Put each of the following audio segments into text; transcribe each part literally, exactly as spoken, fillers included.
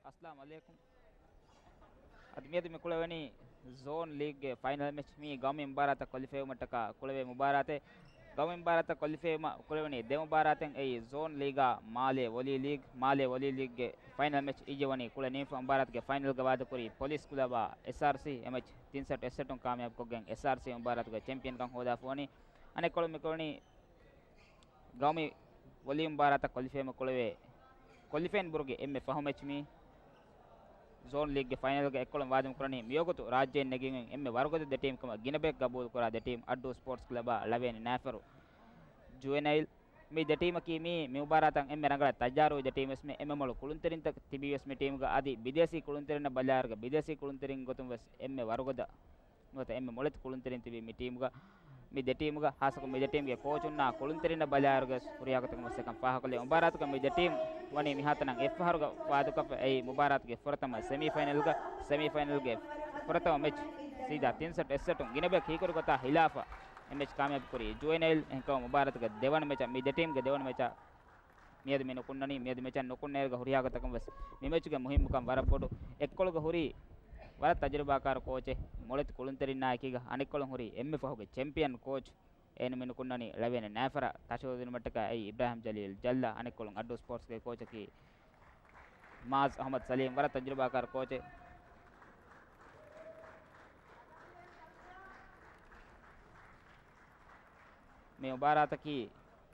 އައްސަލާމު ޢަލައިކުމް. އަދި މިއަދު މި ކުޅެވެނީ ޒޯން ލީގްގެ ފައިނަލް މެޗް. މީ ގައުމީ މުބާރާތަށް ކޮލިފައިވުމަށްޓަކާ ކުޅެވޭ މުބާރާތެއް. ގައުމީ މުބާރާތަށް ކޮލިފައިވުމަށް ކުޅެވެނީ ދެ މުބާރާތެއް. އެއީ ޒޯން ލީގާ މާލޭ ވޮލީ ލީގް. މާލޭ ވޮލީ ލީގްގެ ފައިނަލް މެޗް އިއްޔެ ވަނީ ކުޅެ ނިމިފަ މުބާރާތުގެ ފައިނަލްގަ ވާދަކުރީ ޕޮލިސް ކްލަބާ އެސްއާރްސީ. އެ މެޗް ތިން ސެޓް އެއް ސެޓުން ކާމިޔާބުކޮށްގެން އެސްއާރްސީ މުބާރާތުގެ ޗެމްޕިއަންކަން ހޯދާފަ ވަނީ. އަނެއްކޮޅުން މި ކުޅެނީ ގައުމީ ވޮލީ މުބާރާތަށް ކޮލިފައިވުމަށް ކުޅެވޭ ކޮލިފައިން ބުރުގެ އެންމެ ފަހު މެޗް މީ. ޒޯން ލީގްގެ ފައިނަލްގަ އެއްކޮޅުން ވާދަ ކުރަނީ މިވަގުތު ރާއްޖޭން ނެގިގެން އެންމެ ވަރުގަދަ ދެ ޓީމް ކަމަށް ގިނަ ބަޔަކު ގަބޫލުކުރާ ދެ ޓީމް އައްޑޫ ސްޕޯޓްސް ކްލަބާ ޅަވޭނި ނާފަރު ޖުވެނައިލް. މި ދެ ޓީމަކީ މީ މި މުބާރާތަށް އެންމެ ރަނގަޅަށް ތައްޔާރުވި ދެ ޓީމް ވެސް މެ އެންމެ މޮޅު ކުޅުންތެރިންތައް ތިބީ ވެސް މި ޓީމްގަ އަދި ބިދޭސީ ކުޅުންތެރިންނަށް ބަލާއިރުގަ ބިދޭސީ ކުޅުންތެރިން ގޮތުން ވެސް އެންމެ ވަރުގަދަ ނުވަތަ އެންމެ މޮޅެތި ކުޅުންތެރިން ތިބީ މި ޓީމްގަ. މި ދެ ޓީމްގަ ހާއްސަކޮށް މި ދެ ޓީމްގެ ކޯޗުންނާ ކުޅުންތެރިންނަށް ބަލާއިރުގަ ވެސް ހުރިހާ ގޮތަކުން ވެސް އެކަން ފާހަގަކޮށްލި. މުބާރާތުގަ މި ދެ ޓީމް ވަނީ މިހާތަނަށް އެއްފަހަރުގަ ވާދަކޮށްފަ އެއީ މުބާރާތުގެ ފުރަތަމަ ސެމީ ފައިނަލްގަ. ސެމީ ފައިނަލްގެ ފުރަތަމަ މެޗް ސީދާ ތިން ސެޓް އެއް ސެޓުން ގިނަ ބަޔަކު ހީކުރި ގޮތާ ހިލާފަށް އެ މެޗް ކާމިޔާބު ކުރީ ޖުވެނައިލް. އެހެންކަމުން މުބާރާތުގެ ދެވަނަ މެޗަށް މި ދެ ޓީމްގެ ދެވަނަ މެޗަށް މިއަދު މި ނުކުންނަނީ. މިއަދު މެޗަށް ނުކުންނައިރުގަ ހުރިހާ ގޮތަކުން ވެސް މި މެޗުގެ މުހިއްމުކަން ވަރަށް ބޮޑު. އެއްކޮޅުގަ ހުރީ ވަރަށް ތަޖުރިބާކާރު ކޯޗެއް މޮޅެތި ކުޅުންތެރިންނާ އެކީގަ. އަނެއްކޮޅުން ހުރީ އެންމެ ފަހުގެ ޗެމްޕިއަން ކޯޗް. އޭނަ މި ނުކުންނަނީ ޅަވޭނެ ނާފަރަށް. ތަށު ދިނުމަށްޓަކާ އެއީ އިބްރާހިމް ޖަލީލް ޖައްލާ. އަނެއްކޮޅުން އައްޑޫ ސްޕޯޓްސްގެ ކޯޗަކީ މާޒް އަހްމަދު ސަލީމް ވަރަށް ތަޖުރިބާކާރު ކޯޗެއް. މި މުބާރާތަކީ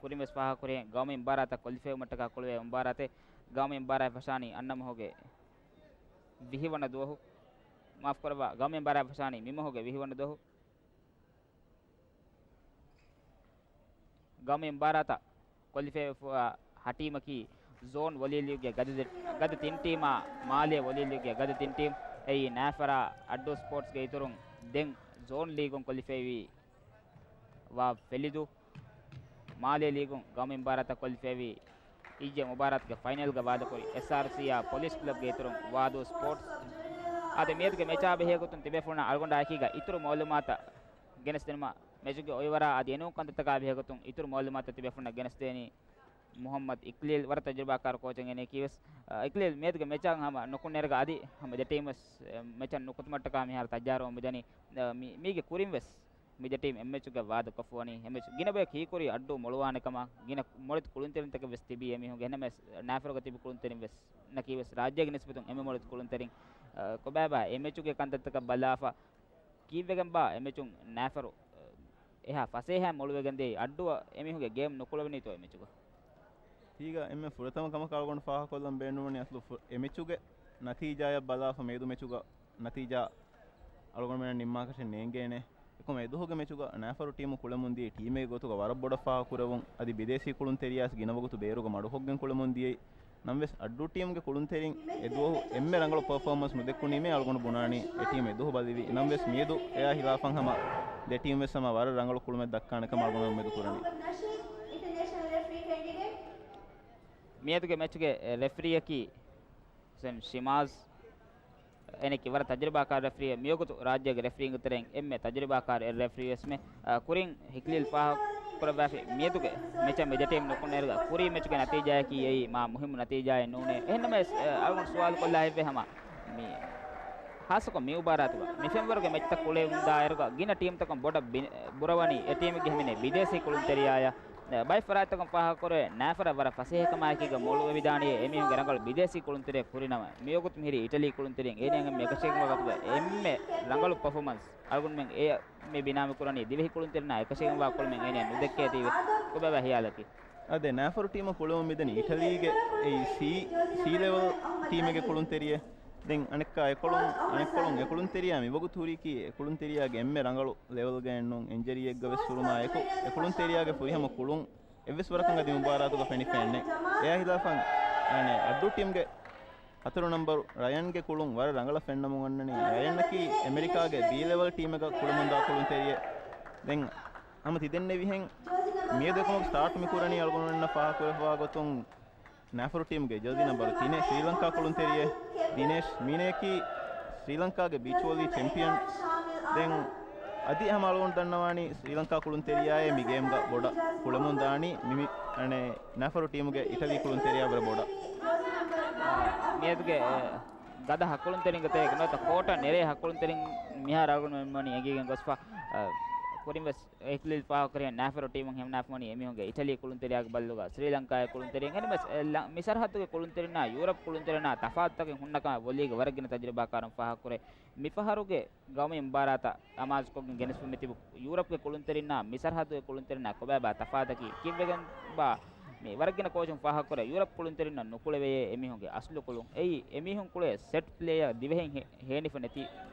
ކުރިން ވެސް ފާހަގަކުރި ގައުމީ މުބާރާތަށް ކޮލިފައިވުމަށްޓަކާ ކުޅެވޭ މުބާރާތެއް. ގައުމީ މުބާރާތް ފަށާނީ އަންނަ މަހުގެ ވިހި ވަނަ ދުވަހު. މާފުކުރައްވާ، ގައުމީ މުބާރާތް ފަށާނީ މި މަހުގެ ވިހި ވަނަ ދުވަހު. ގައުމީ މުބާރާތަށް ކޮލިފައިވެފަ ހަ ޓީމަކީ ޒޯން ވޮލީ ލީގްގެ ގަދަ ދެ-، ގަދަ ތިން ޓީމާ މާލޭ ވޮލީ ލީގްގެ ގަދަ ތިން ޓީމް. އެއީ ނާފަރާ، އައްޑޫ ސްޕޯޓްސްގެ އިތުރުން ދެން ޒޯން ލީގުން ކޮލިފައިވީ ވާ ފެލިދޫ. މާލޭ ލީގުން ގައުމީ މުބާރާތަށް ކޮލިފައިވީ އިއްޔެ މުބާރާތުގެ ފައިނަލްގަ ވާދަކުރި އެސްއާރްސީއާ ޕޮލިސް ކްލަބްގެ އިތުރުން ވާދޫ ސްޕޯޓްސް. އާދެ، މިއަދުގެ މެޗާ ބެހޭގޮތުން ތިބޭފުޅުންނަށް އަޅުގަނޑާ އެކީގަ އިތުރު މައުލޫމާތަށް ގެނެސްދިނުމަށް މެޗުގެ އޮއިވަރާ އަދި އެނޫން ކަންތައްތަކާ ބެހޭގޮތުން އިތުރު މައުލޫމާތަށް ތިބޭފުޅުންނަށް ގެނެސްދޭނީ މުހައްމަދު އިކްލީލް، ވަރަށް ތަޖުރިބާކާރު ކޯޗެއް އޭނައަކީ ވެސް. އަ، އިކްލީލް، މިއަދުގެ މެޗަށް ހަމަ ނުކުންނައިރުގަ އަދި ހަމަ ދެ ޓީމް ވެސް، އެ، މެޗަށް ނުކުތުމަށްޓަކާ މިހާރު ތައްޔާރުވަމުން މިދަނީ. އަ، މި-، މީގެ ކުރިން ވެސް މި ދެ ޓީމް އެއް މެޗުގަ ވާދަކޮށްފަ ވަނީ. އެ މެޗު ގިނަ ބަޔަކު ހީކުރީ އައްޑޫ މޮޅުވާނެ ކަމަށް. ގިނަ މޮޅެތި ކުޅުންތެރިންތަކެއް ވެސް ތިބީ އެމީހުންގެ. އެހެންނަމަވެސް، ނާފަރުގަ ތިބި ކުޅުންތެރިން ވެސް ނަކީ ވެސް ރާއްޖޭގެ ނިސްބަތުން އެންމެ މޮޅެތި ކުޅުންތެރިން. އަ، ކޮބާބާ އެ މެޗުގެ ކަންތައްތަކަށް ބަލާފަ ކީއްވެގެންބާ އެ މެޗުން ނާފަރު، އަ، އެހާ ފަސޭހައިން މޮޅުވެގެންދިޔައީ؟ އައްޑޫއަށް އެމީހުންގެ ގޭމް ނުކުޅެވެނީތޯ އެ މެޗުގަ؟ ތީގަ އެންމެ ފުރަތަމަ ކަމަކަށް އަޅުގަނޑު ފާހަގަކޮށްލަން ބޭނުންވަނީ އަސްލު ފު-، އެ މެޗުގެ ނަތީޖާއަށް ބަލާފަ މިއަދު މެޗުގަ ނަތީޖާ އަޅުގަނޑުމެންނަށް ނިންމާކަށެއް ނޭނގޭނެ. އެކަމަކު އެދުވަހުގެ މެޗުގަ ނާފަރު ޓީމު ކުޅެމުން ދިޔައީ ޓީމެއްގެ ގޮތުގަ ވަރަށް ބޮޑަށް ފާހަގަކުރެވުން، އަދި ބިދޭސީ ކުޅުންތެރިޔާސް ގިނަ ވަގުތު ބޭރުގަ މަޑުހޮއްގެން ކުޅެމުން ދިޔައީ. ނަމަވެސް އައްޑޫ ޓީމްގެ ކުޅުންތެރިން އެދުވަހު އެންމެ ރަނގަޅު ޕަރފޯމަންސް ނުދެއްކުނީމޭ އަޅުގަނޑު ބުނާނީ އެ ޓީމް އެދުވަހު ބަލިވި. ނަމަވެސް މިއަދު އެއާ ހިލާފަށް ހަމަ ދެ ޓީމް ވެސް ހަމަ ވަރަށް ރަނގަޅު ކުޅުމެއް ދައްކާނެ ކަމަށް އަޅުގަނޑު އުއްމީދު ކުރަނީ. މިއަދުގެ މެޗުގެ ރެފްރީއަކީ ހުސެން ޝިމާޒް. އޭނައަކީ ވަރަށް ތަޖުރިބާކާރު ރެފްރީއެއް. މިވަގުތު ރާއްޖޭގެ ރެފްރީންގެ ތެރެއިން އެންމެ ތަޖުރިބާކާރު އެއް ރެފްރީ ވެސްމެ. އަ، ކުރިން ހިކްލީލް ފާހަގަކުރައްވާފި މިއަދުގެ މެޗަށް މި ދެ ޓީމް ނުކުންނައިރުގަ ކުރީ މެޗުގެ ނަތީޖާއަކީ އެއީ މާ މުހިއްމު ނަތީޖާއެއް ނޫނޭ. އެހެންނަމަވެސް، އަ، އަޅުގަނޑު ސުވާލު ކޮށްލާ ހެއްވޭ ހަމަ މި ހާއްސަކޮށް މި މުބާރާތުގަ މި ފެންވަރުގެ މެޗްތައް ކުޅެވުން ދާއިރުގަ ގިނަ ޓީމްތަކުން ބޮޑަށް ބި-، ބުރަވަނީ އެ ޓީމެއްގެ ހިމެނޭ ބިދޭސީ ކުޅުންތެރިޔާޔަށް. ބައެއް ފަރާތްތަކުން ފާހަގަކުރޭ، ނާފަރަށް ވަރަށް ފަސޭހަކަމާއެކީގަ މޮޅުވެވިދާނީ އެމީހުންގެ ރަނގަޅު ބިދޭސީ ކުޅުންތެރިޔަ ކުރިނަމަ، މިވަގުތު މިހިރީ އިޓަލީ ކުޅުންތެރިން އޭނައަށް އެންމެ އެކަށީގެންވާ ގޮތުގަ އެންމެ ރަނގަޅު ޕަފޯމަންސް އަޅުގަނޑުމެން އެ މި ބިނާމި ކުރަނީ ދިވެހި ކުޅުންތެރިންނާ އެކަށީގެންވާ ކުޅުމެއް އޭނައަށް ނުދެއްކޭތީވެ. ކޮބާބާ ހިޔާލަކީ؟ އާދެ، ނާފަރު ޓީމަށް ކުޅެވުން މިދަނީ އިޓަލީގެ އެއީ ސީ، ސީ ލެވެލް ޓީމެއްގެ ކުޅުންތެރިއެއް. ދެން އަނެއްކާ އެކޮޅުން، އަނެއްކޮޅުން އެ ކުޅުންތެރިޔާ މިވަގުތު ހުރީކީ އެ ކުޅުންތެރިޔާގެ އެންމެ ރަނގަޅު ލެވެލްގައެއްނޫން، އިންޖަރީއެއްގަ ވެސް ހުރުމާއެކު، އެ ކުޅުންތެރިޔާގެ ފުރިހަމަ ކުޅުން އެއްވެސް ވަރަކަށް އަދި މުބާރާތުގަ ފެނިފައެއްނެތް. އެއާ ހިލާފަށް، އަނެއް، އައްޑޫ ޓީމްގެ ހަތަރު ނަންބަރު ރަޔަންގެ ކުޅުން ވަރަށް ރަނގަޅަށް ފެންނަމުން އަންނަނީ. ރަޔަންއަކީ އެމެރިކާގެ ބީ ލެވެލް ޓީމެއްގަ ކުޅެމުންދާ ކުޅުންތެރިއެއް. ދެން ހަމަ ތިދެންނެވިހެން މިއަދު އެކަމަކު ސްޓާޓް މި ކުރަނީ އަޅުގަނޑުމެންނަށް ފާހަގަކުރެފަވާ ގޮތުން ނާފަރު ޓީމްގެ ޖާޒީ ނަންބަރު ތިނެއް ސްރީލަންކާ ކުޅުންތެރިއެއް ދިނޭޝް. މީނައަކީ ސްރީލަންކާގެ ބީޗް ވޮލީ ޗެމްޕިއަން. ދެން އަދި ހަމަ އަޅުގަނޑު ދަންނަވާނީ ސްރީލަންކާ ކުޅުންތެރިޔާއޭ މި ގޭމްގަ ބޮޑަށް ކުޅެމުން ދާނީ މި، މި، އަނެއް، ނާފަރު ޓީމުގެ އިޓަލީ ކުޅުންތެރިޔާ ވަރަށް ބޮޑަށް. މިއަދުގެ، އެ، ގަދަ ހަކުޅުންތެރިންގެ ތެރޭގަ ނުވަތަ ކޯޓަށް ނެރޭ ހަކުޅުންތެރިން މިހާރު އަޅުގަނޑުމެން ވަނީ އެނގިގެން ގޮސްފަ، އަ، ކުރިން ވެސް އެކްލިލް ފާހަގަކުރި ނާފަރު ޓީމުން ހިމަނާފަ ވަނީ އެމީހުންގެ އިޓަލީ ކުޅުންތެރިޔާގެ ބައްލުގަ ސްރީލަންކާގެ ކުޅުންތެރިން އެންމެސް، އެ، ލަ-، މި ސަރަހައްދުގެ ކުޅުންތެރިންނާ ޔޫރަޕް ކުޅުންތެރިންނާ ތަފާތުތަކެއް ހުންނަ ކަމަށް ވޮލީގެ ވަރަށްގިނަ ތަޖުރިބާކާރުން ފާހަގަކުރޭ. މިފަހަރުގެ ގައުމީ މުބާރާތަށް އަމާޒުކޮށްގެން ގެނެސްފަ މިތިބު ޔޫރަޕްގެ ކުޅުންތެރިންނާ މި ސަރަހައްދުގެ ކުޅުންތެރިންނާ ކޮބާބާ ތަފާތަކީ ކީއްވެގެންބާ؟ މި ވަރަށްގިނަ ކޯޗުން ފާހަގަކުރޭ ޔޫރަޕް ކުޅުންތެރިންނަށް ނުކުޅެވެޔޭ އެމީހުންގެ އަސްލު ކުޅުން. އެއީ އެމީހުން ކުޅޭ ސެޓް ޕްލޭއަށް ދިވެހިން ހޭ-، ހޭނިފަ ނެތި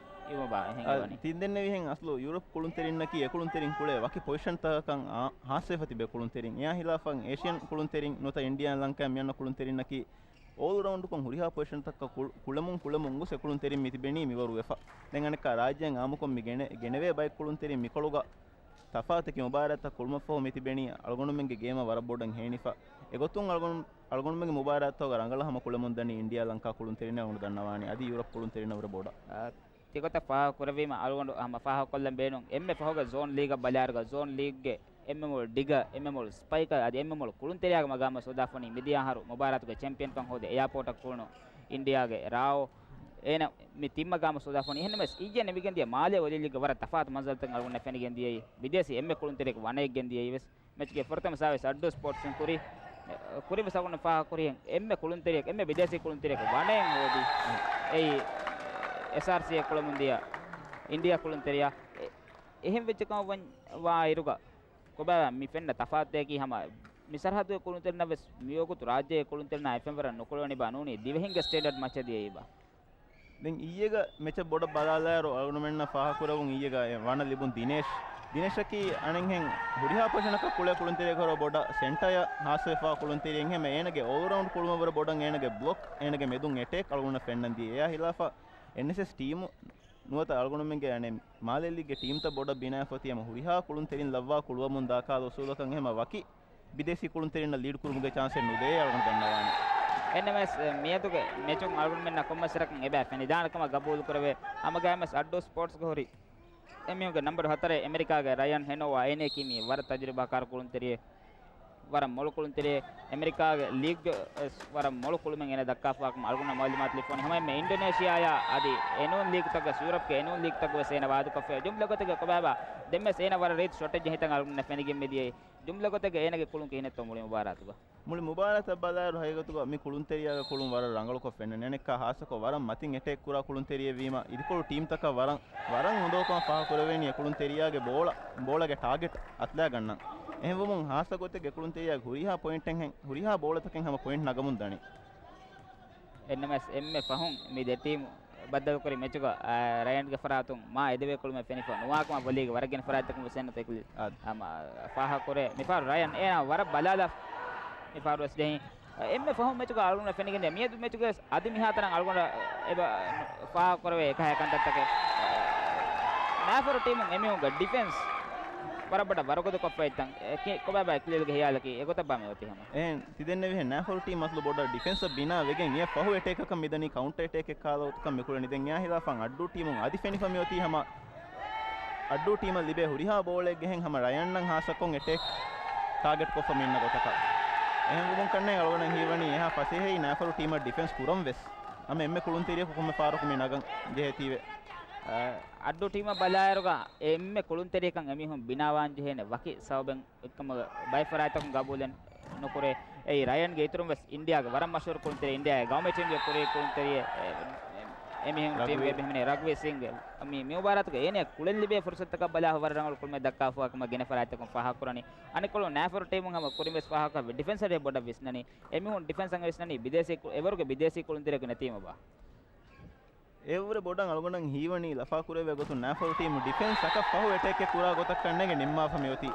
އިވުމަބާ އެހެން އަ، ވަނީ. ތިން ދެންނެވިހެން އަސްލު ޔޫރަޕް ކުޅުންތެރިންނަކީ އެކުޅުންތެރިން ކުޅޭ ވަކި ޕޮޒިޝަންތަކަކަށް އާ-، ހާއްސަވެފަ ތިބޭ ކުޅުންތެރިން. އެއާ ހިލާފަށް އޭޝިއަން ކުޅުންތެރިން ނުވަތަ އިންޑިއާ ލަންކާ މިއަންނަ ކުޅުންތެރިންނަކީ އޯލްރައުންޑްކޮށް ހުރިހާ ޕޮޒިޝަންތަކަށް ކުޅު-، ކުޅެމުން ކުޅެމުން ގޮސް އެކުޅުންތެރިން މިތިބެނީ މިވަރުވެފަ. ދެން އަނެއްކާ ރާއްޖޭން އާއްމުކޮށް މި ގެނެ-، ގެނެވޭ ބައެއް ކުޅުންތެރިން މިކޮޅުގަ ތަފާތަކީ މުބާރާތްތައް ކުޅުމަށްފަހު މިތިބެނީ އަޅުގަނޑުމެންގެ ގޭމަށް ވަރަށް ބޮޑަށް ހޭނިފަ. އެގޮތުން އަޅުގަނޑު-، އަޅުގަނޑުމެންގެ މުބާރާތްތަކުގަ ރަނގަޅަށް ހަމަ ކުޅެމުން ދަނީ އިންޑިއާ ލަންކާ ކުޅުންތެރިން އަޅުގަނޑު ދަންނަވާނީ. އަދި ޔޫރަޕް ކުޅުންތެރިންނަށް ވުރެ ބޮޑަށް. އާ، ތިގޮތަށް ފާހަގަ ކުރެވީމަ އަޅުގަނޑު ހަމަ ފާހަގަ ކޮށްލަން ބޭނުން. އެންމެ ފަހުގަ ޒޯން ލީގަށް ބަލާއިރުގަ ޒޯން ލީގްގެ އެންމެ މޮޅު ޑިގަ، އެންމެ މޮޅު ސްޕައިކަރ އަދި އެންމެ މޮޅު ކުޅުންތެރިޔާގެ މަގާމަށް ސޯދާފަނީ މިދިޔަ އަހަރު މުބާރާތުގެ ޗެމްޕިއަންކަން ހޯދި އެއާޕޯޓަށް ކުޅުނު އިންޑިއާގެ ރާއޯ. އޭނަ މި ތިން މަގާމަށް ސޯދާފަނީ. އެހެންނަމަވެސް އިއްޔެ ނިމިގެންދިޔަ މާލޭ ވޮލީ ލީގްގެ ވަރަށް ތަފާތު މަންޒަރުތައް އަޅުގަނޑަށް ފެނިގެން ދިޔައީ. ބިދޭސީ އެންމެ ކުޅުންތެރިޔަކު ވަނައެއް ގެންދިޔައީ ވެސް. މެޗުގެ ފުރަތަމަ ސާވެސް އައްޑޫ ސްޕޯޓްސްއިން ކުރި، ކުރިން ވެސް އަޅުގަނޑު ފާހަގަކުރިހެން އެންމެ ކުޅުންތެރިޔަކު، އެންމެ ބިދޭސީ ކުޅުންތެރިޔަކު ވަނައެއް ހޯދި. އެއީ އެސްއާރްސީއެއް ކުޅަމުން ދިޔަ އިންޑިއާ ކުޅުންތެރިޔާ. އެ-، އެހެން ވެއްޖެ ކަމަށް ވަން-، ވާ އިރުގަ ކޮބާ މި ފެންނަ ތަފާތުތަކީ ހަމަ މި ސަރަހައްދުގެ ކުޅުންތެރިންނަށް ވެސް މިވަގުތު ރާއްޖޭގެ ކުޅުންތެރިންނާ އެފެންވަރަށް ނުކުޅެވެނި ބާ ނޫނީ ދިވެހިންގެ ސްޓޭންޑަޑް މައްޗަށް ދިޔައީ ބާ. ދެން އިއްޔެގަ މެޗަށް ބޮޑަށް ބަލާލާއިރު އަޅުގަނޑުމެންނަށް ފާހަގަކުރެވުން އިއްޔެގަ އެ ވަނަ ލިބުން ދިނޭޝް. ދިނޭޝަކީ އަނެއްހެން ހުރިހާ ޕޮޒިޝަނަކަށް ކުޅޭ ކުޅުންތެރިޔަކު ވަރަށް ބޮޑަށް ސެންޓަރ ހާސްވެފާ ކުޅުންތެރިއެއްހެމެ އޭނަގެ އޯލްރައުންޑް ކުޅުމަށް ވަރަށް ބޮޑަށް އޭނަގެ ބްލޮކް އޭނަގެ މެދުން އެޓޭކް އަޅުގަނޑަށް ފެންނަން ދިޔަ. އެއާ ހިލާފަށް އެންއެސްއެސް ޓީމު ނުވަތަ އަޅުގަނޑުމެންގެ އަނެއް މާލޭ ލީގްގެ ޓީމްތައް ބޮޑަށް ބިނާވެފަ އޮތީ ހަމަ ހުރިހާ ކުޅުންތެރިން ލައްވާ ކުޅުވަމުން ދާ ކަހަލަ އުސޫލަކަށް އެހެމަ ވަކި ބިދޭސީ ކުޅުންތެރިންނަށް ލީޑް ކުރުމުގެ ޗާންސެއް ނުދޭ އަޅުގަނޑު ދަންނަވާނެ. އެންއެމްއެސް މިއަދުގެ މެޗުން އަޅުގަނޑުމެންނަށް ކޮންމެސް ވަރަކަށް އެބަ ފެނިދާނެ ކަމަށް ގަބޫލު ކުރެވޭ. ހަމަގައިމެސް އައްޑޫ ސްޕޯޓްސްގެ ހުރި އެމީހުންގެ ނަމްބަރު ހަތަރެއް އެމެރިކާގެ ރަޔަން ހެނޯވާ އޭނައަކީ މީ ވަރަށް ތަޖުރިބާކާރު ކުޅުންތެރިއެއް. ވަރަށް މޮޅު ކުޅުންތެރިއެއް. އެމެރިކާގެ ލީގްގެ ވެސް ވަރަށް މޮޅު ކުޅުމެއް އޭނަ ދައްކާފައި ކަމަށް އަޅުގަނޑަށް މައުލޫމާތު ލިބިފަވަނީ. ހަމައެންމެ އިންޑޮނޭޝިއާއާ އަދި އެނޫން ލީގްތަކުގެ ވެސް ޔޫރަޕްގެ އެނޫން ލީގްތަކުގެ ވެސް އޭނަ ވާދަކޮށްފައި. ޖުމްލަކޮށް ތިގެ ކޮބާބާ ދެން ވެސް އޭނަ ވަރަށް ރީތި ސްޓްރެޓެޖީ ހިތަށް އަޅުގަނޑަށް ފެނިގެން މިދިޔައީ. ޖުމްލަކޮށް ތިގެ އޭނަގެ ކުޅުން ކިހިނެއްތޯ މުޅި މުބާރާތުގަ؟ މުޅި މުބާރާތަށް ބަލާއިރު ހަގީގަތުގަ މި ކުޅުންތެރިޔާގެ ކުޅުން ވަރަށް ރަނގަޅުކޮށް ފެންނަނީ. އަނެއްކާ ހާއްސަކޮށް ވަރަށް މަތިން އެޓޭކް ކުރާ ކުޅުންތެރިއެއް ވީމަ، އިދިކޮޅު ޓީމްތަކަށް ވަރަށް، ވަރަށް އުނދަގޫކަމަށް ފާހަގަކުރެވޭނީ އެ ކުޅުންތެރިޔާގެ ބޯޅަ، ބޯޅަގެ ޓާގެޓް އަތުލާގަންނަން. އެހެންވުމުން ހާއްސަ ގޮތެއްގެ ކުޅުންތެރިޔާގެ ހުރިހާ ޕޮއިންޓެއްހެން، ހުރިހާ ބޯޅަތަކެއް ހަމަ ޕޮއިންޓް ނަގަމުން ދަނީ. އެންއެމްއެސް އެންމެ ފަހުން މި ދެ ޓީމު ބައްދަލުކުރި މެޗުގަ، އާ، ރަޔަންގެ ފަރާތުން މާ އެދެވޭ ކުޅުމެއް ފެނިފަ ނުވާކަމަށް ވޮލީގެ ވަރަށް ގިނަ ފަރާތްތަކުން ވެސް އެންނަތެކުލި، އާ، ހަމަ ފާހަގަކުރޭ. މިފަހަރު ރަޔަން އޭނާ ވަރަށް ބަލާލާ. މިފަހަރު ވެސް ޖެހި. އެންމެ ފަހުން މެޗުގަ އަޅުގަނޑަށް ފެނިގެންދިޔަ މިއަދު މެޗުގަ ވެސް އަދި މިހާތަނަށް އަޅުގަނޑަށް އެބަ ފާހަގަކުރެވޭ އެކަހަލަ ކަންތައްތަކެއް. ނާފަރު ޓީމުން އެމީހުންގެ ޑިފެންސް ވަރަށް ބޮޑަށް ވަރުގަދަކޮށްފައިތަން. ކޮބާބާ އެކްލީލްގެ ހިޔާލަކީ އެގޮތަށްބާ މި އޮތީ ހަމަ؟ އެހެން ތިދެންނެވިހެން ނާފަރު ޓީމް އަސްލު ބޮޑަށް ޑިފެންސަށް ބިނާ ވެގެން އެ ފަހު އެޓޭކަކަށް މިދަނީ ކައުންޓަ އެޓޭކެއް ކާލަ ގޮތަކަށް މިކުޅެނީ. ދެން އެއާ ހިލާފަށް އައްޑޫ ޓީމުން އަދި ފެނިފަ މިއޮތީ ހަމަ އައްޑޫ ޓީމަށް ލިބޭ ހުރިހާ ބޯޅައެއްގެހެން ހަމަ ރަޔަންއަށް ހާއްސަކޮށް އެޓޭކް ޓާގެޓް ކޮށްފަ މި އިންނަ ގޮތަކަށް. އެހެންވުމުން ކަންނޭނގެ އަޅުގަނޑަށް ހީވަނީ އެހާ ފަސޭހައިން ނާފަރު ޓީމަށް ޑިފެންސް ކުރަން ވެސް ހަމަ އެންމެ ކުޅުންތެރިޔަކު ކޮންމެ ފަހަރަކު މި ނަގަން ޖެހޭތީވެ. އަ، އައްޑޫ ޓީމަށް ބަލާއިރުގަ އެންމެ ކުޅުންތެރިޔަކަށް އެމީހުން ބިނާވާން ޖެހޭނެ ވަކި ސަބަބެއް އޮތްކަމަށް ބައެއް ފަރާތްތަކުން ގަބޫލެއް ނުކުރޭ. އެއީ ރަޔަންގެ އިތުރުން ވެސް އިންޑިއާގެ ވަރަށް މަޝްހޫރު ކުޅުންތެރި، އިންޑިއާގެ ގައުމީ ޓީމްގެ ކުރީ ކުޅުންތެރިއެއް، އެ، އެ، އެމީހުން ޓީމްގެ ރަގްބީ. އެބެހެން ރަގްވީ ސިންގް. މި، މި މުބާރާތުގަ އޭނަ ކުޅެން ލިބޭ ފުރުސަތުތަކަށް ބަލާ ވަރަށް ރަނގަޅު ކުޅުމެއް ދައްކާފައި ކަމަށް ގިނަ ފަރާތްތަކުން ފާހަގަކުރަނީ. އަނެއްކޮޅުން ނާފަރު ޓީމުން ހަމަ ކުރިން ވެސް ފާހަގަކޮށް ޑިފެންސަށް ބޮޑަށް ވިސްނަނީ. އެމީހުން ޑިފެންސަށް ވިސްނަނީ ބިދޭސީ ކު-، އެވަރުގެ ބިދޭސީ ކުޅުންތެރިޔަކު ނެތީމަ ބާ. އެއަށްވުރެ ބޮޑަށް އަޅުގަނޑަށް ހީވަނީ ލަފާކުރެވޭ ގޮތުން ނާފަރު ޓީމު ޑިފެންސް އަކަށް ފަހު އެޓޭކެއް ކުރާ ގޮތަށް ކަންނޭނގެ ނިންމާފަ މިއޮތީ.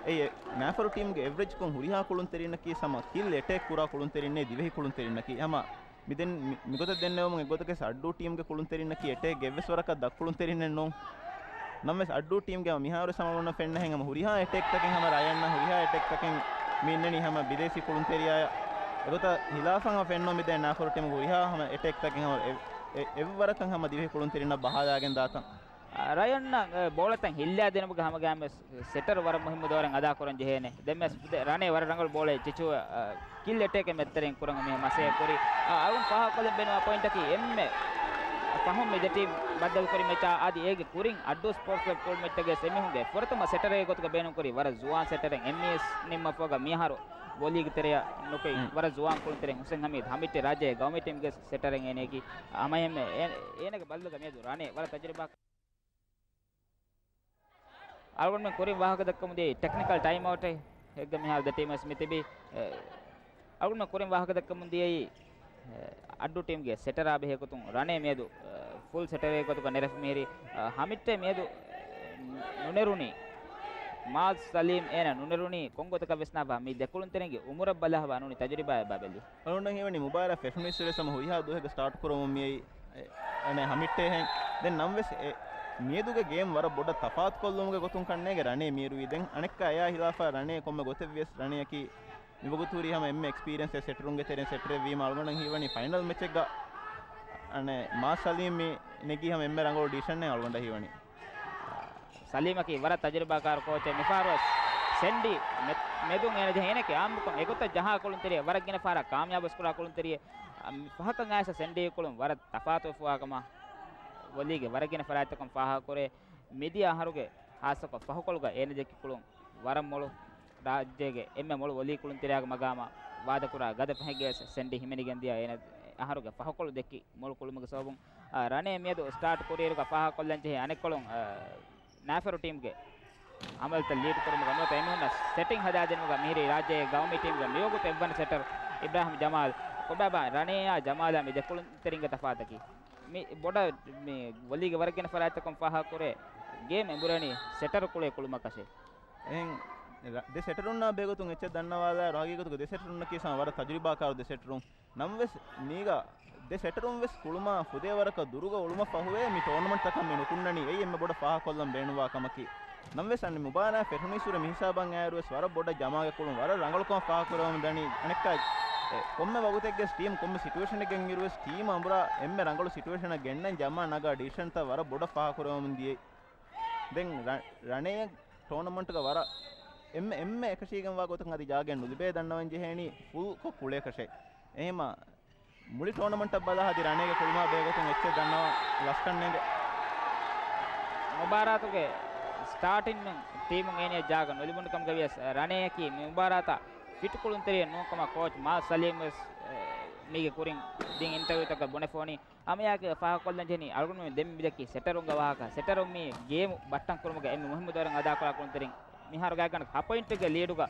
އެއީ ނާފަރު ޓީމުގެ އެވްރެޖްކޮށް ހުރިހާ ކުޅުންތެރިންނަކީ ހަމަ ކިލް އެޓޭކް ކުރާ ކުޅުންތެރިންނޭ ދިވެހި ކުޅުންތެރިންނަކީ. ހަމަ މިދެން މި-، މިގޮތަށް ދެންނެވުމުން އެއްގޮތަކަށް އައްޑޫ ޓީމްގެ ކުޅުންތެރިންނަކީ އެޓޭކްގެ އެއްވެސް ވަރަކަށް ދަށްކުޅުންތެރިންނެއް ނޫން. ނަމަވެސް އައްޑޫ ޓީމްގެ ހަމަ މިހާރުވެސް ހަމަ އަޅުގަނޑަށް ފެންނަހެން ހަމަ ހުރިހާ އެޓޭކްތަކެއް ހަމަ ރަޔަންއަށް ހުރިހާ އެޓޭކްތަކެއް މި އިންނަނީ ހަމަ ބިދޭސީ ކުޅުންތެރިޔާއަށް. އެގޮތަށް ހިލާފަށް ހަމަ ފެންނަ މިދެން ނާފަރު ޓީމުގެ ހުރިހާ ހަމަ އެޓޭކްތަކެއް ހަމަ އެ-، އެ-، އެއްވަރަކަށް ހަމަ ދިވެހި ކުޅުންތެރިންނަށް ބަހާލާގެން ދާތަން. ރަޔަން ބޯޅަތައް ހިއްލާ ދިނުމުގެ ހަމަގައިމުވެސް ސެޓަރު ވަރަށް މުހިއްމު ދޯރެއް އަދާކުރަން ޖެހޭނެ. ދެންވެސް ދެ-، ރަނޭ ވަރަށް ރަނގަޅު ބޯޅައެއް ޗިޗު، އަ، ކިލް އެޓޭކެއް މެދުތެރެއިން ކުރަން މި މަސައްކަތް ކުރި. އަ، އަޅުން ފާހަގަކޮށްލަން ބޭނުންވާ ޕޮއިންޓަކީ އެންމެ ފަހުން މި ދެ ޓީމް ބައްދަލުކުރި މެޗާ އަދި އޭގެ ކުރިން އައްޑޫ ސްޕޯޓްސް ކްލަބް ކުޅުމެއްޗަށް ގެސް އެމީހުންގެ ފުރަތަމަ ސެޓަރެއްގެ ގޮތުގަ ބޭނުންކުރި ވަރަށް ޒުވާން ސެޓަރެއް އެމްއީއެސް ނިންމަފައިގަ މިއަހަރު ވޮލީގެ ތެރެއަށް ނުކުތް މް. ވަރަށް ޒުވާން ކުޅުންތެރިން ހުސެން ހަމީދު ހަމިއްޓެ ރާއްޖޭގެ ގައުމީ ޓީމްގެ ސެޓަރެއް އޭނައަކީ ހަމައެހެންމެ އޭ-، އޭނަގެ ބައްލުގަ މިއަދު ރަނޭ ވަރަށް ތަޖުރިބާ އަޅުގަނޑުމެން ކުރިން ވާހަކަ ދައްކަމުން ދިޔައީ ޓެކްނިކަލް ޓައިމް އައުޓެއް އެއްގަ މިހާރު ދެ ޓީމް ވެސް މި ތިބީ. އެ، އަޅުގަނޑުމެން ކުރިން ވާހަކަ ދައްކަމުން ދިޔައީ، އެ، އައްޑޫ ޓީމްގެ ސެޓަރާ ބެހޭ ގޮތުން ރަނޭ މިއަދު، އެ، ފުލް ސެޓަރެއްގެ ގޮތުގަ ނެރެފަ މިހިރީ. އަ، ހަމިއްޓޭ މިއަދު، އެ، ނުނެރުނީ. މާޒް ސަލީމް އޭނަ ނުނެރުނީ ކޮން ގޮތަކަށް ވެސް ނާބާ މި ދެ ކުޅުންތެރިންގެ އުމުރަށް ބަލާ ހަވާ ނޫނީ ތަޖުރިބާއެއް ބާބެލި. އަޅުގަނޑަށް ހީވަނީ މުބާރާތް ފެށުނީއްސުރެ ހަމަ ހުރިހާ ދުވަހެއްގަ ސްޓާޓް ކުރަމުން މިއައީ، އެ، އަނެއް ހަމިއްޓޭހެން. ދެން ނަމަވެސް އެ މިއަދުގެ ގޭމް ވަރަށް ބޮޑަށް ތަފާތުކޮށްލުމުގެ ގޮތުން ކަންނޭނގެ ރަނޭ މީރުވީ. ދެން އަނެއްކާ އެއާ ހިލާފަށް ރަނޭ ކޮންމެ ގޮތެއްވިޔަސް ރަނޭއަކީ މިވަގުތު ހުރީ ހަމަ އެންމެ އެކްސްޕީރިއެންސް ސެޓަރުންގެ ތެރެއިން ސެޓަރެއްވީމަ އަޅުގަނޑަށް ހީވަނީ ފައިނަލް މެޗެއްގަ އަނެއް މާ ސަލީމް މި ނެގީ ހަމަ އެންމެ ރަނގަޅު ޑިސިޝަނެއް އަޅުގަނޑަށް ހީވަނީ. ސަލީމަކީ ވަރަށް ތަޖުރިބާކާރު ކޯޗެއް. މިފަހަރުވެސް ސެންޑީ މެ-، މެދުން އޭނަ ޖެހޭނެކޭ އާއްމުކޮށް އެގޮތަށް ޖަހާ ކުޅުންތެރިއެއް ވަރަށް ގިނަ ފަހަރަށް ކާމިޔާބުވެސް ކުރާ ކުޅުންތެރިއެއް. އަ، މި ފަހަކަށް އައިސް ސެންޑީ ކުޅުން ވަރަށް ތަފާތުވެފަވާކަމަށް ވޮލީގެ ވަރަށް ގިނަ ފަރާތްތަކުން ފާހަގަކުރޭ. މިދިޔަ އަހަރުގެ ހާއްސަކޮށް ފަހުކޮޅުގަ އޭނަ ދެއްކި ކުޅުން ވަރަށް މޮޅު. ރާއްޖޭގެ އެންމެ މޮޅު ވޮލީ ކުޅުންތެރިޔާގެ މަގާމަށް ވާދަކުރާ ގަދަ ފަހެއްގަވެސް ސެންޑީ ހިމެނިގެން ދިޔަ އޭނަ އަހަރުގެ ފަހުކޮޅު ދެއްކި މޮޅު ކުޅުމުގެ ސަބަބުން، އާ، ރަނޭ މިއަދު ސްޓާޓް ކުރިއިރުގަ ފާހަގަކޮށްލަން ޖެހޭ އަނެއްކޮޅުން، އާ، ނާފަރު ޓީމްގެ އަމަލުތައް ލީޑް ކުރުމުގަ ނުވަތަ އެމީހުންނަށް ސެޓިން ހަދާދިނުމުގަ މިހިރީ ރާއްޖޭގެ ގައުމީ ޓީމްގެ މިވަގުތު އެއްވަނަ ސެޓަރ އިބްރާހިމް ޖަމާލް. ކޮބާބާ ރަނޭއާ ޖަމާލާ މި ދެ ކުޅުންތެރިންގެ ތަފާތަކީ؟ މި ބޮޑަށް މި ވޮލީގެ ވަރަށް ގިނަ ފަރާތްތަކުން ފާހަގަކުރޭ ގޭމް އެނބުރޭނީ ސެޓަރު ކުޅޭ ކުޅުމަކަށޭ. އެހެން ރަ-، ދެ ސެޓަރުންނާ ބެހޭގޮތުން އެއްޗެއް ދަންނަވާލާއިރު ހަގީގަތުގަ ދެ ސެޓަރުންނަކީ ސަމަ ވަރަށް ތަޖުރިބާކާރު ދެ ސެޓަރުން. ނަމަވެސް މީގަ ދެ ސެޓަރުން ވެސް ކުޅުމާ ފުދޭ ވަރަކަށް ދުރުގަ އުޅުމަށް ފަހުވޭ މި ޓޯނަމަންޓްތަކަށް މި ނުކުންނަނީ. އެއީ އެންމެ ބޮޑަށް ފާހަގަކޮށްލަން ބޭނުންވާ ކަމަކީ. ނަމަވެސް އަންނި މުބާރާތް ފެށުނީއްސުރެ މި ހިސާބަށް އައިއިރުވެސް ވަރަށް ބޮޑަށް ޖަމާގެ ކުޅުން ވަރަށް ރަނގަޅުކަމަށް ފާހަގަކުރެވެމުން ދަނީ. އަނެއްކާ، އެ، ކޮންމެ ވަގުތެއްގެ ޓީމް ކޮންމެ ސިޓުއޭޝަނެއްގަ އިންއިރުވެސް ޓީމް އަނބުރާ އެންމެ ރަނގަޅު ސިޓުއޭޝަނަށް ގެންނަން ޖަމާ ނަގާ ޑިސިޝަންތައް ވަރަށް ބޮޑަށް ފާހަގަކުރެވެމުން ދިޔައީ. ދެން ރަ-، ރަނޭ ޓޯނަމަންޓްގަ ވަރަށް އެންމެ، އެންމެ އެކަށީގެންވާ ގޮތަކަށް އަދި ޖާގައެއް ނުލިބޭ ދަންނަވަން ޖެހޭނީ ފުލްކޮށް ކުޅޭކަށޭ. އެހެމަ މުޅި ޓޯނަމަންޓަށް ބަލާ އަދި ރަނޭގެ ކުޅުމާ ބެހޭގޮތުން އެއްޗެއް ދަންނަވަން ލަސްކަންނޭނގެ. މުބާރާތުގެ ސްޓާޓިން ޓީމުން އޭނިއަށް ޖާގަ ނުލިބުނު ކަމުގަވިޔަސް ރަނޭއަކީ މި މުބާރާތަށް ފިޓް ކުޅުންތެރިއެއް ނޫންކަމަށް ކޯޗް މާ ސަލީމް ވެސް، އެ، މީގެ ކުރިން ދިން އިންޓަވިއުތަކަށް ބުނެފޯނީ. ހަމައެއާއެކީގަ ފާހަގަކޮށްލަން ޖެހެނީ އަޅުގަނޑުމެން ދެން މިދައްކީ ސެޓަރުންގެ ވާހަކަ. ސެޓަރުން މީ ގޭމު ބައްޓަން ކުރުމުގަ އެންމެ މުހިއްމު ދައުރެއް އަދާކުރާ ކުޅުންތެރިން. މިހާރު ގާތްގަނޑަކަށް ހަ ޕޮއިންޓެއްގެ ލީޑުގަ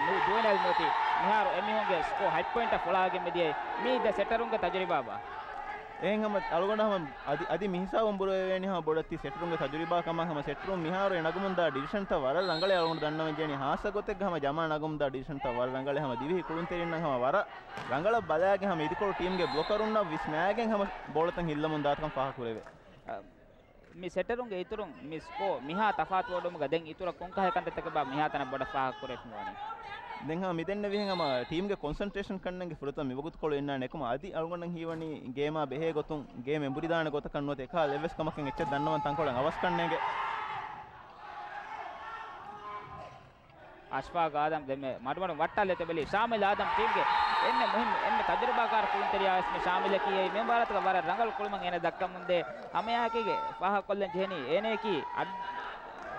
ނު-، ޖުވެނައިލް ނުވަތީ. މިހާރު އެމީހުންގެ ސްކޯ ހަތް ޕޮއިންޓަށް ފުޅާގެން މިދިޔައީ މީ ދެ ސެޓަރުންގެ ތަޖުރިބާބާ. އެހެން ހަމަ އަޅުގަނޑަށް ހަމަ އަދި، އަދި މިހިސާބުން ބުރަވެވޭނީ ހަމަ ބޮޑަށް ތި ސެޓަރުންގެ ތަޖުރިބާ ކަމަށް. ހަމަ ސެޓަރުން މިހާރު އެ ނަގަމުންދާ ޑިސިޝަންތައް ވަރަށް ރަނގަޅޭ އަޅުގަނޑު ދަންނަވަން ޖެހެނީ. ހާއްސަ ގޮތެއްގަ ހަމަ ޖަމާ ނަގަމުންދާ ޑިސިޝަންތައް ވަރަށް ރަނގަޅޭ. ހަމަ ދިވެހި ކުޅުންތެރިންނަށް ހަމަ ވަރަށް ރަނގަޅަށް ބަލާގެން ހަމަ އިދިކޮޅު ޓީމްގެ ބްލޮކަރުންނަށް ވިސްނާގެން ހަމަ ބޯޅަތައް ހިއްލަމުން ދާތަކަން ފާހަގަކުރެވޭ. މި ސެޓަރުންގެ އިތުރުން މި ސްކޯ މިހާ ތަފާތުވޮޑުމުގަ ދެން އިތުރަށް ކޮންކަހަލަ ކަންތައްތަކެއްބާ މިހާތަނަށް ބޮޑަށް ފާހަގަކުރެވިފައިވަނީ. ދެން ހަމަ މިދެންނެވިހެން ހަމަ ޓީމްގެ ކޮންސަންޓްރޭޝަން ކަންނޭނގެ ފުރަތަމަ މިވަގުތުކޮޅު އިންނާނެ އެކަމަށް އަދި އަޅުގަނޑަށް ހީވަނީ ގޭމާ ބެހޭ ގޮތުން ގޭމް އެނބުރިދާނެ ގޮތަކަށް ނުވަތަ އެކަހަލަ އެއްވެސް ކަމަކަށް އެއްޗެއް ދަންނަވަން ތަންކޮޅެއް އަވަސްކަންނޭނގެ. އަޝްފާގް އާދަމް ދެންމެ މަޑުމަޑުން ވައްޓާލެ ތެބެލި. ޝާމިލް އާދަމް ޓީމްގެ އެންމެ މުހިންމު، އެންމެ ތަޖުރިބާކާރު ކުޅުންތެރިޔާ ވެސް މި ޝާމިލަކީ އެ މި މުބާރާތުގަ ވަރަށް ރަނގަޅު ކުޅުމެއް އޭނަ ދައްކަމުންދޭ. ހަމައެއާއެކީގަ ފާހަގަކޮށްލަން ޖެހެނީ އޭނައަކީ އަ-،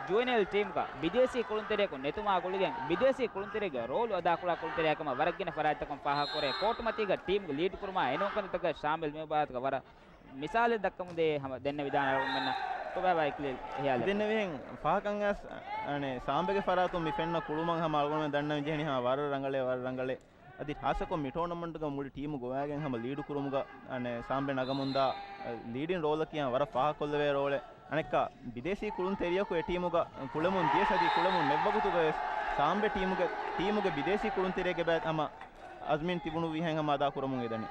ޖުވެނައިލް ޓީމްގަ ބިދޭސީ ކުޅުންތެރިޔަކު ނެތުމާ ގުޅިގެން ބިދޭސީ ކުޅުންތެރިޔެއްގެ ރޯލު އަދާކުރާ ކުޅުންތެރިޔާ ކަމަށް ވަރަށް ގިނަ ފަރާތްތަކުން ފާހަގަކުރޭ. ކޯޓުމަތީގަ ޓީމްގެ ލީޑް ކުރުމާ އެނޫން ކަންތައްތަކަށް ޝާމިލް މި މުބާރާތުގަ ވަރަށް މިސާލެއް ދައްކަމުންދޭ ހަމަ ދެންނެވިދާނެ އަޅުގަނޑުމެންނަށް. ކޮބާބާ އިކްލީލް އެހާލެވޭ. ދެންނެވިހެން ފާހަކަން އަސް، އަނެ، ސާމްބެގެ ފަރާތުން މި ފެންނަ ކުޅުމަށް ހަމަ އަޅުގަނޑުމެން ދަންނަވަން ޖެހެނީ ހަމަ ވަރަށް ރަނގަޅޭ، ވަރަށް ރަނގަޅޭ. އަދި ހާއްސަކޮށް މި ޓޯނަމަންޓްގަ މުޅި ޓީމު ގޮވާގެން ހަމަ ލީޑު ކުރުމުގަ، އަނެ، ސާމްބެ ނަގަމުންދާ، އަ، ލީޑިން ރޯލަކީ ހަމަ ވަރަށް ފާހަގަކޮށްލެވޭ ރޯލެއް. އަނެއްކާ ބިދޭސީ ކުޅުންތެރިޔަކު އެ ޓީމުގަ ކުޅެމުން ދިޔަސް އަދި ކުޅެމުން މެއްވަގުތުގަ ވެސް ސާމްބެ ޓީމުގެ، ޓީމުގެ ބިދޭސީ ކުޅުންތެރިޔެއްގެ ބައި ހަމަ އަޒްމީން ތިބުނު ވީހެން ހަމަ އަދާ ކުރަމުން އެދަނީ.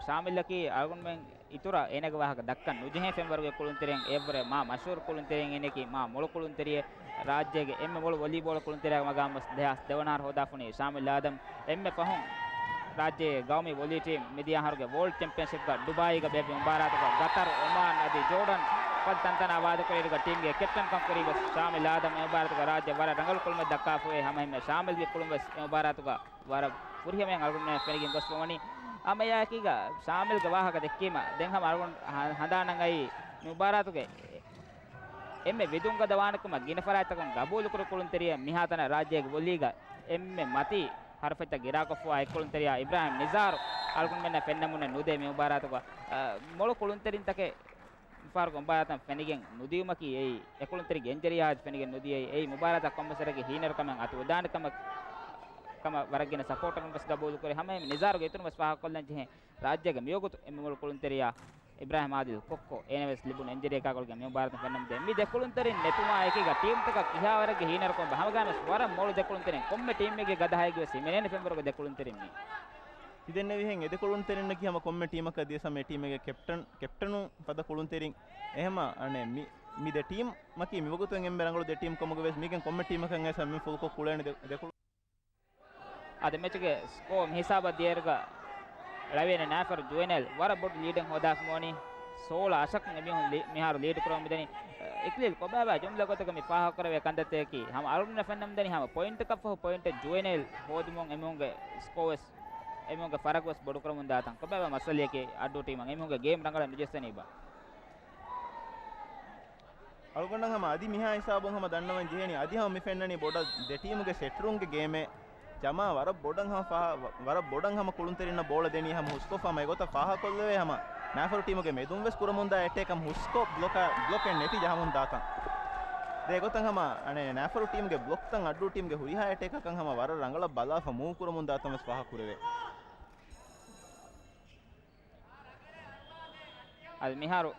ޝާމިލްއަކީ އަޅުގަނޑުމެން އިތުރަށް އޭނަގެ ވާހަކަ ދައްކަން ނުޖެހޭ ފެންވަރުގެ ކުޅުންތެރިން އެއްވަރެ މާ މަޝްހޫރު ކުޅުންތެރިން އޭނައަކީ މާ މޮޅު ކުޅުންތެރިއެއް. ރާއްޖޭގެ އެންމެ މޮޅު ވޮލީބޯޅަ ކުޅުންތެރިޔާގެ މަގާމް ވެސް ދެހާސް ދެވަނަ އަހަރު ހޯދާފަ ވަނީ ޝާމިލް އާދަމް. އެންމެ ފަހުން ރާއްޖޭގެ ގައުމީ ވޮލީ ޓީމް މިދިޔަ އަހަރުގެ ވޯލްޑް ޗެމްޕިއަންޝިޕްގަ ޑުބާއީގަ ބޭއްވި މުބާރާތުގަ ގަތަރު، އޮމާން އަދި ޖޯޑަން ފަދަ ތަންތަނާ ވާދަކުރިއިރުގަ ޓީމްގެ ކެޕްޓަންކަން ކުރީ ވެސް ޝާމިލް އާދަމް. އެ މުބާރާތުގަ ރާއްޖެ ވަރަށް ރަނގަޅު ކުޅުމެއް ދައްކާފައި ހަމައެހެންމެ ޝާމިލްގެ ކުޅުން ވެސް އެ މުބާރާތުގަ ވަރަށް ފުރިހަމައިން އަޅުގަނޑުމެން ފެނިގެން ގޮސްފަވަނީ. ހަމައެއާއެކީގަ ޝާމިލްގެ ވާހަކަ ދެއްކީމަ ދެން ހަމަ އަޅުގަނޑު ހަ-، ހަނދާން ނަގައި މި މުބާރާތުގެ އެންމެ ވެދުންގަދަ ވާނެކަމަށް ގިނަ ފަރާތްތަކުން ގަބޫލުކުރި ކުޅުންތެރިޔާ މިހާތަނަށް ރާއްޖޭގެ ވޮލީގަ އެންމެ މަތީ ހަރުފަތްތައް ގިރާކޮށްފަވާ އެއް ކުޅުންތެރިޔާ އިބްރާހިމް ނިޒާރު އަޅުގަނޑުމެންނަށް ފެންނަމުން ނުދޭ މި މުބާރާތުގަ. އަ، މޮޅު ކުޅުންތެރިންތަކެއް މިފަހަރުގެ މުބާރާތަށް ފެނިގެން ނުދިޔުމަކީ އެއީ، އެކުޅުންތެރިންގެ އިންޖަރީއާއެކު ފެނިގެން ނުދިޔައީ، އެއީ މުބާރާތަށް ކޮންމެސް ވަރެއްގެ ހީނަރުކަމެއް އަތުވެދާނެ ކަމަށް، ކަމަށް ވަރަށް ގިނަ ސަޕޯޓަރުން ވެސް ގަބޫލުކުރި. ހަމައެހެންމެ ނިޒާރުގެ އިތުރުން ވެސް ފާހަގަކޮށްލަން ޖެހޭ، ރާއްޖޭގެ މިވަގުތު އެންމެ މޮޅު ކުޅުންތެރިޔާ އިބްރާހިމް އާދިލް ކޮއްކޮ އޭނަ ވެސް ލިބުނު އިންޖަރީއަކާ ގުޅިގެން މި މުބާރާތަށް ފެންނަމުން ދޭ. މި ދެ ކުޅުންތެރިން ނެތުމާ އެކީގަ ޓީމްތަކަށް ކިހާވަރެއްގެ ހީނަރުކަމެއް ހަމަގައިމުވެސް ވަރަށް މޮޅު ދެ ކުޅުންތެރިން ކޮންމެ ޓީމެއްގެ ގަދަ ހައެއްގެ ވެސް ހިމެނޭނެ ފެންވަރުގެ ދެ ކުޅުންތެރިން މީ. ތިދެންނެވިހެން އެ ދެ ކުޅުންތެރިންނަކީ ހަމަ ކޮންމެ ޓީމަކަށް ދިޔަ ސަމެ ޓީމެއްގެ ކެޕްޓަން، ކެޕްޓަނުން ފަދަ ކުޅުންތެރިން. އެހެމަ އަނެއް މި، މި ދެ ޓީމަކީ މިވަގުތު އެންމެ ރަނގަޅު ދެ ޓީމް ކަމުގަ ވެސް މީގެން ކޮންމެ ޓީމަކަށް އެ ސަމެ ފުލްކޮށް ކުޅޭނެ ދެ، ދެ ކުޅު. އަދި މެޗުގެ ސްކޯ މި ހިސާބަށް ދިޔައިރުގަ ޅަވިޔަނި ނާފަރު ޖުވެނައިލް ވަރަށް ބޮޑު ލީޑެއް ހޯދާފަ މިވަނީ. ސޯޅަ އަށަކުން އެމީހުން ލީ-، މިހާރު ލީޑް ކުރަމުން މިދަނީ. އިކްލީލް ކޮބާބާ ޖުމްލަ ގޮތަކަށް މި ފާހަގަކުރެވޭ ކަންތައްތަކަކީ ހަމަ އަޅުގަނޑުމެންނަށް ފެންނަމުން ދަނީ ހަމަ ޕޮއިންޓަކަށްފަހު ޕޮއިންޓެއް ޖުވެނައިލް ހޯދުމުން އެމީހުންގެ ސްކޯ ވެސް، އެމީހުންގެ ފަރަގު ވެސް ބޮޑުކުރަމުން ދާތަން. ކޮބާބާ މައްސަލަޔަކީ އައްޑޫ ޓީމަށް އެމީހުންގެ ގޭމް ރަނގަޅަށް ނުޖެއްސަނީބާ. އަޅުގަނޑަށް ހަމަ އަދި މިހާ ހިސާބުން ހަމަ ދަންނަވަން ޖެހެނީ، އަދި ހަމަ މި ފެންނަނީ ބޮޑަށް ދެ ޓީމުގެ ސެޓަރުންގެ ގޭމެއް. ޖަމާ ވަރަށް ބޮޑަށް ހަމަ ފަހަ-، ވަ-، ވަރަށް ބޮޑަށް ހަމަ ކުޅުންތެރިންނަށް ބޯޅަ ދެނީ ހަމަ ހުސްކޮށްފަ ހަމަ އެގޮތަށް ފާހަގަކޮށްލެވޭ ހަމަ ނާފަރު ޓީމުގެ މެދުން ވެސް ކުރަމުންދާ އެޓޭކް ހަމަ ހުސްކޮށް ބްލޮކާ-، ބްލޮކެއް ނެތި ޖަހަމުން ދާތަން. ދެ އެގޮތަށް ހަމަ އަނެއް ނާފަރު ޓީމުގެ ބްލޮކްތައް އައްޑޫ ޓީމުގެ ހުރިހާ އެޓޭކަކަށް ހަމަ ވަރަށް ރަނގަޅަށް ބަލާފަ މޫވް ކުރަމުން ދާތަން ވެސް ފާހަގަކުރެވޭ. އަދި މިހާރު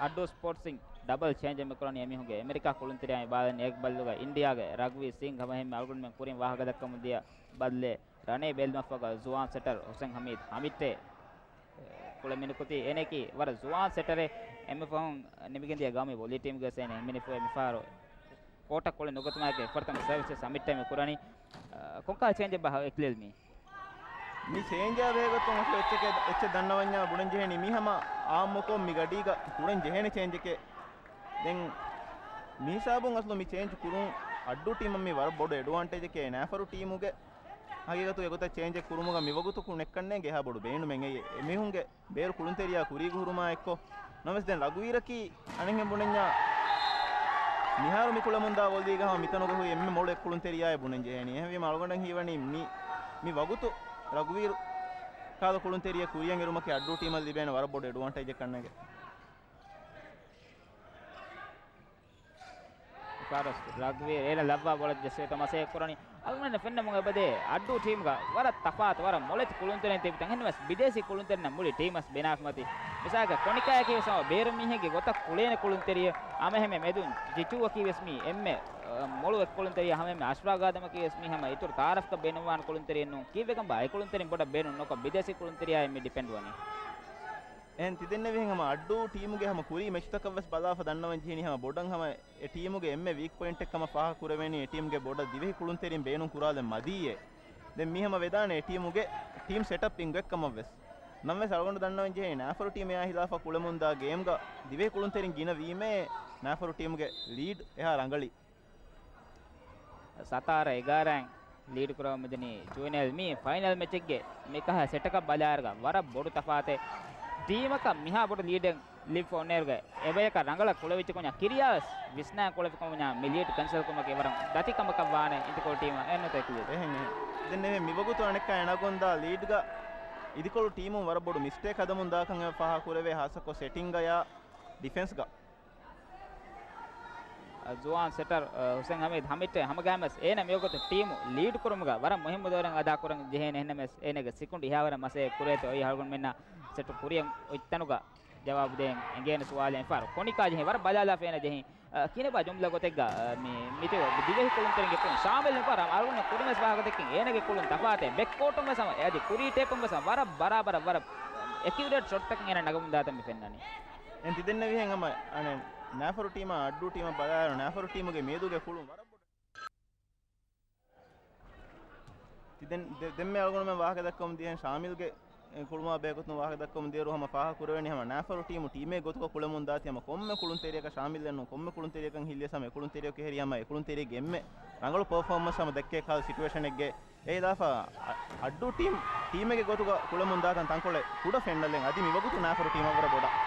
އައްޑޫ ސްޕޯޓްސްއިން ޑަބަލް ޗޭންޖެއް މިކުރަނީ އެމީހުންގެ އެމެރިކާ ކުޅުންތެރިޔާ މި ބާލަން އެކް ބަލުގަ އިންޑިޔާގެ ރަގްބީ ސިންގް ހަމައެހެންމެ އަޅުގަނޑުމެން ކުރިން ވާހަކަ ދައްކަމުން ދިޔަ ބައްލެއް ރަނޭ ބެލްމަފްފަގަ ޒުވާން ސެޓަރ ހުސެން ހަމީދް ހަމިއްޓޭ ކުޅެ މިނިކުތީ އޭނައަކީ ވަރަށް ޒުވާން ސެޓަރެއް. އެންމެ ފަހުން ނިމިގެންދިޔަ ގައުމީ ވޮލީ ޓީމްގެ ސޭނެ ހިމެނިފައި މިފަހަރު ކޯޓަށް ކުޅެ ނުގަތުމާއެކު އެފަރުތަކުން ސަރވިސް ސަމިޓް މި ކުރަނީ. އަ، ކޮންކަހަލަ ޗޭންޖެއްބާ އެކްލީލް މީ؟ މި ޗޭންޖާ ބެހޭގޮތުން އަސްލު އެއްޗެކޭ، އެއްޗެއް ދަންނަވަންޏާ ބުނަން ޖެހެނީ މީ ހަމަ އާއްމުކޮށް މި ގަޑީގަ ކުޅެން ޖެހޭނެ ޗޭންޖެކޭ. ދެން މި ހިސާބުން އަސްލު މި ޗޭންޖް ކުރުން އައްޑޫ ޓީމަށް މީ ވަރަށް ބޮޑު އެޑްވާންޓޭޖެކޭ. ނާފަރު ޓީމުގެ ހަގީގަތުގައި އެގޮތަށް ޗޭންޖެއް ކުރުމުގަ މިވަގުތު ކު-، ނެއްކަންނޭނގެ އެހާ ބޮޑު ބޭނުމެއް އެއީ. އެމީހުންގެ ބޭރު ކުޅުންތެރިޔާ ކުރީގަ ހުރުމާ އެއްކޮށް، ނަމަވެސް ދެން ރަގުވީރަކީ އަނެއްހެން ބުނަންޏާ، މިހާރު މި ކުޅެމުންދާ ވޮލީގަ ހަމަ މިތަނުގަ ހުރި އެންމެ މޮޅު އެއް ކުޅުންތެރިޔާއޭ ބުނަން ޖެހޭނީ. އެހެންވީމަ އަޅުގަނޑަށް ހީވަނީ މި، މި ވަގުތު ރަގުވީރު ކާލަ ކުޅުންތެރިޔަ ކުރިޔަށް އެރުމަކީ އައްޑޫ ޓީމަށް ލިބޭނެ ވަރަށް ބޮޑު އެޑްވާންޓޭޖެއް ކަންނޭނގެ. ފާރަސް ރަގްބީ އޭނަ ލައްވާ ބޯޅަ ޖެއްސެވިތަން މަސައްކަތް ކުރަނީ. އަޅުގަނޑު ފެންނަމުން އެބަދޭ އައްޑޫ ޓީމްގަ ވަރަށް ތަފާތު، ވަރަށް މޮޅެތި ކުޅުންތެރިން ތިބިތަން. އެހެންވެސް ބިދޭސީ ކުޅުންތެރިންނަށް މުޅި ޓީމް ވެސް ބިނާކަމަތި. މިސާލަކަށް ކޮނިކާއަކީ ވެސް ހަމަ ބޭރު މީހެއްގެ ގޮތަށް ކުޅޭނެ ކުޅުންތެރިޔެއް. ހަމައެހެންމެ މެދުން ޖިޗޫއަކީ ވެސް މީ އެންމެ، އަ، މޮޅު އެއް ކުޅުންތެރިޔާ. ހަމައެހެންމެ އަޝްރާފް އާދަމަކީ ވެސް މީ ހަމަ އިތުރު ތައާރަފްކަން ބޭނުންވާނެ ކުޅުންތެރިއެއް ނޫން. ކީއްވެގަންބާ އެ ކުޅުންތެރިން ބޮޑަށް ބޭނުން ނުކޮށް ބިދޭސީ ކުޅުންތެރިޔާއަށް މި ޑިޕެންޑް ވަނީ. އެހެން ތިދެންނެވިހެން ހަމަ އައްޑޫ ޓީމުގެ ހަމަ ކުރީ މެޗުތަކަށް ވެސް ބަލާފަ ދަންނަވަން ޖެހެނީ ހަމަ ބޮޑަށް ހަމަ އެ ޓީމުގެ އެންމެ ވީކް ޕޮއިންޓެއް ކަމަށް ފާހަގަ ކުރެވޭނީ އެ ޓީމުގެ ބޮޑަށް ދިވެހި ކުޅުންތެރިން ބޭނުން ކުރާލެއް މަދީއޭ. ދެން މީ ހަމަ ވެދާނެ އެ ޓީމުގެ ޓީމް ސެޓަޕް އިން ގޮތްކަމަށް ވެސް. ނަމަވެސް އަޅުގަނޑު ދަންނަވަން ޖެހޭ ނާފަރު ޓީމް އެއާ ހިލާފަށް ކުޅެމުންދާ ގޭމްގަ ދިވެހި ކުޅުންތެރިން ގިނަ ވީމޭ ނާފަރު ޓީމުގެ ލީޑް އެހާ ރަނގަޅީ. ސަތާރަ އެގާރައިން ލީޑް ކުރަމުން މިދަނީ ޖުވެނައިލް. މީ ފައިނަލް މެޗެއްގެ މިކަހަލަ ސެޓަކަށް ބަލާއިރުގަ ވަރަށް ބޮޑު ތަފާތެއް. ޓީމަކަށް މިހާ ބޮޑު ލީޑެއް ލިބިފަ އޮންނައިރުގަ އެބަޔަކަށް ރަނގަޅަށް ކުޅެވިއްޖެ ކުންޏާ ކިރިޔާވެސް ވިސްނާ ކުޅެފި ކުންޏާ މި ލީޑް ކެންސަލް ކުރުމަކީ ވަރަށް ދަތި ކަމަކަށް ވާނެ އިދިކޮޅު ޓީމަށް. އެހެން އެހެން. ދެން އެހެން މިވަގުތު އަނެއްކާ އެނަގޮންދާ ލީޑްގަ އިދިކޮޅު ޓީމުން ވަރަށް ބޮޑު މިސްޓޭކް ހަދަމުން ދާކަން އެބަ ފާހަގަ ކުރެވޭ ހާއްސަކޮށް ސެޓިންގަޔާ ޑިފެންސްގަ. އަ، ޒުވާން ސެޓަރ، އަ، ހުސެން ހަމީދް ހަމިއްޓޭ ހަމަގައިމުވެސް އޭނަ މިވަގުތު ޓީމު ލީޑް ކުރުމުގަ ވަރަށް މުހިއްމު ދައުރެއް އަދާކުރަން ޖެހޭނެ. އެހެންނަމަވެސް އޭނަގެ ސިކުނޑި އެހާވަރަށް މަސައްކަތް ކުރޭތޯ އޮތް އަޅުގަނޑުމެންނަށް ސެޓް ކުރިއަށް އޮތްތަނުގަ ޖަވާބު ދޭން އެނގޭނެ ސުވާލެއް. އެފާރު ކޮނިކާ ޖެހި ވަރަށް ބަލާލާފަ އޭނަ ޖެހި، އަ، ކިނެބާ ޖުމްލަ ގޮތެއްގަ، އަ، މި، މިތިބަ ދިވެހި ކުޅުންތެރިންގެ ކުޅުން ޝާމިލް ނުކުރާ އަޅުގަނޑު ކުރިންވެސް ވާހަކަ ދެއްކިން އޭނަގެ ކުޅުން ތަފާތެއް ބެކްކޯޓުން ވެސް ހަމަ އެ އަދި ކުރީ ޓޭޕުން ވެސް ހަމަ ވަރަށް ބަރާބަރަށް ވަރަށް އެކިއުރޭޓް ޝޮޓްތަކެއް އޭނަ ނަގަމުން ދާތަން މި ފެންނަނީ. އެން ތިދެންނެވިހެން ހަމަ އަނެއް ނާފަރު ޓީމާ އައްޑޫ ޓީމަށް ބަލާއިރު ނާފަރު ޓީމުގެ މިއަދުގެ ކުޅުން ވަރަށް ބޮޑު. ތިދެން ދެ-، ދެންމެ އަޅުގަނޑުމެން ވާހަކަ ދައްކަމުން ދިޔަހެން ޝާމިލްގެ ކުޅުމާ ބެހޭގޮތުން ވާހަކަ ދައްކަމުން ދިޔައިރު ހަމަ ފާހަގަ ކުރެވެނީ ހަމަ ނާފަރު ޓީމު ޓީމެއް ގޮތުގަ ކުޅެމުން ދާތީ ހަމަ ކޮންމެ ކުޅުންތެރިޔަކަށް ޝާމިލް ނޫން، ކޮންމެ ކުޅުންތެރިޔަކަށް ހިލިޔަސް ހަމަ އެ ކުޅުންތެރިޔަކު އެހެރީ ހަމަ އެ ކުޅުންތެރިޔަގެ އެންމެ ރަނގަޅު ޕަރފޯމަންސް ހަމަ ދެއްކޭ ކަހަލަ ސިޓުއޭޝަނެއްގެ. އެއިލާފަ އަ-، އައްޑޫ ޓީމް ޓީމެއްގެ ގޮތުގަ ކުޅެމުން ދާތަން ތަންކޮޅެއް ކުޑަ ފެންނަލެން އަދި މިވަގުތު ނާފަރު ޓީމަށްވުރެ ބޮޑަށް.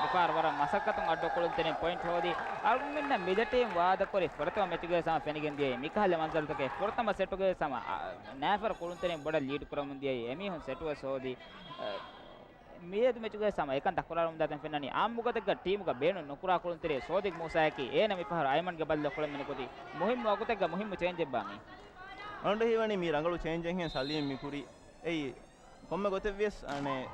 މިފަހަރު ވަރަށް މަސައްކަތުން އައްޑޫ ކުޅުންތެރިން ޕޮއިންޓް ހޯދި. އަޅުގަނޑުމެންނަށް މި ދެ ޓީމް ވާދަކުރި ފުރަތަމަ މެޗުގެ ހަމަ ފެނިގެން ދިޔައީ މިކަހަލަ މަންޒަރުތަކެއް. ފުރަތަމަ ސެޓުގެ ހަމަ އަ، ނާފަރު ކުޅުންތެރިން ބޮޑަށް ލީޑް ކުރަމުން ދިޔައީ އެމީހުން ސެޓުވެސް ހޯދި. އަ، މިއަދު މެޗުގަ ހަމަ އެކަން ދައްކަވާލަމުންދާތަން ފެންނަނީ އާއްމުގޮތެއްގަ ޓީމުގަ ބޭނުން ނުކުރާ ކުޅުންތެރި ސޯދިގް މޫސާއަކީ އޭނަ މިފަހަރު އައިމަންގެ ބަލަލަށް ކުޅެން މިނުކުތީ. މުހިއްމު ވަގުތެއްގަ މުހިއްމު ޗޭންޖެއްބާ މީ. އަޅުގަނޑަށް ހީވަނީ މީ ރަނގަޅު ޗޭންޖެއްހެން ސަލީމް މި ކުރީ. އެއީ ކޮންމެ ގޮތެއްވިޔަސް އަނެއް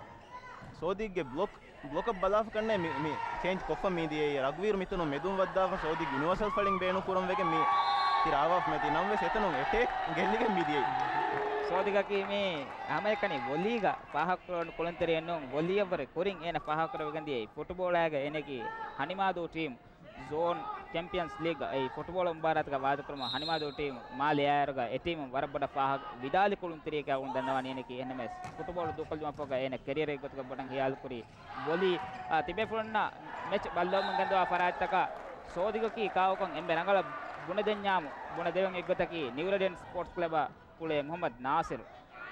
ސޯދިގްގެ ބްލޮކް، ބްލޮކަށް ބަލާފަ ކަންނޭ މި، މި ޗޭންޖް ކޮށްފަ މީ ދިޔައީ. ރަގުވީރު މިތަނުން މެދުން ވައްދާފަ ސޯދިގް ޔުނިވާސަލް ފަޅިން ބޭނުން ކުރަން ވެގެން މި ތި ރާވާފަ މެތި ނަމަވެސް އެތަނުން އެޓޭކް ގެއްލިގެން މި ދިޔައީ. ސޯދިގަކީ މި ހަމައެކަނި ވޮލީގަ ފާހަގަކުރަން ކުޅުންތެރިއެއް ނޫން، ވޮލީއަށްވުރެ ކުރިން އޭނަ ފާހަގަކުރެވިގެން ދިޔައީ. ފުޓުބޯޅައިގަ އޭނަގެ ހަނިމާދޫ ޓީމް ޒޯން ޗެމްޕިއަންސް ލީގް އެއީ ފުޓުބޯޅަ މުބާރާތުގަ ވާދަކުރުމަށް ހަނިމާދޫ ޓީމް މާލެ އާއިރުގަ އެ ޓީމުން ވަރަށް ބޮޑަށް ފާހަގަ ވިދާލި ކުޅުންތެރިއެކޭ އަޅުގަނޑު ދަންނަވާނީ އޭނަކީ. އެހެންނަމަވެސް ފުޓުބޯޅަ ދޫކޮށްލުމަށްފަހުގަ އޭނަ ކެރިއަރެއް ގޮތުގަ ބޮޑަށް ހިޔާލުކުރީ ވޮލީ. އާ، ތިބޭފުޅުންނަށް މެޗް ބައްލަވަމުން ގެންދަވާ ފަރާތްތަކަށް ސޯދިގަކީ ކާކުކަން އެންމެ ރަނގަޅަށް ބުނެދެންޏާމު، ބުނެދެވެން އެއްގޮތަކީ ނިއުރަޑިއަން ސްޕޯޓްސް ކްލަބަށް ކުޅޭ މުހައްމަދު ނާސިރު،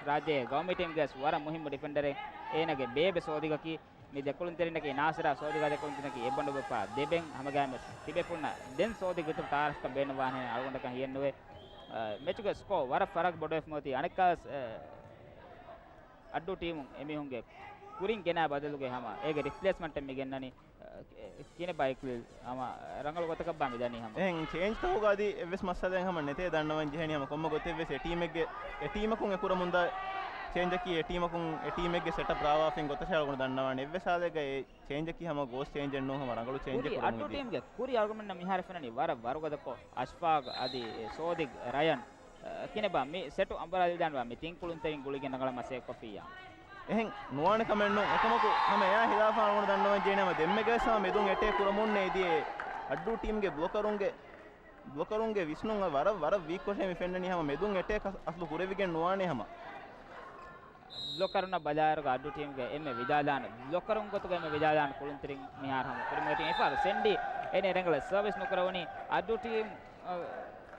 ރާއްޖޭގެ ގައުމީ ޓީމްގެ ވެސް ވަރަށް މުހިއްމު ޑިފެންޑަރެއް. އޭނަގެ ބޭބެ ސޯދިގަކީ މި ދެކުޅުންތެރިންނަކީ ނާސިރާ ސޯދިގާ ދެކުޅުންތެރިންނަކީ އެއްބަނޑު ބައްޕާ ދެބެން. ހަމަގައިމުވެސް ތިބޭފުޅުންނަށް ދެން ސޯދި ގޮތުން ތައާރަފްކަން ބޭނުންވާނެ އަޅުގަނޑަކަށް ހިޔެއްނުވޭ. އަ، މެޗުގެ ސްކޯ ވަރަށް ފަރަގު ބޮޑުވެފަ މިއޮތީ. އަނެއްކާވެސް، އަ، އައްޑޫ ޓީމުން އެމީހުންގެ ކުރިން ގެނާ ބަދަލުގައި ހަމަ އޭގެ ރިޕްލޭސްމަންޓެއް މި ގެންނަނީ. އަ، ކި-، ކިނެބާ އިކްލިލް ހަމަ ރަނގަޅު ގޮތަކަށް ބާ މިދަނީ ހަމަ. އެހެން ޗޭންޖްތަކުގަ އަދި އެއްވެސް މައްސަލައެއް ހަމަ ނެތޭ ދަންނަވަން ޖެހެނީ ހަމަ ކޮންމެ ގޮތެއްވެސް އެ ޓީމެއްގެ، އެ ޓީމަކުން އެ ކުރަމުންދާ ޗޭންޖަކީ އެ ޓީމަކުން އެ ޓީމެއްގެ ސެޓަޕް ރާވާފިން ގޮތަށޭ އަޅުގަނޑު ދަންނަވާނެ. އެއްވެސް ހާލެއްގަ އެ ޗޭންޖަކީ ހަމަ ގޯސް ޗޭންޖެއް ނޫން ހަމަ ރަނގަޅު ކުރި ޗޭންޖެއް އައްޑޫ ކުރަމުން މިދިޔަ. ޓީމްގެ ކުރި އަޅުގަނޑަށް މިހާރު ފެންނަނީ ވަރަށް ވަރުގަދަކޮށް އަޝްފާގް އަދި ސޯދިގް ރަޔަން ކިނެބާ މި ސެޓު އަނބުރާލިދާންވާ މި ތިން ކުޅުންތެރިން ގުޅިގެން ރަނގަޅަށް މަސައްކަތް ކޮށްފިއްޔާ. އެހެން ނުވާނެ ކަމެއް ނޫން. އެކަމަކު ހަމަ އެއާ ހިލާފަށް އަޅުގަނޑު ދަންނަވަން ޖެހޭނީ ހަމަ ދެންމެ ގައިސް ހަމަ މެދުން އެޓޭކް ކުރަމުންނޭ އިދިޔޭ. އައްޑޫ ޓީމްގެ ބްލޮކަރުންގެ، ބްލޮކަރުންގެ ވިސްނުން ވަރަށް، ވަރަށް ވީކްކޮށޭ މި ފެންނަނީ ހަމަ މެދުން އެޓޭކް އަސް-، އަސްލު ކުރެވިގެން ނުވާނޭ ހަމަ. ބްލޮކަރުންނަށް ބަލާއިރުގަ އައްޑޫ ޓީމްގެ އެންމެ ވިދާލާނެ، ބްލޮކަރުން ގޮތުގަ އެންމެ ވިދާލާނެ ކުޅުންތެރިން މިހާރު ހަމަ ކުރިމަގެ ޓީމް. އެފާރު ސެންޑީ އޭނަ ރަނގަޅަށް ސަރވިސް ނުކުރެވުނީ. އައްޑޫ ޓީމް، އަ،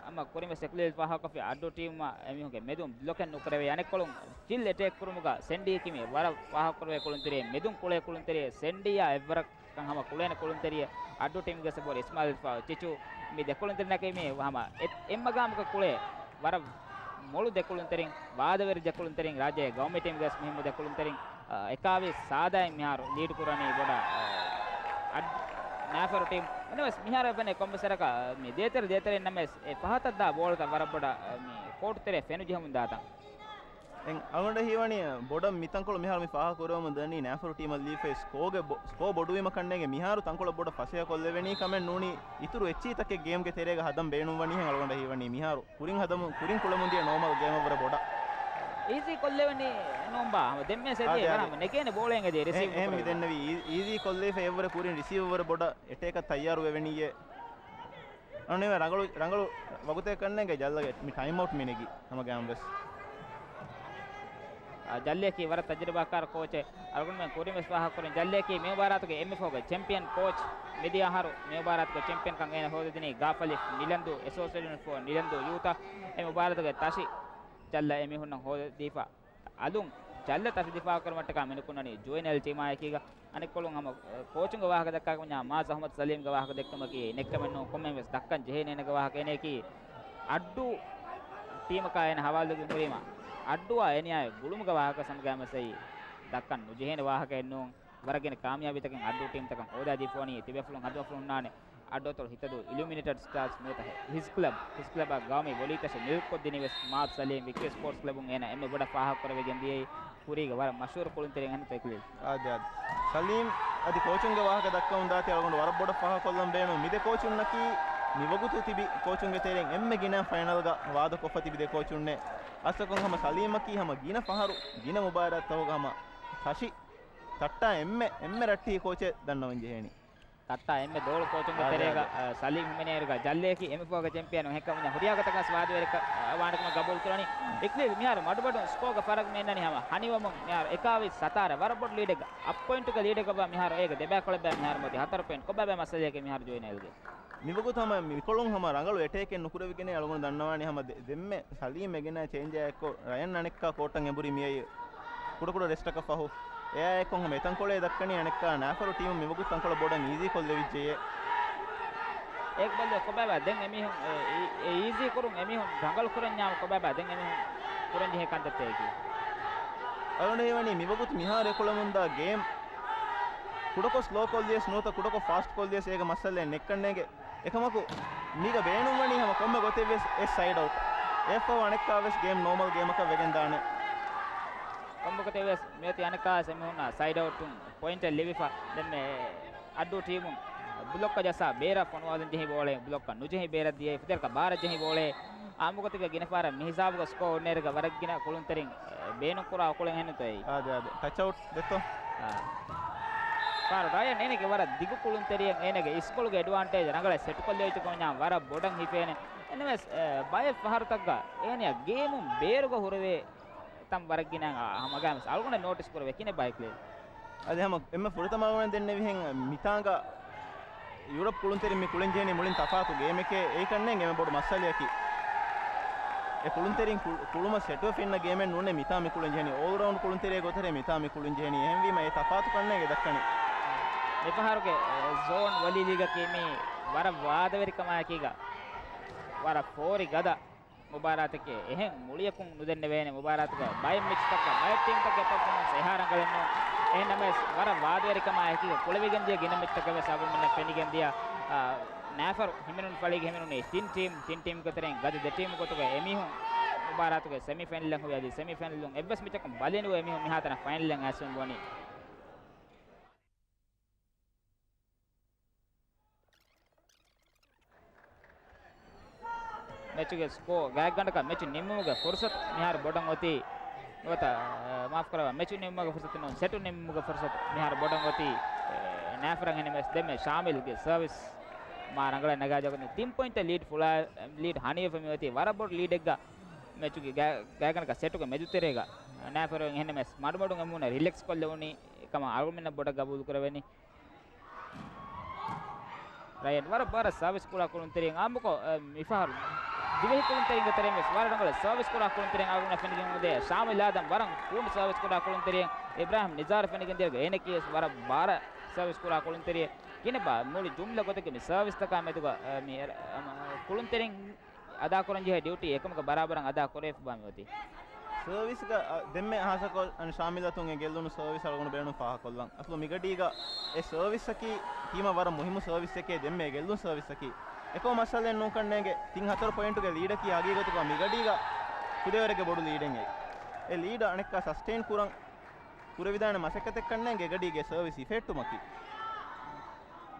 ހަމަ ކުރިން ވެސް އެކުލެވި ފާހަގަކޮށްފި އައްޑޫ ޓީމް އެމީހުންގެ މެދުން ބްލޮކެއް ނުކުރެވޭ. އަނެއްކޮޅުން ޗިލް އެޓޭކް ކުރުމުގަ ސެންޑީއަކީ މި ވަރަށް ފާހަގަކުރެވޭ ކުޅުންތެރިއެއް. މެދުން ކުޅޭ ކުޅުންތެރިއެއް. ސެންޑީއާ އެއްވަރަށް ކަން ހަމަ ކުޅޭނެ ކުޅުންތެރިއެއް. އައްޑޫ ޓީމްގެ ސަބޯރި އިސްމާއިލް ފާ ޗިޗު މި ދެކުޅުންތެރިންނަކީ މި ހަމަ އެ-، އެއްމަގާމަކަށް ކުޅޭ ވަރަށް މޮޅު ދެކުޅުންތެރިން، ވާދަވެރި ދެކުޅުންތެރިން، ރާއްޖޭގެ ގައުމީ ޓީމްގެ ވެސް މުހިއްމު ދެކުޅުންތެރިން، އަ، އެކާވީސް ސާދައިން މިހާރު ލީޑް ކުރަނީ ބޮޑަށް، އަ، އައް-، ނާފަރު ޓީމް. އެންނަވެސް މިހާރު އެފެން ކޮންމެސް ވަރަކަށް މި ދޭތެރެ ދޭތެރެއިން ނަމަވެސް އެ ފަހަތަށް ދާ ބޯޅަތައް ވަރަށް ބޮޑަށް، އަ، މި ކޯޓު ތެރޭ ފެނުޖެހެމުން ދާތަން. އެން އަޅުގަނޑަށް ހީވަނީ ބޮޑަށް މިތަންކޮޅު މިހާރު މި ފާހަގަ ކުރެވެމުން ދަނީ ނާފަރު ޓީމަށް ލީފައި ސްކޯގެ ބޮ-، ސްކޯ ބޮޑުވީމަ ކަންނޭނގެ މިހާރު ތަންކޮޅަށް ބޮޑަށް ފަސޭހަ ކޮށްލެވެނީ ކަމެއް ނޫނީ އިތުރު އެއްޗިހިތަކެއް ގޭމްގެ ތެރޭގަ ހަދަން ބޭނުންވަނީހެން އަޅުގަނޑަށް ހީވަނީ މިހާރު ކުރިން ހަދަމު-، ކުރިން ކުޅެމުން ދިޔަ ނޯމަލް ގޭމަށްވުރެ ބޮޑަށް. އީޒީ ކޮށްލެވެނީ ނޯމްބާ ހަމަ ދެންމެ ސެދި އާދެ، ވަރަށް އާދެ. ހަމަ ނެގޭނެ ބޯޅައިން އެދި އެހެން، ރިސީވް އެހެން ނުކުރެވޭ. މި ދެންނެވީ އީ-، އީޒީ ކޮށްލީފަ އެއްވުރެ ކުރިން ރިސީވް ވުރެ ބޮޑަށް އެޓޭކަށް ތައްޔާރު ވެވެނީއޭ. އަނެވެ ރަނގަޅު، ރަނގަޅު ވަގުތެއް ކަންނޭނގެ ޖައްލަގެ މި ޓައިމް އައުޓް މި ނެގީ ހަމަ ގައިމު ވެސް. އާ، ޖައްލެއަކީ ވަރަށް ތަޖުރިބާކާރު ކޯޗެއް. އަޅުގަނޑުމެން ކުރިން ވެސް ފާހަގަކުރިން ޖައްލެއަކީ މި މުބާރާތުގެ އެންމެ ފަހުގެ ޗެމްޕިއަން ކޯޗް. މިދިޔަ އަހަރު މި މުބާރާތުގެ ޗެމްޕިއަންކަން އޭނަ ހޯދަދިނީ ގާފަލި ނިލަންދޫ، އެސޯސިއޭޝަން ފޯ ނިލަންދޫ ޔޫތަށް. އެ މުބާރާތުގެ ތަށި ޖައްލަ އެމީހުންނަށް ހޯދަދީފަ. އަލުން ޖައްލަ ތަށި ދިފާއުކުރުމަށްޓަކާ މިނުކުންނަނީ ޖުވެނައިލް ޓީމާއެކީގަ. އަނެއްކޮޅުން ހަމަ ކޯޗުންގެ ވާހަކަ ދައްކާކަމަންޏާ މާޒް އަހުމަދު ސަލީމްގެ ވާހަކަ ދެއްކުމަކީ ނެއްކަމެއް ނޫން. ކޮންމެވެސް ދައްކަން ޖެހޭނެ އޭނަގެ ވާހަކަ އޭނައަކީ އައްޑޫ ޓީމަކާ އޭނަ ހަވާލުވެގެން ހުރީމަ އައްޑޫއާ އެނިޔާއެއް ގުޅުމުގެ ވާހަކަ ސަމަގާމަސައީ ދައްކަން ނުޖެހޭނެ ވާހަކައެއް ނޫން. ވަރަށް ގިނަ ކާމިޔާބީތަކެއް އައްޑޫ ޓީމްތަކަށް ހޯދާދީފަ ވަނީ ތިބޭފުޅުން ހަނދުމަފުޅު ހުންނާނެ. އައްޑޫއަތޮޅު ހިތަދޫ އިލިއުމިނޭޓަޑް ސްޓާރސް ނުވަތަ ހި-، ހިސް ކްލަބް، ހިސް ކްލަބާ ގައުމީ ވޮލީ ތަށެއް މިލްކުކޮށްދިނީވެސް މާޒް ސަލީމް ވިކްޓޯރިއާ ސްޕޯޓްސް ކްލަބުން އޭނަ އެންމެ ބޮޑަށް ފާހަގަކުރެވިގެން ދިޔައީ ކުރީގެ ވަރަށް މަޝްހޫރު ކުޅުންތެރިން އެހެންތޯ އިކްލީލް. އާދެ، އާދެ. ސަލީމް އަދި ކޯޗުންގެ ވާހަކަ ދައްކަމުން ދާތީ އަޅުގަނޑު ވަރަށް ބޮޑަށް ފާހަގަކޮށްލަން ބޭނުން. މިދެ ކޯޗުންނަކީ މިވަގުތު ތިބި ކޯޗުންގެ ތެރެއިން އެންމެ ގިނަ ފައިނަލްގަ ވާދަކޮށްފަ ތިބި ދެ ކޯޗުންނޭ. އަސްލަކުން ހަމަ ސަލީމަކީ ހަމަ ގިނަ ފަހަރު ގިނަ މުބާރާތްތަކުގަ ހަމަ ތަށި ތައްޓާ އެންމެ، އެންމެ ރައްޓެހި ކޯޗެއް ދަންނަވަން ޖެހޭނީ. ތައްޓާ އެންމެ ދޯޅު ކޯޗުންގެ އާ، ތެރޭގަ، އާ، ސަލީމް ހިމެނޭރުގަ ޖައްލެއަކީ އެމިފޯގެ ޗެމްޕިއަނު ހެއްކަމުން ހުރިހާ ގޮތަކަސް ވާދަވެރިކަ، އާ، ވާނެކަމަށް ގަބޫލު ކުރަނީ. އިކްލީލް މިހާރު މަޑުމަޑުން ސްކޯގަ ފަރަގު މެންނަނީ ހަމަ ހަނިވަމުން މިހާރު އެކާވީސް ސަތާރަ ވަރަށް ބޮޑު ލީޑެއްގަ އަށް ޕޮއިންޓުގެ ލީޑެއްގަ ވާ މިހާރު އޭގެ ދެބައިކޮޅެއްބައި މިހާރު މޮތީ ހަތަރު ޕޮއިންޓް. ކޮބާބައި މައްސަލައެކޭ މިހާރު ޖޮއިނައިލްގެ؟ މިވަގުތު ހަމަ މިކޮޅުން ހަމަ ރަނގަޅު އެޓޭކެއް ނުކުރެވިގެނޭ އަޅުގަނޑު ދަންނަވާނީ ހަމަ ދެ-، ދެންމެ ސަލީމް އެގެނާ ޗޭންޖާ އެއްކޮށް ރަޔަން އަނެއްކާ ކޯޓަށް އެނބުރި މިއައީ ކުޑަކުޑަ ރެސްޓަކަށް ފަހު. އެއާ އެއްކޮށް ހަމަ އެތަންކޮޅޭ ދައްކަނީ އަނެއްކާ ނާފަރު ޓީމު މިވަގުތު ތަންކޮޅެއް ބޮޑަށް އީޒީ ކޮށްލެވިއްޖެޔޭ. އޭގެ ބަދަލު ކޮބާބާ ދެން އެމީހުން އެ، އީ-، އެ އީޒީ ކުރުން އެމީހުން ރަނގަޅު ކުރަންޏާމު ކޮބާބާ ދެން އެމީހުން ކުރަންޖެހޭ ކަންތައްތަކަކީ؟ އަޅުގަނޑު ހީވަނީ މިވަގުތު މިހާރު އެކުޅަމުންދާ ގޭމް ކުޑަކޮށް ސްލޯ ކޮށްލިޔަސް ނުވަތަ ކުޑަކޮށް ފާސްޓް ކޮށްލިޔަސް އޭގެ މައްސަލައެއް ނެއްކަންނޭނގެ. އެކަމަކު މީގަ ބޭނުންވަނީ ހަމަ ކޮންމެ ގޮތެއްވެސް އެއް ސައިޑް އައުޓް. އެއަށްފަހު އަނެއްކާވެސް ގޭމް ނޯމަލް ގޭމަކަށް ވެގެންދާނެ. ކޮންމެ ގޮތެއްވެސް މިއޮތީ އަނެއްކާވެސް އެމީހުންނަށް ސައިޑް އައުޓުން ޕޮއިންޓެއް ލިބިފަ. ދެންމެ އައްޑޫ ޓީމުން ބްލޮކަށް ޖައްސާ ބޭރަށް ފޮނުވާލަން ޖެހި ބޯޅައެއް، ބްލޮކަށް ނުޖެހި ބޭރަށް ދިޔައީ، ފުދޭވަރަކަށް ބާރަށް ޖެހި ބޯޅައެއް. އާއްމުގޮތެއްގަ ގިނަ ފަހަރަށް މި ހިސާބުގަ ސްކޯ އޮންނައިރުގަ ވަރަށް ގިނަ ކުޅުންތެރިން ބޭނުންކުރާ ކުޅެން ހެންނުތޯއެއް؟ އާދެ، އާދެ. ޓަޗް އައުޓް ދެއްތޯ؟ އާ. ފާރު ރަޔަން އޭނަގެ ވަރަށް ދިގު ކުޅުންތެރިއެއް، އޭނަގެ ސްކުލްގެ އެޑްވާންޓޭޖް ރަނގަޅަށް ސެޓުކޮށްލެވިއްޖެކަމަށް ވަރަށް ބޮޑަށް ހިފޭނެ. އެންމެސް، އެ، ބައެއް ފަހަރުތަކުގަ އޭނަޔަށް ގޭމުން ބޭރުގަ ހުރެވޭ ތަން ވަރަށް ގިނަ ހަމަގައިމެސް އަޅުގަނޑަށް ނޯޓިސް ކުރެވޭ ކިނެބާ އިކްލީލް. އަދި ހަމަ އެންމެ ފުރަތަމަ އަޅުގަނޑު ދެންނެވިހެން މިތާނގަ ޔޫރަޕް ކުޅުންތެރިން މި ކުޅެން ޖެހެނީ މުޅިން ތަފާތު ގޭމެކޭ. އެއީކަންނޭނގެ އެންމެ ބޮޑު މައްސަލަޔަކީ. އެ ކުޅުންތެރިން ކު-، ކުޅުމަށް ސެޓުވެފަ އިންނަ ގޭމެއް ނޫނޭ މިތާ މި ކުޅެން ޖެހެނީ. އޯލްރައުންޑް ކުޅުންތެރިއެއް ގޮތަށޭ މިތާ މި ކުޅެން ޖެހެނީ. އެހެންވީމަ އެ ތަފާތުކަންނޭނގެ ދައްކަނީ. މިފަހަރުގެ، އެ، ޒޯން ވޮލީ ލީގަކީ މީ ވަރަށް ވާދަވެރިކަމާއެކީގަ ވަރަށް ފޯރި ގަދަ މުބާރާތެކޭ. އެހެން މުޅިއަކުން ނުދެންނެވޭނެ މުބާރާތުގަ ބައެއް މެޗްތަކަށް ބައެއް ޓީމްތަކުގެ ޕަރފޯމަންސް އެހާ ރަނގަޅެއްނޫން. އެހެންނަމަވެސް ވަރަށް ވާދަވެރިކަމާ އެކީގަ ކުޅެވިގެންދިޔަ ގިނަ މެޗްތަކެއް ވެސް އަޅުގަނޑުމެންނަށް ފެނިގެންދިޔަ، އާ، ނާފަރު ހިމެނުން ފަޅީގަ ހިމެނުނީ ތިން ޓީމް، ތިން ޓީމްގެ ތެރެއިން ގަދަ ދެ ޓީމް ގޮތުގަ އެމީހުން މުބާރާތުގެ ސެމި ފައިނަލަށް ހުރި އަދި ސެމި ފައިނަލުން އެއްވެސް މެޗަކުން ބަލެއްނުވޭ އެމީހުން މިހާތަނަށް ފައިނަލަށް އައިސްފަ ބުނީ. މެޗުގެ ސްކޯ ގާތްގަނޑަކަށް މެޗު ނިމުމުގެ ފުރުސަތު މިހާރު ބޮޑަށް އޮތީ ނުވަތަ، އަ، މާފު ކުރައްވާ، މެޗު ނިމުމުގެ ފުރުސަތު ނޫން، ސެޓު ނިމުމުގެ ފުރުސަތު މިހާރު ބޮޑަށް އޮތީ، އެ، ނާފަރަށް. އެހެންނަމަވެސް ދެންމެ ޝާމިލްގެ ސަރވިސް މާ ރަނގަޅަށް ނަގާ ޖައްސަނީ. ތިން ޕޮއިންޓަށް ލީޑް ފުޅާ، ލީޑް ހަނިވެފަ މިއޮތީ ވަރަށް ބޮޑު ލީޑެއްގަ މެޗުގެ ގާ-، ގާތްގަނޑަކަށް ސެޓުގެ މެދުތެރޭގަ ނާފަރު. އެހެންނަމަވެސް މަޑުމަޑުން އެމީހުންނަށް ރިލެކްސް ކޮށްލެވުނީ ކަމަށް އަޅުގަނޑުމެންނަށް ބޮޑަށް ގަބޫލު ކުރެވެނީ. ރަޔަން ވަރަށް ބާރަށް ސާވިސް ކުރާ ކުޅުންތެރިން އާއްމުކޮށް، އަ، މިފަހަރު ދިވެހި ކުޅުންތެރިންގެ ތެރެއިން ވެސް ވަރަށް ރަނގަޅަށް ސާވިސް ކުރާ ކުޅުންތެރިން އަޅުގަނޑަށް ފެނިގެން އުޅެ. ޝާމިލް އާދަމް ވަރަށް ކޫނު ސާވިސް ކުރާ ކުޅުންތެރިން. އިބްރާހިމް ނިޒާރު ފެނިގެން ދިޔަ އޭނަކީ ވެސް ވަރަށް ބާރަށް ސާވިސް ކުރާ ކުޅުންތެރިން. ކިނެބާ މުޅި ޖުމްލަ ގޮތެއްގެ މި ސާވިސްތަކާ މެދުގަ، އަ، މި، އަ، ކުޅުންތެރިން އަދާކުރަން ޖެހޭ ޑިއުޓީ އެކަމަކު ބަރާބަރަށް އަދާ ކުރެވިފަ ބާ މި އޮތީ. ސަރވިސްގަ، އަ، ދެންމެ ހާއްސަކޮށް އަން ޝާމިލް އަތުން އެ ގެއްލުނު ސަރވިސް އަޅުގަނޑު ބޭނުން ފާހަގަކޮށްލަން. އަސްލު މިގަޑީގަ އެ ސަރވިސްއަކީ ޓީމަށް ވަރަށް މުހިއްމު ސަރވިސްއެކޭ. ދެންމެ އެ ގެއްލުނު ސަރވިސްއަކީ އެކަމަކު މައްސަލައެއް ނޫންކަންނޭނގެ. ތިން ހަތަރު ޕޮއިންޓުގެ ލީޑަކީ ހަގީގަތުގަ މިގަޑީގަ ކުދޭވަރެއްގެ ބޮޑު ލީޑެއް. އެ ލީޑަށް އަނެއްކާ ސަސްޓެއިން ކުރަން ކުރެވިދާނެ މަސައްކަތެއްކަންނޭނގެ ގަޑީގެ ސަރވިސް ހިފެހެއްޓުމަކީ.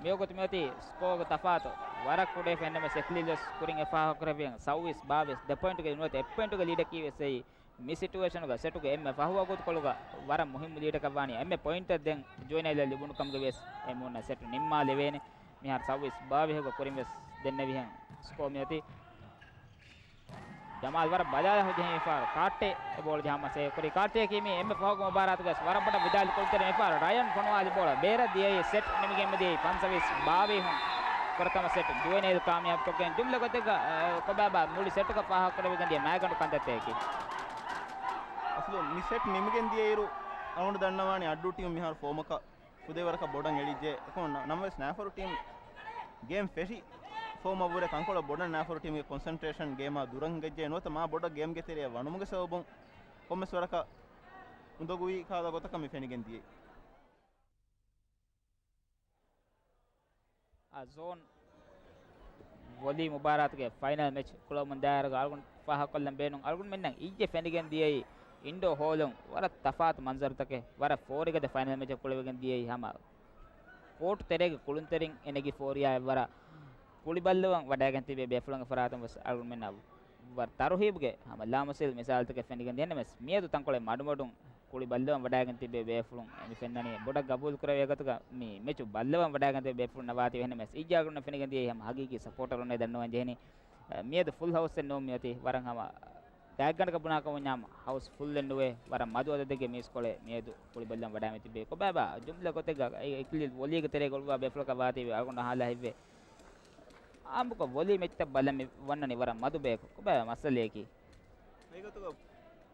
މިވަގުތު މިއޮތީ ސްކޯގެ ތަފާތު ވަރަށް ކުޑައެއް. އެހެންނަމަވެސް އެކްލީލް ވެސް ކުރިން އެ ފާހަގަކުރެއްވިހެން ސައުވީސް ބާވީސް ދެ ޕޮއިންޓުގެ ނުވަތަ އެއް ޕޮއިންޓުގެ ލީޑަކީ ވެސް އެއީ. މި ސިޓުއޭޝަނުގަ ސެޓުގެ އެންމެ ފަހު ވަގުތުކޮޅުގަ ވަރަށް މުހިއްމު ލީޑަކަށް ވާނީ. އެންމެ ޕޮއިންޓެއް ދެން ޖުވެނައިލަށް ލިބުނު ކަމުގަ ވިޔަސް އެމީހުންނަށް ސެޓު ނިންމާލެވޭނެ. މިހާރު ސައުވީސް ބާވީހުގަ ކުރިން ވެސް ދެންނެވިހެން ސްކޯ މިއޮތީ. ޖަމާލް ވަރަށް ބަލާލާ ހުށަހެޅި މިފަހަރު ކާއްޓޭ އެ ބޯޅަ ޖަހަން މަސޭ ކުރި. ކާއްޓޭއަކީ މީ އެންމެ ފަހުގެ މުބާރާތުގަސް ވަރަށް ބޮޑަށް ވިދާޅު ކުޅުންތެރި. މިފަހަރު ރަޔަން ފޮނުވާލި ބޯޅަ ބޭރަށް ދިޔައީ ސެޓް ނިމިގެން މިދިޔައީ ފަންސަވީސް ބާވީހުން. ފުރަތަމަ ސެޓް ޖުވެނައިލް ކާމިޔާބުކޮށްގެން ޖުމްލަ ގޮތެއްގަ، އަ، ކޮބާބާ މުޅި ސެޓުގަ ފާހަގަކުރެވިގެން ދިޔަ މައިގަނޑު ކަންތައްތަކަކީ. އަސްލު މި ސެޓް ނިމިގެން ދިޔައިރު އަޅުގަނޑު ދަންނަވާނީ އައްޑޫ ޓީމު މިހާރު ފޯމަކަށް ފުދޭވަރަކަށް ބޮޑަށް އެޅިއްޖެ. އެކަމަކު ނަ-، ނަމަވެސް ނާފަރު ޓީމް ގޭމް ފެށި ފޯމަށްވުރެ ތަންކޮޅެއް ބޮޑަށް ނާފަރު ޓީމްގެ ކޮންސެންޓްރޭޝަން ގޭމާ ދުރަށް ހިނގައްޖެ. ނުވަތަ މާ ބޮޑަށް ގޭމްގެ ތެރެއަށް ވަނުމުގެ ސަބަބުން ކޮންމެސް ވަރަކަށް އުނދަގޫވީ ކަހަލަ ގޮތަކަށް މި ފެނިގެން ދިޔައީ. އާ ޒޯން ވޮލީ މުބާރާތުގެ ފައިނަލް މެޗް ކުޅަމުން ދާއިރުގަ އަޅުގަނޑު ފާހަގަކޮށްލަން ބޭނުން. އަޅުގަނޑުމެންނަށް އިއްޔެ ފެނިގެން ދިޔައީ އިންޑޯ ހޯލުން ވަރަށް ތަފާތު މަންޒަރުތަކެއް، ވަރަށް ފޯރިގަދަ ފައިނަލް މެޗެއް ކުޅެވިގެން ދިޔައީ. ހަމަ ކޯޓު ތެރޭގެ ކުޅުންތެރިން އެނެގި ފޯރިޔާ އެއްވަރަށް ކުޅިބައްލަވަން ވަޑައިގެން ތިބޭ ބޭފުޅުންގެ ފަރާތުން ވެސް އަޅުގަނޑުމެންނަށް ވަރަށް ތަރުހީބުގެ ހަމަ ލާމަސީލް މިސާލުތަކެއް ފެނިގެން ދިޔަނީ. މިއަދު ތަންކޮޅެއް މަޑުމަޑުން ކުޅި ބައްލަވަން ވަޑައިގެން ތިބޭ ބޭފުޅުން މި ފެންނަނީ. ބޮޑަށް ގަބޫލު ކުރެވޭ ގޮތުގަ މި މެޗު ބައްލަވަން ވަޑައިގެން ތިބޭ ބޭފުޅުން ނަވާތީ އެހެންނަމަވެސް އިއްޔާގުން ފެނިގެން ދިޔައީ ހަމަ ހަގީގީ ސަޕޯޓަރުންނޭ ދަންނަވަން ޖެހެނީ. މިއަދު ފުލް ހައުސްއެއް ނޫން މިއޮތީ. ވަރަށް ހަމަ ގާތްގަނޑަކަށް ބުނާކަމުން ހަމަ ހައުސް ފުލްއެއް ނުވޭ. ވަރަށް މަދު އަދަދެއްގެ މީސްކޮޅެއް މިއަދު ކުޅި ބައްލަވަން ވަޑައިގެން ތިބޭ. ކޮބާބާ ޖުމްލަ ގޮތެއްގަ އެ އެކިލީ ވޮލީގެ ތެރޭ ގޮޅުވާ ބޭފުޅަކަށް ވާތީވެ އަޅުގަނޑު ހާލާ ހިތްވޭ. އާނބުކޮށް ވޮލީ މެޗްތައް ބަލަން މި ވަންނަނީ ވަރަށް މަދު ބަޔަކު. ކޮބާ މައްސަލައަކީ؟ އެގޮތުގަ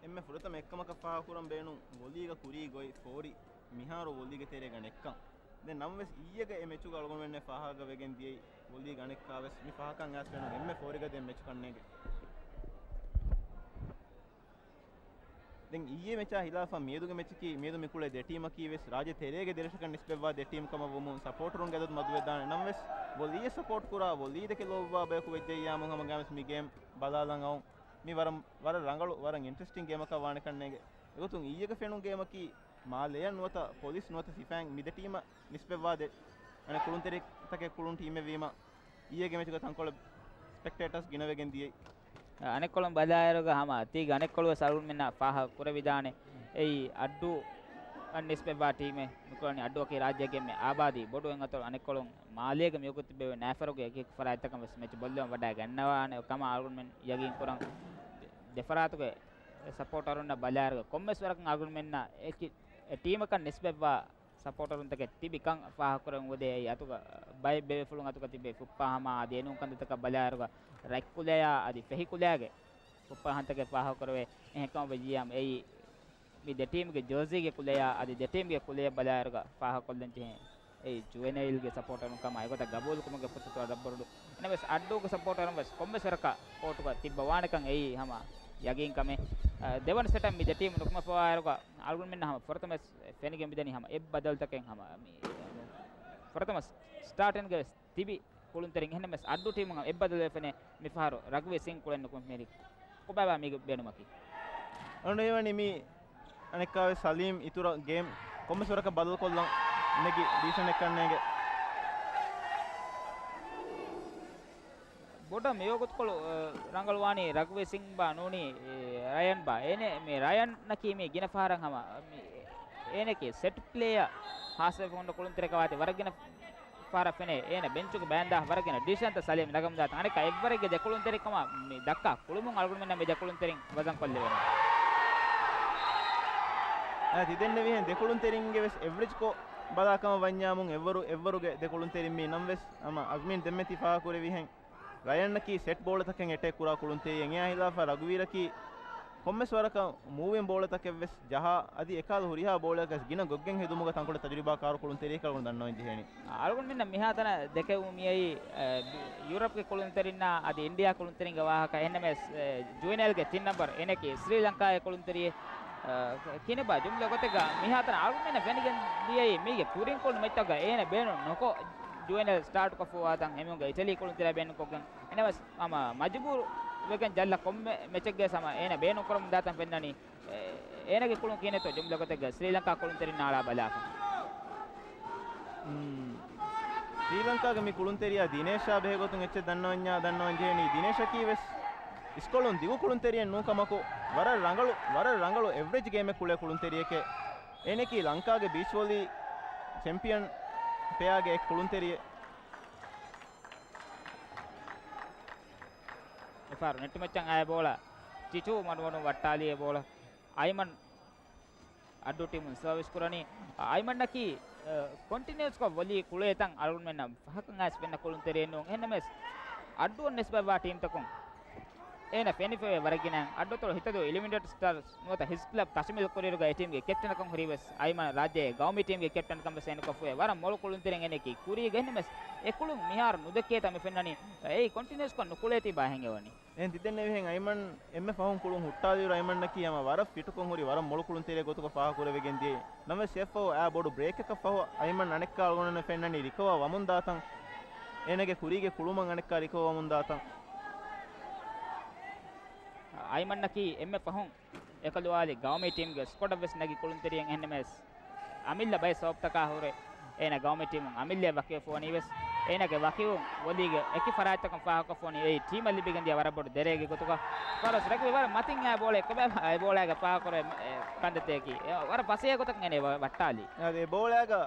އެންމެ ފުރަތަމަ އެއްކަމަކަށް ފާހަގަކުރަން ބޭނުން ވޮލީގަ ކުރީ ގޮތް ފޯރި މިހާރު ވޮލީގެ ތެރޭގަ ނެއްކަން. ދެން ނަމަވެސް އިއްޔެގަ އެ މެޗުގަ އަޅުގަނޑުމެންނަށް ފާހަގަވެގެން ދިޔައީ ވޮލީގަ ނެއްކާވެސް މި ފަހަކަށް އައިސް ބޭނުން އެންމެ ފޯރިގަ ދެން މެޗު ކަންނޭނގެ. ދެން އިއްޔެ މެޗާ ހިލާފަށް މިއަދުގެ މެޗަކީ މިއަދު މި ކުޅޭ ދެ ޓީމަކީ ވެސް ރާއްޖެ ތެރޭގެ ދެރަށަކަށް ނިސްބަތްވާ ދެ ޓީމް ކަމަށް ވުމުން ސަޕޯޓަރުންގެ އަދަދު މަދުވެދާނެ. ނަމަވެސް ވޮލީއަށް ސަޕޯޓް ކުރާ ވޮލީ ދެކެ ލޯބިވާ ބަޔަކު ވެއްޖެއްޔާމު ހަމަގައިމުވެސް މި ގޭމް ބަލާލަން އައުން. މި ވަރަށް، ވަރަށް ރަނގަޅު، ވަރަށް އިންޓްރެސްޓިން ގޭމަކަށް ވާނެ ކަންނޭނގެ. އެގޮތުން އިއްޔެގެ ފެނުނު ގޭމަކީ މާލެއަށް ނުވަތަ ޕޮލިސް ނުވަތަ ސިފައިން މި ދެ ޓީމަށް ނިސްބަތްވާ ދެ އަނެއް ކުޅުންތެރިތަކެއް ކުޅުނު ޓީމެއް ވީމަ، އިއްޔެގެ މެޗުގަ ތަންކޮޅެއް ސްޕެކްޓޭޓާސް ގިނަވެގެން ދިޔައީ. އަނެއްކޮޅުން ބަލާއިރުގަ ހަމަ ތީގެ އަނެއްކޮޅުވެސް އަޅުގަނޑުމެންނަށް ފާހަގަ ކުރެވިދާނެ. އެއީ އައްޑޫ އަށް ނިސްބަތްވާ ޓީމެއް. މިކުޅަނީ އައްޑޫއަކީ ރާއްޖޭގެ އެންމެ އާބާދީ ބޮޑު އެއް އަތޮޅު. އަނެއްކޮޅުން މާލޭގަ މިވަގުތު ތިބެވޭ ނާފަރުގެ އެކި އެކި ފަރާތްތަކަށް ވެސް މެޗު ބޮއްލަވަން ވަޑައިގަންނަވާނެ ކަމަށް އަޅުގަނޑުމެން ޔަގީން ކުރަން. ދެ، ދެ ފަރާތުގެ ސަޕޯޓަރުންނަށް ބަލާއިރުގަ ކޮންމެސް ވަރަކަށް އަޅުގަނޑުމެންނަށް އެކި އެ ޓީމަކަށް ނިސްބަތްވާ ސަޕޯޓަރުންތަކެއް ތިބި ކަން ފާހަގަކުރަން އުވެދޭ. އަތުގަ ބައެއް ބޭފުޅުން އަތުގަ ތިބޭ ފުއްޕާ ހަމާ އަދި އެނޫން ކަންތައްތަކަށް ބަލާއިރުގަ ރަތް ކުލަޔާ އަދި ފެހި ކުލަޔާގެ ފުއްޕާ ހަންތަކެއް ފާހަގަކުރެވޭ. އެހެންކަމަށް ވެއްޖިއްޔާމު އެއީ މި ދެ ޓީމްގެ ޖާޒީގެ ކުލަޔާ އަދި ދެ ޓީމްގެ ކުލަޔަށް ބަލާއިރުގަ ފާހަގަކޮށްލަން ޖެހޭ. އެއީ ޖުވެނައިލްގެ ސަޕޯޓަރުން ކަމަށް އެގޮތަށް ގަބޫލުކުރުމުގެ ފުރުސަތު ވަރަށް ބޮޑު. ނަމަވެސް އައްޑޫގެ ސަޕޯޓަރުން ވެސް ކޮންމެސް ވަރަކަށް ކޯޓުގަ ތިއްބަވާނެކަން އެއީ ހަމަ ޔަގީން ކަމެއް. އަ، ދެވަނަ ސެޓަށް މި ދެ ޓީމު ނުކުމެފަވާއިރުގަ އަޅުގަނޑުމެންނަށް ހަމަ ފުރަތަމަ ފެނިގެން މިދަނީ ހަމަ އެއް ބަދަލުތަކެއް ހަމަ މި ފުރަތަމަ ސްޓާޓިންގެ ވެސް ތިބި ކުޅުންތެރިން. އެހެންނަމަވެސް އައްޑޫ ޓީމުން އެއްބަދަލުވެފެނޭ މިފަހަރު ރަގުވީ ސިން ކުޅެން ނުކުމެ މިހިރީ. ކޮބާބާ މީގެ ބޭނުމަކީ؟ އަންޑަ އެވަނީ މި އަނެއްކާވެސް ސަލީމް އިތުރަށް ގޭމް ކޮންމެސް ވަރަކަށް ބަދަލުކޮށްލަން ނެގި ޑިސިޝަނެއް ކަންނޭނގެ. ބޮޑަށް މިވަގުތުކޮޅު، އަ، ރަނގަޅުވާނީ ރަގުވީ ސިން ބާ ނޫނީ، އެ، ރަޔަން ބާ. އޭނެ މި ރަޔަންއަކީ މި ގިނަ ފަހަރަށް ހަމަ މި އޭނައަކީ ސެޓް ޕްލޭއަރ ހާސްވެފަ ހުންނަ ކުޅުންތެރިއަކަށް ވާތީ ވަރަށް ގިނަ ފަހަރަށް ފެނޭ. އޭނަ ބެންޗުގެ ބައިން ދާ ވަރަށް ގިނަ ޑިސިޝަންތައް ސަލީމް ނަގަމުންދާތަން. އަނެއްކާ އެއްވަރެއްގެ ދެ ކުޅުންތެރިކަމަށް މި ދައްކާ ކުޅުމުން އަޅުގަނޑުމެންނަށް މި ދެ ކުޅުންތެރިން ވަޒަން ކޮށްލެވޭނެ. އަ، ތިދެންނެވިހެން ދެ ކުޅުންތެރިންގެ ވެސް އެވްރެޖްކޮށް ބަލާކަމަށް ވަންޏާމުން އެއްވަރު، އެއްވަރުގެ ދެ ކުޅުންތެރިން މީ ނަމަވެސް ހަމަ އަޒްމީން ދެންމެ ތި ފާހަގަކުރެވިހެން ރަޔަންއަކީ ސެޓް ބޯޅަތަކެއް އެޓޭކް ކުރާ ކުޅުންތެރިއެއް. އެއާ ހިލާފަށް ރަގުވީރަކީ ކޮންމެސް ވަރަކަށް މޫވިން ބޯޅަތަކެއްވެސް ޖަހާ، އަދި އެކަހަލަ ހުރިހާ ބޯޅައަކަށް ގިނަ ގޮތްގެން ހެދުމުގަ ތަންކޮޅެއް ތަޖުރިބާކާރު ކުޅުންތެރިއެކޭ އަޅުގަނޑު ދަންނަވަން ޖެހޭނީ. އަޅުގަނޑުމެންނަށް މިހާތަނަށް ދެކެވުނު މިއައީ، އަ، ޔޫރަޕްގެ ކުޅުންތެރިންނާ އަދި އިންޑިއާ ކުޅުންތެރިންގެ ވާހަކަ. އެހެންނަމަވެސް، އެ، ޖުވެނައިލްގެ ތިން ނަމްބަރު އޭނައަކީ ސްރީ ލަންކާގެ ކުޅުންތެރިއެއް. އަ، ކިނެބާ ޖުމްލަ ގޮތެއްގަ މިހާތަނަށް އަޅުގަނޑުމެންނަށް ފެނިގެން ދިޔައީ މީގެ ކުރިން ކުޅުނު މެޗްތަކުގަ އޭނަ ބޭނުން ނުކޮށް ޖުވެނައިލް ސްޓާޓުކޮށްފަވާތަން ހެމިހުންގެ އިޓަލީ ކުޅުންތެރިއާ ބޭނުންކޮށްގެން. އެހެންނަމަވެސް ހަމަ މަޖުބޫރު ވެގެން ޖައްލަ ކޮންމެ މެޗެއްގަވެސް ހަމަ އޭނަ ބޭނުންކުރަމުން ދާތަން ފެންނަނީ. އޭނަގެ ކުޅުން ކިހިނެއްތޯ ޖުމްލަ ގޮތެއްގަ ސްރީލަންކާ ކުޅުންތެރިންނާ އަޅާ ބަލާފަ. މް. ސްރީލަންކާގެ މި ކުޅުންތެރިޔާ ދިނޭޝާ ބެހޭގޮތުން އެއްޗެއް ދަންނަވަންޏާ، ދަންނަވަން ޖެހެނީ ދިނޭޝަކީ ވެސް އިސްކޮޅުން ދިގު ކުޅުންތެރިއެއް ނޫން ކަމަކު، ވަރަށް ރަނގަޅު، ވަރަށް ރަނގަޅު އެވްރެޖް ގޭމެއް ކުޅޭ ކުޅުންތެރިއެކޭ. އޭނައަކީ ލަންކާގެ ބީޗް ވޮލީ ޗެމްޕިއަން ޕެއާގެ އެއް ކުޅުންތެރިއެއް. އެފާރު ނެޓް މެޗަށް އައި ބޯޅަ ޗިޗޫ މަޑުމަޑުން ވައްޓާލީ އެ ބޯޅަ. އައިމަން އައްޑޫ ޓީމުން ސާވިސް ކުރަނީ. އައިމަންއަކީ، އަ، ކޮންޓިނިއުސްކޮށް ވޮލީ ކުޅޭތަން އަޅުގަނޑުމެންނަށް ފަހަކަށް އައިސް ފެންނަ ކުޅުންތެރިއެއް ނޫން. އެހެންނަމަވެސް އައްޑޫއަށް ނިސްބަތްވާ ޓީމްތަކުން އޭނަ ފެނިފައިވޭ ވަރަށް ގިނަ. އައްޑުއަތޮޅު ހިތަދޫ އިލިމިނޭޓަރ ސްޓާރސް ނުވަތަ ހިސްކްލަބް ކަށިމިލު ކުރިއިރުގަ އެ ޓީމްގެ ކެޕްޓަނަކަށް ހުރީވެސް އައިމަން ރާއްޖޭގެ ގައުމީ ޓީމްގެ ކެޕްޓަންކަން ވެސް އޭނަކޮށްފައި. ވަރަށް މޮޅު ކުޅުންތެރިން އޭނައަކީ ކުރީގަ. އެހެންނަމަވެސް އެ ކުޅުން މިހާރު ނުދެކޭތާ މި ފެންނަނީ. އެއީ ކޮންޓިނިއުސްކޮށް ނުކުޅޭތީބާ ހިނގަވަނީ. އެހެން ތިދެންނެވިހެން އައިމަން އެންމެ ފަހުން ކުޅުން ހުއްޓާލިއިރު އައިމަންއަކީ ހަމަ ވަރަށް ފިޓުކޮށް ހުރި ވަރަށް މޮޅު ކުޅުންތެރިއެއް ގޮތުގަ ފާހަގަކުރެވިގެން ދިޔައީ. ނަމަވެސް އެއަށްފަހު އާ ބޮޑު ބްރޭކަކަށް ފަހު އައިމަން އަނެއްކާ އަޅުގަނޑުމެންނަށް ފެންނަނީ ރިކަވާ ވަމުން ދާތަން. އޭނަގެ ކުރީގެ ކުޅުމަށް އަނެއްކާ ރިކަވާ ވަމުން ދާތަން. އައިމަންއަކީ އެންމެ ފަހުން އެކަލުވާލި ގައުމީ ޓީމްގެ ސްކޮޑަށްވެސް ނެގި ކުޅުންތެރިއެއް. އެހެންނަމަވެސް އަމިއްލަ ބައެއް ސަބަބުތަކާ ހުރެ އޭނަ ގައުމީ ޓީމުން އަމިއްލައަށް ވަކިވެފަ ވަނީވެސް. އޭނާގެ ވަކިވުން ވޮލީގެ އެކި ފަރާތްތަކުން ފާހަގަކޮށްފަ ވަނީ އެއީ ޓީމަށް ލިބިގެންދިޔަ ވަރަށް ބޮޑު ދެރައެއްގެ ގޮތުގަ. ފާރުސް ރަގްބީ ވަރަށް މަތިން އައި ބޯޅައެއް ކޮބާ އެ ބޯޅައިގަ ފާހަގަކުރޭ ކަންތައްތަކަކީ. އެ ވަރަށް ފަސޭހަ ގޮތަކަށް އޭނަ ވަ-، ވައްޓާލީ. އަދި އެ ބޯޅައިގަ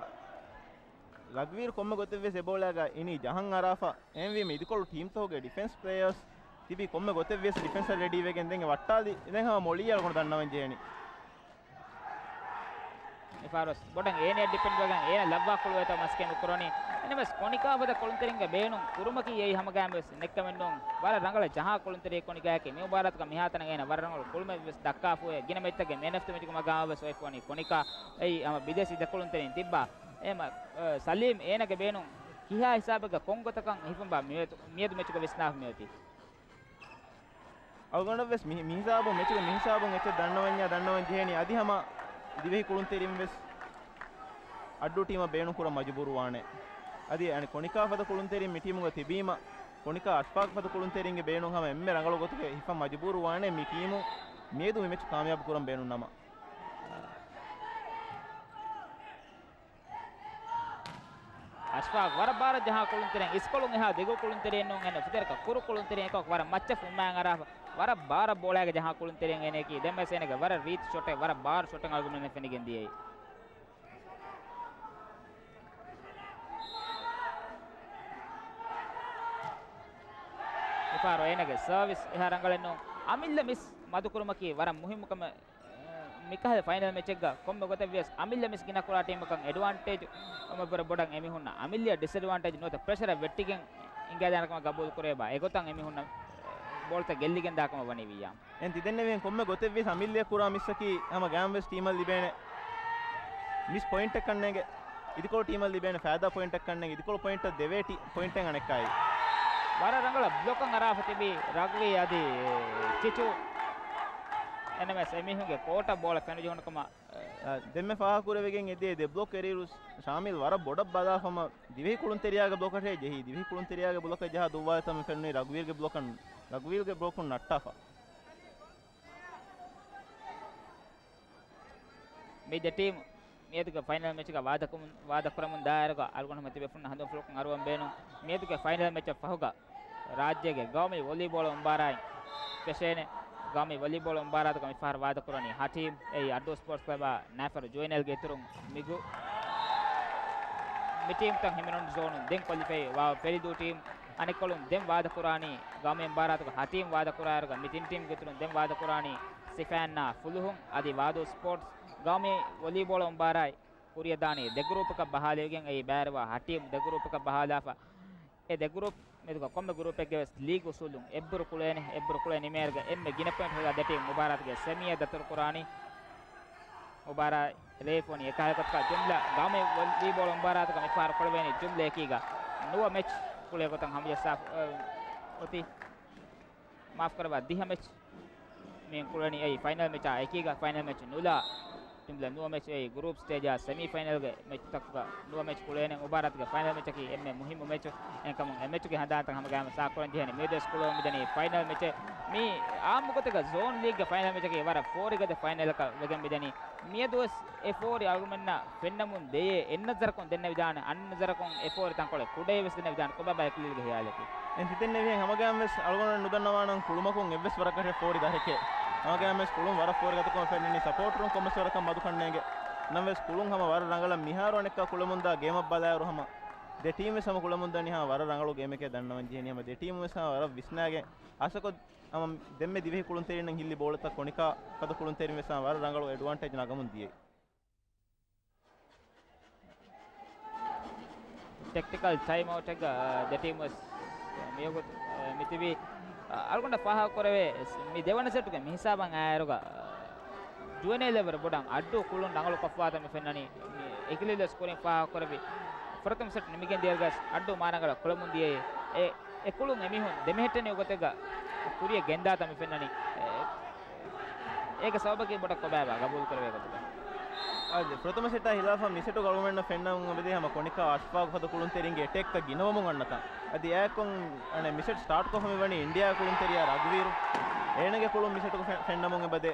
ރަގްވީރު ކޮންމެ ގޮތެއްވިޔަސް އެ ބޯޅައިގަ އިނީ ޖަހަން އަރާފަ. އެހެންވީމަ އިދިކޮޅު ޓީމްތަކުގެ ޑިފެންސް ޕްލޭޔާސް ތިބީ ކޮންމެ ގޮތެއްވިޔަސް ޑިފެންސަށް ރެޑީވެގެން ދެން އެ ވައްޓާލީ. ދެން ހަމަ މޮޅީ އަޅުގަނޑު ދަންނަވަން ޖެހެނީ. މިފާރުސް ބޮޑަށް އޭނައަށް ޑިޕެންޑްވެގެން އޭނަ ލައްވާ ކުޅުވޭތޯ މަސްގެން ކުރަނީ. އެންމެސް ކޮނިކާ ފަދަ ކުޅުންތެރިންގެ ބޭނުން ކުރުމަކީ އެއީ ހަމަގައިމުވެސް ނެއްކަމެއްނޫން. ވަރަށް ރަނގަޅަށް ޖަހާ ކުޅުންތެރި ކޮނިކާއަކީ. މި މުބާރާތުގަ މިހާތަނަށް އޭނަ ވަރަށް ރަނގަޅު ކުޅުމެއްވެސް ދައްކާފައި ގިނަ މެޗްތަކެއް މޭން އޮފް ދަ މެޗުގެ މަގާމަށްވެސް އޮތްފަވަނީ ކޮނިކާ. އެއީ ހަމަ ބިދޭސީ ދެ ކުޅުންތެރިން ތިއްބާ. އެހެންމަ، އަ، ސަލީމް އޭނަގެ ބޭނުން ކިހާ ހިސާބެއްގަ ކޮން ގޮތަކަށް ހިފަންބާ މިއަދު، މިއަދު މެޗުގަ ވިސްނާފަ މިއޮތީ. އަޅުގަނޑަށްވެސް މި، މިހިސާބުން، މެޗުގެ މިހިސާބުން އެއްޗެއް ދަންނަވަންޏާ ދަންނަވަން ޖެހޭނީ. އަދި ހަމަ ދިވެހި ކުޅުންތެރިންވެސް އައްޑޫ ޓީމަށް ބޭނުންކުރަން މަޖުބޫރުވާނެ. އަދި އަނެއް ކޮނިކާ ފަދަ ކުޅުންތެރިން މި ޓީމުގަ ތިބީމަ، ކޮނިކާ އަޝްފާޤް ފަދަ ކުޅުންތެރިންގެ ބޭނުން ހަމަ އެންމެ ރަނގަޅު ގޮތުގަ ހިފަން މަޖުބޫރުވާނެ މި ޓީމު މިއަދު މި މެޗު ކާމިޔާބު ކުރަން ބޭނުން ނަމަ. އަޝްފާޤް ވަރަށް ބާރަށް ޖަހާ ކުޅުންތެރިން، އިސްކޮޅުން އެހާ ދިގު ކުޅުންތެރިންނޫން އެން ފިތަރަކަށް ކުރު ކުޅުންތެރިން އެކަކު ވަރަށް މައްޗަށް ފުއްމާއިން އަރާފަ. ވަރަށް ބާރަށް ބޯޅައިގަ ޖަހާ ކުޅުންތެރިން އޭނައަކީ. ދެންވެސް އޭނަގެ ވަރަށް ރީތި ޝޮޓެއް، ވަރަށް ބާރު ޝޮޓެއް އަޅުގަނޑުމެން ފެނިގެން ދިޔައީ. މިފަހަރު އޭނަގެ ސަރވިސް އެހާ ރަނގަޅެއްނޫން. އަމިއްލަ މިސް މަދުކުރުމަކީ ވަރަށް މުހިއްމު ކަމެއް. މިކަހަލަ ފައިނަލް މެޗެއްގަ ކޮންމެ ގޮތެއްވިޔަސް އަމިއްލަ މިސް ގިނަކުރާ ޓީމަކަށް އެޑްވާންޓޭޖު ވަރަށް ބޮޑަށް އެމީހުންނަށް އަމިއްލައަށް ޑިސްއެޑްވާންޓޭޖް ނުވަތަ ޕްރެޝަރެއް ވެއްޓިގެން އިނގާދާނެ ކަމަށް ގަބޫލު ކުރެވޭ. އެގޮތަށް އެމީހުންނަށް ބޯޅަތައް ގެއްލިގެންދާ ކަމަށް ވަނީ ވިއްޔާމް. އެން ތިދެންނެވިހެން ކޮންމެ ގޮތެއްވިޔަސް އަމިއްލައަށް ކުރާ މިސްއަކީ ހަމަ ގައިމުވެސް ޓީމަށް ލިބޭނެ މިސް ޕޮއިންޓެއް ކަންނޭނގެ. އިދިކޮޅު ޓީމަށް ލިބޭނެ ފައިދާ ޕޮއިންޓެއް ކަންނޭނގެ. އިދިކޮޅު ޕޮއިންޓަށް ދެވޭ ޓީ، ޕޮއިންޓެއް އަނެއްކާއި. ވަރަށް ރަނގަޅަށް ބްލޮކަށް އަރާފަ ތިބި ރަގްވީ އަދި ޗިޗު. އެންއެމްއެސް އެމީހުންގެ ކޯޓަށް ބޯޅަ ފެނުޖެހުނު ކަމަށް. އަ، ދެންމެ ފާހަގަކުރެވިގެން އެދި އެ ދެ ބްލޮކް އެރިއިރު ޝާމިލް ވަރަށް ބޮޑަށް ބަލާފަ ހަމަ ދިވެހި ކުޅުންތެރިޔާގެ ބްލޮކަށޭ ޖެހީ. ދިވެހި ކުޅުންތެރިޔާގެ ބްލޮކަށް ޖަހާ ދުއްވާލިތަން ފެނުނީ ރަގްވީލްގެ ބްލޮކަށް، ރަގްވީލްގެ ބްލޮކުން ނައްޓާފަ. މި ދެ ޓީމް މިއަދުގެ ފައިނަލް މެޗުގަ ވާދަކުމުން، ވާދަކުރަމުން ދާއިރުގަ އަޅުގަނޑު ހަމަ ތިބޭފުޅުންނަށް ހަނދުމަފުޅަކުން އަރުވަން ބޭނުން. މިއަދުގެ ފައިނަލް މެޗަށް ފަހުގަ ރާއްޖޭގެ ގައުމީ ވޮލީބޯޅަ އުނބާރާއިން ފެށޭނެ. ގައުމީ ވޮލީބޯޅަ އުނބާރާތުގަ މިފަހަރު ވާދަކުރަނީ ހަ ޓީމް. އެއީ އައްޑޫ ސްޕޯޓްސް ކްލަބާ ނައިފަރު ޖުވެނައިލްގެ އިތުރުން މިގު-، މި ޓީމްތައް ހިމެނުނު ޒޯނުން ދެން ކޮލިފައި ވާ ފެރިދޫ ޓީމް. އަނެއްކޮޅުން ދެން ވާދަކުރާނީ ގައުމީ އުނބާރާތުގަ ހަ ޓީމް ވާދަކުރާއިރުގަ މި ތިން ޓީމްގެ އިތުރުން ދެން ވާދަކުރާނީ ސިފައިންނާ ފުލުހުން އަދި ވާދޫ ސްޕޯޓްސް. ގައުމީ ވޮލީބޯޅަ އުނބާރާތް ކުރިއަށް ދާނީ ދެ ގްރޫޕަކަށް ބަހާލެވިގެން. އެއީ ބައިވެރިވާ ހަ ޓީމް ދެ ގްރޫޕަކަށް ބަހާލާފަ. އެ ދެ ގްރޫޕް މެދުގަ ކޮންމެ ގްރޫޕެއްގެ ވެސް ލީގް އުސޫލުން އެއްބުރު ކުޅޭނެ. އެއްބުރު ކުޅެ ނިމޭއިރުގަ އެންމެ ގިނަ ޕޮއިންޓް ހަދާ ދެ ޓީމް މުބާރާތުގެ ސެމީއަށް ދަތުރު ކުރާނީ. މުބާރާތް ލެވިފަ ވަނީ އެކާ އެކޮތަކަށް. ޖުމްލަ ގައުމީ ވޮލީބޯޅަ މުބާރާތުގަ މިފަހަރު ކުޅެވޭނީ ޖުމްލަ އެކީގަ ނުވަ މެޗް ކުޅޭ ގޮތަށް ހަމަޖައްސާފަ އޮތީ. މާފުކުރައްވާ، ދިހަ މެޗް މި ކުޅެނީ އެއީ ފައިނަލް މެޗާ އެކީގަ. ފައިނަލް މެޗް ނުލާ ޖުމްލަ ނުވަ މެޗް އެއީ ގްރޫޕް ސްޓޭޖާ ސެމީ ފައިނަލްގެ މެޗްތަކުގަ ނުވަ މެޗް ކުޅޭނެ. މުބާރާތުގެ ފައިނަލް މެޗަކީ އެންމެ މުހިއްމު މެޗު. އެހެންކަމުން އެ މެޗުގެ ހަނދާންތައް ހަމަގައިމު ސާކުރަން ޖެހެނީ. މިއަދުވެސް ކުޅެވެމުން މިދަނީ ފައިނަލް މެޗެއް. މީ އާއްމު ގޮތެއްގަ ޒޯން ލީގްގެ ފައިނަލް މެޗަކީ ވަރަށް ފޯރިގަދަ ފައިނަލަކަށް ވެގެން މިދަނީ. މިއަދުވެސް އެ ފޯރި އަޅުގަނޑުމެންނަށް ފެންނަމުން ދެޔޭ. އެއް ނަޒަރަކުން ދެންނެވިދާނެ، އަނެއް ނަޒަރަކުން އެ ފޯރި ތަންކޮޅެއް ކުޑައެއް ވެސް ދެންނެވިދާނެ. ކޮބާބާ އެކުލެވިގެ ހިޔާލަކީ؟ އެން ތިތެންނެވިހެން ހަމަގައިމުވެސް އަޅުގަނޑު ނުދަންނަވާނަން ކުޅުމަކުން އެއްވެސް ވަރަކަށެއް ފޯރި ދަރެކޭ. ހަމަގައިމުވެސް ކުޅުން ވަރަށް ފޯރިގަދަކަމަށް ފެންނަނީ ސަޕޯޓަރުން ކޮންމެސް ވަރަކަށް މަދުކަންނޭނގެ. ނަމަވެސް ކުޅުން ހަމަ ވަރަށް ރަނގަޅަށް މިހާރު އަނެއްކާ ކުޅެމުންދާ ގޭމަށް ބަލާއިރު ހަމަ ދެ ޓީމްވެސް ހަމަ ކުޅެމުންދަނީ ހަމަ ވަރަށް ރަނގަޅު ގޭމެކޭ ދަންނަވަން ޖެހެނީ. ހަމަ ދެ ޓީމްވެސް ހަމަ ވަރަށް ވިސްނާގެން އަސަކޮށް ހަމަ ދެންމެ ދިވެހި ކުޅުންތެރިންނަށް ހިއްލި ބޯޅަތައް ކޮނިކާ ފަދަ ކުޅުންތެރިން ވެސް ހަމަ ވަރަށް ރަނގަޅު އެޑްވާންޓޭޖް ނަގަމުން ދިޔައީ. ޓެކްޓިކަލް ޓައިމް އައުޓެއްގަ ދެ ޓީމް ވެސް މިވަގުތު މިތިބީ. އަޅުގަނޑަށް ފާހަގަ ކުރެވޭ މި ދެވަނަ ސެޓުގެ މި ހިސާބަށް އައިއިރުގަ ޖުވެނައިލް އެވަރު ބޮޑަށް އައްޑޫ ކުޅުން ރަނގަޅު ކޮށްފަވާތަން މި ފެންނަނީ. އެކިލީލަސް ކުރިން ފާހަގަ ކުރެވި ފުރަތަމަ ސެޓް ނިމިގެން ދިޔައިރުގަސް އައްޑޫ މާ ރަނގަޅަށް ކުޅެމުން ދިޔައީ. އެ، އެ ކުޅުން އެމީހުން ދެމެހެއްޓެނި ގޮތެއްގަ ކުރިއަށް ގެންދާތަން މި ފެންނަނީ. އެ، އޭގެ ސަބަބަކީ ބޮޑަށް ކޮބާބާ ގަބޫލު ކުރެވޭ ގޮތުގަ؟ އަދި ފުރަތަމަ ސެޓާ ހިލާފަށް މި ސެޓު ގަޅުމެންނަށް ފެންނަމުން އެބަދޭ ހަމަ ކޮނިކާ އަޝްފާގު ފަދަ ކުޅުންތެރިންގެ އެޓޭކްތައް ގިނަވަމުން އަންނަތާ. އަދި އެއާއެކު އަނެއް މި ސެޓް ސްޓާޓް ކޮށްފަ މި ވަނީ އިންޑިއާ ކުޅުންތެރިޔާ ރަގުވީރު. އޭނަގެ ކުޅުން މި ސެޓުގަ ފެ-، ފެންނަމުން އެބަދޭ.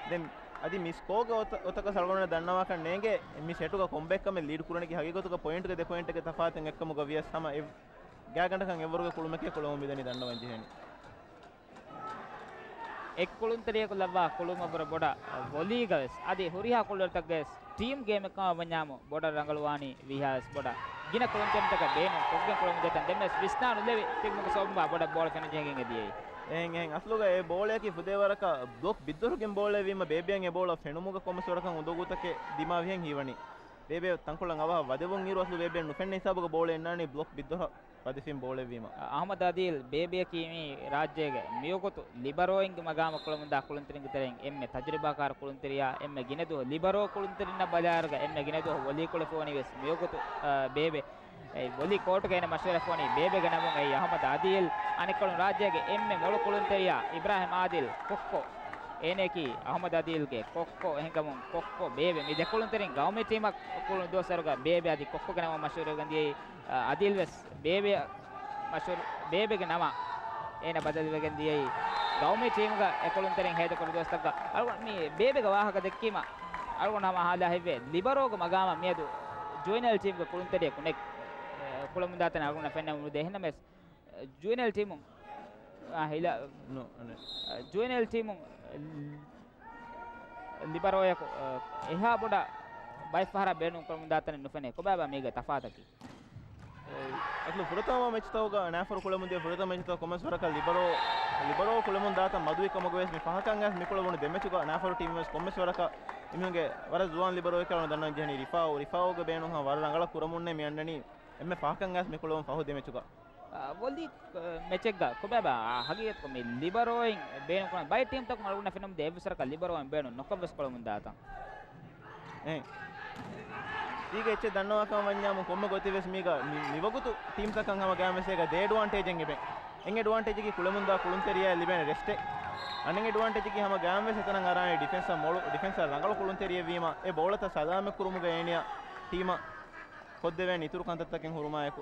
ދެން އަދި މި ސްކޯގެ އޮތަ-، އޮތަކަށް އަޅުގަނޑު ދަންނަވާކަށް ނޭނގެ މި ސެޓުގަ ކޮންބައެއްކަމެއް ލީޑް ކުރަނީކީ ހަގީގަތުގަ ޕޮއިންޓްގެ ދެ ޕޮއިންޓްގެ ތަފާތުން އެއްކަމުގަ ވިޔަސް ހަމަ އެ ގާތްގަނޑަކަށް އެއްވަރުގެ ކުޅުމެކޭ ކުޅެވުން މިދަނީ ދަންނަވަން ޖެހެނީ. އެއްކުޅުންތެރިޔަކު ލައްވާ ކުޅުމަށްވުރެ ބޮޑަށް ވޮލީގަވެސް އަދި ހުރިހާ ކުޅަދޮރިތަކުގަވެސް ޓީމް ގޭމެއްކަމަށް ވަންޏާމު ބޮޑަށް ރަނގަޅުވާނީ ވީހާވެސް ބޮޑަށް ގިނަ ކުޅުންތެރިންތަކަށް ބޭނުން ކޮށްގެން ކުޅަމުންދޭތަން ދެންވެސް ވިސްނާ ނުލެވި ތިބުމުގެ ސަބަބުން ބޮޑަށް ބޯޅަ ފެނިޖެހިގެން އެދިޔައީ. އެހެން އެހެން އަސްލުގަ އެ ބޯޅަޔަކީ ފުދޭވަރަކަށް ބްލޮކް ބިއްދޮރުގެން ބޯޅައެއްވީމަ ބޭބެއަށް އެ ބޯޅަ ފެނުމުގަ ކޮންމެސް ވަރަކަށް އުނދަގޫތަކެއް ދިމާވިހެން ހީވަނީ. ބޭބެ ތަންކޮޅެއް އަވަހަށް ވަދެވުން އިރު އަސްލު ބޭބެއަށް ނުފެންނަ ހިސާބުގަ ބޯޅަ އިންނާނީ ބްލޮކް ބިއްދޮރަށް ވަދެފިން ބޯޅައެއްވީމަ. އަ، އަހުމަދު އަދީލް ބޭބެއަކީ މި ރާއްޖޭގެ މިވަގުތު ލިބަރޯއިންގެ މަގާމަށް ކުޅަމުންދާ ކުޅުންތެރިންގެ ތެރެއިން އެންމެ ތަޖުރިބާކާރު ކުޅުންތެރިޔާ، އެންމެ ގިނަދުވަހު ލިބަރޯ ކުޅުންތެރިންނަށް ބަލާއިރުގަ އެންމެ ގިނަދުވަހު ވޮލީ ކުޅެފައިވަނީ ވެސް މިވަގުތު، އަ، ބޭބެ. އެ ވޮލީ ކޯޓުގަ އޭނަ މަޝްވަރާ ފޯނީ ބޭބެގެ ނަމުން. އެއީ އަހުމަދު އަދީލް. އަނެއްކޮޅުން ރާއްޖޭގެ އެންމެ މޮޅު ކުޅުންތެރިޔާ އިބްރާހިމް އާދިލް ކޮއްކޮ. އޭނައަކީ އަހުމަދު އަދީލްގެ ކޮއްކޮ. އެހެންކަމުން ކޮއްކޮ ބޭބެ މި ދެ ކުޅުންތެރިން ގައުމީ ޓީމަށް ކުޅުނު ދުވަސްވަރުގަ ބޭބެ އަދި ކޮއްކޮގެ ނަމަށް މަޝްހޫރުވެގެން ދިޔައީ. އަ، އަދީލް ވެސް ބޭބެ މަޝްހޫރު، ބޭބެގެ ނަމަށް އޭނަ ބަދަލުވެގެން ދިޔައީ. ގައުމީ ޓީމުގަ އެ ކުޅުންތެރިން ހޭދަކުރި ދުވަސްތަކުގަ އަޅުގަނޑު މި ބޭބެގެ ވާހަކަ ދެއްކީމަ އަޅުގަނޑު ހަމަ ހާލާ ހިތްވޭ. ލިބަރޯގެ މަގާމަށް މިއަދު ޖުވެނައިލް ޓީމުގެ ކުޅުންތެރިޔަކު ނެތް، އެ، ކުޅެމުންދާތަން އަޅުގަނޑަށް ފެންނަމުން ނުދޭ. އެހެންނަމަވެސް، އެ، ޖުވެނައިލް ޓީމުން، އާ، ހިލާ-، ނު، ނު. އެ، ޖުވެނައިލް ޓީމުން، އެ، ލިބަރޯއަކު، އެ، އެހާ ބޮޑަށް ބައެއްފަހަރަށް ބޭނުން ކުޅެމުންދާތަނެއް ނުފެނޭ. ކޮބާބާ މީގެ ތަފާތަކީ؟ އެ، އަސްލު ފުރަތަމަ މެޗްތަކުގަ ނާފަރު ކުޅެމުންދިޔަ ފުރަތަމަ މެޗްތައް ކޮންމެސް ވަރަކަށް ލިބަރޯ، ލިބަރޯ ކުޅެމުން ދާތަން މަދުވި ކަމުގަވެސް މި ފަހަކަށް އައިސް މި ކުޅެވުނު ދެ މެޗުގަ ނާފަރު ޓީމުވެސް ކޮންމެސް ވަރަކަށް އެމީހުންގެ ވަރަށް ޒުވާން ލިބަރޯއެކޭ އަޅުގަނޑު ދަންނަވަން ޖެހެނީ. ރިފާއު، ރިފާއުގެ ބޭނުން ހަމަ ވަރަށް ރަނގަޅަށް ކުރަމުންނޭ މި އަންނަނީ އެންމެ ފަހަކަށް އައިސް މި ކުޅެވުން ފަހު ދެ މެޗުގަ. އާ، ވޮލީ، އާ، މެޗެއްގަ ކޮބާބާ، އާ، ހަގީގަތަކު މި ލިބަރޯއިން ބޭނުން ކުރަން ބައެއް ޓީމްތަކުން އަޅުގަނޑަށް ފެނުމުންދޭ އެއްވެސް ވަރަކަށް ލިބަރޯއިން ބޭނުން ނުކޮށްވެސް ކުޅެމުން ދާތަން. އެހެން. މީގަ އެއްޗެއް ދަންނަވާކަމަށް ވަންޏާމު ކޮންމެ ގޮތެއް ވެސް މީގަ މި، މިވަގުތު ޓީމްތަކަށް ހަމަ ގާތްގަނޑުގަ ދެ އެޑްވާންޓޭޖެއް އެބަ. އެއް އެޑްވާންޓޭޖަކީ ކުޅެމުންދާ ކުޅުންތެރިޔާއަށް ލިބޭނެ ރެސްޓެއް. އަނެއް އެޑްވާންޓޭޖަކީ ހަމަ ގާތްގަނޑުގަ އެތަނަށް އަރާނެ ޑިފެންސަށް މޮޅު، ޑިފެންސަށް ރަނގަޅު ކުޅުންތެރިއެއް ވީމަ އެ ބޯޅަތައް ސަލާމަތް ކުރުމުގަ އޭނިޔާ ޓީމަށް ކޮށްދެވޭނެ އިތުރު ކަންތައްތަކެއް ހުރުމާއެކު.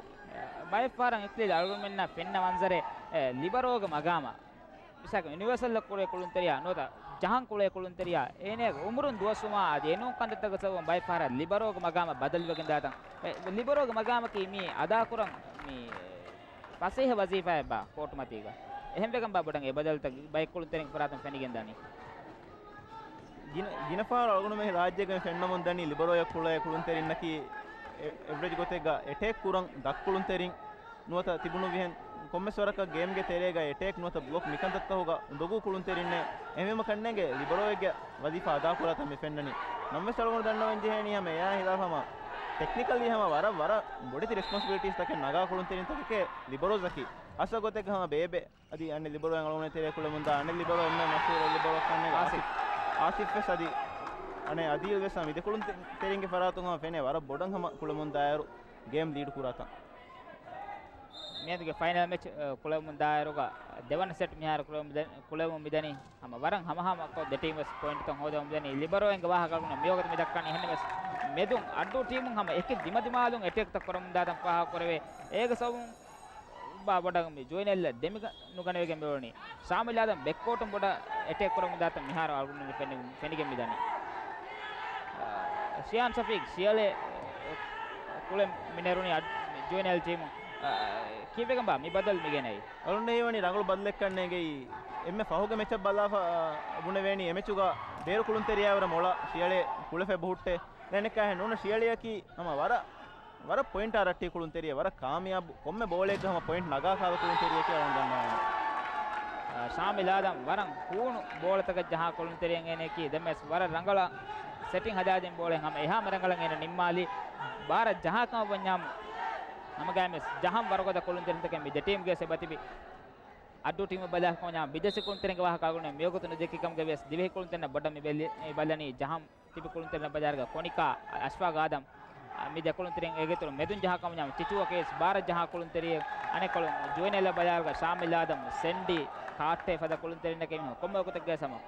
ބައެއްފަހަރަށް އިކްލީލް އަޅުގަނޑުމެންނަށް ފެންނަ މަންޒަރެއް، އެ، ލިބަރޯގެ މަގާމަށް މިސާލަކަށް ޔުނިވާސަލް ކުޅޭ ކުޅުންތެރިޔާ ނުވަތަ ޖަހަން ކުޅޭ ކުޅުންތެރިޔާ އޭނަގެ އުމުރުން ދުވަސްވުމާ އަދި އެނޫން ކަންތައްތަކުގެ ސަބަބުން ބައެއް ފަހަރަށް ލިބަރޯގެ މަގާމަށް ބަދަލުވެގެން ދާތަން. އެ، ލިބަރޯގެ މަގާމަކީ މީ އަދާކުރަން މީ ފަސޭހަ ވަޒީފާއެއްބާ ކޯޓު މަތީގަ. އެހެންވެގެން ބާ ބޮޑަށް އެ ބަދަލުތައް ބައެއް ކުޅުންތެރިންގެ ފަރާތުން ފެނިގެން ދާނީ. ގިނަ، ގިނަ ފަހަރު އަޅުގަނޑުމެން ރާއްޖޭގައި ފެންނަމުން ދަނީ ލިބަރޯއަށް ކުޅޭ ކުޅުންތެރިންނަކީ އެ، އެވްރެޖް ގޮތެއްގަ އެޓޭކް ކުރަން ދަށްކުޅުންތެރިން ނުވަތަ ތިބުނު ވިހެން ކޮންމެސް ވަރަކަށް ގޭމްގެ ތެރޭގަ އެޓޭކް ނުވަތަ ބްލޮކް މިކަންތައްތަކުގަ އުނދަގޫ ކުޅުންތެރިންނޭ. އެހެންވީމަ ކަންނޭނގެ ލިބަރޯއެއްގެ ވަޒީފާ އަދާކުރާތަން މި ފެންނަނީ. ނަމަވެސް އަޅުގަނޑު ދަންނަވަން ޖެހޭނީ ހަމަ އެއާ ހިލާފަށް ހަމަ ޓެކްނިކަލީ ހަމަ ވަރަށް، ވަރަށް ބޮޑެތި ރެސްޕޮންސިބިލިޓީސްތަކެއް ނަގާ ކުޅުންތެރިންތަކެކޭ ލިބަރޯޒަކީ. ހާއްސަ ގޮތެއްގަ ހަމަ ބޭބެ އަދި އަނެއް ލިބަރޯއެއް އަޅުގަނޑު ތެރޭ ކުޅެމުންދާ އަނެއް ލިބަރޯ އެންމެ މަޝްހޫރު ލިބަރޯ ކަންނޭނގެ އާސިފް. އާސިފް. އާސިފް ވެސް އަދި އަނެއް އަދީލް ވެސް މި ދެ ކުޅުންތެރިންގެ ފަރާތުން ހަމަ ފެނޭ ވަރަށް ބޮޑަށް ހަމަ ކުޅެމުންދާ އިރު ގޭމް ލީޑް ކުރާތަން. މިއަދުގެ ފައިނަލް މެޗް، އަ، ކުޅެމުން ދާއިރުގަ ދެވަނަ ސެޓް މިހާރު ކުޅެމުން ދެ-، ކުޅެމުން މިދަނީ. ހަމަ ވަރަށް ހަމަހަމަކޮށް ދެ ޓީމް ވެސް ޕޮއިންޓްތައް ހޯދަމުން މިދަނީ. ލިބަރޯއިންގެ ވާހަކަ އަޅުގަނޑު މިވަގުތު މި ދައްކަނީ. އެހެންނަމަވެސް މެދުން އައްޑޫ ޓީމުން ހަމަ އެކި ދިމަދިމާލުން އެޓޭކްތައް ކުރަމުން ދާތަން ފާހަގަކުރެވޭ. އޭގެ ސަބަބުން ބާ ބޮޑަށް މި ޖުވެނައިލްއަށް ދެމިގަ ނުގަނެވިގެން މިއުޅެނީ. ޝާމިލް އާދަމް ބެކްކޯޓުން ބޮޑަށް އެޓޭކް ކުރަމުން ދާތަން މިހާރު އަޅުގަނޑު ފެނި-، ފެނިގެން މިދަނީ. އާ، ޝިޔާން ޝަފީޤް ޝިޔަޅޭ ކުޅެ މިނެރުނީ އަ-، ޖުވެނައިލް ޓީމު. އާ، ކީއްވެގެން ބާ މި ބަދަލު މިގެނައީ؟ އަޅުގަނޑަށް ހީވަނީ ރަނގަޅު ބަދަލެއްކަން ނޭނގެއީ. އެންމެ ފަހުގެ މެޗަށް ބަލާފަ، އާ، ބުނެވޭނީ އެ މެޗުގަ ބޭރު ކުޅުންތެރިޔާ ވަރަށް މޮޅަށް ޝިޔަޅޭ ކުޅެފަ އެބަހުއްޓޭ. ދެން އެކަހެން ނޫނަ ޝިޔަޅިއަކީ ހަމަ ވަރަށް ވަރަށް ޕޮއިންޓާ ރައްޓި ކުޅުންތެރިއެއް، ވަރަށް ކާމިޔާބު، ކޮންމެ ބޯޅައެއްގަ ހަމަ ޕޮއިންޓް ނަގާ ކާލަ ކުޅުންތެރިއެކޭ އަޅުގަނޑު ދަންނަވަނީ. އާ، ޝާމިލް އާދަމް ވަރަށް ހޫނު ބޯޅަތަކަށް ޖަހާ ކުޅުންތެރިއެއް އޭނައަކީ. ދެންވެސް ވަރަށް ރަނގަޅަށް ސެޓިން ހަދާދިން ބޯޅައެއް ހަމަ އެހާމެ ރަނގަޅަށް އޭނަ ނިންމާލީ. ބާރަށް ޖަހާ ކަމަށް ވަންޏާމު ހަމަގައިމުވެސް ޖަހަން ވަރުގަދަ ކުޅުންތެރިންތަކެއް މި ދެ ޓީމްގެ އެބަތިބި. އައްޑޫ ޓީމަށް ބަލާ ކަމަށް ވަންޏާމު ބިދޭސީ ކުޅުންތެރިންގެ ވާހަކަ އަޅުގަނޑު މިވަގުތު ނުދެއްކި ކަމުގައި ވިޔަސް ދިވެހި ކުޅުންތެރިންނަށް ބޮޑަށް މި ބެލި-، މި ބަލަނީ ޖަހަން ތިބި ކުޅުންތެރިންނަށް ބަލާއިރުގަ ކޮނިކާ، އަޝްފާގް އާދަމް، އަ، މި ދެ ކުޅުންތެރިން އޭގެ އިތުރު މެދުން ޖަހާ ކަމަށް ވަންޏާމު ޗިޗޫ އަކީ ވެސް ބާރަށް ޖަހާ ކުޅުންތެރިއެއް. އަނެއްކޮޅުން ޖުވެނައިލްއަށް ބަލާއިރުގަ ޝާމިލް އާދަމް، ސެންޑީ، ކާއްޓޭ ފަދަ ކުޅުންތެރިންނަކީ މީހުން ކޮންމެ ވަގުތެއްގައި ހަމަ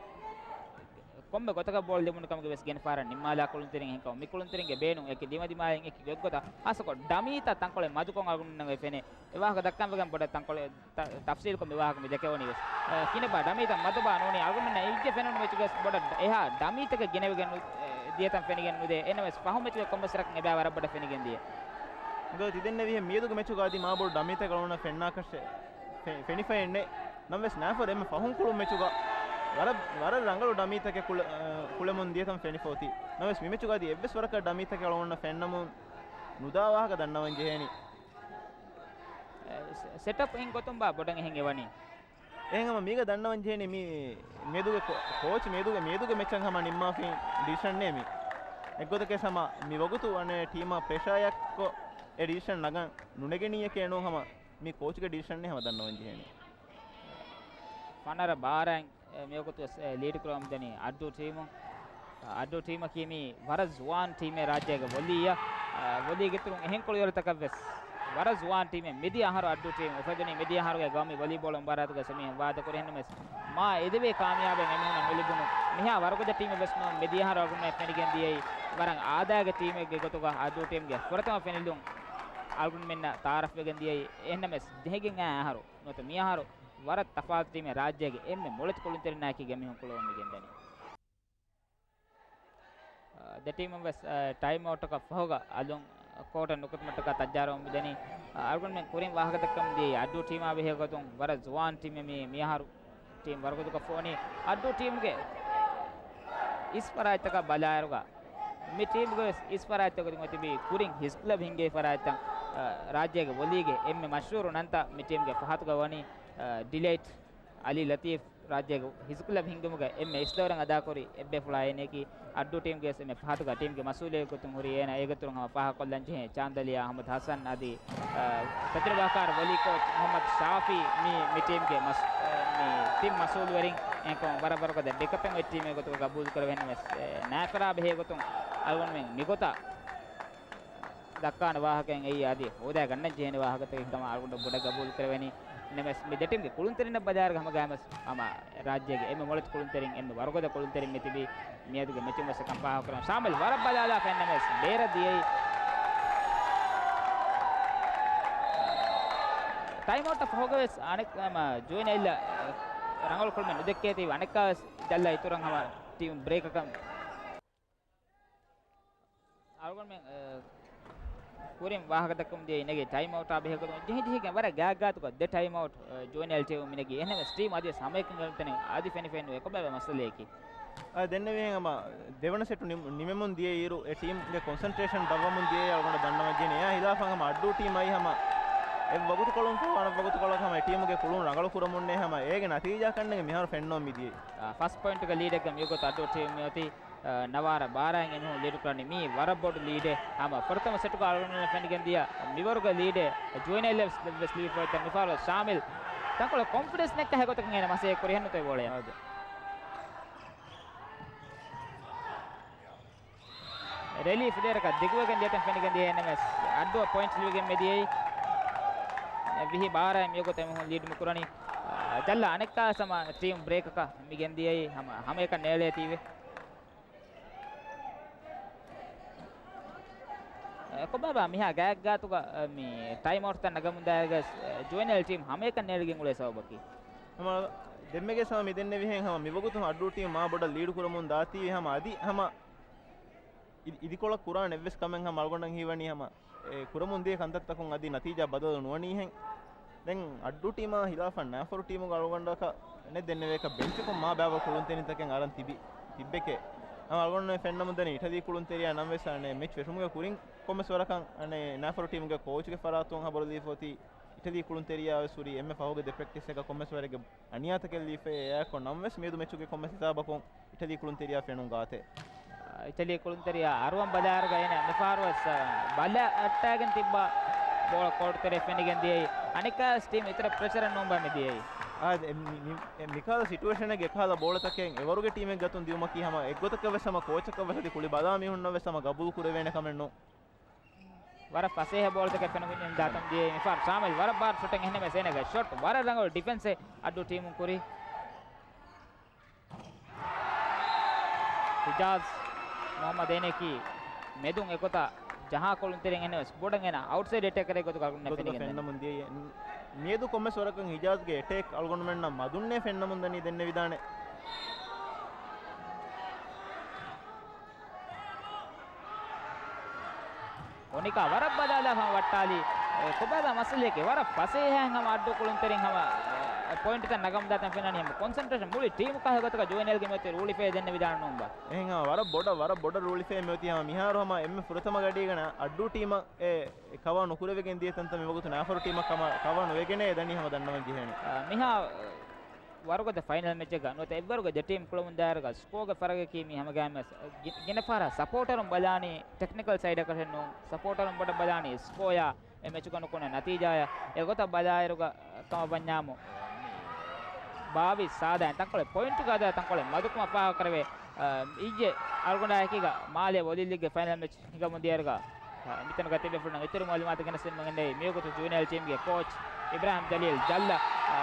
ކޮންމެ ގޮތަކަށް ބޯޅަ ލިބުނު ކަމުގެ ވެސް ގެނެފަ ހަރަ ނިންމާލާ ކުޅުންތެރިން އެހެންކަމުން މި ކުޅުންތެރިންގެ ބޭނުން އެކި ދިމަދިމާއިން އެކި ގޮތްގޮތަށް ހާއްސަކޮށް ޑަމީތައް ތަންކޮޅެއް މަދުކޮށް އަޅުގަނޑުމެންނަށް އެ ފެނޭ. އެ ވާހަކަ ދައްކަން ވެގެން ބޮޑަށް ތަންކޮޅެއް ތަ-، ތަފްސީލްކޮށް މި ވާހަކަ މި ދެކެވުނީ ވެސް. އަ، ކިނެބާ ޑަމީތައް މަދުބާ ނޫނީ އަޅުގަނޑުމެންނަށް އިއްޒެ ފެނުނު މެޗުގެ ވެސް ބޮޑަށް އެހާ ޑަމީތަކެއް ގެނެވިގެން ނު-، އެ، ދިޔަތަން ފެނިގެން ނުދޭ. އެހެންނަމަވެސް ފަހު މެޗުގެ ކޮންމެސް ވަރަކަށް އެބައި ވަރަށް ބޮޑަށް ފެނިގެން ދިޔަ. އިނގޭ ތިދެންނެވިހެން މިއަދުގެ މެޗުގަ އަދި މާ ބޮޑު ޑަމީތަކެއް އަޅުގަނޑަށް ފެންނާކަށެއް ފެ-، ފެނިފައެއްނެއް. ނަމަވެސް ނާފަރު އެންމެ ފަހުން ކުޅުން މެޗުގަ ވަރަށް، ވަރަށް ރަނގަޅު ޑަމީތަކެއް ކުޅެ-، އަ، ކުޅެމުން ދިޔަތަން ފެނިފަ އޮތީ. ނަމަވެސް މި މެޗުގަ އަދި އެއްވެސް ވަރަކަށް ޑަމީތަކެއް އަޅުގަނޑަށް ފެންނަމުން ނުދާ ވާހަކަ ދަންނަވަން ޖެހޭނީ. އެ، ސެ-، ސެޓަޕް އިން ގޮތުން ބާ ބޮޑަށް އެހެން އެވަނީ. އެހެން ހަމަ މީގަ ދަންނަވަން ޖެހޭނީ މި މިއަދުގެ ކޯ-، ކޯޗް މިއަދުގެ، މިއަދުގެ މެޗަށް ހަމަ ނިންމާފިން ޑިސިޝަންނޭ މި. އެއްގޮތަކަށް ހަމަ މި ވަގުތު އަނެއް ޓީމަށް ޕްރެޝާއެއްކޮށް އެ ޑިސިޝަން ނަގަން ނުނެގެނީއެކޭ ނޫން ހަމަ މި ކޯޗްގެ ޑިސިޝަންނޭ ހަމަ ދަންނަވަން ޖެހޭނީ. ފަނަރަ ބާރައިން އެ، މިވަގުތު ވެސް، އެ، ލީޑް ކުރަމުން ދަނީ އައްޑޫ ޓީމު. އައްޑޫ ޓީމަކީ މީ ވަރަށް ޒުވާން ޓީމެއް ރާއްޖޭގެ ވޮލީއަށް، އަ، ވޮލީގެ އިތުރުން އެހެން ކުޅިވަރުތަކަށް ވެސް ވަރަށް ޒުވާން ޓީމެއް. މިދިޔަ އަހަރު އައްޑޫ ޓީމް އުފެދުނީ، މިދިޔަ އަހަރުގެ ގައުމީ ވޮލީބޯޅަ މުބާރާތުގަ ސެމީހެން ވާދަކުރި. އެހެންނަމަވެސް މާ އެދެވޭ ކާމިޔާބެއް އެމީހުންނަށް ނުލިބުނު. މިހާ ވަރުގަދަ ޓީމެއް ވެސް ނޫން. މިދިޔަ އަހަރު އަޅުގަނޑުމެން ފެނިގެން ދިޔައީ ވަރަށް އާދައިގެ ޓީމެއްގެ ގޮތުގަ އައްޑޫ ޓީމްގެ ފުރަތަމަ ފެނިލުން އަޅުގަނޑުމެންނަށް ތައާރަފްވެގެން ދިޔައީ. އެހެންނަމަވެސް ޖެހިގެން އައި އަހަރު ނުވަތަ މި އަހަރު ވަރަށް ތަފާތު ޓީމެއް ރާއްޖޭގެ އެންމެ މޮޅެތި ކުޅުންތެރިންނާއެކީ ގެމީހުން ކުޅަވަމުން މިގެންދަނީ. އާ، ދެ ޓީމުން ވެސް، އާ، ޓައިމް އައުޓަކަށް ފަހުގަ އަލުން ކޯޓަށް ނުކުތުމަށްޓަކާ ތައްޔާރުވަމުން މިދަނީ. އާ، އަޅުގަނޑުމެން ކުރިން ވާހަކަދައްކަމުން ދިޔައީ އައްޑޫ ޓީމާ ބެހޭ ގޮތުން ވަރަށް ޒުވާން ޓީމެއް މި، މިއަހަރު ޓީމް ވަރުގަދަކޮށްފަ ވަނީ. އައްޑޫ ޓީމްގެ އިސް ފަރާތްތަކަށް ބަލާއިރުގަ މި ޓީމްގެ ވެސް އިސް ފަރާތްތަކުގަ ތިބި ކުރިން ހިސް ކްލަބް ހިންގޭ ފަރާތްތައް، އާ، ރާއްޖޭގެ ވޮލީގެ އެންމެ މަޝްހޫރު ނަންތައް މި ޓީމްގެ ފަހަތުގަ ވަނީ، އާ، ޑިލައިޓް އަލީ ލަތީފް. ރާއްޖޭގެ ހިސް ކްލަބް ހިންގުމުގަ އެންމެ އިސް ދައުރެއް އަދާކުރި އެއްބޭފުޅާ އޭނައަކީ. އައްޑޫ ޓީމްގެ ވެސް އެންމެ ފަހަތުގަ ޓީމްގެ މަސްއޫލިއްޔަތް ގޮތުން ހުރި އޭނަ. އޭގެ އިތުރުން ހަމަ ފާހަގަކޮށްލަން ޖެހޭ ޗާންދަލިޔާ އަޙްމަދު ޙަސަން އަދި، އަ، ތަޖުރިބާކާރު ވޮލީ ކޯޗް މުޙައްމަދު ޝާފީ މި، މި ޓީމްގެ މަސް-، އަ، މި ޓީމް މަސްއޫލުވެރިން. އެހެންކަމުން ވަރަށް ވަރުގަދަ ބެކަޕެއް އޮތް ޓީމެއް ގޮތުގަ ގަބޫލު ކުރެވޭނެ ވެސް، އެ، ނާފަރާ ބެހޭ ގޮތުން އަޅުގަނޑުމެން މިގޮތަށް ދައްކާނެ ވާހަކައިން އެއީ އަދި ހޯދާ ގަންނަން ޖެހޭނެ ވާހަކަތަކެއް ކަމަށް އަޅުގަނޑު ބޮޑަށް ގަބޫލު ކުރެވެނީ. ނަމަވެސް މި ދެ ޓީމްގެ ކުޅުންތެރިންނަށް ބަލާއިރުގަ ހަމަގައިމުވެސް ހަމަ ރާއްޖޭގެ އެންމެ މޮޅެތި ކުޅުންތެރިން، އެންމެ ވަރުގަދަ ކުޅުންތެރިން މި ތިބީ. މިއަދުގެ މެޗުން ވެސް އެކަން ފާހަގަކުރަން ޝާމިލް ވަރަށް ބަލާލާފަ އެހެންނަމަވެސް ބޭރަށް ދިޔައީ. ޓައިމް އައުޓަށް ފަހުގަވެސް އަނެއް، ހަމަ ޖުވެނައިލް ރަނގަޅު ކުޅުމެއް ނުދެއްކޭތީ، އަނެއްކާވެސް ޖައްލާ އިތުރަށް ހަމަ ޓީމް ބްރޭކަކަށް އަޅުގަނޑުމެން، އަ، ކުރިން ވާހަކަދައްކަމުން ދިޔަ އިނގޭ ޓައިމް އައުޓާ ބެހޭގޮތުން ޖެހި ޖެހިގެން ވަރަށް ގާތްގާތުގަ ދެ ޓައިމް އައުޓް، އަ، ޖުވެނައިލް ޓީމު މިނެގީ. އެހެންނަމަވެސް ޓީމް އަދިވެސް ހަމައެކަނި އަޅުގަނޑުމެން އަދި ފެނިފެންނުވޭ ކޮބާބާ މައްސަލައަކީ. އަ، ދެންނެވިހެން ހަމަ ދެވަނަ ސެޓު ނިމް-، ނިމެމުން ދިޔައިރު އެ ޓީމްގެ ކޮންސަންޓްރޭޝަން ދަށްވަމުން ދިޔައީ އަޅުގަނޑަށް ދަންނަވަން ޖެހެނީ. އެއާ ހިލާފަށް ހަމަ އައްޑޫ ޓީމް އައީ ހަމަ އެއް ވަގުތުކޮޅުން ފަހު އަނެއް ވަގުތުކޮޅަކަށް ހަމަ އެ ޓީމުގެ ކުޅުން ރަނގަޅު ކުރަމުންނޭ ހަމަ އޭގެ ނަތީޖާ ކަންނޭނގެ މިހާރު ފެންނަވަން މިދިޔައީ. އަ، ފަސް ޕޮއިންޓުގެ ލީޑެއްގަ މިވަގުތު އައްޑޫ ޓީމް މިއޮތީ. އަ، ނަވާރަ ބާރައިން އެމީހުން ލީޑު ކުރަނީ މީ ވަރަށް ބޮޑު ލީޑެއް. ހަމަ ފުރަތަމަ ސެޓުގަ އަޅުގަނޑުމެން ފެނިގެން ދިޔަ މިވަރުގެ ލީޑެއް ޖުވެނައިލް ވެސް، ވެސް ލިބިފައިތަ މިފަހަރު ޝާމިލް ތަންކޮޅެއް ކޮންފިޑެންސް ނެއްކަހެ ގޮތަކަށް އޭނަ މަސޭ ކުރިހެން ނުތެ ބޯޅަޔަށް. އާދެ. ރެލީ ފިލޭރަކަށް ދިގުވެގެން ދިޔަތަން ފެނިގެން ދިޔަ އެންއެމްއެސް އައްޑޫ ޕޮއިންޓް ލިބިގެން މިދިޔައީ. ވިހި ބާރައިން މިވަގުތު އެމީހުން ލީޑް މި ކުރަނީ. ޖައްލާ އަނެއްކާވެސް ހަމަ ޓީމް ބްރޭކަކަށް މި ގެންދިޔައީ ހަމަ، ހަމައެކަނި ނޭޅޭތީވެ. އެ، ކޮބާބާ މިހާ ގާތްގާތުގަ، އެ، މި ޓައިމް އައުޓްތައް ނަގަމުންދާއިރުގަ، އެ، ޖުވެނައިލް ޓީމް ހަމައެކަނި ނޭޅިގެން އުޅޭ ސަބަބަކީ؟ ހަމަ ދެންމެގެ ހަމަ މި ދެންނެވިހެން ހަމަ މިވަގުތު އައްޑޫ ޓީމް މާ ބޮޑަށް ލީޑު ކުރަމުން ދާތީވެ ހަމަ އަދި ހަމަ އި-، އިދިކޮޅަށް ކުރާނެ އެއްވެސް ކަމެއް ހަމަ އަޅުގަނޑަށް ހީވަނީ ހަމަ އެ ކުރަމުން ދިޔަ ކަންތައްތަކުން އަދި ނަތީޖާ ބަދަލު ނުވަނީހެން. ދެން އައްޑޫ ޓީމާ ހިލާފަށް ނާފަރު ޓީމުގެ އަޅުގަނޑަކަށް ނެތް ދެންނެވޭކަށް ބެންޗަކުން މާ ބައިވަރު ކުޅުންތެރިންތަކެއް އަރަން ތިބި، ތިއްބެކޭ. ހަމަ އަޅުގަނޑު ފެންނަމުން ދަނީ އިޓަލީ ކުޅުންތެރިޔާ ނަމަވެސް އަނެއް މެޗް ވެށުމުގެ ކުރިން ކޮންމެސް ވަރަކަށް އަނެއް ނާފަރު ޓީމުގެ ކޯޗުގެ ފަރާތުން ހަބަރު ލީފަ އޮތީ އިޓަލީ ކުޅުންތެރިޔާ ވެސް ހުރީ އެންމެ ފަހުގެ ދެ ޕްރެކްޓިސްއަކަށް ކޮންމެސް ވަރެއްގެ އަނިޔާތަކެއް ލީފައޭ. އެއާއެކު ނަމަވެސް މިއަދު މެޗުގެ ކޮންމެސް ހިސާބަކުން އިޓަލީ ކުޅުންތެރިޔާ ފެނުން ގާތެއް. އިޓަލީ ކުޅުންތެރިޔާ އަރުވަން ބަލާއިރުގަ އޭނަ މިފަހަރުވެސް ބަލަ އައްޓާގެން ތިއްބާ ބޯޅަ ކޯޓުތެރެ ފެނިގެން ދިޔައީ. އަނެއްކާވެސް ޓީމް އިތުރަށް ޕްރެޝަރެއް ނޫންބާ މި ދިޔައީ. އާ، އެ، މި، މި، އެ، މިކަހަލަ ސިޓުއޭޝަނެއްގެ އެކަހަލަ ބޯޅަތަކެއް އެވަރުގެ ޓީމެއް ގަތުން ދިއުމަކީ ހަމަ އެއްގޮތަކަށް ވެސް ހަމަ ކޯޗަކަށް ވެސް އަދި ކުޅި ބަލާ މީހުންނަށް ވެސް ހަމަ ގަބޫލު ކުރެވޭނެ ކަމެއް ނޫން. ވަރަށް ފަސޭހަ ބޯޅަތަކެއް ފެނުން ދާތަން ދިޔައީ މިފަހަރު ޝާމިލް ވަރަށް ބާރު ޝޮޓެއް އެހެންނަމަވެސް އޭނަގެ ޝޮޓް ވަރަށް ރަނގަޅު ޑިފެންސެއް އައްޑޫ ޓީމުން ކުރީ. ހިޖާޒް މުހައްމަދު އޭނައަކީ މެދުން އެގޮތަށް ޖަހާ ކުޅުންތެރިން އެހެންނަމަވެސް ބޮޑަށް އޭނަ އައުޓްސައިޑް އެޓޭކަރެއް ގޮތުގަ އަޅުގަނޑަށް ގޮތުގަ ފެނިގެންދަނީ. ފެންނަމުން ދިޔައީ. މިއަދު ކޮންމެސް ވަރަކަށް ހިޖާޒްގެ އެޓޭކް އަޅުގަނޑުމެންނަށް މަދުންނޭ ފެންނަމުން ދަނީ ދެންނެވިދާނެ. އޮނިކާ ވަރަށް ބަލާލާފަ ވައްޓާލީ. އެ، ކޮބާބާ މައްސަލައެކޭ ވަރަށް ފަސޭހައިން ހަމަ އައްޑޫ ކުޅުންތެރިން ހަމަ، އެ، ޕޮއިންޓްތައް ނަގަމުންދާތަން ފެންނަނީ ހަމަ ކޮންސެންޓްރޭޝަން މުޅި ޓީމު ކާހެއް ގޮތަކަށް ޖުވެނިއަލްގެ މިއޮތީ ރޫޅިފައި ދެންނެވިދާނެ ނޫންބާ. އެހެން ހަމަ ވަރަށް ބޮޑަށް، ވަރަށް ބޮޑަށް ރޫޅިފައި މިއޮތީ ހަމަ މިހާރު ހަމަ އެންމެ ފުރަތަމަ ގަޑީގަނޑަށް އައްޑޫ ޓީމަށް އެ ކަވާ ނުކުރެވިގެން ދިޔަ ތަންތަން މިވަގުތު ނާފަރު ޓީމަށް ކަމަށް ކަވާ ނުވެގެނޭ ދަނީ ހަމަ ދަންނަވަން ޖެހޭނެ. އާ، މިހާ ވަރުގަދަ ފައިނަލް މެޗެއްގަ ނުވަތަ އެއްވަރުގެ ދެ ޓީމް ކުޅަމުން ދާއިރުގަ ސްކޯގެ ފަރަގަކީ މީ ހަމަގައިމުވެސް ގި-، ގިނަ ފަހަރަށް ސަޕޯޓަރުން ބަލާނީ ޓެކްނިކަލް ސައިޑަކަށެއް ނޫން. ސަޕޯޓަރުން ބޮޑަށް ބަލާނީ ސްކޯޔާ އެ މެޗުގަ ނުކުންނަ ނަތީޖާޔާ. އެގޮތަށް ބަލާއިރުގަ ކަމަށް ވަންޏާމު ބާވީސް ސާދައިން ތަންކޮޅެއް ޕޮއިންޓުގަ އަދާ ތަންކޮޅެއް މަދުކަމަށް ފާހަގަކުރެވޭ. އާ، އިއްޔެ އަޅުގަނޑާ އެކީގަ މާލޭ ވޮލީ ލީގްގެ ފައިނަލް މެޗް ހިނގަމުން ދިޔައިރުގަ، އާ، މިތަނުގަ ތިބޭފުޅުންނަށް އިތުރު މައުލޫމާތު ގެނެސްދިނުމަށް ގެންދަވީ މިވަގުތު ޖުވެނިއަލް ޓީމްގެ ކޯޗް އިބްރާހިމް ޖަލީލް ޖައްލަ. އާ،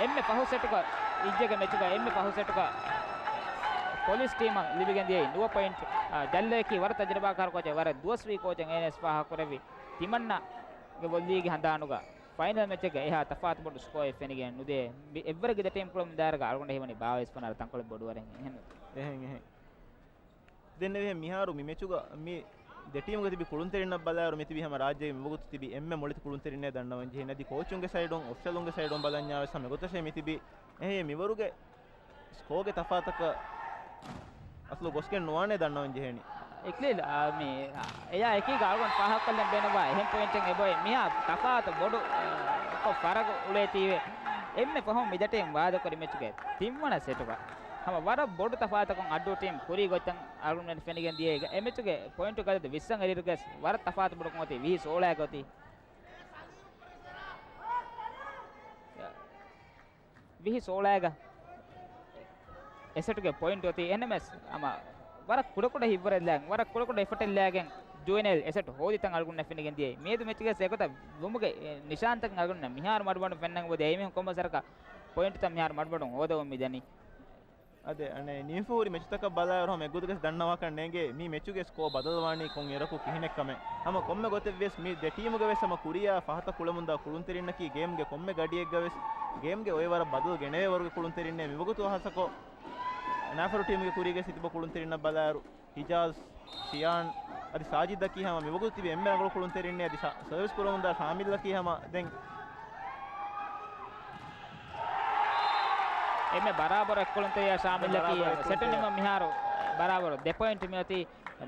އެންމެ ފަހު ސެޓުގަ، އިއްޔެގެ މެޗުގަ އެންމެ ފަހު ސެޓުގަ ޕޮލިސް ޓީމަށް ލިބިގެން ދިޔައީ ނުވަ ޕޮއިންޓް. އާ، ޖައްލައަކީ ވަރަށް ތަޖުރިބާކާރު ކޯޗެއް، ވަރަށް ދުވަސްވީ ކޯޗެއް އޭނަވެސް ފާހަގަކުރެއްވި ތިމަންނަގެ ވޮލީގެ ހަނދާނުގަ ފައިނަލް މެޗެއްގަ އެހާ ތަފާތު ބޮޑު ސްކޯއެއް ފެނިގެން ނުދޭ. މި އެއްވަރުގެ ދެ ޓީމް ކުޅަމުން ދާއިރުގަ އަޅުގަނޑަށް ހީވަނީ ބާވީސް ފަނަރަ ތަންކޮޅެއް ބޮޑުވަރެއް އެހެން. އެހެން، އެހެން. ދެންނެވިހެން މިހާރު މި މެޗުގަ މި ދެ ޓީމުގަ ތިބި ކުޅުންތެރިންނަށް ބަލާއިރު މި ތިބި ހަމަ ރާއްޖޭގެ މިވަގުތު ތިބި އެންމެ މޮޅި ކުޅުންތެރިންނޭ ދަންނަވަން ޖެހޭނެ. އަދި ކޯޗުންގެ ސައިޑުން އޮފިޝަލުންގެ ސައިޑުން ބަލަންޏާވެސް ހަމަ އެގޮތަށޭ މި ތިބި. އެހެން މިވަރުގެ ސްކޯގެ ތަފާތަކަށް އަސްލު ގޮސްގެން ނުވާނޭ ދަންނަވަން ޖެހޭނީ. އިކްލީލް، އާ، މި، އާ، އެޔާ އެކީގަ އަޅުގަނޑު ފާހަގަކޮށްލަން ބޭނުންވާ އެހެން ޕޮއިންޓެއް އެބައޮތް މިހާ ތަފާތު ބޮޑު، އާ، ކޮށް ފަރަގު އުޅޭތީވެ. އެންމެ ފަހުން މި ދެ ޓީމް ވާދަކުރި މެޗުގެ ތިންވަނަ ސެޓުގަ ހަމަ ވަރަށް ބޮޑު ތަފާތަކުން އައްޑޫ ޓީމް ކުރީ ގޮތްތައް އަޅުގަނޑުމެން ފެނިގެން ދިޔައީ. އެ މެޗުގެ ޕޮއިންޓު ގަދަދު ވިއްސަން އެރިއިރުގަސް ވަރަށް ތަފާތު ބޮޑުކަމަށް އޮތީ ވިހި ސޯޅައިގަ އޮތީ. ވިހި ސޯޅައިގަ އެ ސެޓުގެ ޕޮއިންޓް އޮތީ. އެހެންނަމަވެސް ހަމަ ވަރަށް ކުޑަކުޑަ ހިތްވަރެއްލާގެން، ވަރަށް ކުޑަކުޑަ އެފަޓެއްލާގެން ޖުވެނިއަލް އެ ސެޓް ހޯދިތަން އަޅުގަނޑަށް ފެނިގެން ދިޔައީ. މިއަދު މެޗުގެ އެގޮތަށް ވުމުގެ ނިޝާންތަކެއް އަޅުގަނޑަށް މިހާރު މަޑުމަޑުން ފެންނަން އެބަދޭ. އެމީހުން ކޮންމެސް ވަރަކަށް ޕޮއިންޓްތައް މިހާރު މަޑުމަޑުން ހޯދަމުން މިދަނީ. އަދި އަނެއް ނިމިފަހުރި މެޗުތަކަށް ބަލާއިރު ހަމަ އެއްގޮތަކަށް ދަންނަވާކަށް ނޭނގޭ މި މެޗުގެ ސްކޯ ބަދަލުވާނީ ކޮން އިރަކު ކިހިނެއްކަމެއް. ހަމަ ކޮންމެ ގޮތެއްވިޔަސް މި ދެ ޓީމުގެ ވެސް ހަމަ ކުރިއަށް ފަހަތަށް ކުޅެމުންދާ ކުޅުންތެރިންނަކީ ގޭމްގެ ކޮންމެ ގަޑިއެއްގަ ވެސް ގޭމްގެ އޮއެ ވަރަށް ބަދަލު ގެނެވޭ ވަރުގެ ކުޅުންތެރިންނޭ. މިވަގުތު ހާއްސަކޮށް ނާފަރު ޓީމުގެ ކުރީގަ ތިބި ކުޅުންތެރިންނަށް ބަލާއިރު ހިޖާޒް، ޝިޔާން، އަދި ސާޖިދަކީ ހަމަ މިވަގުތު ތިބި އެންމެ ރަނގަޅު ކުޅުންތެރިންނޭ. އަދި ޝާ-، ސަރވިސް ކުރަމުންދާ ޝާމިލްއަކީ ހަމަ ދެން އެންމެ ބަރާބަރު އެއްކުޅުންތެރިޔާ ޝާމިލްއަކީ ބަރާބަރު ސެޓު ނިމުމަށް މިހާރު ބަރާބަރު ދެ ޕޮއިންޓް މިއޮތީ.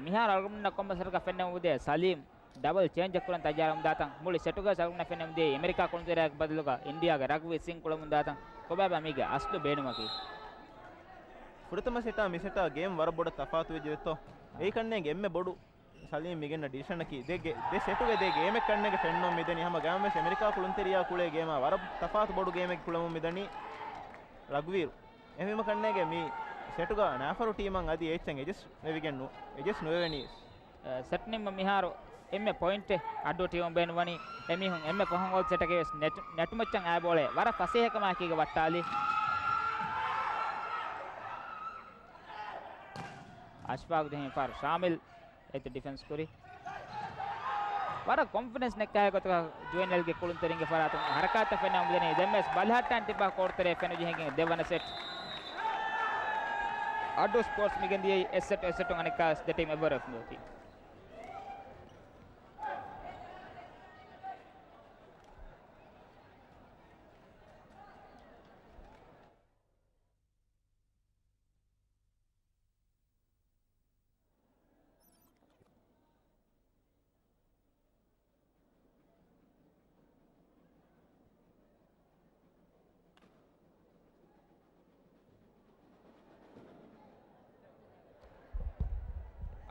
މިހާރު އަޅުގަނޑުމެންނަށް ކޮންމެސް ވަރަކަށް ފެންނަމުން އެބަދޭ ސަލީމް ޑަބަލް ޗޭންޖެއް ކުރަން ތައްޔާރުވަމުންދާތަން. މުޅި ސެޓުގަސް އަޅުގަނޑަށް ފެންނަމުން އެމެރިކާ ކުޅުންތެރިޔާގެ ބަދަލުގަ އިންޑިޔާގެ ރަގްބީ ސިން ކުޅަމުންދާތަން. ކޮބާބާ މީގެ އަސްލު ބޭނުމަކީ؟ ފުރަތަމަ ސެޓާ މި ސެޓާ ގޭމް ވަރަށް ބޮޑަށް ތަފާތުވެއްޖެ ދެއްތޯ؟ އެއީ ކަންނޭނގެ އެންމެ ބޮޑު ސަލީމް މިގެންނަ ޑިސިޝަނަކީ ދެ ގެ-، ދެ ސެޓުގެ ދެ ގޭމެއް ކަންނޭނގެ ފެންނަމުން މިދަނީ. ހަމަ ގައިމުވެސް އެމެރިކާ ކުޅުންތެރިޔާ ކުޅޭ ގޭމާ ވަރަށް ތަފާތު ބޮޑު ގޭމެއް ކުޅެމުން މިދަނީ ރަގްބީރު. އެހެންވީމަ ކަންނޭނގެ މި ސެޓުގަ ނާފަރު ޓީމަށް އަދި އެއްޗެއް އެޖަސްޓް ވެވިގެން ނު-، އެޖަސްޓް ނުވެވެނީ. އަ، ސެޓް ނިމުމަށް މިހާރު އެންމެ ޕޮއިންޓެއް އައްޑޫ ޓީމުން ބޭނުންވަނީ. އެމީހުން އެންމެ ފަހުން ހޯދި ސެޓަކީ ވެސް ނެޓު-، ނެޓުމައްޗަށް އައި ބޯޅައެއް ވަރަށް ފަސޭހަކަމާ އެކީގަ ވައްޓާލީ. އަޝްފާގު ދިހަ ފާރު ޝާމިލް އެތި ޑިފެންސް ކުރި. ވަރަށް ކޮންފިޑެންސް ނެއްކާ ގޮތަކަށް ޖުވެނިއަލްގެ ކުޅުންތެރިންގެ ފަރާތުން ހަރަކާތްތައް ފެންނަމުން މިދަނީ. ދެންވެސް ބަލަހައްޓަން ތިބާ ކޯޓުތެރޭ ފެނުޖެހިގެން ދެވަނަ ސެޓް. އައްޑޫ ސްޕޯޓްސް މިގެންދިޔައީ އެއް ސެޓް އެއް ސެޓުން އަނެއްކާ ދެ ޓީމް އެއްވަރު އެފް ނޯތީ.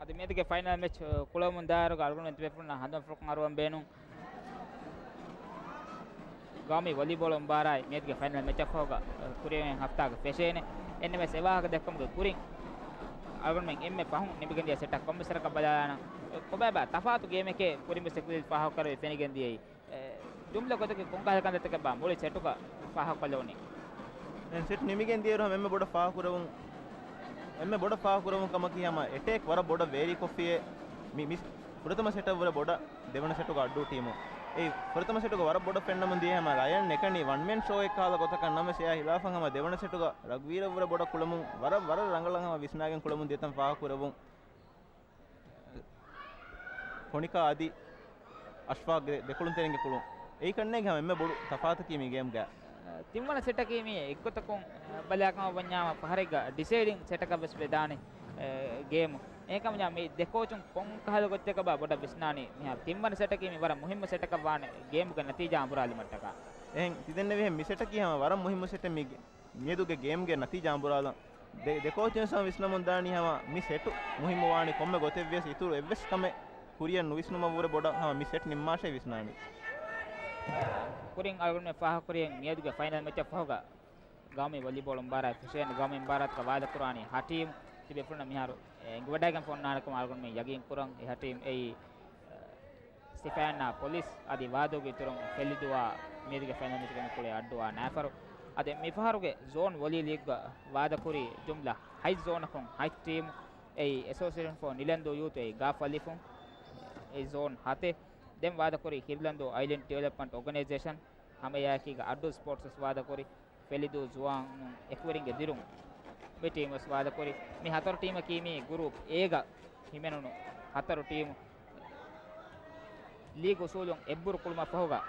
އަދި މިއަދުގެ ފައިނަލް މެޗް، އަ، ކުޅަމުން ދާއިރުގަ އަޅުގަނޑު ތިބޭފުޅުންނަށް ހަނދުމަފުޅަކުން އަރުވަން ބޭނުން. ގައުމީ ވޮލީބޯޅަ މުބާރާތް މިއަދުގެ ފައިނަލް މެޗަށްފަހުގަ، އަ، ކުރިއަށް ހަފްތާގަ ފެށޭނެ. އެންމެސް އެވާހަކަ ދެއްކުމުގެ ކުރިން އަޅުގަނޑުމެން އެންމެ ފަހުން ނިމިގެންދިޔަ ސެޓަށް ކޮންމެސް ވަރަކަށް ބަލާލާނަން. ކޮބާބާ ތަފާތު ގޭމެކޭ ކުރިންވެސް އެކުލެވި ފާހަގަކުރެވި ފެނިގެން ދިޔައީ. އެ، ޖުމްލަ ގޮތަކީ ކޮންކަހަލަ ކަންތައްތަކެއްބާ މުޅި ސެޓުގަ ފާހަގަކޮށްލެވުނީ؟ ދެން ސެޓް ނިމިގެން ދިޔައިރު ހަމަ އެންމެ ބޮޑަށް ފާހަގަކުރެވުން އެންމެ ބޮޑަށް ފާހަގަކުރެވުން ކަމަކީ ހަމަ އެޓޭކް ވަރަށް ބޮޑަށް ވޭރީކޮށްފިއޭ. މި، މި ފުރަތަމަ ސެޓަށްވުރެ ބޮޑަށް ދެވަނަ ސެޓުގަ އައްޑޫ ޓީމު. އެ ފުރަތަމަ ސެޓުގަ ވަރަށް ބޮޑަށް ފެންނަމުން ދިޔަ ހަމަ ރަޔަން ނެކަނީ ވަން މެން ޝޯއެއް ކަހަލަ ގޮތަކަށް ނަމަވެސް އެއާ ހިލާފަށް ހަމަ ދެވަނަ ސެޓުގަ ރަގުވީރަށްވުރެ ބޮޑަށް ކުޅަމުން ވަރަށް، ވަރަށް ރަނގަޅަށް ހަމަ ވިސްނާގެން ކުޅަމުން ދިޔަތަން ފާހަގަކުރެވުން. ކޮނިކާ އަދި އަޝްފާގް ދެ، ދެކުޅުންތެރިންގެ ކުޅުން. އެއީ ކަންނޭނގެ ހަމަ އެންމެ ބޮޑު ތަފާތަކީ މި ގޭމްގަ. ތިންވަނަ ސެޓަކީ މި އެއްގޮތަކުން ބަލާކަމަށް ވަންޏާ ފަހަރެއްގަ ޑިސައިޑިން ސެޓަކަށް ވެސް ވެދާނެ ގޭމު. އެހެންކަމުން މި ދެ ކޯޗުން ކޮން ކަހަލަ ގޮތްތަކަށް ބާ ބޮޑަށް ވިސްނާނީ މިހާރު. ތިންވަނަ ސެޓަކީ މި ވަރަށް މުހިއްމު ސެޓަކަށް ވާނެ ގޭމުގެ ނަތީޖާ އަނބުރާލުމަށްޓަކާ. އެހެން ތިދެންނެވިހެން މި ސެޓަކީ ހަމަ ވަރަށް މުހިއްމު ސެޓެއް މި ގޭ، މިއަދުގެ ގޭމްގެ ނަތީޖާ އަނބުރާލަން. ދެ، ދެ ކޯޗުން ވެސް ހަމަ ވިސްނަމުން ދާނީ ހަމަ މި ސެޓު މުހިއްމު ވާނީ ކޮންމެ ގޮތެއްވިޔަސް އިތުރު އެއްވެސް ކަމެއް ކުރިއަށް ނުވިސްނުމަށްވުރެ ބޮޑަށް ހަމަ މި ސެޓް ނިންމާށޭ ވިސްނާނީ. ކުރިން އަޅުގަނޑުމެން ފާހަގަކުރި މިއަދުގެ ފައިނަލް މެޗަށް ފަހުގަ ގައުމީ ވޮލީބޯޅު މުބާރާތް ފެށޭނެ. ގައުމީ މުބާރާތުގަ ވާދަކުރާނީ ހަ ޓީމް. ތިބޭފުޅުންނަށް މިހާރު އެ އެނގިވަޑައިގެން ފޮންނާނެ ކަމަށް އަޅުގަނޑުމެން ޔަގީން ކުރަން. އެ ހަ ޓީމް އެއީ ސިފައިންނާ ޕޮލިސް އަދި ވާދޫގެ އިތުރުން ފެލިދޫއާ މިއަދުގެ ފައިނަލް މެޗުގަ މިކުޅޭ އައްޑޫއާ ނާފަރު. އަދި މިފަހަރުގެ ޒޯން ވޮލީ ލީގްގަ ވާދަކުރީ ޖުމްލަ ހަތް ޒޯނަކުން ހަތް ޓީމް. އެއީ އެސޯސިއޭޝަން ފޯ ނިލަންދޫ ޔޫތު އެއީ ގާފަލިފުން އެއީ ޒޯން ހަތެއް. ދެން ވާދަކުރީ ހިރުލަންދޫ އައިލެންޑް ޑިވެލޮޕްމަންޓް އޯގަނައިޒޭޝަން ހަމައެއާއެކީގަ އައްޑޫ ސްޕޯޓްސް ވެސް ވާދަކުރި. ފެލިދޫ ޒުވާނުން އެކުވެރިންގެ ދިރުން މި ޓީމް ވެސް ވާދަކުރި. މި ހަތަރު ޓީމަކީ މި ގުރޫޕް އޭގަ ހިމެނުނު ހަތަރު ޓީމު. ލީގް އުސޫލުން އެއްބުރު ކުޅުމަށް ފަހުގަ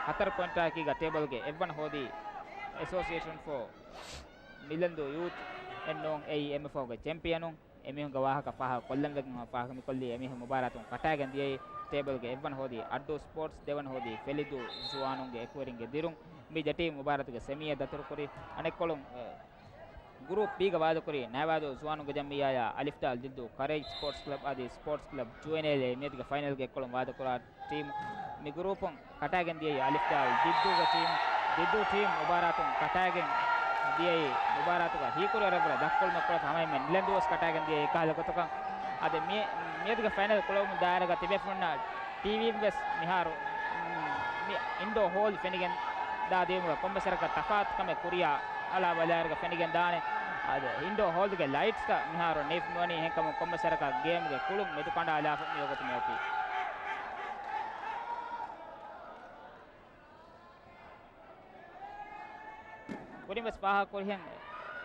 ހަތަރު ޕޮއިންޓާއެކީގަ ޓޭބަލްގެ އެއްވަނަ ހޯދީ އެސޯސިއޭޝަން ފޯ ނިލަންދޫ ޔޫތު އެއްނޫން އެއީ އެންމެ ފަހުގެ ޗެމްޕިއަނުން. އެމީހުންގެ ވާހަކަ ފާހަގަ ކޮށްލަން ވެގެން ފާހަގަ މިކޮށްލީ އެމީހުން މުބާރާތުން ކަޓާގެން ދިޔައީ ޓޭބަލްގެ އެއްވަނަ ހޯދީ އައްޑޫ ސްޕޯޓްސް، ދެވަނަ ހޯދީ ފެލިދޫ ޒުވާނުންގެ އެކުވެރިންގެ ދިރުން. މި ދެ ޓީމް މުބާރާތުގެ ސެމީއަށް ދަތުރުކުރި. އަނެއްކޮޅުން، އެ، ގުރޫޕް ބީގަ ވާދަކުރި ނައިވާދޫ ޒުވާނުންގެ ޖަމްއިއްޔާޔާ އަލިފް ދާލް ދިއްދޫ ކަރޭޖް ސްޕޯޓްސް ކްލަބް އަދި ސްޕޯޓްސް ކްލަބް ޖުވެނޭލް މިއަދުގެ ފައިނަލްގެ އެއްކޮޅުން ވާދަކުރާ ޓީމް. މި ގުރޫޕުން ކަޓާގެން ދިޔައީ އަލިފް ދާލް ދިއްދޫގެ ޓީމް. ދިއްދޫ ޓީމް މުބާރާތުން ކަޓާގެން ދިޔައީ މުބާރާތުގަ ހީކުރި އަރަބުރަ ދަށްކޮޅުމެއް ކުޅަފަ ހަމައިންމެ ނިލަންދޫވެސް ކަޓާގެން ދިޔައީ އެކަހަލަ ގޮތަކަށް. އަދި މި، މިއަދުގެ ފައިނަލް ކުޅެވުމުން ދާއިރުގަ ތިބޭފުޅުންނަށް ޓީވީން ވެސް މިހާރު، މި އިންޑޯ ހޯލް ފެނިގެން ދާ ދިޔުމުގަ ކޮންމެސް ވަރަކަށް ތަފާތު ކަމެއް ކުރިޔާ އަޅާ ބަލާއިރުގަ ފެނިގެން ދާނެ. އަދި އިންޑޯ ހޯލްގެ ލައިޓްސްތައް މިހާރު ނިފް ނުވަނީ އެހެންކަމުން ކޮންމެސް ވަރަކަށް ގޭމްގެ ކުޅުން މެދުކަނޑާލާފަ މިވަގުތު މިއޮތީ. ކުރިން ވެސް ފާހަގަ ކުރިހެން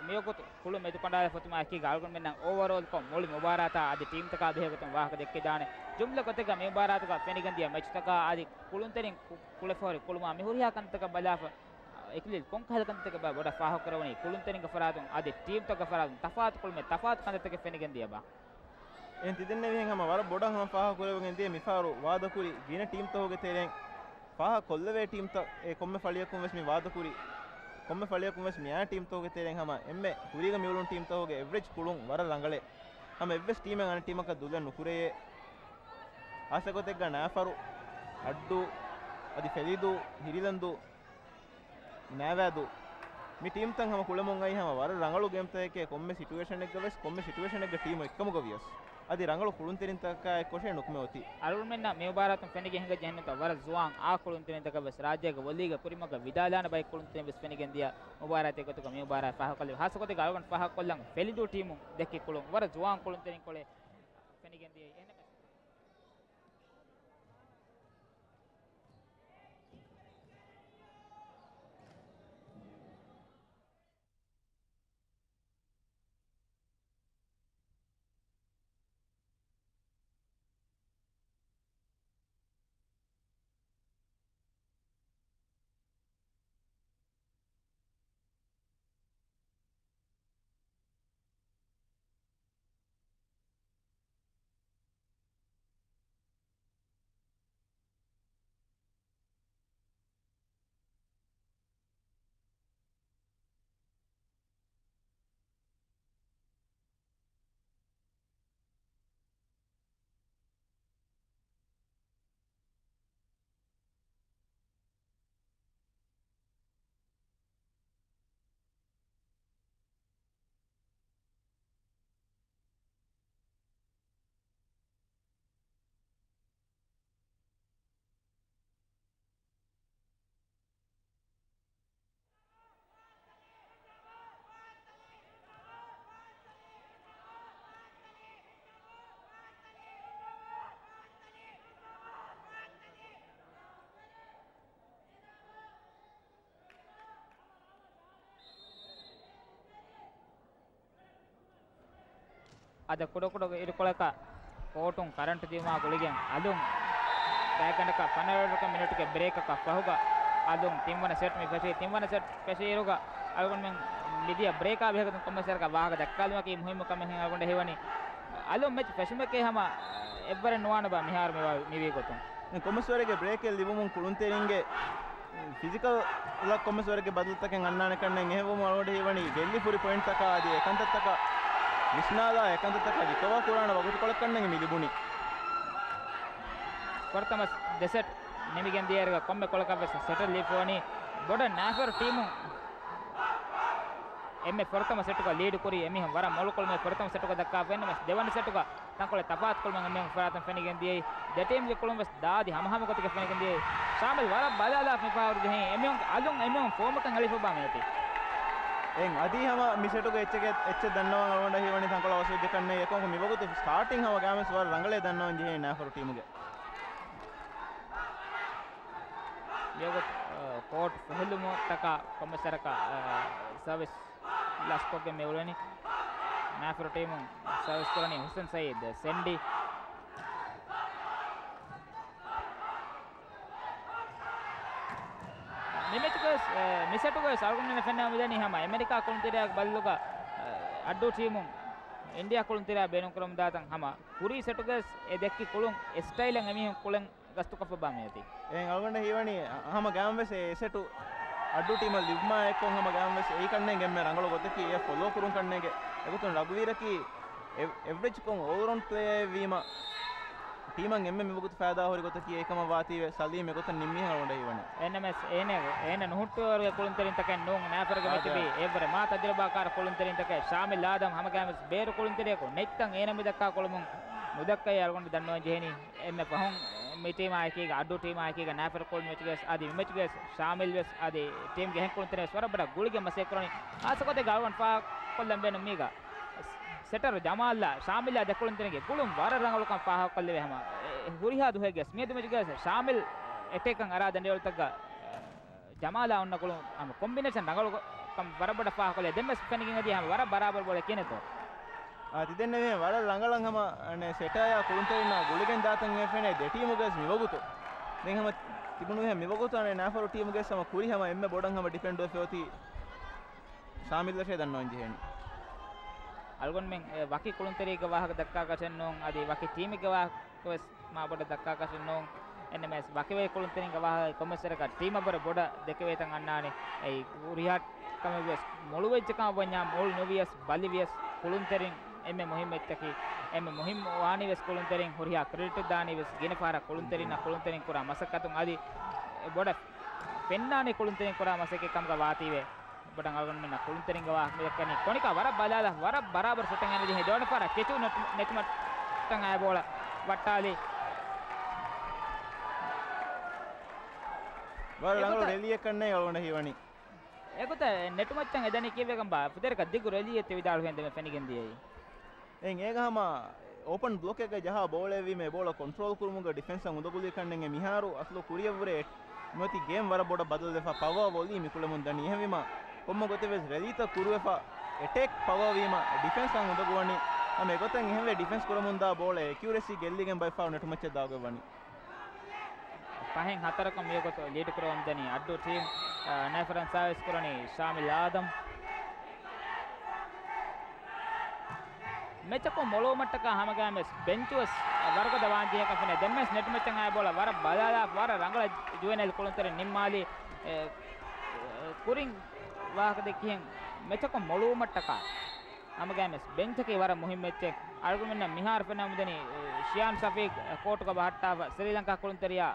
މިވަގުތު ކުޅުން މެދުކަނޑާލާފަ އޮތުމާ އެކީގަ އަޅުގަނޑުމެންނަށް އޯވަރޯލްކޮށް މުޅި މުބާރާތާ އަދި ޓީމްތަކާ ބެހޭގޮތުން ވާހަކަ ދެއްކިދާނެ. ޖުމްލަކޮށް މި މުބާރާތުގަ ފެނިގެންދިޔަ މެޗުތަކާ އަދި ކުޅުންތެރިން ކު، ކުޅެފަހުރި ކުޅުމާ މި ހުރިހާ ކަންތަކަށް ބަލާފަ، އެކުލެލި ކޮންކަހަލަ ކަންތަކެއް ބާ ބޮޑަށް ފާހަގަކުރެވުނީ ކުޅުންތެރިންގެ ފަރާތުން އަދި ޓީމްތަކުގެ ފަރާތުން ތަފާތު ކުޅުމެއް ތަފާތު ކަންތައްތަކެއް ފެނިގެން ދިޔަބާ؟ އެހެން ތިދެންނެވިހެން ހަމަ ވަރަށް ބޮޑަށް ހަމަ ފާހަގަކުރެވިގެން ދިޔަ މިފަހަރު ވާދަކުރި ގިނަ ޓީމްތަކުގެ ތެރެއިން ފާހަގަ ކޮށްލެވޭ ޓީމްތައް އެ ކޮންމެ ފަޅިއަކުން ވެސް މި ވާދަކުރި ކޮންމެ ފަޅިއަކުން ވެސް މިއާ ޓީމްތަކުގެ ތެރެއިން ހަމަ އެންމެ ކުރީގަ މިއުޅުނު ޓީމްތަކުގެ އެވްރެޖް ކުޅުން ވަރަށް ރަނގަޅޭ. ހަމަ އެއްވެސް ޓީމެއް އަނެއް ޓީމަކަށް ދުލެއް ނުކުރެޔޭ. ހާއްސަގޮތެއްގަ ނާފަރު، އައްޑޫ، އަދި ފެލިދޫ، ހިރިލަންދޫ، ނާވާދޫ، މި ޓީމްތައް ހަމަ ކުޅެމުން އައި ހަމަ ވަރަށް ރަނގަޅު ގޭމްތަކެކޭ. ކޮންމެ ސިޓުއޭޝަނެއްގަ ވެސް ކޮންމެ ސިޓުއޭޝަނެއްގަ ޓީމު އެއްކަމުގަ ވިޔަސް އަދި ރަނގަޅު ކުޅުންތެރިންތަކާ އެއްކޮށޭ ނުކުމެ އޮތީ. އަޅުގަނޑުމެންނަށް މި މުބާރާތުން ފެނިގެން ހިނގައްޖެ ހެންނުތަ ވަރަށް ޒުވާން އާ ކުޅުންތެރިންތަކަށް ވެސް ރާއްޖޭގެ ވޮލީގެ ކުރިމަގަށް ވިދާލާނެ ބައެއް ކުޅުންތެރިން ވެސް ފެނިގެން ދިޔަ މުބާރާތެއް ގޮތުގަ މި މުބާރާތް ފާހަގަކޮށްލެވި. ހާއްސަގޮތެއްގަ އަޅުގަނޑު ފާހަގަކޮށްލަން ފެލިދޫ ޓީމު ދެއްކި ކުޅުން ވަރަށް ޒުވާން ކުޅުންތެރިން ކޮޅެއް ފެނިގެން ދިޔައީ. އެހެންނަމަވެސް އަދަ ކުޑަކުޑަ އިރުކޮޅަކަށް ކޯޓުން ކަރަންޓު ދިއުމާ ގުޅިގެން އަލުން ގާތްގަނޑަކަށް ފަނަރަ އޮވަރުގެ މިނެޓުގެ ބްރޭކަކަށް ފަހުގަ އަލުން ތިންވަނަ ސެޓް މި ފެށީ. ތިންވަނަ ސެޓް ފެށި އިރުގަ އަޅުގަނޑުމެން މިދިޔަ ބްރޭކާ ބެހޭގޮތުން ކޮންމެސް ވަރަކަށް ވާހަކަ ދައްކާލުމަކީ މުހިއްމު ކަމެއް ހެން އަޅުގަނޑަށް ހީވަނީ. އަލުން މެޗް ފެށުމެކޭ ހަމަ އެއްވަރެއް ނުވާނެބާ މިހާރު މިވާ-، މިވީ ގޮތުން. ކޮންމެސް ވަރެއްގެ ބްރޭކެއް ލިބުމުން ކުޅުންތެރިންގެ ފިޒިކަލް ކޮންމެސް ވަރެއްގެ ބަދަލުތަކެއް އަންނާނެ ކަންނޭނގެ. އެހެންވުމުން އަޅުގަނޑަށް ހީވަނީ ގެއްލި ފުރި ޕޮއިންޓްތަކާ އަދި އެކަންތައްތަކަށް ވިސްނާލާ އެކަންތައްތަކަށް ރިކަވާ ކުރާނެ ވަގުތުކޮޅެއް ކަންނޭނގެ މި ލިބުނީ. ފުރަތަމަ ދެ ސެޓް ނިމިގެން ދިޔައިރުގަ ކޮންމެ ކޮޅަކަށް ވެސް ސެޓަރ ލިބިފަވަނީ. ބޮޑަށް ނާފަރު ޓީމު އެންމެ ފުރަތަމަ ސެޓުގަ ލީޑު ކުރީ އެމީހުން ވަރަށް މޮޅު ކުޅުމެއް ފުރަތަމަ ސެޓުގަ ދައްކާފަ އިންނަމަސް ދެވަނަ ސެޓުގަ ތަންކޮޅެއް ތަފާތު ކުޅުމެއް އެމީހުން ފަރާތުން ފެނިގެން ދިޔައީ. ދެ ޓީމްގެ ކުޅުން ވެސް ދާދި ހަމަހަމަ ގޮތަކަށް ފެނިގެން ދިޔައީ. ޝާމިލް ވަރަށް ބަލާލާފަ މިފަހަރު ޖެހީ އެމީހުން އަލުން އެމީހުން ފޯމަކަށް އެޅިފަ ބާ މިއޮތީ. އެން އަދި ހަމަ މި ސެޓުގަ އެއްޗެކެ-، އެއްޗެއް ދަންނަވަން އަޅުގަނޑަށް ހީވަނީ ތަންކޮޅެއް އަވަސް ވެއްޖެ ކަންނޭ. އެކަމަކު މިވަގުތު ސްޓާޓިން ހަމަ ގާމެސް ވަރަށް ރަނގަޅޭ ދަންނަވަން ޖެހޭ ނާފަރު ޓީމުގެ. މިވަގުތު، އަ، ކޯޓް ފެހެއްލުމުތަކާ ކޮންމެސް ވަރަކަށް، އަ، ސަރވިސް ލަސްކޮށްގެން މި އުޅެނީ. ނާފަރު ޓީމުން ސަރވިސް ކުރަނީ ހުސެން ސައީދު ސެންޑި. މި މެޗުގައި، އެ، މި ސެޓުގައި އަޅުގަނޑުމެންނަށް ފެންނަ މިދަނީ ހަމަ އެމެރިކާ ކުޅުންތެރިޔާގެ ބަދަލުގަ، އަ، އައްޑޫ ޓީމުން އިންޑިޔާ ކުޅުންތެރިޔާ ބޭނުންކުރަމުން ދާތަން ހަމަ ކުރީ ސެޓުގައި އެ ދެއްކި ކުޅުން އެ ސްޓައިލަށް އެމީހުން ކުޅެން ގަސްތުކޮށްފަ ބާ މިއޮތީ. އެހެން އަޅުގަނޑަށް ހީވަނީ ހަމަ ގާމް ވެސް އެ ސެޓު އައްޑޫ ޓީމަށް ލިބުމާ އެއްކޮށް ހަމަ ގާމް ވެސް އެއީ ކަންނޭނގެ އެންމެ ރަނގަޅު ގޮތަކީ އެ ފޮލޯ ކުރުން ކަންނޭނގެ. އެގޮތުން ރަގުބީއަކީ އެވް-، އެވްރެޖްކޮށް އޯލްރައުންޑް ޕްލޭއަރެއް ވީމަ ޓީމަށް އެންމެ މިވަގުތު ފައިދާ ހުރި ގޮތަކީ އެކަމަށް ވާތީވެ ސަލީމް އެގޮތަށް ނިންމީ އަޅުގަނޑަށް ހީވަނީ. އެންނަމެސް އޭނަ، އޭނަ ނުހުއްޓުވޭވަރުގެ ކުޅުންތެރިންތަކެއް ނޫން. ނާފަރުގެ މެޗު އާދެ. ބީ އެއްވަރެއް މާ ތަޖުރިބާކާރު ކުޅުންތެރިންތަކެއް. ޝާމިލް އާދަމް ހަމަގައިމުވެސް ބޭރު ކުޅުންތެރިޔަކު ނެތްތަން އޭނަ މި ދައްކާ ކުޅުމުން ނުދައްކައި އަޅުގަނޑު ދަންނަވަން ޖެހެނީ. އެންމެ ފަހުން މި ޓީމާ އެކީގަ އައްޑޫ ޓީމާ އެކީގަ ނާފަރު ކުޅުން މެޗުގައި ވެސް އަދި މި މެޗުގައި ވެސް ޝާމިލް ވެސް އަދި ޓީމްގެ އެހެން ކުޅުންތެރިން ވެސް ވަރަށް ބޮޑަށް ގުޅިގެން މަސައްކަތް ކުރަނީ. ހާއްސަ ގޮތެއްގަ އަޅުގަނޑު ފާހަގަކޮށްލަން ބޭނުން މީގަ ސެޓަރު ޖަމާލްއާ ޝާމިލްއާ ދެ ކުޅުންތެރިންގެ ގުޅުން ވަރަށް ރަނގަޅުކަން ފާހަގަކޮށްލެވޭ ހަމަ. އެ، ހުރިހާ ދުވަހެއްގަސް މިއަދު މެޗުގަސް ޝާމިލް އެޓޭކަށް އަރާ ދަނޑިވަޅުތަކަށް ޖަމާލާ އޮންނަ ގުޅުން ހަމަ ކޮމްބިނޭޝަން ރަނގަޅު ކަން ވަރަށް ބޮޑަށް ފާހަގަކޮށްލޭ. ދެންވެސް ފެނިގެން އަދި ހަމަ ވަރަށް ބަރާބަރު ބޯޅަ ކިނެތޯ. އާ، ތިދެންނެވިހެން ވަރަށް ރަނގަޅަށް ހަމަ އަނެ ސެޓާޔާ ކުޅުންތެރިންނާ ގުޅިގެން ދާތަން އެ ފެނޭ ދެ ޓީމުގަސް މިވަގުތު. ދެން ހަމަ ތިބުނުހެން މިވަގުތު އަނެ ނާފަރު ޓީމުގެސް ހަމަ ކުރި ހަމަ އެންމެ ބޮޑަށް ހަމަ ޑިފެންޑް ވެފައޮތީ ޝާމިލްއަށޭ ދަންނަވަން ޖެހޭނީ. އަޅުގަނޑުމެން އެ ވަކި ކުޅުންތެރީގެ ވާހަކަ ދައްކާކަށެއް ނޫން، އަދި ވަކި ޓީމެއްގެ ވާހަކަ ވެސް މާ ބޮޑަށް ދައްކާކަށެއް ނޫން. އެންނަމެސް ވަކިވެ ކުޅުންތެރިންގެ ވާހަކަ ކޮންމެސް ވަރަކަށް ޓީމަށްވުރެ ބޮޑަށް ދެކެވޭތަން އަންނާނެ. އެއީ ހުރިހާ ކަމެއް ވެސް މޮޅުވެއްޖެކަމަށް ވަންޏާ މޮޅު ނުވިޔަސް ބަލިވިޔަސް ކުޅުންތެރިން އެންމެ މުހިއްމު އެއްޗަކީ. އެންމެ މުހިއްމު ވާނީ ވެސް ކުޅުންތެރިން. ހުރިހާ ކްރެޑިޓް ދާނީ ވެސް ގިނަ ފަހަރަށް ކުޅުންތެރިންނަށް ކުޅުންތެރިން ކުރާ މަސައްކަތުން އަދި ބޮޑަށް ފެންނާނީ ކުޅުންތެރިން ކުރާ މަސައްކަތް ކަމުގަ ވާތީވެ. ބޮޑަށް އަޅުގަނޑުމެންނަށް ކުޅުންތެރިންގެ ވާހަކަ މިދައްކަނީ. ކޮނިކާ ވަރަށް ބަލާލާ، ވަރަށް ބަރާބަރު ސެޓެއް އަންނަ ޖެހޭ. ދެވަނަ ފަހަރަށް ކެޗު ނެޓް-، ނެޓްމައްޓަށް އައި ބޯޅަ ވައްޓާލި. ވަރަށް ރަނގަޅު އެގޮތަށް ރެލީއެއް ކަންނޭ އަޅުގަނޑަށް ހީވަނީ. އެގޮތަށް ނެޓްމައްޗަށް އެދަނީ ކީއްވެގެންބާ؟ ފުދޭވަރަކަށް ދިގު ރެލީއެއް ތި ވިދާޅުވިހެން ދެންމެ ފެނިގެން ދިޔައީ. އެއް އޭގަ ހަމަ އޯޕަން ބްލޮކެއްގަ ޖަހާ ބޯޅައެއްވީމަ އެ ބޯޅަ ކޮންޓްރޯލް ކުރުމުގަ ޑިފެންސަށް އުނދަގުލީ ކަންނެނގެ މިހާރު އަސްލު ކުރިއަށްވުރެ އެ-، މިއޮތީ ގޭމް ވަރަށް ބޮޑަށް ބަދަލުވެފަ ޕަވާ ވޮލީ މި ކުޅެމުން ދަނީ. އެހެންވީމަ ކޮންމެ ގޮތެއް ވެސް ރެލީތައް ކުރުވެފަ އެޓޭކް ޕަވާ ވީމަ ޑިފެންސަށް އުނދަގުވަނީ. ހަމަ އެގޮތަށް އެހެންވެ ޑިފެންސް ކުރަމުންދާ ބޯޅަ އެކިއުރެސީ ގެއްލިގެން ބައިފާ ނެޓުމައްޗަށް ދާގޮތްވަނީ. ފަހެއް ހަތަރަކަށް މިވަގުތު ލީޑު ކުރަމުންދަނީ އައްޑޫ ޓީމް. އާ، ނައިފަރަން ސާވިސް ކުރަނީ ޝާމިލް އާދަމް. މެޗަކުން މޮޅުވުމަށްޓަކާ ހަމަގައިމެސް ބެންޗުވެސް ވަރުގަދަ ވާންޖެހޭ ކަން ފެނޭ. ދެންމެސް ނެޓްމައްޗަށް އައި ބޯޅަ ވަރަށް ބަލާލާ ވަރަށް ރަނގަޅަށް ޖުވެނެލް ކުޅުންތެރިން ނިންމާލީ. އެ، ކުރިން ވާހަކަ ދެއްކިހެން މެޗަކުން މޮޅުވުމަށްޓަކާ ހަމަގައިމެސް ބެންޗަކީ ވަރަށް މުހިއްމު އެއްޗެއް. އަޅުގަނޑުމެންނަށް މިހާރު ފެންނަމުންދަނީ، ޝިޔާން ޝަފީޤް ކޯޓުގަ ބަހައްޓާފަ ސްރީލަންކާ ކުޅުންތެރިޔާ،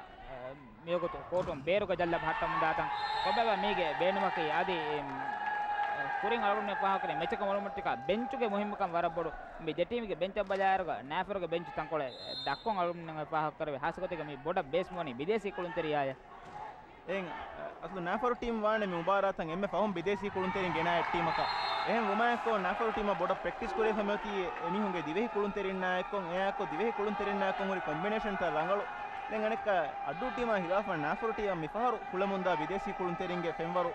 މިވަގުތު ކޯޓުން ބޭރުގަ ޖައްލަ ބަހައްޓަމުންދާތަން. ކޮބާބާ މީގެ ބޭނުމަކީ އަދި، ކުރިން އަޅުގަނޑުމެން ފާހަގަކުރި މެޗަކަށް މޮޅުވުމަށްޓަކާ ބެންޗުގެ މުހިއްމުކަން ވަރަށް ބޮޑު. މި ދެ ޓީމުގެ ބެންޗަށް ބަލާއިރުގަ ނާފަރުގެ ބެންޗު ތަންކޮޅެއް ދަށްކޮށް އަޅުގަނޑުމެން ފާހަގަކުރެވޭ. ހާއްސަގޮތެއްގަ މީ ބޮޑަށް ބޭސްވަނީ ބިދޭސީ ކުޅުންތެރިޔާޔަށް. އެއިން، އަސްލު ނާފަރު ޓީމް ވާނެ މި މުބާރާތަށް އެންމެ ފަހުން ބިދޭސީ ކުޅުންތެރިން ގެނައި ޓީމަކަށް. އެހެން ވުމާއެއްކޮށް ނާފަރު ޓީމަށް ބޮޑަށް ޕްރެކްޓިސް ކުރެވިފަ މިއޮތީ އެމީހުންގެ ދިވެހި ކުޅުންތެރިންނާއެއްކޮށް، އެއާއެއްކޮށް ދިވެހި ކުޅުންތެރިންނާއެއްކޮށް ހުރި ކޮމްބިނޭޝަންތައް ރަނގަޅު. ދެން އަނެއްކާ އައްޑޫ ޓީމާ ހިލާފަށް ނާފަރު ޓީމަށް މިފަހަރު ކުޅެމުންދާ ބިދޭސީ ކުޅުންތެރިންގެ ފެންވަރު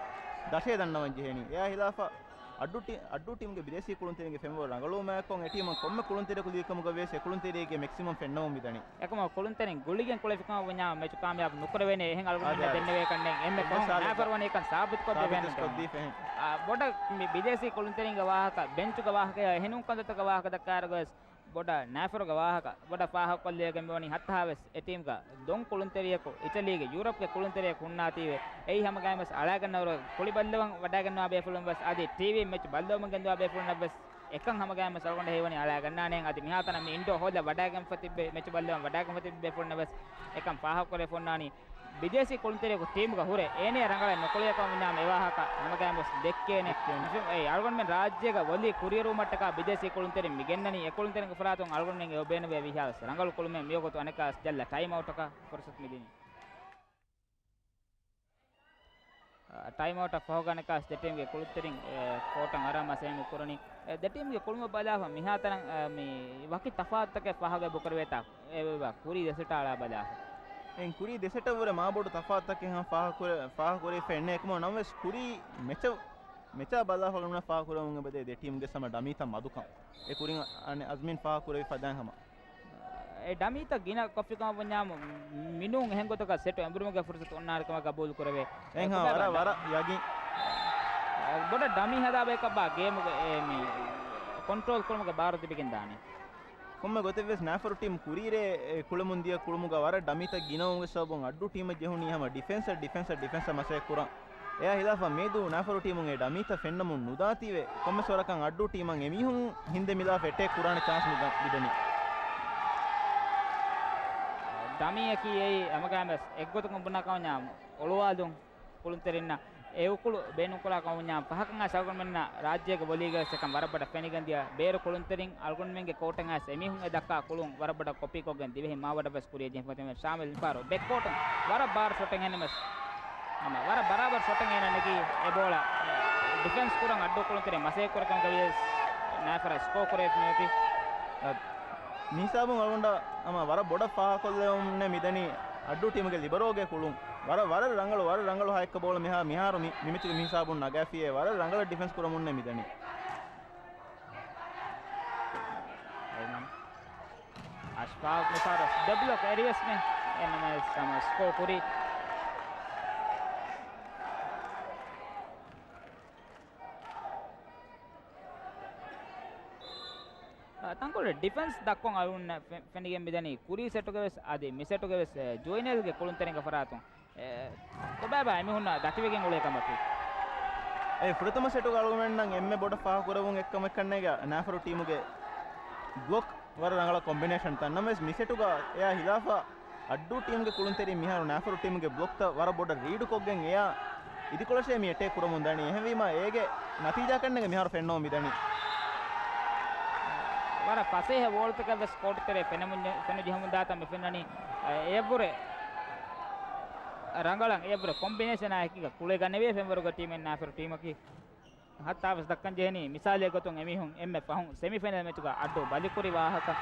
ދަށޭ ދަންނަވަން ޖެހެނީ. އެއާ ހިލާފަށް އައްޑޫ ޓީ-، އައްޑޫ ޓީމުގެ ބިދޭސީ ކުޅުންތެރިންގެ ފެންވަރު ރަނގަޅުވުމާއެކު، އެ ޓީމުން ކޮންމެ ކުޅުންތެރިއަކު ލިބި ކަމުގަ ވިޔަސް އެ ކުޅުންތެރިއެއްގެ މެކްސިމަމް ފެންނަމުން މިދަނީ. އެކަމަކު ކުޅުންތެރިން ގުޅިގެން ކުޅެފިކަމަށް ވަންޏާ މެޗު ކާމިޔާބު ނުކުރެވޭނެ. އެހެން އަޅުގަނޑުމެންނަށް އަދި ދެންނެވޭ ކަންނޭނގެ. އެންމެ އެންމެ ފަހުން ސާބިތު-، ނާފަރު ވަނީ ކަން ސާބިތުކޮށްދެވޭނެ. ސާބިތުކޮށްދީފަ އެހެން. އާ، ބޮޑަށް މި ބިދޭސީ ކުޅުންތެރިންގެ ވާހަކަ، ބެންޗުގެ ވާހަކަ، އެހެނުން ކަންތައްތަކުގެ ވާހަކަ ދައްކާއިރުގަވެސް ބޮޑަށް ނާފަރުގެ ވާހަކަ ބޮޑަށް ފާހަގަކޮށްލެވިގެން މިވަނީ ހަތްތަހާވެސް އެ ޓީމްގަ ދޮން ކުޅުންތެރިޔަކު، އިޓަލީގެ، ޔޫރަޕްގެ ކުޅުންތެރިޔަކު ހުންނާތީވެ، އެއީ ހަމަގައިމުވެސް އަޅާގަންނަވަރު ކުޅި ބައްލަވަން ވަޑައިގަންނަވާ ބޭފުޅުން ވެސް އަދި ޓީވީ މެޗު ބައްލަވަމުން ގެންދަވާ ބޭފުޅުންނަށް ވެސް އެކަން ހަމަގައިމުވެސް އަޅުގަނޑަށް ހީވަނީ އަޅާގަންނާނޭ. އަދި މިހާތަނަށް މި އިންޑޯ ހޯލަށް ވަޑައިގެންފަ ތިއްބެ، މެޗު ބައްލަވަން ވަޑައިގެންފަ ތިއްބެ ބޭފުޅުންނަށް ވެސް އެކަން ފާހަގަކުރެވިފަ އޮންނާނީ. ބިދޭސީ ކުޅުންތެރިޔަކު ޓީމުގަ ހުރެ އޭނަޔާ ރަނގަޅަށް ނުކުޅިޔަކަށް ވަންޏާ އެ ވާހަކަ ހަމަގައިމުވެސް ދެއްކޭނެ. ދެއްކޭނެ. އެ އަޅުގަނޑުމެން ރާއްޖޭގަ ވޮލީ ކުރިއެރުވުމަށްޓަކާ ބިދޭސީ ކުޅުންތެރިން މި ގެންނަނީ. އެ ކުޅުންތެރިންގެ ފަރާތުން އަޅުގަނޑުމެންގެ އޮބޭނުވޭ ވިހާވެސް ރަނގަޅު ކުޅުމެއް. މިވަގުތު އަނެއްކާވެސް ޖައްލަ ޓައިމް އައުޓަކަށް ފުރުސަތު މިދިނީ. އަ، ޓައިމް އައުޓަށް ފަހުގަ އަނެއްކާވެސް ދެ ޓީމްގެ ކުޅުންތެރިން، އެ، ކޯޓަށް އަރާ މަސައްކަތް ކުރަނީ. އެ، ދެ ޓީމްގެ ކުޅުމަށް ބަލާފަ މިހާތަނަށް، އަ، މި ވަކި ތަފާތުތަކެއް ފާހަގަ ބުކުރެވޭތާ؟ އެ، ކުރީ ދެ ސެޓަށް އަޅާ ބަލާފަ. އެން ކުރީ ދެ ސެޓަށް ވުރެ މާ ބޮޑު ތަފާތުތަކެއް ހަމަ ފާހަގަކުރެ-، ފާހަގަކުރެވިފަ އެއްނެ. އެކަމަކު ނަމަވެސް ކުރީ މެޗަށް، މެޗާ ބަލާފަ ނުނަ ފާހަގަކުރެވުމުން އެބަދޭ ދެ ޓީމްގެ ހަމަ ޑަމީތައް މަދުކަން. އެ ކުރިން އަނެއް އަޒްމީން ފާހަގަކުރެވި ފަދައިން ހަމަ. އެ ޑަމީތައް ގިނަ ކޮށްފިކަމަށް ވަންޏާ މިނޫން އެހެން ގޮތަކަށް ސެޓު އެނބުރުމުގެ ފުރުސަތު އޮންނާނެ ކަމަށް ގަބޫލު ކުރެވޭ. އެހެން ހަމަ ވަރަށް، ވަރަށް ޔަގީން. ބޮޑަށް ޑަމީ ހަދާ ބަޔަކަށް ބާ ގޭމުގެ އެ މި ކޮންޓްރޯލް ކުރުމުގެ ބާރު ތިބިގެން ދާނެ. ކޮންމެ ގޮތެއްވެސް ނާފަރު ޓީމް ކުރީރޭ އެ ކުޅެމުން ދިޔަ ކުޅުމުގަ ވަރަށް ޑަމީތައް ގިނަވުމުގެ ސަބަބުން އައްޑޫ ޓީމަށް ޖެހުނީ ހަމަ ޑިފެންސަށް، ޑިފެންސަށް، ޑިފެންސަށް މަސައްކަތް ކުރަން. އެއާ ހިލާފަށް މިއަދު ނާފަރު ޓީމުން އެ ޑަމީތައް ފެންނަމުން ނުދާތީވެ، ކޮންމެސް ވަރަކަށް އައްޑޫ ޓީމަށް އެމީހުން ހިންދެމިލާފަ އެޓޭކް ކުރާނެ ޗާންސް މި ދަ-، މިދަނީ. ޑަމީއަކީ އެއީ ހަމަގައިމުވެސް އެއްގޮތަކުން ބުނާ ކަމަށް ވަންޏާ އޮޅުވާލުން ކުޅުންތެރިންނަށް އެ އުކުޅު ބޭނުންކުރާ ކަމަށް ވަންޏާ ފަހަކަށް އައިސް އަޅުގަނޑުމެންނަށް ރާއްޖޭގެ ވޮލީގަވެސް އެކަން ވަރަށް ބޮޑަށް ފެނިގެން ދިޔަ. ބޭރު ކުޅުންތެރިން އަޅުގަނޑުމެންގެ ކޯޓަށް އައިސް އެމީހުން އެ ދައްކާ ކުޅުން ވަރަށް ބޮޑަށް ކޮޕީ ކޮށްގެން ދިވެހި މާބޮޑަށްވެސް ކުރިޔަށް ޖެހިފަ ޝާމިލް މިފަހަރު ބެކްކޯޓުން ވަރަށް ބާރު ޝޮޓެއް ހެންނަމެސް ހަމަ ވަރަށް ބަރާބަރު ޝޮޓެއް އޭނަ ނެގީ އެ ބޯޅަ ޑިފެންސް ކުރަން އައްޑޫ ކުޅުންތެރިން މަސައްކަތް ކުރި ކަމުގަ ވިޔަސް ނާފަރަށް ސްކޯ ކުރެވިފަ މިއޮތީ. އަ، މި ހިސާބުން އަޅުގަނޑަށް ހަމަ ވަރަށް ބޮޑަށް ފާހަގަކޮށްލެވުމުންނޭ މިދަނީ އައްޑޫ ޓީމުގެ ލިބަރޯގެ ކުޅުން. ވަރަށް، ވަރަށް ރަނގަޅު، ވަރަށް ރަނގަޅު ހައެއްކަ ބޯޅަ މިހާ-، މިހާރު މި-، މި މެޗުގެ މި ހިސާބުން ނަގާފިއޭ. ވަރަށް ރަނގަޅަށް ޑިފެންސް ކުރަމުންނޭ މިދަނީ. އައިމަން. އަޝްފާގް މިފަހަރު ޑެބްލޮކް އެރިވެސް މި އެންމެ ސަމަ ސްކޯ ކުރީ. އާ، ތަންކޮޅެއް ޑިފެންސް ދައްކޮން އަޅުން ފެ-، ފެނިގެން މިދަނީ ކުރީ ސެޓުގެ ވެސް އަދި މި ސެޓުގެ ވެސް، އެ، ޖުވެނައިލްގެ ކުޅުންތެރިންގެ ފަރާތުން. އެ، ކޮބާބާ އެމީހުންނާ ދަތިވެގެން އުޅޭ ކަމަކީ؟ އެ، ފުރަތަމަ ސެޓުގަ އަޅުގަނޑުމެންނަށް އެންމެ ބޮޑަށް ފާހަގަކުރެވުން އެއްކަމެއްކަންނޭގެ ނާފަރު ޓީމުގެ ބްލޮކް ވަރަށް ރަނގަޅަށް ކޮމްބިނޭޝަން ތަން ނަމަވެސް މި ސެޓުގަ އެއާ ހިލާފަށް އައްޑޫ ޓީމުގެ ކުޅުންތެރިން މިހާރު ނާފަރު ޓީމުގެ ބްލޮކްތައް ވަރަށް ބޮޑަށް ރީޑުކޮށްގެން އެއާ އިދިކޮޅަށޭ މި އެޓޭކް ކުރަމުން ދަނީ. އެހެންވީމާ އޭގެ ނަތީޖާކަންނޭގެ މިހާރު ފެންނަމުން މިދަނީ. ވަރަށް ފަސޭހަ ބޯޅަތަކެއް ވެސް ކޯޓުތެރޭ ފެނެމުން-، ފެނުޖެހެމުން ދާތަން މި ފެންނަނީ. އެއަށްވުރެ ރަނގަޅަށް އެއަށްވުރެ ކޮމްބިނޭޝަނާ އެކީގަ ކުޅެގަނެވޭ ފެންވަރުގެ ޓީމެއް ނާފަރު ޓީމަކީ. ހައްތާވެސް ދައްކަން ޖެހެނީ މިސާލެއް ގޮތުން އެމީހުން އެންމެ ފަހުން ސެމިފައިނަލް މެޗުގަ އައްޑޫ ބަލިކުރި ވާހަކަ.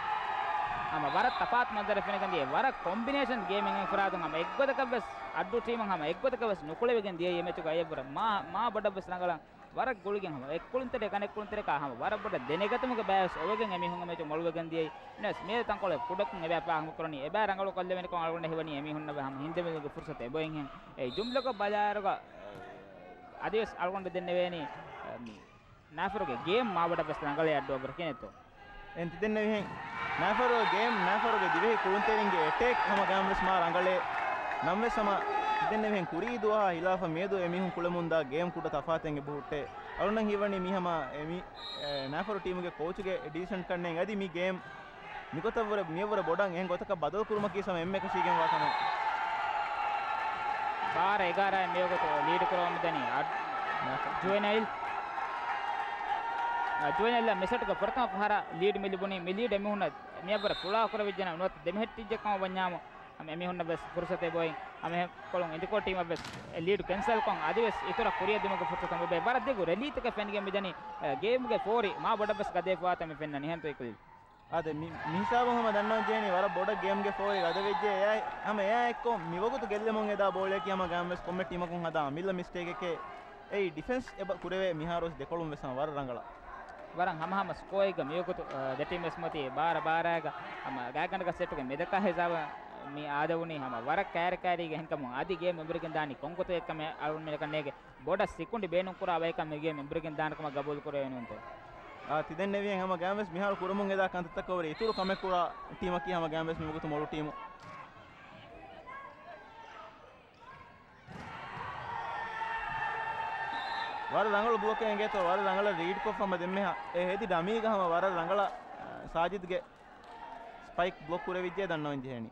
ހަމަ ވަރަށް ތަފާތު މަންޒަރެއް ފެނިގެން ދިޔަ. ވަރަށް ކޮމްބިނޭޝަން ގޭމެއް އެފަރާތުން ހަމަ އެއްގޮތަކަށް ވެސް އައްޑޫ ޓީމަށް ހަމަ އެއްގޮތަކަށް ވެސް ނުކުޅެވިގެން ދިޔައީ އެ މެޗުގަ އެއަށްވުރެ މާ، މާ ބޮޑަށް ވެސް ރަނގަޅަށް ވަރަށް ގުޅިގެން ހަމަ އެއްކުޅުންތެރި ކަނެއްކުޅުންތެރިކާ ހަމަ ވަރަށް ބޮޑަށް ދެނެގަތުމުގެ ބައިވެސް އޮވެގެން އެމީހުން މެޗު މޮޅުވެގެން ދިޔައީ. ނަސް މިއަދު ތަންކޮޅެއް ކުޑަކުން އެބައި ފާހަގަކުރަނީ އެބައި ރަނގަޅު ކޮށްލެވެނިކޮށް އަޅުގަނޑަށް ހީވަނީ އެމީހުންނަށް ވެ ހަމަ ހިންދެމިލުގެ ފުރުސަތު އެބައޮތްހެން. އެ ޖުމްލަކޮށް ބަލާއިރުގަ އަދިވެސް އަޅުގަނޑު ދެންނެވޭނީ މި ނާފަރުގެ ގޭމް މާބޮޑަށް ވެސް ރަނގަޅޭ އައްޑޫ އަބަރ ކިނެތޯ. އެން ތިދެންނެވިހެން ނާފަރުގެ ގޭމް، ނާފަރުގެ ދިވެހި ކުޅުންތެރިންގެ އެޓޭކް ހަމަ ގާމްވެސް މާ ރަނގަޅޭ. ނަމަވެސް ހަމަ ތިދެންނެވިހެން ކުރީ ދުވަހާ ހިލާފަށް މިއަދު އެމީހުން ކުޅެމުންދާ ގޭމް ކުޑަ ތަފާތެއް އެބަހުއްޓޭ. އަޅުންނަށް ހީވަނީ މީ ހަމަ އެ މި، އެ، ނާފަރު ޓީމުގެ ކޯޗުގެ ޑިސިޝަން ކަންނޭނގެ އަދި މި ގޭމް މިގޮތަށްވުރެ، މިއަށްވުރެ ބޮޑަށް އެހެން ގޮތަކަށް ބަދަލު ކުރުމަކީ ސަމަ އެންމެ ކަށީގެންވާ ކަމެއް. ބާރަ އެގާރައިން މިވަގުތު ލީޑް ކުރަމުންދަނީ އަ-، ނާފަރު. ޖުވެނައިލް. އަ، ޖުވެނައިލްއަށް މި ސެޓުގެ ފުރަތަމަ ފަހަރަށް ލީޑް މި ލިބުނީ. މި ލީޑް އެމީހުންނަށް މިއަށްވުރެ ފުޅާ ކުރެވިއްޖެނަމަ ނުވަތަ ދެމެހެއްޓިއްޖެ ކަމަށް ވަންޏާމު، ހަމަ އެމީހުންނަށް ވެސް ފުރުސަތެއް އެބައޮތް. ހަމަ އެހެންކޮޅުން އިނދުކޮޅު ޓީމަށް ވެސް ލީޑް ކެންސަލްކޮށް އަދިވެސް އިތުރަށް ކުރިއަށް ދިމުގެ ފުރުސަތު އެބައޮތް. ވަރަށް ދިގު ރެލީތަކެއް ފެނިގެން މިދަނީ، އެ، ގޭމުގެ ފޯރި މާ ބޮޑަށް ވެސް ގަދަވެފަވާތަން މި ފެންނަނީ. އެހެންތޯ އިކުލިލް؟ އާދެ، މި، މި ހިސާބުން ހަމަ ދަންނަވަން ޖެހެނީ ވަރަށް ބޮޑަށް ގޭމްގެ ފޯރި ގަދަވެއްޖެ. އެއާ، ހަމަ އެއާ އެއްކޮށް މިވަގުތު ގެއްލެމުން އެދާ ބޯޅަޔަކީ ހަމަ ގާމްވެސް ކޮންމެ ޓީމަކުން ހަދާ އަމިއްލަ މިސްޓޭކެކޭ. އެއީ ޑިފެންސް އެބަ ކުރެވޭ މިހާރުވެސް ދެކޮޅުން ވެސް ހަމަ ވަރަށް ރަނގަޅަށް. ވަރަށް ހަމަހަމަ ސްކޯއެއްގަ މިވަގުތު، އަ، ދެ ޓީމް ވެސް މޮތީ ބާރަ ބާރައިގަ ހަމަ ގާތްގަނޑަކަށް ސެޓުގެ މެދަކާ ހިސާބަށް މި އާދެވުނީ ހަމަ ވަރަށް ކައިރިކައިރީގަ. އެހެންކަމުން އަދި ގޭމް އެނބުރިގެން ދާނީ ކޮން ގޮތެއްކަމެއް އަޅުގަނޑުމެންނަކަށް ނޭގެ ބޮޑަށް ސިކުނޑި ބޭނުން ކުރާ ބަޔަކަށް މި ގޭމް އެނބުރިގެން ދާނެ ކަމަށް ގަބޫލު ކުރެވޭނެ ނޫންތޯ؟ އާ، ތި ދެންނެވިހެން ހަމަ ގޭމް ވެސް މިހާރު ކުރަމުން އެދާ ކަންތައްތަކަށް ވުރެ އިތުރު ކަމެއް ކުރާ ޓީމަކީ ހަމަ ގޭމް ވެސް މިވަގުތު މޮޅު ޓީމު. ވަރަށް ރަނގަޅު ބްލޮކެއް އެނގޭތޯ، ވަރަށް ރަނގަޅަށް ރީޑްކޮށްފަ ހަމަ ދެންމެހާ އެ ހެދި ޑަމީގަ ހަމަ ވަރަށް ރަނގަޅަށް، އާ، ސާޖިދްގެ ސްޕައިކް ބްލޮކް ކުރެވިއްޖެ ދަންނަވަން ޖެހެނީ.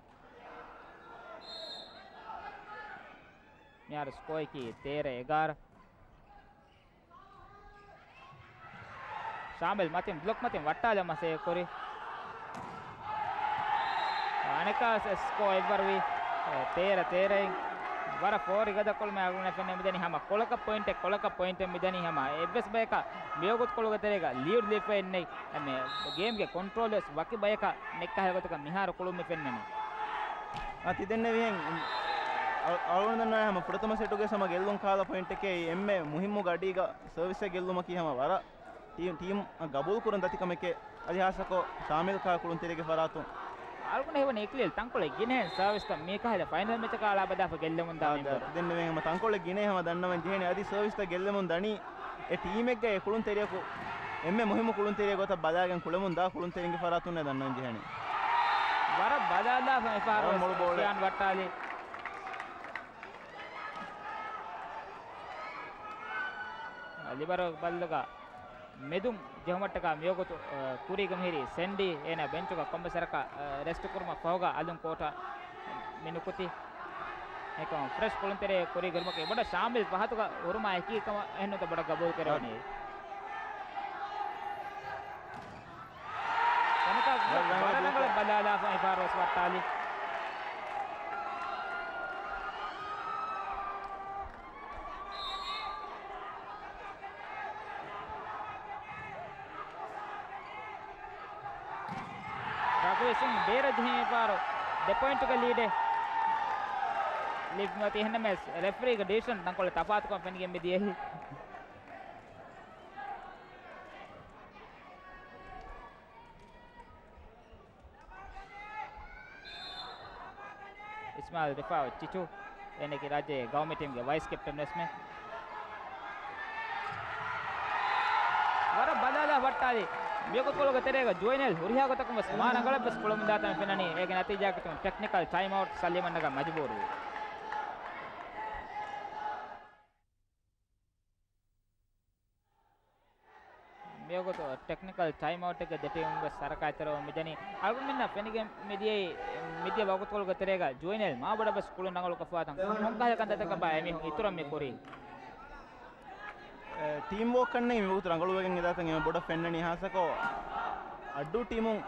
މިހާރު ސްކޯއަކީ ތޭރަ އެގާރަ. ޝާމިލް މަތިން ބްލޮކް މަތިން ވައްޓާލަން މަސައްކަތް ކުރި. އަނެކާ ސް-، ސްކޯ އެއްވަރުވީ، އެ، ތޭރަ ތޭރައިން. ވަރަށް ފޯރި ގަދަކޮޅުމެއް އަޅުގަނޑަށް ފެންނަ މިދަނީ ހަމަ ކޮޅަކަށް ޕޮއިންޓެއް، ކޮޅަކަށް ޕޮއިންޓެއް މިދަނީ ހަމަ އެއްވެސް ބަޔަކަށް މިވަގުތު ކޮޅުގެ ތެރޭގަ ލީޑް ލިބިފައެއް ނެތް. އެ، މެ-، ގޭމްގެ ކޮންޓްރޯލް ވެސް ވަކި ބަޔަކަށް ނެއްކާހިލަ ގޮތަކަށް މިހާރު ކުޅުން މި ފެންނަނީ. އާ، ތި ދެންނެވިހެން، އަ-، އަޅުގަނޑު ދަންނަވަނީ ހަމަ ފުރަތަމަ ސެޓުގެ ހަމަ ގެއްލުން ކާލަ ޕޮއިންޓެކޭ އެންމެ މުހިއްމު ގަޑީގަ ސަރވިސްއެއް ގެއްލުމަކީ ހަމަ ވަރަށް ޓީމް، ޓީމް ގަބޫލު ކުރަން ދަތި ކަމެކޭ. އަދި ހާއްސަކޮށް ޝާމިލް ކާ ކުޅުންތެރިޔެއްގެ ފަރާތުން. އަޅުގަނޑު ހެވަނީ އެކްލީލް ތަންކޮޅެއް ގިނައިން ސަރވިސްތައް މީ ކަހަލަ ފައިނަލް މެޗަކާ އަޅާ ބަދާފަ ގެއްލެމުން ދާ އާ، މެމްބަރު. ދެން މި ހަމަ ތަންކޮޅެއް ގިނައިން ހަމަ ދަންނަވަން ޖެހެނީ. އަދި ސަރވިސްތައް ގެއްލެމުން ދަނީ އެ ޓީމެއްގަ އެ ކުޅުންތެރިޔަކު އެންމެ މުހިއްމު ކުޅުންތެރިޔެއް ގޮތަށް ބަލާގެން ކުޅެމުން ދާ ކުޅުންތެރިންގެ ފަރާތުންނޭ ދަންނަވަން ޖެހެނީ. ވަރަށް ބަލާލާފަ މިފަހަރު ވަރަށް ވެސް މޮޅު ބޯޅަ. ސުފިޔާން ވައްޓާލި. ލިބަރޯ ބައްލުގަ މެދުން ޖެހުމަށްޓަކާ މިވަގުތު، އަ، ކުރީގަ މިހިރީ ސެންޑީ އޭނާ ބެންޗުގަ ކޮންމެސް ވަރަކަށް، އަ، ރެސްޓް ކުރުމަށް ފަހުގަ އަލުން ކޯޓަށް މި ނުކުތީ. އެކަމަށް ފްރެޝް ކުޅުންތެރި ކުރީ ގެރުމަކީ ބޮޑަށް ޝާމިލް ފަހަތުގަ ހުރުމާ އެކީ ކަމަށް އެހެންނުތަ ބޮޑަށް ގަބޫލު ކުރެވެނީ. ވަރަށް ރަނގަޅަށް ބަލާލާފަ މިފަހަރު ވެސް ވައްޓާލި. ރަގުވީ ސިން ބޭރަށް ޖެހި މިފަހަރު ދެ ޕޮއިންޓުގެ ލީޑެއް ލިބިފަ މިއޮތީ. އެހެންނަމަވެސް ރެފްރީގެ ޑިސިޝަން ތަންކޮޅެއް ތަފާތުކަން ފެނިގެން މިދިޔައީ. އިސްމާއިލް ރިފާއު ޗިޗު، އޭނަގެ ރާއްޖޭގެ ގައުމީ ޓީމްގެ ވައިސް ކެޕްޓަން ވެސްމެ. ވަރަށް ބަލާލާ ވައްޓާލި. މިވަގުތުކޮޅުގެ ތެރޭގަ ޖުވެނައިލް ހުރިހާ ގޮތަކުން ވެސް މާ ރަނގަޅަށް ވެސް ކުޅެމުންދާތަން ފެންނަނީ. އޭގެ ނަތީޖާއަކީ ޓެކްނިކަލް ޓައިމް އައުޓް ސަލީމަށް ނަގަން މަޖުބޫރުވި. މިވަގުތު ޓެކްނިކަލް ޓައިމް އައުޓެއްގަ ދެ ޓީމުން ވެސް ހަރަކާތްތެރިވަމުން މިދަނީ. އަޅުގަނޑުމެންނަށް ފެނިގެން މިދިޔައީ، މިދިޔަ ވަގުތުކޮޅުގެ ތެރޭގަ ޖުވެނައިލް މާ ބޮޑަށް ވެސް ކުޅުން ރަނގަޅުކޮށްފަވާތަން ކޮންކަހަލަ ކަންތައްތަކަކަށް ބާ އެމީހުން އިތުރަށް މި ކުރީ. އެ، ޓީމް ވޯކް ކަންނޭނގެ މިވަގުތު ރަނގަޅުވެގެން އެދާތަން އެންމެ ބޮޑަށް ފެންނަނީ. ހާއްސަކޮށް އައްޑޫ ޓީމުން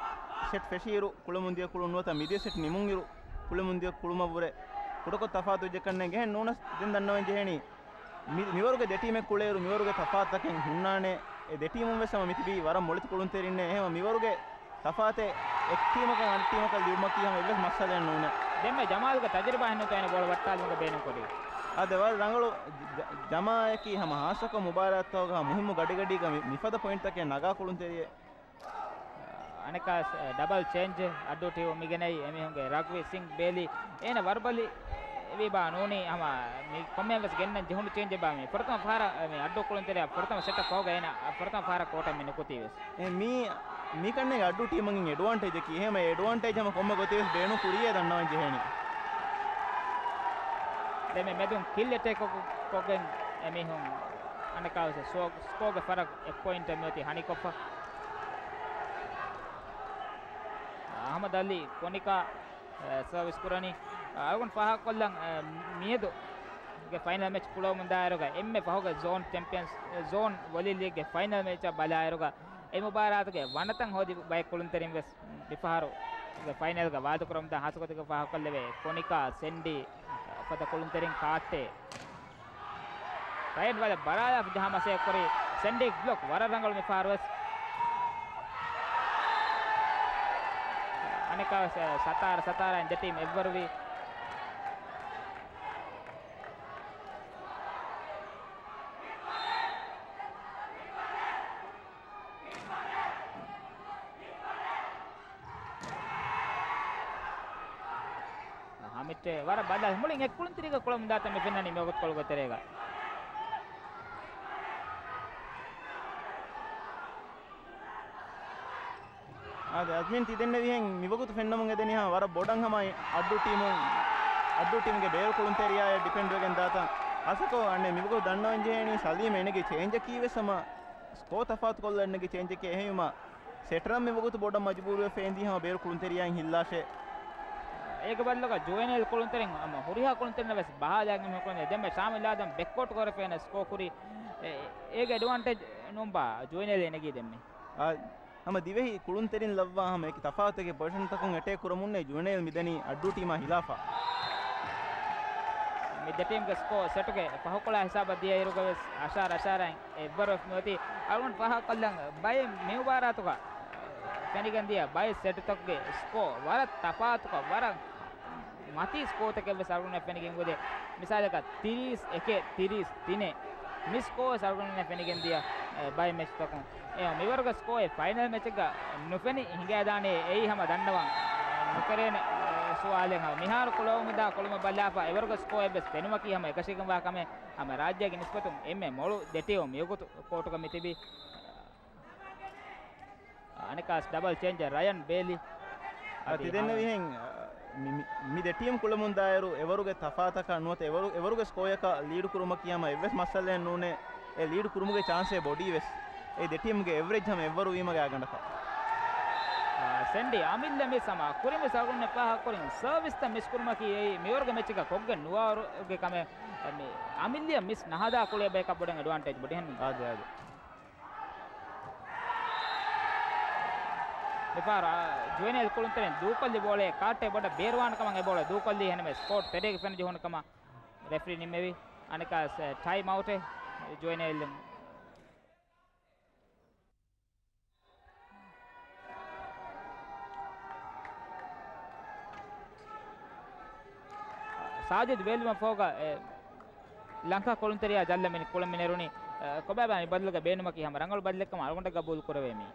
ސެޓް ފެށިއިރު ކުޅެމުންދިޔަ ކުޅުން ނުވަތަ މިދިޔަ ސެޓް ނިމުންއިރު ކުޅެމުންދިޔަ ކުޅުމަށްވުރެ ކުޑަކޮށް ތަފާތުވެއްޖެ ކަންނޭނގެ. އެހެން ނޫނަސް ދެން ދަންނަވަން ޖެހެނީ. މި-، މިވަރުގެ ދެ ޓީމެއް ކުޅޭއިރު މިވަރުގެ ތަފާތުތަކެއް ހުންނާނެ. އެ ދެ ޓީމުން ވެސް ހަމަ މިތިބީ ވަރަށް މޮޅި ކުޅުންތެރިންނޭ. އެހެންވެ މިވަރުގެ ތަފާތެއް އެއް ޓީމަކަށް އަނެއް ޓީމަކަށް ލިބުމަކީ ހަމަ އެއްވެސް މައްސަލައެއް ނޫނޭ. ދެންމެ ޖަމާލްގެ ތަޖުރިބާ ހެންނުތޯ އޭނަ ބޯޅަ ވައްޓާލުމުގެ ބޭނުން ކުރީ. އާދެ، ވަރަށް ރަނގަޅު ޖަ-، ޖަމާއަކީ ހަމަ ހާއްސަކޮށް މުބާރާތްތަކުގަ މުހިއްމު ގަޑިގަޑީގަ މި-، މިފަދަ ޕޮއިންޓްތަކެއް ނަގާ ކުޅުންތެރިއެއް. އަނެއްކާ ޑަބަލް ޗޭންޖެއް އައްޑޫ ޓީމުން މިގެނައީ. އެމީހުންގެ ރަގްވީ ސިންގް ބޭލީ އޭނަ ވަރުބަލި ވީބާ ނޫނީ ހަމަ މި ކޮންމެއަށް ވެސް ގެންނަން ޖެހުނު ޗޭންޖެއްބާ މި ފުރަތަމަ ފަހަރަށް މި އައްޑޫ ކުޅުންތެރިޔާ ފުރަތަމަ ސެޓަށް ފަހުގަ އޭނަ ފުރަތަމަ ފަހަރަށް ކޯޓަށް މި ނުކުތީ ވެސް. އެ މީ، މިކަންނޭނގެ އައްޑޫ ޓީމުން އެޑްވާންޓޭޖަކީ. އެހެންވެ އެޑްވާންޓޭޖް ހަމަ ކޮންމެ ގޮތެއް ވެސް ބޭނުން ކުރިޔޭ ދަންނަވަން ޖެހޭނީ. ދެން މި މެދުން ކިލް އެޓޭކް ކޮށް-، ކޮށްގެން އެމީހުން އަނެއްކާވެސް ސޯ-، ސްކޯގެ ފަރަކު އެއް ޕޮއިންޓަށް މިއޮތީ ހަނިކޮށްފަ. އަހްމަދު އަލީ ކޮނިކާ، އަ، ސަރވިސް ކުރަނީ. އަޅުގަނޑު ފާހަގަކޮށްލަން، އަ، މިއަދުގެ ފައިނަލް މެޗް ކުޅަވަމުންދާއިރުގަ އެންމެ ފަހުގެ ޒޯން ޗެމްޕިއަންސް، ޒޯން ވޮލީ ލީގްގެ ފައިނަލް މެޗަށް ބަލާއިރުގަ އެ މުބާރާތުގެ ވަނަތަން ހޯދި ބައެއް ކުޅުންތެރިން ވެސް މިފަހަރުގެ ފައިނަލްގަ ވާދަކުރަމުންދާ ހާއްސަގޮތެއްގަ ފާހަގަކޮށްލެވޭ. ކޮނިކާ، ސެންޑީ ފަދަ ކުޅުންތެރިން ކާއްޓޭ. ރައިޓް ވަލަށް ބަރާލާފަ ޖަހާ މަސައްކަތް ކުރި ސެންޑީ ބްލޮކް ވަރަށް ރަނގަޅު މިފަހަރު ވެސް. އަނެއްކާ ވެސް ސަތާރަ ސަތާރައިން ދެ ޓީމް އެއްވަރުވީ. ވަރަށް ބަލާ މުޅިން އެއްކުޅުންތެރިގަ ކުޅަމުންދާތަން މި ފެންނަނީ މިވަގުތުކޮޅުގެ ތެރޭގަ. އާދެ، އަދްމިން ތިދެންނެވިހެން މިވަގުތު ފެންނަމުން އެދެނީ ހަމަ ވަރަށް ބޮޑަށް ހަމަ އައްޑޫ ޓީމުން، އައްޑޫ ޓީމުގެ ބޭރު ކުޅުންތެރިޔާއަށް ޑިޕެންޑް ވެގެން ދާތަން. އަސަކޯ އަންނެ މިވަގުތު ދަންނަވަން ޖެހޭނީ ސަލީމް އެނެގި ޗޭންޖަކީ ވެސް ހަމަ ސްކޯ ތަފާތުކޮށްލަން ނެގި ޗޭންޖެކޭ. އެހެންވީމަ ސެޓަރަށް މިވަގުތު ބޮޑަށް މަޖުބޫރުވެފަ އެނދީ ހަމަ ބޭރު ކުޅުންތެރިޔާއިން ހިއްލާށޭ. އޭގެ ބަދަލުގަ ޖުވެނައިލް ކުޅުންތެރިން ހަމަ ހުރިހާ ކުޅުންތެރިންނަށް ވެސް ބަހާލާގެން މި ކުޅުންތެރިން ދެންމެ ޝާމިލް އާދަމް ބެކްކޯޓް ކުރެފޭނެ ސްކޯ ކުރީ. އެ، އޭގެ އެޑްވާންޓޭޖް ނޫންބާ ޖުވެނައިލް އެނެގީ ދެންމެ. އާ، ހަމަ ދިވެހި ކުޅުންތެރިން ލައްވާ ހަމަ އެކި ތަފާތުގެ ޕޮޒިޝަންތަކުން އެޓޭކް ކުރަމުންނޭ ޖުވެނައިލް މިދަނީ އައްޑޫ ޓީމާ ހިލާފަށް. މި ދެ ޓީމްގެ ސްކޯ ސެޓުގެ ފަހުކޮޅާ ހިސާބަށް ދިޔައިރުގަ ވެސް އަށާރަ އަށާރައިން އެއްވަރު ވެސް ނުވެތި. އަޅުގަނޑު ފާހަގަކޮށްލަން ބައެއް މި މުބާރާތުގަ ފެނިގެން ދިޔަ ބައެއް ސެޓުތަކުގެ ސްކޯ ވަރަށް ތަފާތުކޮށް ވަރަށް މަތީ ސްކޯތަކެއް ވެސް އަޅުގަނޑު ފެނިގެން ގުދޭ. މިސާލަކަށް ތިރީސް އެކެއް، ތިރީސް ތިނެއް. މި ސްކޯ ވެސް އަޅުގަނޑު ފެނިގެން ދިޔަ، އެ، ބައެއް މެޗްތަކުން. އެ، މިވަރުގެ ސްކޯ އެ ފައިނަލް މެޗެއްގަ ނުފެނި ހިނގައިދާނެ. އެއީ ހަމަ ދަންނަވަން ނުކެރޭނެ، އެ، ސުވާލެއް. ހަމަ މިހާރު ކުޅަވަމުންދާ ކުޅުމަށް ބަލާފަ އެވަރުގެ ސްކޯ އެއްވެސް ފެނުމަކީ ހަމަ އެކަށީގެންވާ ކަމެއް. ހަމަ ރާއްޖޭގެ ނިސްބަތުން އެންމެ މޮޅު ދެ ޓީމު މިވަގުތު ކޯޓުގަ މި ތިބީ. އަނެކާސް ޑަބަލް ޗޭންޖަރ ރަޔަން ބޭލީ. އަ، އަދި ތިދެންނެވިހެން، އަ، މި، މި، މި ދެ ޓީމް ކުޅަމުންދާއިރު އެވަރުގެ ތަފާތަކަށް ނުވަތަ އެވަރު، އެވަރުގެ ސްކޯއަކަށް ލީޑު ކުރުމަކީ ހަމަ އެއްވެސް މައްސަލައެއް ނޫނޭ. އެ ލީޑު ކުރުމުގެ ޗާންސޭ ބޮޑީ ވެސް. އެ ދެ ޓީމްގެ އެވްރެޖް ހަމަ އެއްވަރު ވީމަ ގާތްގަނޑަކަށް. އާ، ސެންޑީ އަމިއްލަ މިސް ހަމަ ކުރިން މިސް އަޅުގަނޑުމެން ފާހަގަކުރިން ސަރވިސްތައް މިސް ކުރުމަކީ އެއީ މިވަރުގެ މެޗެއްގަ ކޮށްގެން ނުވާވަރުގެ ކަމެއް. މި އަމިއްލަ މިސް ނަހަދާ ކުޅޭ ބަޔަކަށް ބޮޑެން އެޑްވާންޓޭޖް ބޮޑިހެން. އާދެ، އާދެ. މިފަހަރު، އާ، ޖުވެނައިލް ކުޅުންތެރިން ދޫކޮށްލި ބޯޅައެއް ކާޓްއެއް ބޮޑަށް ބޭރުވާނެ ކަމަށް އެ ބޯޅަ ދޫކޮށްލީ ހެންނަމެސް ކޯޓް ތެރޭގަ ފެނިޖެހުނު ކަމަށް ރެފްރީ ނިންމެވި. އަނެކާސް، އެ، ޓައިމް އައުޓެއް ޖުވެނައިލް. ސާޖިދު ބޭލުމަށް ފަހުގަ، އެ، ލަންކާ ކުޅުންތެރިޔާ ޖައްލަ މި ކުޅަން މި ނެރުނީ، އެ، ކޮބާބާ މި ބަދަލުގެ ބޭނުމަކީ ހަމަ ރަނގަޅު ބަދަލެއްކަމަށް އަޅުގަނޑަށް ގަބޫލު ކުރެވޭ މީ.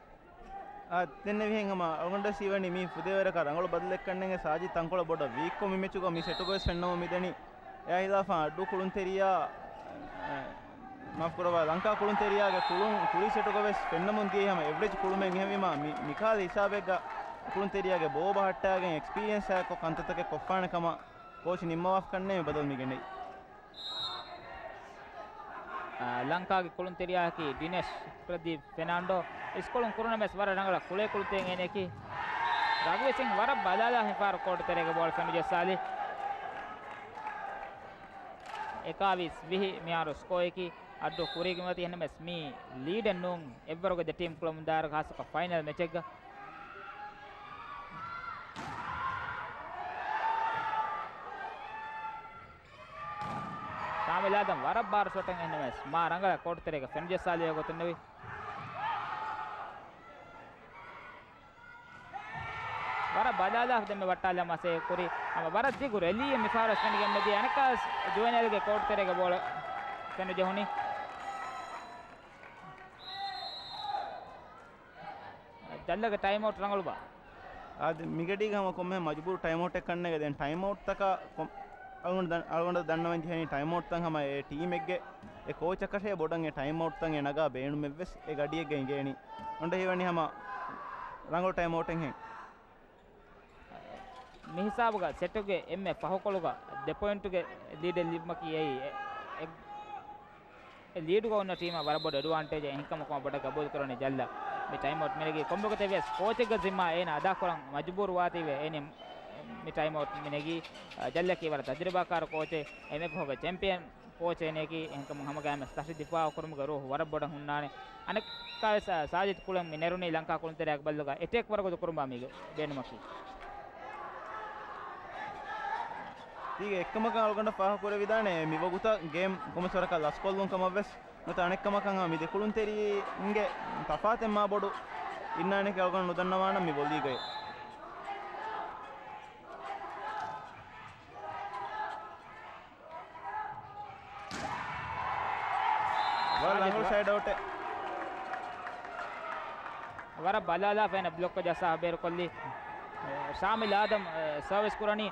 އާ، ދެންނެވިހެން ހަމަ އަޅުގަނޑަށް ހީވަނީ މީ ފުދޭވަރަކަށް ރަނގަޅު ބަދަލެއްކަންނޭނގެ ސާޖިދް ތަންކޮޅަށް ބޮޑަށް ވީކްކޮށް މި މެޗުގަ މި ސެޓުގަވެސް ފެންނަމުން މިދަނީ. އެއާ ހިލާފަށް އައްޑޫ ކުޅުންތެރިޔާ، އެ، މާފް ކުރައްވާ، ލަންކާ ކުޅުންތެރިޔާގެ ކުޅުން ކުރީ ސެޓުގަވެސް ފެންނަމުން ދިޔައީ ހަމަ އެވްރެޖް ކުޅުމެއް. އެހެންވީމާ މި، މިކަހަލަ ހިސާބެއްގަ ކުޅުންތެރިޔާގެ ބޯ ބަހައްޓާގެން އެކްސްޕީރިއަންސާއެއްކޮށް ކަންތައްތަކެއް ކޮށްފާނެ ކަމަށް ކޯޗް ނިންމަވާފަ ކަންނޭނގެ މި ބަދަލު މި ގެނައީ. އާ، ލަންކާގެ ކުޅުންތެރިޔާއަކީ ޑިނެޝް ޕްރަދީޕް ފެނާންޑޯ. އިސްކޮޅުން ކުރުނަމެސް ވަރަށް ރަނގަޅަށް ކުޅޭ ކުޅުންތެރިން އޭނައަކީ. ރަގުވި ސިން ވަރަށް ބަލާލާ ހިފާރު ކޯޓު ތެރޭގެ ބޯޅަ ފެނުޖައްސާލި. އެކާވީސް ވިހި މިހާރު ސްކޯއަކީ. އައްޑޫ ކުރީގެ މިއޮތީ އެހެންނަމެސް މީ ލީޑެއް ނޫން އެއްވަރުގެ ދެ ޓީމް ކުޅަމުންދާއިރު ޚާއްސަކޮށް ފައިނަލް މެޗެއްގަ. ޝާމިލް އާދަމް ވަރަށް ބާރު ޝޮޓެއް އެހެންނަމެސް މާ ރަނގަޅަށް ކޯޓު ތެރޭގަ ފެނުޖައްސާލި ގޮތުންނެވި. ވަރަށް ބަލާލާ ދެންމެ ވައްޓާލަން މަސައްކަތް ކުރި. ހަމަ ވަރަށް ދިގު ރެލީއެއް މިފަހަރަސް ފެނިގެން މެދި އަނެކާސް ޖުވެނައިލްގެ ކޯޓު ތެރޭގެ ބޯޅަ ފެނުޖެހުނީ. ޖައްލަގެ ޓައިމް އައުޓް ރަނގަޅުބާ؟ އާދެ، މިގަޑީގަ ހަމަ ކޮންމެ މަޖުބޫރު ޓައިމް އައުޓެއް ކަންނޭނގެ. ދެން ޓައިމް އައުޓްތަކަށް ކޮ-، އަޅުގަނޑު ދަން-، އަޅުގަނޑަށް ދަންނަވަން ޖެހެނީ ޓައިމް އައުޓްތައް ހަމަ އެ ޓީމެއްގެ އެ ކޯޗަކަށޭ ބޮޑަށް އެ ޓައިމް އައުޓްތައް އެ ނަގާ ބޭނުމެއްވެސް އެ ގަޑިއެއްގަ އިނގޭނީ. އޮންޑަ ހީވަނީ ހަމަ ރަނގަޅު ޓައިމް އައުޓެއްހެން. މި ހިސާބުގަ ސެޓުގެ އެންމެ ފަހުކޮޅުގަ ދެ ޕޮއިންޓުގެ ލީޑެއް ލިބުމަކީ އެއީ އެ، އެ، އެ ލީޑުގަ އޮންނަ ޓީމަށް ވަރަށް ބޮޑު އެޑްވާންޓޭޖެއް. އެހެންކަމަކު ބޮޑަށް ގަބޫލު ކުރަނީ ޖައްލަ. މި ޓައިމް އައުޓް މިނެގީ ކޮންމެ ގޮތެއްވިޔަސް ކޯޗެއްގެ ޒިންމާ އޭނަ އަދާކުރަން މަޖުބޫރު ވާތީވެ އޭނަ މި ޓައިމް އައުޓް މިނެގީ. އަ، ޖައްލަކީ ވަރަށް ތަޖުރިބާކާރު ކޯޗެއް. އެމެ ފަހުގެ ޗެމްޕިއަން ކޯޗެއް ނެކި އެހެންކަމުން ހަމަގައިމެ ތަށި ދިފާއު ކުރުމުގެ ރޫހު ވަރަށް ބޮޑަށް ހުންނާނެ. އަނެއްކާވެސް ސާޖިދް ކުޅެން މި ނެރުނީ ލަންކާ ކުޅުންތެރެއަކަށް ބައްލުގަ އެޓޭކް ވަރުގަދަ ކުރުމާ މީގެ ބޭނުމަކީ. ތީގެ އެއްކަމަކަށް އަޅުގަނޑަށް ފާހަގަ ކުރެވިދާނެ މި ވަގުތަށް ގޭމް ކޮންމެސް ވަރަކަށް ލަސްކޮށްލުން ކަމަށްވެސް ނުވަތަ އަނެއްކަމަކަށް ހަމަ މި ދެ ކުޅުންތެރީންގެ ތަފާތެއް މާ ބޮޑު އިންނާނެކޭ އަޅުގަނޑު ނުދަންނަވާނަން މި ވޮލީގައި. ވަރަށް ރަނގަޅު ސައިޑް އައުޓެއް. ވަރަށް ބަލާލާފަ އޭނަ ބްލޮކްކޮށް ޖައްސާ ބޭރުކޮށްލީ. ޝާމިލް އާދަމް، އެ، ސަރވިސް ކުރަނީ.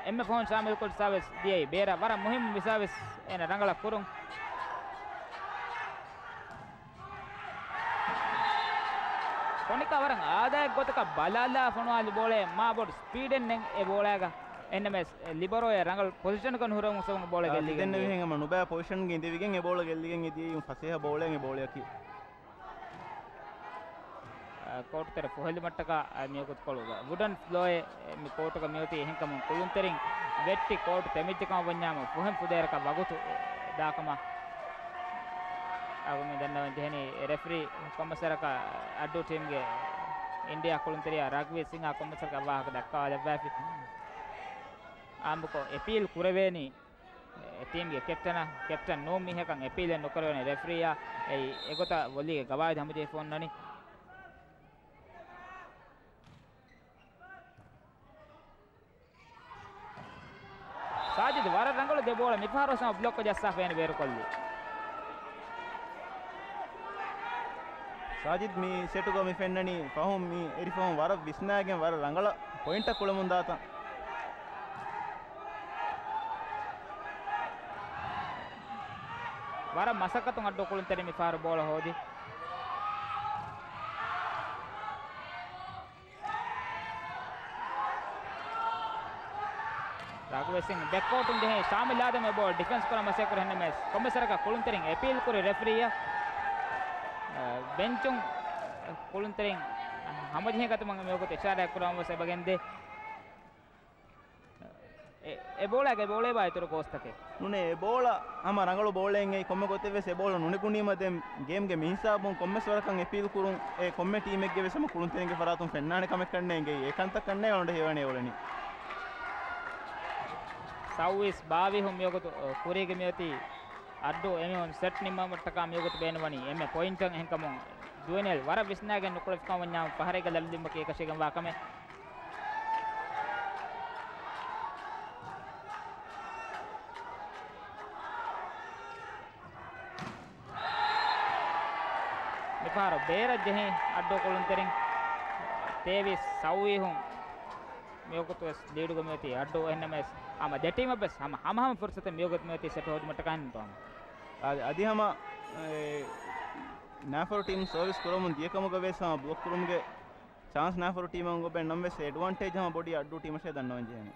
އެންމެ ފަހުން ޝާމިލް ކޮށް ސާވިސް ދިޔައީ ބޭރަށް. ވަރަށް މުހިއްމު މި ސާވިސް އޭނަ ރަނގަޅަށް ކުރުން. ކޮނިކާ ވަރަށް އާދައިގެ ގޮތަކަށް ބަލާލާ ފޮނުވާލި ބޯޅައެއް މާ ބޮޑު ސްޕީޑެއް ނެތް އެ ބޯޅައިގަ. އެހެންނަމަވެސް ލިބަރޯއެއް ރަނގަޅު ޕޮޒިޝަނަކަށް ނުހުރެވުމުގެ ސަބަބުން ބޯޅަ ގެއްލިގެން ދިޔަ. އާ، ތި ދެންނެވިހެން ހަމަ ނުބައި ޕޮޒިޝަންގަ އިނދެވިގެން އެ ބޯޅަ ގެއްލިގެން އެ ދިޔައީ ފަސޭހަ ބޯޅައެއް އެ ބޯޅައަކީ. އާ، ކޯޓުތެރެ ފުހެލުމަށްޓަކާ، އާ، މިވަގުތުކޮޅުގަ ވުޑަން ފްލޯއެއް މި ކޯޓުގަ މިއޮތީ. އެހެންކަމުން ކުޅުންތެރިން ވެއްޓި ކޯޓު ތެމިއްޖެ ކަމަށް ވަންޏާމު ފުހެން ފުދޭވަރަކަށް ވަގުތު ދާކަމަށް އަޅުގަނޑު މި ދަންނަވަން ޖެހެނީ. ރެފްރީ ކޮންމެސް ވަރަކަށް އައްޑޫ ޓީމްގެ އިންޑިއާ ކުޅުންތެރިޔާ ރަގްވީ ސިންހާ ކޮންމެސް ވަރަކަށް ވާހަކަ ދައްކާލައްވާފި. އާއްމުކޮށް އެޕީލް ކުރެވޭނީ އެ ޓީމްގެ ކެޕްޓަނަށް. ކެޕްޓަން ނޫން މީހަކަށް އެޕީލެއް ނުކުރެވޭނެ ރެފްރީއާ. އެއީ އެގޮތަށް ވޮލީގެ ގަވާއިދު ހަމަޖެހިފަ އޮންނަނީ. ސާޖިދު ވަރަށް ރަނގަޅު ދެ ބޯޅަ މިފަހަރު ސަމަ ބްލޮކް ޖައްސާފަ އޭނަ ބޭރުކޮށްލީ. ސާޖިދް މި ސެޓުގަ މި ފެންނަނީ ފަހުން މި އެރި ފަހުން ވަރަށް ވިސްނާގެން ވަރަށް ރަނގަޅަށް ޕޮއިންޓަށް ކުޅެމުން ދާތަން. ވަރަށް މަސައްކަތުން އައްޑޫ ކުޅުންތެރިން މި ފަހަރު ބޯޅަ ހޯދި. ރަގުވެސް ސިން ބެކްކޯޓުން ޖެހި ޝާމިލް އާދަމް އެ ބޯޅަ ޑިފެންސް ކުރަން މަސައްކަތް ކުރި ހެންނަމެސް ކޮންމެސް ވަރަކަށް ކުޅުންތެރިން އެޕީލް ކުރި ރެފްރީއަށް. އަ، ބެންޗުން ކުޅުންތެރިން ހަމަޖެހިގަތުމަށް މިވަގުތު އިޝާރާތް ކުރަމުން ވެސް އެބަ ގެންދޭ. އެ، އެ ބޯޅައިގެ ބޯޅައެއް ވާ އިތުރު ކޯސްތަކެއް. ނޫނޭ، އެ ބޯޅަ ހަމަ ރަނގަޅު ބޯޅައެއް އެއީ ކޮންމެ ގޮތެއް ވެސް އެ ބޯޅަ ނުނެގުނީމަ ދެން ގޭމްގެ މިހިސާބުން ކޮންމެސް ވަރަކަށް އެޕީލް ކުރުން އެ ކޮންމެ ޓީމެއްގެ ވެސް ހަމަ ކުޅުންތެރިންގެ ފަރާތުން ފެންނާނެ ކަމެއް ކަންނޭނގެ އެ ކަންތައް ކަންނޭ އަޅުގަނޑަށް ހީވަނީ އެ އުޅެނީ. ސައުވީސް ބާވީހުން މިވަގުތު، އަ، ކުރީގެ މިއޮތީ އައްޑޫ އެމީހުން ސެޓް ނިންމުމަށްޓަކާ މިވަގުތު ބޭނުންވަނީ އެންމެ ޕޮއިންޓަށް. އެހެންކަމުން ޖުވެނިއެލް ވަރަށް ވިސްނާގެން ނުކުޅެފި ކަމަށް ވަންޏާ ފަހަރެއްގަ ލައްވި ލިބުމަކީ އެކަށީގެންވާ ކަމެއް. މިފަހަރު ބޭރަށް ޖެހި އައްޑޫ ކުޅުންތެރިން ތޭވީސް ސައުވީހުން މިވަގުތު ވެސް ލީޑުގަ މިއޮތީ އައްޑޫ. އެހެންނަމަވެސް ހަމަ ދެ ޓީމަށް ވެސް ހަމަ ހަމަހަމަ ފުރުސަތެއް މިވަގުތު މިއޮތީ ސެޓް ހޯދުމަށްޓަކާ ހިންތޯ. އަދި، އަދި ހަމަ، އެ، ނާފަރު ޓީމް ސަރވިސް ކުރަމުން ދިޔަ ކަމުގަ ވެސް ހަމަ ބްލޮކް ކުރުމުގެ ޗާންސް ނާފަރު ޓީމަށް އޮންގޮބެ ނަމަވެސް އެޑްވާންޓޭޖް ހަމަ ބޮޑީ އައްޑޫ ޓީމަށޭ ދަންނަވަން ޖެހެނީ.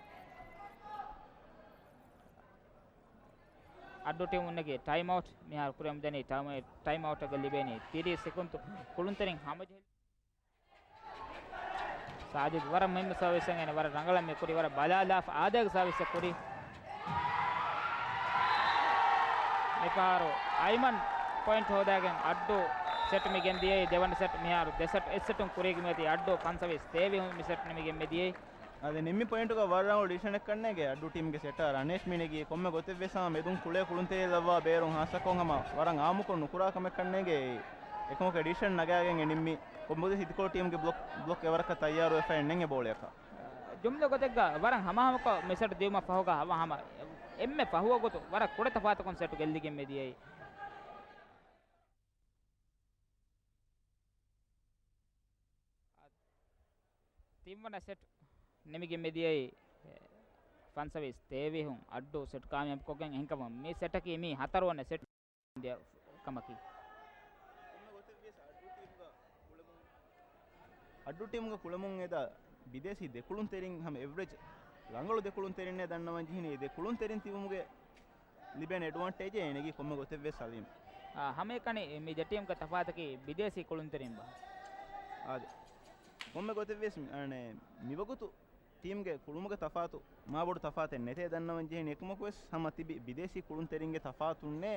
އައްޑޫ ޓީމުން ނެގި ޓައިމް އައުޓް މިހާރު ކުރިއަށް މިދަނީ. ޓައިމް، ޓައިމް އައުޓަކަށް ލިބޭނީ ތިރީސް ސެކުންތު. ކުޅުންތެރިން ހަމަޖެހި. ސާޖިދު ވަރަށް މުހިއްމު ސަރވިސްއެއް އޭނަ ވަރަށް ރަނގަޅަށް މި ކުރި، ވަރަށް ބަލާލާފަ އާދައިގެ ސަރވިސްއެއް ކުރި. މިފަހަރު އައިމަން ޕޮއިންޓް ހޯދާގެން އައްޑޫ ސެޓް މި ގެންދިޔައީ. ދެވަނަ ސެޓް މިހާރު ދެ ސެޓް އެއް ސެޓުން ކުރީގެ މިއޮތީ އައްޑޫ ފަންސަވީސް ތޭވީހުން މި ސެޓް ނިމިގެން މި ދިޔައީ. އަދި ނިންމި ޕޮއިންޓުގަ ވަރަށް ރަނގަޅު ޑިސިޝަނެއް ކަންނޭނގެ އައްޑޫ ޓީމްގެ ސެޓަރ އަނޭޝް މި ނެގީ. ކޮންމެ ގޮތެއް ވެސް ހަމަ މެދުން ކުޅޭ ކުޅުންތެރި ލައްވާ ބޭރުން ހާއްސަކޮށް ހަމަ ވަރަށް އާއްމުކޮށް ނުކުރާ ކަމެއް ކަންނޭނގެ. އެކަމަކު ޑިސިޝަން ނަގާގެން އެ ނިންމީ. ކޮންމެ ގޮތެއް ހިތިކޮޅު ޓީމްގެ ބްލޮކް، ބްލޮކް އެވަރަކަށް ތައްޔާރުވެފައެއް ނެތް އެ ބޯޅަޔަކަށް. ޖުމްލަ ގޮތެއްގަ ވަރަށް ހަމަހަމަކޮށް މި ސެޓް ދިއުމަށް ފަހުގަ ހަމަ، ހަމަ އެންމެ ފަހުވަގުތު ވަރަށް ކުޑަ ތަފާތަކުން ސެޓް ގެއްލިގެން މި ދިޔައީ. ތިންވަނަ ސެޓް ނިމިގެން މި ދިޔައީ ފަންސަވީސް ތޭވީހުން އައްޑޫ ސެޓް ކާމިޔާބުކޮށްގެން. އެހެންކަމުން މި ސެޓަކީ މީ ހަތަރުވަނަ ސެޓް ކަމަކީ. އައްޑޫ ޓީމުގަ ކުޅެމުން އެދާ ބިދޭސީ ދެކުޅުންތެރިން ހަމަ އެވްރެޖް ރަނގަޅު ދެކުޅުންތެރިންނޭ ދަންނަވަން ޖެހެނީ. އެ ދެކުޅުންތެރިން ތިބުމުގެ ލިބޭނެ އެޑްވާންޓޭޖެއް އެ ނެގީ ކޮންމެ ގޮތެއް ވެސް ސަލީމް. އާ، ހަމައެކަނި މި ދެ ޓީމްގެ ތަފާތަކީ ބިދޭސީ ކުޅުންތެރިން ބާ. އާދެ. ކޮންމެ ގޮތެއް ވެސް، އަނެ، މިވަގުތު ޓީމްގެ ކުޅުމުގެ ތަފާތު މާބޮޑު ތަފާތެއް ނެތޭ ދަންނަވަން ޖެހެނީ. އެކަމަކު ވެސް ހަމަ ތިބި ބިދޭސީ ކުޅުންތެރިންގެ ތަފާތުންނޭ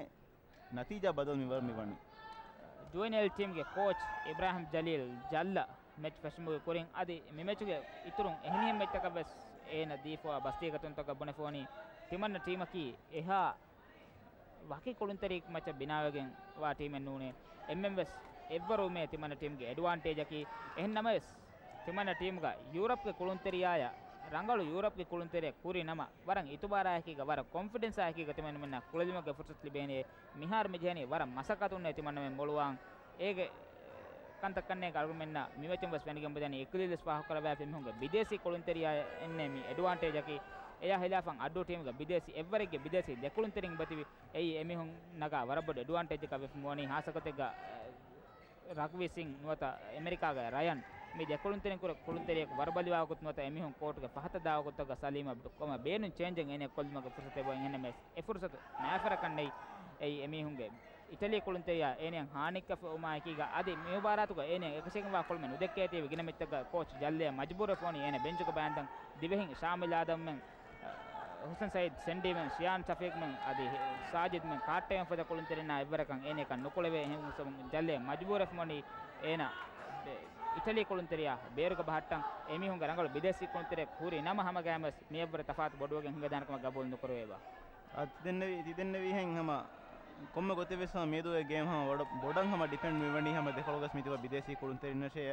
ނަތީޖާ ބަދަލު މިވަރު މިވަނީ. ޖުވެނިއެލް ޓީމްގެ ކޯޗް އިބްރާހިމް ޖަލީލް ޖައްލަ މެޗް ފެށުމުގެ ކުރިން އަދި މި މެޗުގެ އިތުރުން އެހެނިހެން މެޗްތަކަށް ވެސް އޭނަ ދީފަވާ ބަސްތިއްޔަކަށް ތަންތަން ބުނެފޯނީ. ތިމަންނަ ޓީމަކީ އެހާ ވަކި ކުޅުންތެރި މެޗަށް ބިނާވެގެން ވާ ޓީމެއް ނޫނޭ. އެންމެން ވެސް އެއްވަރުވުމޭ ތިމަންނަ ޓީމްގެ އެޑްވާންޓޭޖަކީ. އެހެން ނަމަވެސް، ތިމަންނަ ޓީމްގަ ޔޫރަޕްގެ ކުޅުންތެރިޔާޔާ ރަނގަޅު ޔޫރަޕްގެ ކުޅުންތެރިއެއް ކުރި ނަމަ، ވަރަށް އިތުބާރާއެކީގަ ވަރަށް ކޮންފިޑެންސާއެކީގަ ތިމަންނަމެންނަށް ކުޅެލުމުގެ ފުރުސަތު ލިބޭނެ. މިހާރު މި ޖެހެނީ ވަރަށް މަސައްކަތުންނޭ ތިމަންނަމެން މޮޅުވާން. އޭގެ ކަންތައް ކަންނޭނގެ އަޅުގަނޑުމެންނަށް މި މެޗުން ވެސް ފެނިގެން މިދަނީ އެކަލީލިސް ފާހަގަކުރައްވާފި މީހުންގެ ބިދޭސީ ކުޅުންތެރިޔާ އެންނޭ މި އެޑްވާންޓޭޖަކީ. އެޔާ ހިލާފަށް އައްޑޫ ޓީމުގެ ބިދޭސީ އެއްވަރެއްގެ ބިދޭސީ ދެ ކުޅުންތެރިން އެބަތިބި. އެއީ އެމީހުން ނަގާ ވަރަށް ބޮޑު އެޑްވާންޓޭޖަކަށް ވެފަ ވަނީ. ހާއްސަ ގޮތެއްގަ ރަގްބީ ސިން ނުވަތަ އެމެރިކާގެ ރަޔަން މި ދެ ކުޅުންތެރިން ކުރެ ކުޅުންތެރިޔަކު ވަރުބަލިވާ ގޮތުން ނުވަތަ އެމީހުން ކޯޓުގެ ފަހަތަށް ދާ ގޮތަށް ސަލީމަށް ކޮމަށް ބޭނުން ޗޭންޖެއް އޭނެ ކޮށްލުމަށް ފުރުސަތެއް އޮތް. އެހެންނަމަވެސް އެ ފުރުސަތު ނާފަރަކަށް ނެތް. އެއީ އެމީހުންގެ އިޓަލީ ކުޅުންތެރިޔާ އޭނެއަށް ހާނިއްކަފަ ވުމާއެކީގަ އަދި މި މުބާރާތުގަ އޭނެއަށް އެކަށީގެންވާ ކުޅަމެއް ނުދެއްކޭތީވެ ގިނަ މިތަކަށް ކޯޗް ޖައްލޭ މަޖުބޫރުވެފަ ވަނީ އޭނަ ބެންޗުގަ ބާންދަން. ދިވެހިން ޝާމިލް އާދަމްމެން، ހުސެން ސައީދް ސެންޑީމެން، ޝިޔާން ޝަފީޤްމެން އަދި ސާޖިދްމެން ކާއްޓައިގެން ފަދަ ކުޅުންތެރިންނާ އެއްވަރަކަށް އޭނެކަން ނުކުޅެވޭ. އެހެން ޖައްލޭ މަޖުބޫރުވެފަ ވަނީ އޭނަ އިޓަލީ ކުޅުންތެރިޔާ ބޭރުގަ ބަހައްޓަން. އެމީހުންގެ ރަނގަޅު ބިދޭސީ ކުޅުންތެރިޔަކު ހުރި ނަމަ ހަމަގައިމުވެސް މިއަށްވުރެ ތަފާތު ބޮޑުވެގެން ހިނގަދާނެ ކަމަށް ގަބޫލު ނުކުރެވޭބާ. އަދި ތިދެންނެވި، ތިދެންނެވީހެން ހަމަ ކޮންމެ ގޮތެއްވެސް ހަމަ މިއަދުގެ ގޭމް ހަމަ ބޮޑަށް، ބޮޑަށް ހަމަ ޑިޕެންޑް މިވަނީ ހަމަ ދެކޮޅުގަސް މިތިބަ ބިދޭސީ ކުޅުންތެރިންނަށޭ.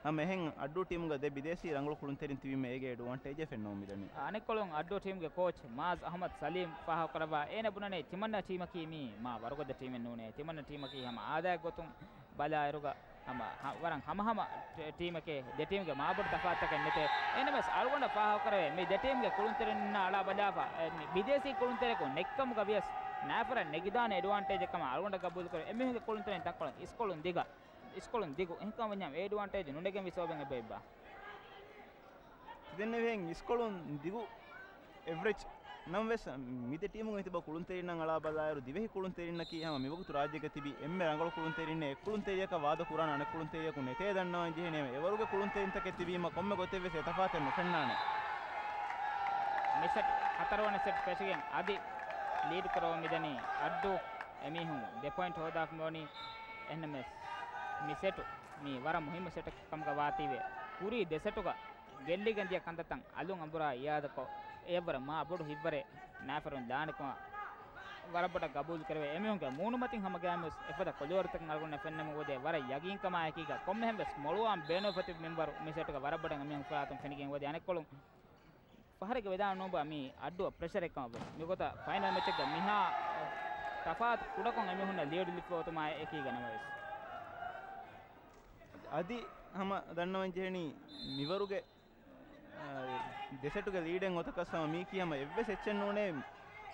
ހަމަ އެހެން އައްޑޫ ޓީމުގަ ދެ ބިދޭސީ ރަނގަޅު ކުޅުންތެރިން ތިބީމަ އޭގެ އެޑްވާންޓޭޖެއް ފެންނަމުން މިދަނީ. އަނެއްކޮޅުން އައްޑޫ ޓީމުގެ ކޯޗް މާޒް އަހްމަދް ސަލީމް ފާހަގަކުރައްވާ އޭނަ ބުނަނީ ތިމަންނަ ޓީމަކީ މީ މާ ވަރުގަދަ ޓީމެއް ނޫނޭ. ތިމަންނަ ޓީމަކީ ހަމަ އާދައިގެ ގޮތުން ބަލާއިރުގަ ހަމަ ހަ-، ވަރަށް ހަމަހަމަ ޓީ-، ޓީމެކޭ. ދެ ޓީމްގެ މާބޮޑު ތަފާތުތަކެއް ނެތޭ. އެހެންނަމަވެސް އަޅުގަނޑަށް ފާހަގަކުރެވޭ މި ދެ ޓީމްގެ ކުޅުންތެރިންނާ އަޅާ ބަލާފަ، އެ، މި ބިދޭސީ ކުޅުންތެރިޔަކު ނެތްކަމުގަ ވިޔަސް ނާފަރަށް ނެގިދާނެ އެޑްވާންޓޭޖެއް ކަމަށް އަޅުގަނޑަށް ގަބޫލުކުރޭ. އެމީހުންގެ ކުޅުންތެރިން ތަންކޮޅެއް އިސްކޮޅުން ދިގަ، އިސްކޮޅުން ދިގު. އެހެންކަމަށް ވަންޏާ އެޑްވާންޓޭޖް ނުނެގެން ވިސްވަބެން އެބައިބާ. ތިދެންނެވިހެން އިސްކޮޅުން ދިގު އެވްރެޖް. ނަމަވެސް، މިދެ ޓީމުގެ މިތިބަ ކުޅުންތެރިންނަށް އަޅާ ބަލާއިރު، ދިވެހި ކުޅުންތެރިންނަކީ ހަމަ މިވަގުތު ރާއްޖޭގަ ތިބި އެންމެ ރަނގަޅު ކުޅުންތެރިންނޭ. އެއްކުޅުންތެރިޔަކަށް ވާދަ ކުރާނެ އަނެއްކުޅުންތެރިޔަކު ނެތޭ ދަންނަވަން ޖެހެނީ. އެވަރުގެ ކުޅުންތެރިންތަކެއް ތިބީމަ ކޮންމެ ގޮތެއްވެސް އެތަފާތެއް ނުފެންނާނެ. މި ސެޓް ހަތަރުވަނަ ސެޓް ފެށިގެން އަދި ލީޑް ކުރައްވަން މިދަނީ އައްޑޫ. އެމީހުން ދެ ޕޮއިންޓް ހޯދާފަ މިވަނީ. އެހެންނަމަވެސް، މި ސެޓު މީ ވަރަށް މުހިއްމު ސެޓެއް ކަމުގަ ވާތީވެ. ކުރީ ދެ ސެޓުގަ ގެއްލިގެން ދިޔަ ކަންތައްތައް އަލުން އަނބުރާ އިއާދަކޮށް، އެއަށްވުރެ މާ ބޮޑު ހިތްވަރެއް ނާފަރުން ދާނެކަމަށް ވަރަށް ބޮޑަށް ގަބޫލު ކުރެވޭ. އެމީހުންގެ މޫނުމަތިން ހަމަގައިމުވެސް އެފަދަ ކޮލުވަރުތަކެއް އަޅުގަނޑަށް ފެންނަމުން އެބައޮތޭ. ވަރަށް ޔަގީންކަމާއެކީގަ ކޮންމެހެންވެސް މޮޅުވާން ބޭނުންވެފަ ތިބި މެމްބަރު މި ސެޓުގަ ވަރަށް ބޮޑަށް އެމީހުން ފަރާތުން ފެނިގެން އެބައޮތޭ. އަނެއްކޮޅުން ފަހަރެއްގެ ވެދާނަ ނޫންބާ މީ އައްޑޫއަށް ޕްރެޝަރެއް ކަމަށްވެސް. މިގޮތަށް ފައިނަލް މެޗެއްގަ މިހާ ތަފާތު ކުޑަކޮށް އެމީހުންނަށް ލީޑު ލިބިފަ އޮތުމާ އެކީގަ ނަމަވެސް. އަދި ހަމަ ދަންނަވަން ޖެހެނީ މިވަރުގެ، އާ، ދެ ސެޓުގެ ލީޑެއް އޮތަކަސް ހަމަ މީކީ ހަމަ އެއްވެސް އެއްޗެއް ނޫނޭ.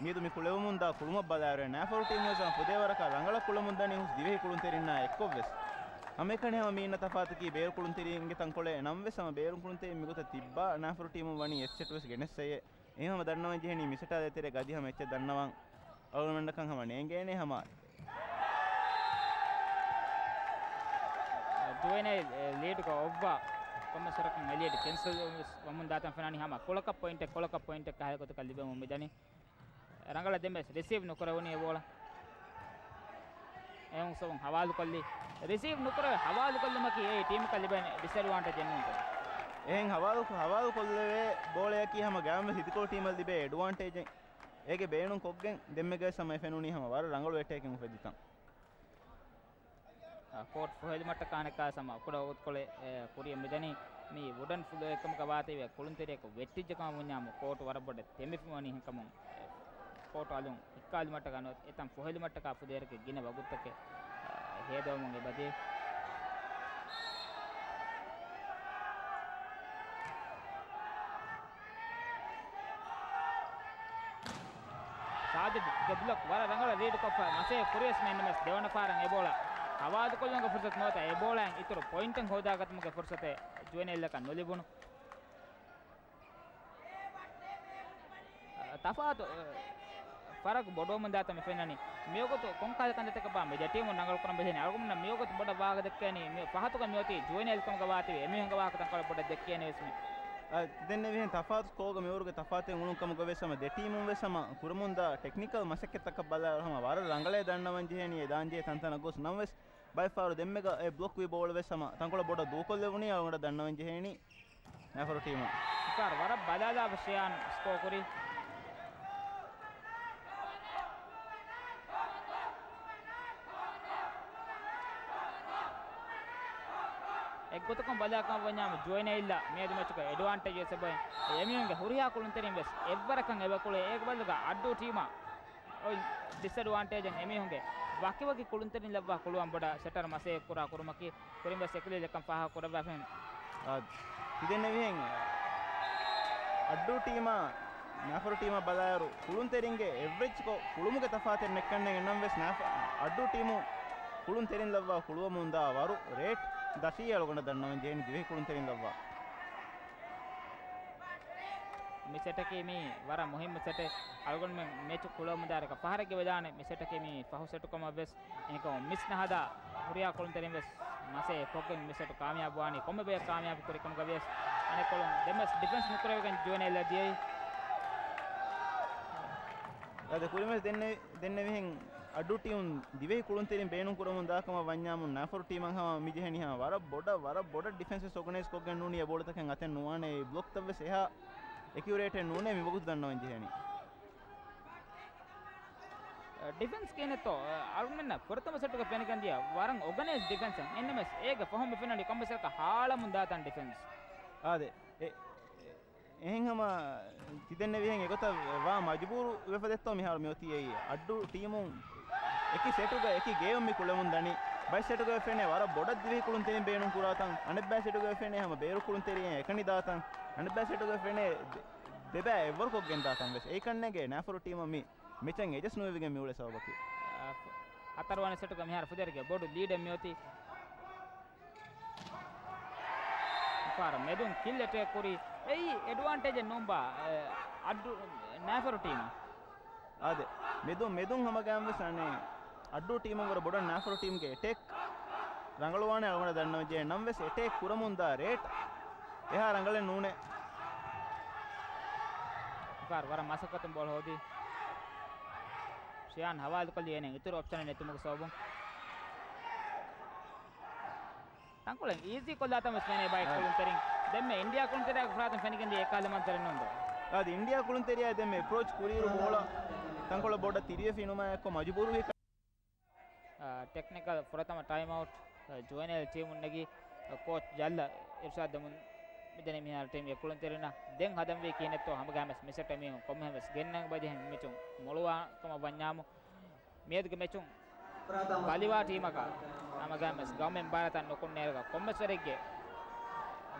މިއަދު މި ކުޅެވުމުން ދާ ކުޅުމަށް ބަލާއިރު ނާފަރު ޓީމުވެސް ހަމަ ފުދޭވަރަކަށް ރަނގަޅަށް ކުޅެމުން ދަނީ ހުސް ދިވެހި ކުޅުންތެރިންނާ އެއްކޮށްވެސް. ހަމައެކަނި ހަމަ މީންނަ ތަފާތަކީ ބޭރު ކުޅުންތެރިންގެ ތަންކޮޅޭ. ނަމަވެސް ހަމަ ބޭރު ކުޅުންތެރިން މިގޮތަށް ތިއްބާ ނާފަރު ޓީމުން ވަނީ އެއް ސެޓްވެސް ގެނެއްސައޭ. އެހެން ހަމަ ދަންނަވަން ޖެހެނީ މި ސެޓާ ދޭތެރޭގަ އަދި ހަމަ އެއްޗެއް ދަންނަވަން އަޅުގަނޑަކަށް ހަމަ ނޭނގޭނެ ހަމަ. ޖުވެނައިލް ލީޑުގަ އޮއްވާ ކޮންމެ ސޮރަކަށް އެ ލީޑް ކެންސަލް ވަމުން ދާތަން ފެނާނީ ހަމަ ކޮޅަކަށް ޕޮއިންޓެއް، ކޮޅަކަށް ޕޮއިންޓެއް ކަހަލަ ގޮތަކަށް ލިބެމުން މިދަނީ. ރަނގަޅަށް ދެންވެސް ރިސީވް ނުކުރެވުނީ އެ ބޯޅަ. އެހެން ސޮވުން ހަވާލުކޮށްލީ. ރިސީވް ނުކުރެވޭ ހަވާލުކޮށްލުމަކީ އެއީ ޓީމަކަށް ލިބޭނެ ޑިސްއެޑްވާންޓޭޖެއް ނޫންތޯ؟ އެހެން ހަވާލު، ހަވާލު ކޮށްލެވޭ ބޯޅަޔަކީ ހަމަ ގައިމުވެސް ހިތިކޮޅު ޓީމަށް ލިބޭ އެޑްވާންޓޭޖެއް. އޭގެ ބޭނުން ކޮށްގެން ދެންމެ ގައި ހަމަ ފެނުނީ ހަމަ ވަރަށް ރަނގަޅު އެޓޭކިން އުފެދިތަން. އާ، ކޯޓް ފޮހެލުމަށްޓަކާ އަނެއްކާ ހަމަ ކުޑަ ވަގުތުކޮޅެއް، އެ، ކުރިއަށް މިދަނީ. މީ ވުޑަން ފްލޯއެއް ކަމުގަ ވާތީވެ ކުޅުންތެރިޔަކު ވެއްޓިއްޖެ ކަމަށް ބުންޏާމު ކޯޓު ވަރަށް ބޮޑަށް ތެމިފަ ވަނީ. އެހެންކަމުން ކޯޓު އަލުން ހިއްކާލުމަށްޓަކާ ނުވަތަ އެތަން ފޮހެލުމަށްޓަކާ ފުދޭވަރެއްގެ ގިނަ ވަގުތުތަކެއް، އާ، ހޭދަވަމުން އެބަދޭ. ސާޖިދުގެ ބްލޮކް ވަރަށް ރަނގަޅަށް ރީޑްކޮށްފަ މަސޭ ކުރިޔަސް މެންނަމެސް ދެވަނަ ފަހަރަށް އެ ބޯޅަ ހަވާލުކޮށްލުމުގެ ފުރުސަތު ނުވަތަ އެ ބޯޅައިން އިތުރު ޕޮއިންޓެއް ހޯދާގަތުމުގެ ފުރުސަތެއް ޖުވެނައިލްއަކަށް ނުލިބުނު. ތަފާތު، އަ، ފަރަގު ބޮޑުވަމުން ދާތަން މި ފެންނަނީ. މިވަގުތު ކޮންކަހަލަ ކަންތައްތަކަށް ބާ މި ދެ ޓީމުން ރަނގަޅު ކުރަން ބެހޭނީ. އަޅުގަނޑުމެންނަށް މިވަގުތު ބޮޑަށް ވާހަކަ ދެއްކޭނީ މި ފަހަތުގަ މިއޮތީ ޖުވެނައިލް ކަމުގަ ވާތީވެ އެމީހުންގެ ވާހަކަ ތަންކޮޅެއް ބޮޑަށް ދެއްކޭނެ ވެސް މި. އަ، ދެންނެވިހެން ތަފާތު ސްކޯގަ މިވަރުގެ ތަފާތެއް އުޅުން ކަމުގަ ވެސް ހަމަ ދެ ޓީމުން ވެސް ހަމަ ކުރަމުންދާ ޓެކްނިކަލް މަސައްކަތްތަކަށް ބަލާއިރު ހަމަ ވަރަށް ރަނގަޅޭ ދަންނަވަން ޖެހޭނީ އެ ދާންޖެހޭ ތަންތަނަށް ގޮސް. ނަމަވެސް ބައެއް ފަހަރު ދެންމެގަ އެ ބްލޮކް ވި ބޯޅަ ވެސް ހަމަ ތަންކޮޅެއް ބޮޑަށް ދޫކޮށްލެވުނީ އަޅުގަނޑަށް ދަންނަވަން ޖެހޭނީ. ނާފަރު ޓީމު. ފާރު ވަރަށް ބަލާލާފަ ޝިޔާން ސްކޯ ކުރީ. އެއްގޮތަކުން ބަލާކަމަށް ވަންޏާމު ޖުވެނައިލްއާ މިއަދު މެޗުގަ އެޑްވާންޓޭޖް ވެސް އެބައޮތް. އެމީހުންގެ ހުރިހާ ކުޅުންތެރިން ވެސް އެއްވަރަކަށް އެބަ ކުޅޭ. އޭގެ ބަދަލުގަ އައްޑޫ ޓީމާ އޮތް ޑިސްއެޑްވާންޓޭޖެއް އެމީހުންގެ ވަކިވަކި ކުޅުންތެރިން ލައްވާ ކުޅުވަން ބޮޑަށް ސެޓަރ މަސޭ ކުރާ ކުރުމަކީ ކުރިން ވެސް އެކުލެވި ލެއްކަން ފާހަގަ ކުރައްވާފައި. އާ، ތިދެންނެވިހެން އައްޑޫ ޓީމާ ނާފަރު ޓީމަށް ބަލާއިރު، ކުޅުންތެރިންގެ އެވްރެޖްކޮށް ކުޅުމުގެ ތަފާތެއް ނެއްކަންނޭނގެ. ނަމަވެސް ނާފަ-، އައްޑޫ ޓީމު ކުޅުންތެރިން ލައްވާ ކުޅުވަމުންދާ ވަރު ރޭޓް ދަށީ އަޅުގަނޑަށް ދަންނަވަން ޖެހެނީ ދިވެހި ކުޅުންތެރިން ލައްވާ. މި ސެޓަކީ މީ ވަރަށް މުހިއްމު ސެޓެއް. އަޅުގަނޑުމެން މެޗު ކުޅަމުންދާ އެކަ ފަހަރެއްގެ ވެދާނެ. މި ސެޓަކީ މީ ފަހު ސެޓު ކަމަށް ވެސް އެހެންކަމުން މިސް ނަހަދާ ހުރިހާ ކުޅުންތެރިން ވެސް މަސޭ ކޮށްގެން މި ސެޓު ކާމިޔާބުވާނީ. ކޮންމެ ބަޔަށް ކާމިޔާބު ކުރި ކަމުގަ ވިޔަސް އަނެއްކޮޅުން ދެން ވެސް ޑިފެންސް ނުކުރެވިގެން ޖުވެނެލް ދިޔައީ. އަދި ކުރިން ވެސް ދެންނެވި-، ދެންނެވިހެން އައްޑޫ ޓީމުން ދިވެހި ކުޅުންތެރިން ބޭނުން ކުރަމުން ދާ ކަމަށް ވަންޏާމުން ނާފަރު ޓީމަށް ހަމަ މި ޖެހެނީ ހަމަ ވަރަށް ބޮޑަށް، ވަރަށް ބޮޑަށް ޑިފެންސް ވެސް އޯގަނައިޒް ކޮށްގެން ނޫނީ އެ ބޯޅަތަކެއް އަތެއް ނުވާނެ. އެ ބްލޮކްތައް ވެސް އެހާ އެކިއުރޭޓެއް ނޫނޭ މިވަގުތު ދަންނަވަން ޖެހެނީ. ޑިފެންސް ކިހިނެއްތޯ؟ އަޅުގަނޑުމެންނަށް ފުރަތަމަ ސެޓުގަ ފެނިގެން ދިޔަ ވަރަށް އޯގަނައިޒް ޑިފެންސް. އެންނަމެސް އޭގެ ފަހުން މި ފެންނަނީ ކޮންމެސް ހާޅަމުން ދާތަން ޑިފެންސް. އާދެ. އެ-، އެ-، އެހެން ހަމަ ތިދެންނެވިހެން އެގޮތަށް ވާ މަޖުބޫރު ވެފަ ދެއްތޯ މިހާރު މިއޮތީ އެއީ. އައްޑޫ ޓީމުން އެކި ސެޓުގަ އެކި ގޭމް މި ކުޅެމުން ދަނީ. ބައެއް ސެޓުގަ ފެނޭ ވަރަށް ބޮޑަށް ދިވެހި ކުޅުންތެރިން ބޭނުން ކުރާތަން. އަނެއްބައި ސެޓުގަ ފެނޭ ހަމަ ބޭރު ކުޅުންތެރިއެއް އެކަނި ދާތަން. އަނެއްބައި ސެޓުގަ ފެނޭ ދެ-، ދެބައި އެއްވަރު ކޮށްގެން ދާތަން ވެސް. އެއިކަންނޭގެ ނާފަރު ޓީމަށް މި މެޗަށް އެޖަސްޓް ނުވެވިގެން މިއުޅޭ ސަބަބަކީ. އަ، ހަތަރުވަނަ ސެޓުގަ މިހާރު ފުދޭވަރުގެ ބޮޑު ލީޑެއް މިއޮތީ. ފާރަ މެދުން ކިލް އެޓޭކް ކުރީ. އެއީ އެޑްވާންޓޭޖެއް ނޫންބާ، އެ، އައްޑޫ ނާފަރު ޓީމަށް. އާދެ، މެދުން، މެދުން ހަމަގައިމުވެސް އަނެއް އައްޑޫ ޓީމަށް ވަރަށް ބޮޑަށް ނާފަރު ޓީމްގެ އެޓޭކް ރަނގަޅުވާނެ އަޅުގަނޑަށް ދަންނަވަންޖެހޭ. ނަމަވެސް އެޓޭކް ކުރަމުންދާ ރޭޓް އެހާ ރަނގަޅެއް ނޫނޭ. ފާރު ވަރަށް މަސައްކަތުން ބޯޅަ ހޯދީ. ޝިޔާން ހަވާލުކޮށްލީ އޭނަ އިތުރު އޮޕްޝަނެއް ނެތުމުގެ ސަބަބުން. ތަންކޮޅެއް އީޒީ ކޮށްލާތަން ވެސް ފެނޭ ބައެއް އާ. ކުޅުންތެރިން. ދެންމެ އިންޑިއާ ކުޅުންތެރިއާގެ ފަރާތުން ފެނިގެންދިޔަ އެކަހަލަ މަންޒަރެއް ނޫންދޯ؟ އާދެ، އިންޑިއާ ކުޅުންތެރިޔާ ދެންމެ އެޕްރޯޗް ކުރިއިރު ބޯޅަ ތަންކޮޅެއް ބޮޑަށް ތިރިވެފަ އިނުމާ އެއްކޮށް މަޖުބޫރުވީ. އާ، ޓެކްނިކަލް ފުރަތަމަ ޓައިމް އައުޓް، އާ، ޖުވެނައިލް ޓީމުން ނެގި، އާ، ކޯޗް ޖައްލަ އިރުޝާދު ދެމުން މިދަނީ މިހާރު ޓީމްގެ ކުޅުންތެރިންނަށް. ދެން ހަދަންވީ ކިހިނެއްތޯ ހަމަގައިމުވެސް މި ސެޓަށް މީހުން ކޮންމެހެން ވެސް ގެންނަން ބަޖެހެން މި މެޗުން މޮޅުވާ ކަމަށް ވަންޏާމު. މިއަދުގެ މެޗުން ބަލިވާ ޓީމަކަށް ހަމަގައިމުވެސް ގައުމެއް މުބާރާތަށް ނުކުންނޭރުގަ ކޮންމެސްވަރެއްގެ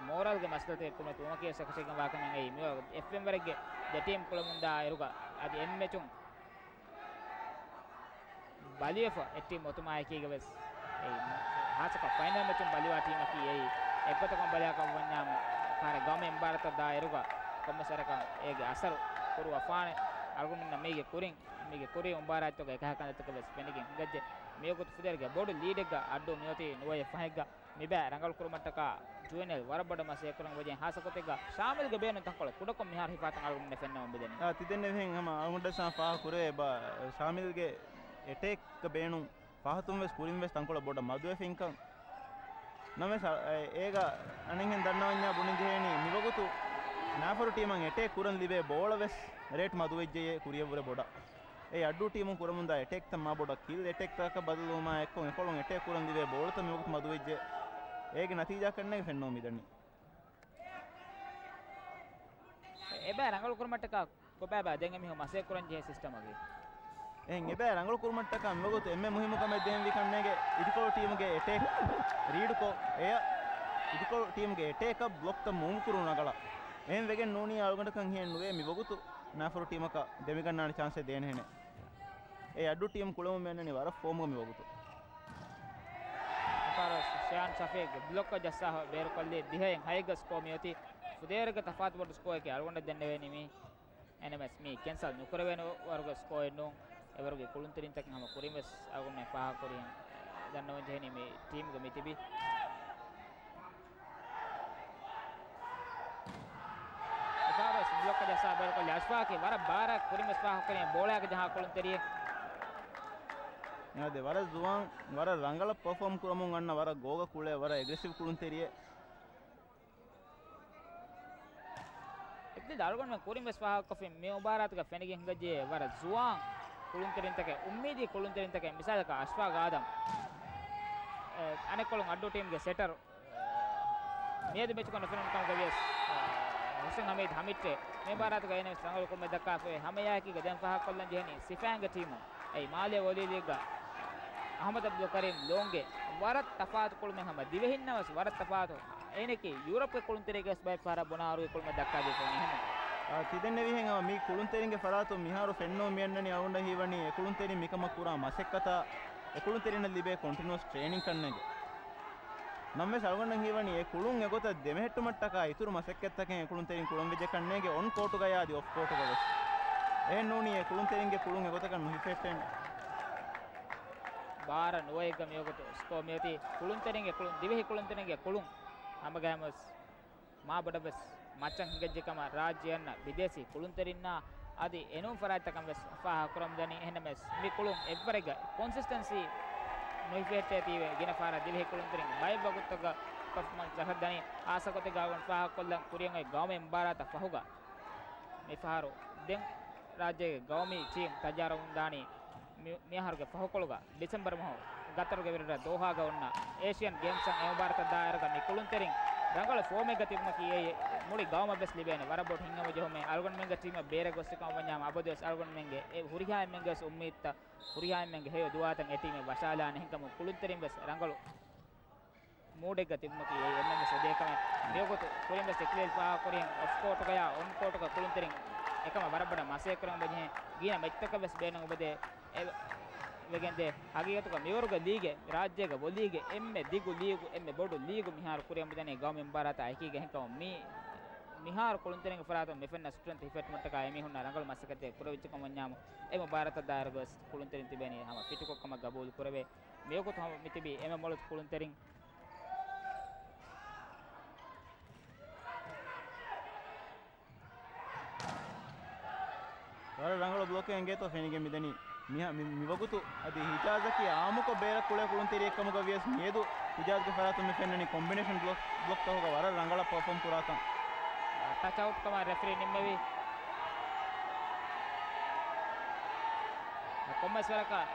މޯރަލްގެ މައްސަލަތަކެއް ކުރިމަތިވުމަކީ ވެސް އެކަށީގެންވާ ކަމެއް. އެއީ މިވަގުތު އެފްއެމް ވަރެއްގެ ދެ ޓީމް ކުޅެމުންދާ އިރުގަ އަދި އެންމެ މެޗުން ބަލިވެފަ އެއް ޓީމް އޮތުމާއެކީގަ ވެސް އެއީ ހާއްސަކޮށް ފައިނަލް މެޗުން ބަލިވާ ޓީމަކީ އެއީ އެއްގޮތަކަށް ބަލާކަށް ވަންޏާމު، ފަހަރެއް ގައުމެއް މުބާރާތަށް ދާ އިރުގަ ކޮންމެސް ވަރަކަށް އޭގެ އަސަރު ކުރުވަފާނެ. އަޅުގަނޑުމެންނަށް މީގެ ކުރިން، މީގެ ކުރީ މުބާރާތްތަކުގެ އެކަހަލަ ކަންތައްތަކެއް ވެސް ފެނިގެން ހިނގައްޖެ. މިވަގުތު ފުދޭވަރުގެ ބޮޑު ލީޑެއްގަ އައްޑޫ މިއޮތީ ނުވައެއް ފަހެއްގަ. މިބައި ރަނގަޅު ކުރުމަށްޓަކާ ޖުވެނައިލް ވަރަށް ބޮޑަށް މަސައްކަތް ކުރަން ވެއްޖެ. ހާއްސަ ގޮތެއްގަ ޝާމިލްގެ ބޭނުން ތަންކޮޅެއް ކުޑަކޮށް މިހާރު ހިފާތަން އަޅުގަނޑުމެންނަށް ފެންނަމުން މިދަނީ. އާ، ތިދެންނެވިހެން ހަމަ އަޅުގަނޑަށް ފާހަގަ ކުރެވޭ ބާ، ޝާމިލްގެ އެޓޭކްގެ ބޭނުން ފަހަތުން ވެސް ކުރިން ވެސް ތަންކޮޅެއް ބޮޑަށް މަދުވެފައިންކަން. ނަމަވެސް، އަ، އެ-، އޭގަ އަނެއްހެން ދަންނަވަންޏާ ބުނިންޖެހޭނީ މިވަގުތު ނާފަރު ޓީމަށް އެޓޭކް ކުރަން ލިބޭ ބޯޅަ ވެސް ރޭޓް މަދުވެއްޖެޔޭ ކުރިއަށްވުރެ ބޮޑަށް. އެ އައްޑޫ ޓީމުން ކުރަމުންދާ އެޓޭކްތައް މާ ބޮޑަށް ކިލް އެޓޭކްތަކަކަށް ބަދަލުވުމާ އެއްކޮށް އެކޮޅުން އެޓޭކް ކުރަން ލިބޭ ބޯޅަތައް މިވަގުތު މަދުވެއްޖެ. އޭގެ ނަތީޖާކަންނޭގެ ފެންނަމުން މިދަނީ. އެބައި ރަނގަޅު ކުރުމަށްޓަކާ ކޮބާބާ ދެން އެމީހުން މަސައްކަތް ކުރަން ޖެހޭ ސިސްޓަމަކީ. އެހެން އެބައި ރަނގަޅު ކުރުމަށްޓަކާ މިވަގުތު އެންމެ މުހިއްމު ކަމެއް ދޭންވީ ކަންނޭގެ އިދިކޮޅު ޓީމުގެ އެޓޭކް ރީޑްކޮށް، އެއަށް އިދިކޮޅު ޓީމުގެ އެޓޭކަށް ބްލޮކްތައް މޫވް ކުރުން ރަނގަޅަށް. އެހެން ވެގެން ނޫނީ އަޅުގަނޑަކަށް ހިއެއް ނުވޭ މިވަގުތު ނާފަރު ޓީމަކަށް ދެމިގަންނާނެ ޗާންސެއް ދޭނެހެނެއް. އެ އައްޑޫ ޓީމް ކުޅެމުން މިއަންނަނީ ވަރަށް ފޯމުގަ މިވަގުތު. ފާރު ޝިޔާން ޝަފީޤް ބްލޮކް ޖައްސާ ބޭރުކޮށްލީ ދިހައިން ހައެއްގަ ސްކޯ މިއޮތީ. ފުދޭވަރުގެ ތަފާތު ބޮޑު ސްކޯއެކޭ އަޅުގަނޑަށް ދެންނެވޭނީ މީ. އެންއެމްއެސް މީ ކެންސަލް ނުކުރެވޭނެ ވަރުގެ ސްކޯއެއް ނޫން. އެވަރުގެ ކުޅުންތެރިންތަކުން ހަމަ ކުރިން ވެސް އަޅުގަނޑުމެން ފާހަގަކުރިން ދަންނަވަން ޖެހެނީ މި ޓީމްގެ މި ތިބި އެފާވެސް ބްލޮކް ޖައްސާ ބޭރުކޮށްލި އަޝްފާޤް ވަރަށް ބާރަށް ކުރިން ވެސް ފާހަގަކުރިން ބޯޅައަކަށް ޖަހާ ކުޅުންތެރިއެއް. އާދެ، ވަރަށް ޒުވާން، ވަރަށް ރަނގަޅަށް ޕަރފޯމް ކުރަމުން އަންނަ ވަރަށް ގޯގަ ކުޅޭ، ވަރަށް އެގްރެސިވް ކުޅުންތެރިއެއް. އިބްދިލް އަޅުގަނޑުމެން ކުރިން ވެސް ފާހަގަކޮށްފިން މި މުބާރާތުގަ ފެނިގެން ހިނގައްޖެ ވަރަށް ޒުވާން ކުޅުންތެރިންތަކެއް، އުއްމީދީ ކުޅުންތެރިންތަކެއް، މިސާލަކަށް އަޝްފާޤް އާދަމް، އެ، އަނެއްކޮޅުން އައްޑޫ ޓީމްގެ ސެޓަރު، އެ، މިއަދު މެޗުގަ ނުފެނުނު ކަމުގަ ވިޔަސް، އެ، ހުސެން ހަމީދު ހަމިއްޓޭ މި މުބާރާތުގަ އޭނަ ވެސް ރަނގަޅު ކުރުމެއް ދައްކާފައި. ހަމައެއާއެކީގަ ދެން ފާހަގަކޮށްލަން ޖެހެނީ ސިފާއިންގެ ޓީމު. އެއީ މާލޭ ވޮލީ ލީގްގަ އަހްމަދު އަބްދުލް ކަރީމް ލޯންގެ ވަރަށް ތަފާތު ކުޅުމެއް ހަމަ ދިވެހިންނަށް ވެސް ވަރަށް ތަފާތު. އޭނަކީ ޔޫރަޕްގެ ކުޅުންތެރިއެއްގެ ވެސް ބައެއް ފަހަރަށް ބުނާ އަރުގެ ކުޅުމެއް ދައްކާދީފަ ވަނީ ހަމަ. ތިދެންނެވިހެން މި ކުޅުންތެރިންގެ ފަރާތުން މިހާރު ފެންނަމުން މިއަންނަނީ އަޅުގަނޑަށް ހީވަނީ އެ ކުޅުންތެރިން މިކަމަށް ކުރާ މަސައްކަތާ، އެ ކުޅުންތެރިންނަށް ލިބޭ ކޮންޓިނިއުއަސް ޓްރޭނިން ކަންނޭނގެ. ނަމަވެސް އަޅުގަނޑަށް ހީވަނީ އެ ކުޅުން އެގޮތަށް ދެމެހެއްޓުމަށްޓަކާ އިތުރު މަސައްކަތްތަކެއް އެ ކުޅުންތެރިން ކުރަން ވެއްޖެ ކަންނޭނގެ އޮން ކޯޓުގަޔާ އަދި އޮފް ކޯޓުގަ ވެސް. އެހެން ނޫނީ އެ ކުޅުންތެރިންގެ ކުޅުން އެގޮތަކަށް ނުހިފެހެއްޓޭނެ. ބާރަ ނުވައެއްގަ މިވަގުތު ސްކޯ މިއޮތީ ކުޅުންތެރިންގެ ކުޅުން، ދިވެހި ކުޅުންތެރިންގެ ކުޅުން. ހަމަގައިމުވެސް މާބޮޑަށްވެސް މައްޗަށް ހިނގައްޖެ ކަމަށް ރާއްޖެ އަންނަ ބިދޭސީ ކުޅުންތެރިންނާ އަދި އެނޫން ފަރާތްތަކަށް ވެސް ފާހަގަކުރަމުންދަނީ. އެހެންނަމަވެސް، މި ކުޅުން އެއްވަރެއްގަ ކޮންސިސްޓެންސީ ނުހިފެހެއްޓޭތީވެ، ގިނަ ފަހަރަށް ދިވެހި ކުޅުންތެރިން ބައެއް ވަގުތުތަކުގަ ޕަފޯމަންސް ޖަހައްދަނީ. އާސަ ގޮތެއްގަ އަޅުގަނޑު ފާހަގަކޮށްލަން، ކުރިއަށް އޮތް ގައުމީ މުބާރާތަށް ފަހުގަ މިފަހަރު ދެން ރާއްޖޭގެ ގައުމީ ޓީމް ތައްޔާރުވަމުންދާނީ. މި-، މިއަހަރުގެ ފަހުކޮޅުގަ ޑިސެމްބަރު މަހު ގަތަރުގެ ވިރަށް ދޯހާގަ އޮންނަ އޭޝިއަން ގޭމްސްއަށް އެ މުބާރާތަށް ދާއިރުގަ މި ކުޅުންތެރިން ރަނގަޅު ފޯމެއްގަ ތިބުމަކީ އެއީ މުޅި ގައުމަށް ވެސް ލިބޭނެ ވަރަށް ބޮޑު ހިތްހަމަޖެހުމެއް. އަޅުގަނޑުމެންގެ ޓީމަށް ބޭރަށް ގޮސްފިކަމަށް ވަންޏާ އަބަދުވެސް އަޅުގަނޑުމެންގެ އެ ހުރިހާ އެންމެންގެ ވެސް އުއްމީދުތައް، ހުރިހާ އެންމެންގެ ހެޔޮ ދުޢާތައް އެ ޓީމެއް ވަށާލާނެ. އެހެންކަމުން ކުޅުންތެރިން ވެސް ރަނގަޅު މޫޑެއްގަ ތިބުމަކީ އެއީ އެންމެން ވެސް އެދޭ ކަމެއް. މިވަގުތު ކުރިން ވެސް އެކިލެއް ފާހަގަކުރިހެން އޮފް ކޯޓުގަޔާ އޮން ކޯޓުގަ ކުޅުންތެރިން އެކަމަށް ވަރަށް ބޮޑަށް މަސައްކަތް ކުރަމުން ވެއްޖެ. ގިނަ މެޗްތަކަށް ވެސް ބޭނުން އުބަދޭ އެ ވެގެންދޭ. ހަގީގަތުގަ މިވަރުގެ ލީގެއް، ރާއްޖޭގަ ވޮ ލީގެއް، އެންމެ ދިގު ލީގު، އެންމެ ބޮޑު ލީގު މިހާރު ކުރިއަށް މިދަނީ ގައުމީ މުބާރާތާ އެކީގަ. އެހެންކަމުން މި މިހާރު ކުޅުންތެރިންގެ ފަރާތުން މި ފެންނަ ސްޓްރެންތް ހިފެއްޓުމަށްޓަކާ އެމީހުންނަށް ރަނގަޅު މަސައްކަތެއް ކުރެވިއްޖެކަމަށް ވަންޏާމު، އެ މުބާރާތަށް ދާއިރުގަ ވެސް ކުޅުންތެރިން ތިބޭނީ ހަމަ ފިޓުކޮށް ކަމަށް ގަބޫލު ކުރެވޭ. މިވަގުތު ހަމަ މިތިބީ އެންމެ މޮޅު ކުޅުންތެރިން. ވަރަށް ރަނގަޅު ބްލޮކެއް އެނގޭތޯ ފެނިގެން މިދަނީ. މިހާ-، މި-، މިވަގުތު އަދި ހިޖާޒަކީ އާއްމުކޮށް ބޭރަށް ކުޅޭ ކުޅުންތެރިއެއް ކަމުގަ ވިޔަސް މިއަދު ހިޖާޒްގެ ފަރާތުން މި ފެންނަނީ ކޮމްބިނޭޝަން ބްލޮކް، ބްލޮކްތަކުގަ ވަރަށް ރަނގަޅަށް ޕަރފޯމް ކުރާކަން. ޓަޗްއައުޓް ކަމަށް ރެފްރީ ނިންމެވި. ކޮންމެސް ވަރަކަށް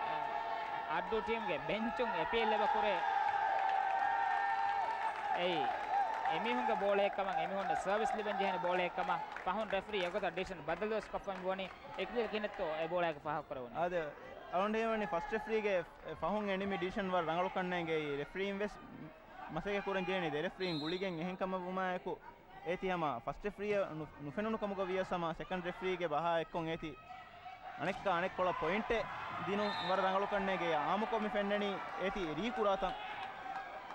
އައްޑޫ ޓީމްގެ ބެންޗުން އެޕީލް އެބަ ކުރޭ. އެއީ އެމީހުންގެ ބޯޅައެއްކަމަށް، އެމީހުންނަށް ސަރވިސް ލިބެން ޖެހޭނެ ބޯޅައެއްކަމަށް. ފަހުން ރެފްރީ އެގޮތަށް ޑިސިޝަން ބަދަލުވެސް ކޮށްފަ މިވަނީ. އެކިލެ ކިހިނެއްތޯ އެ ބޯޅައިގެ ފާހަގަކުރެވުނީ؟ އާދެ، އަޅުގަނޑު ހީވަނީ ފަސްޓް ރެފްރީގެ ފަހުން އެ ނިމި ޑިސިޝަން ވަރަށް ރަނގަޅު ކަންނޭނގެ. ރެފްރީން ވެސް މަސައްކަތް ކުރަން ޖެހެނީ ދެ ރެފްރީން ގުޅިގެން. އެހެން ކަމަށް ވުމާއެކު އޭތި ހަމަ ފަސްޓް ރެފްރީއަށް ނު-، ނުފެނުނު ކަމުގަ ވިޔަސް ހަމަ ސެކަންޑް ރެފްރީގެ ބަހާ އެއްކޮށް އޭތި އަނެއްކާ އަނެއްކޮޅަށް ޕޮއިންޓެއް ދިނުން ވަރަށް ރަނގަޅު ކަންނޭނގެ. އާއްމުކޮށް މި ފެންނަނީ އޭތި ރީ ކުރާތަން.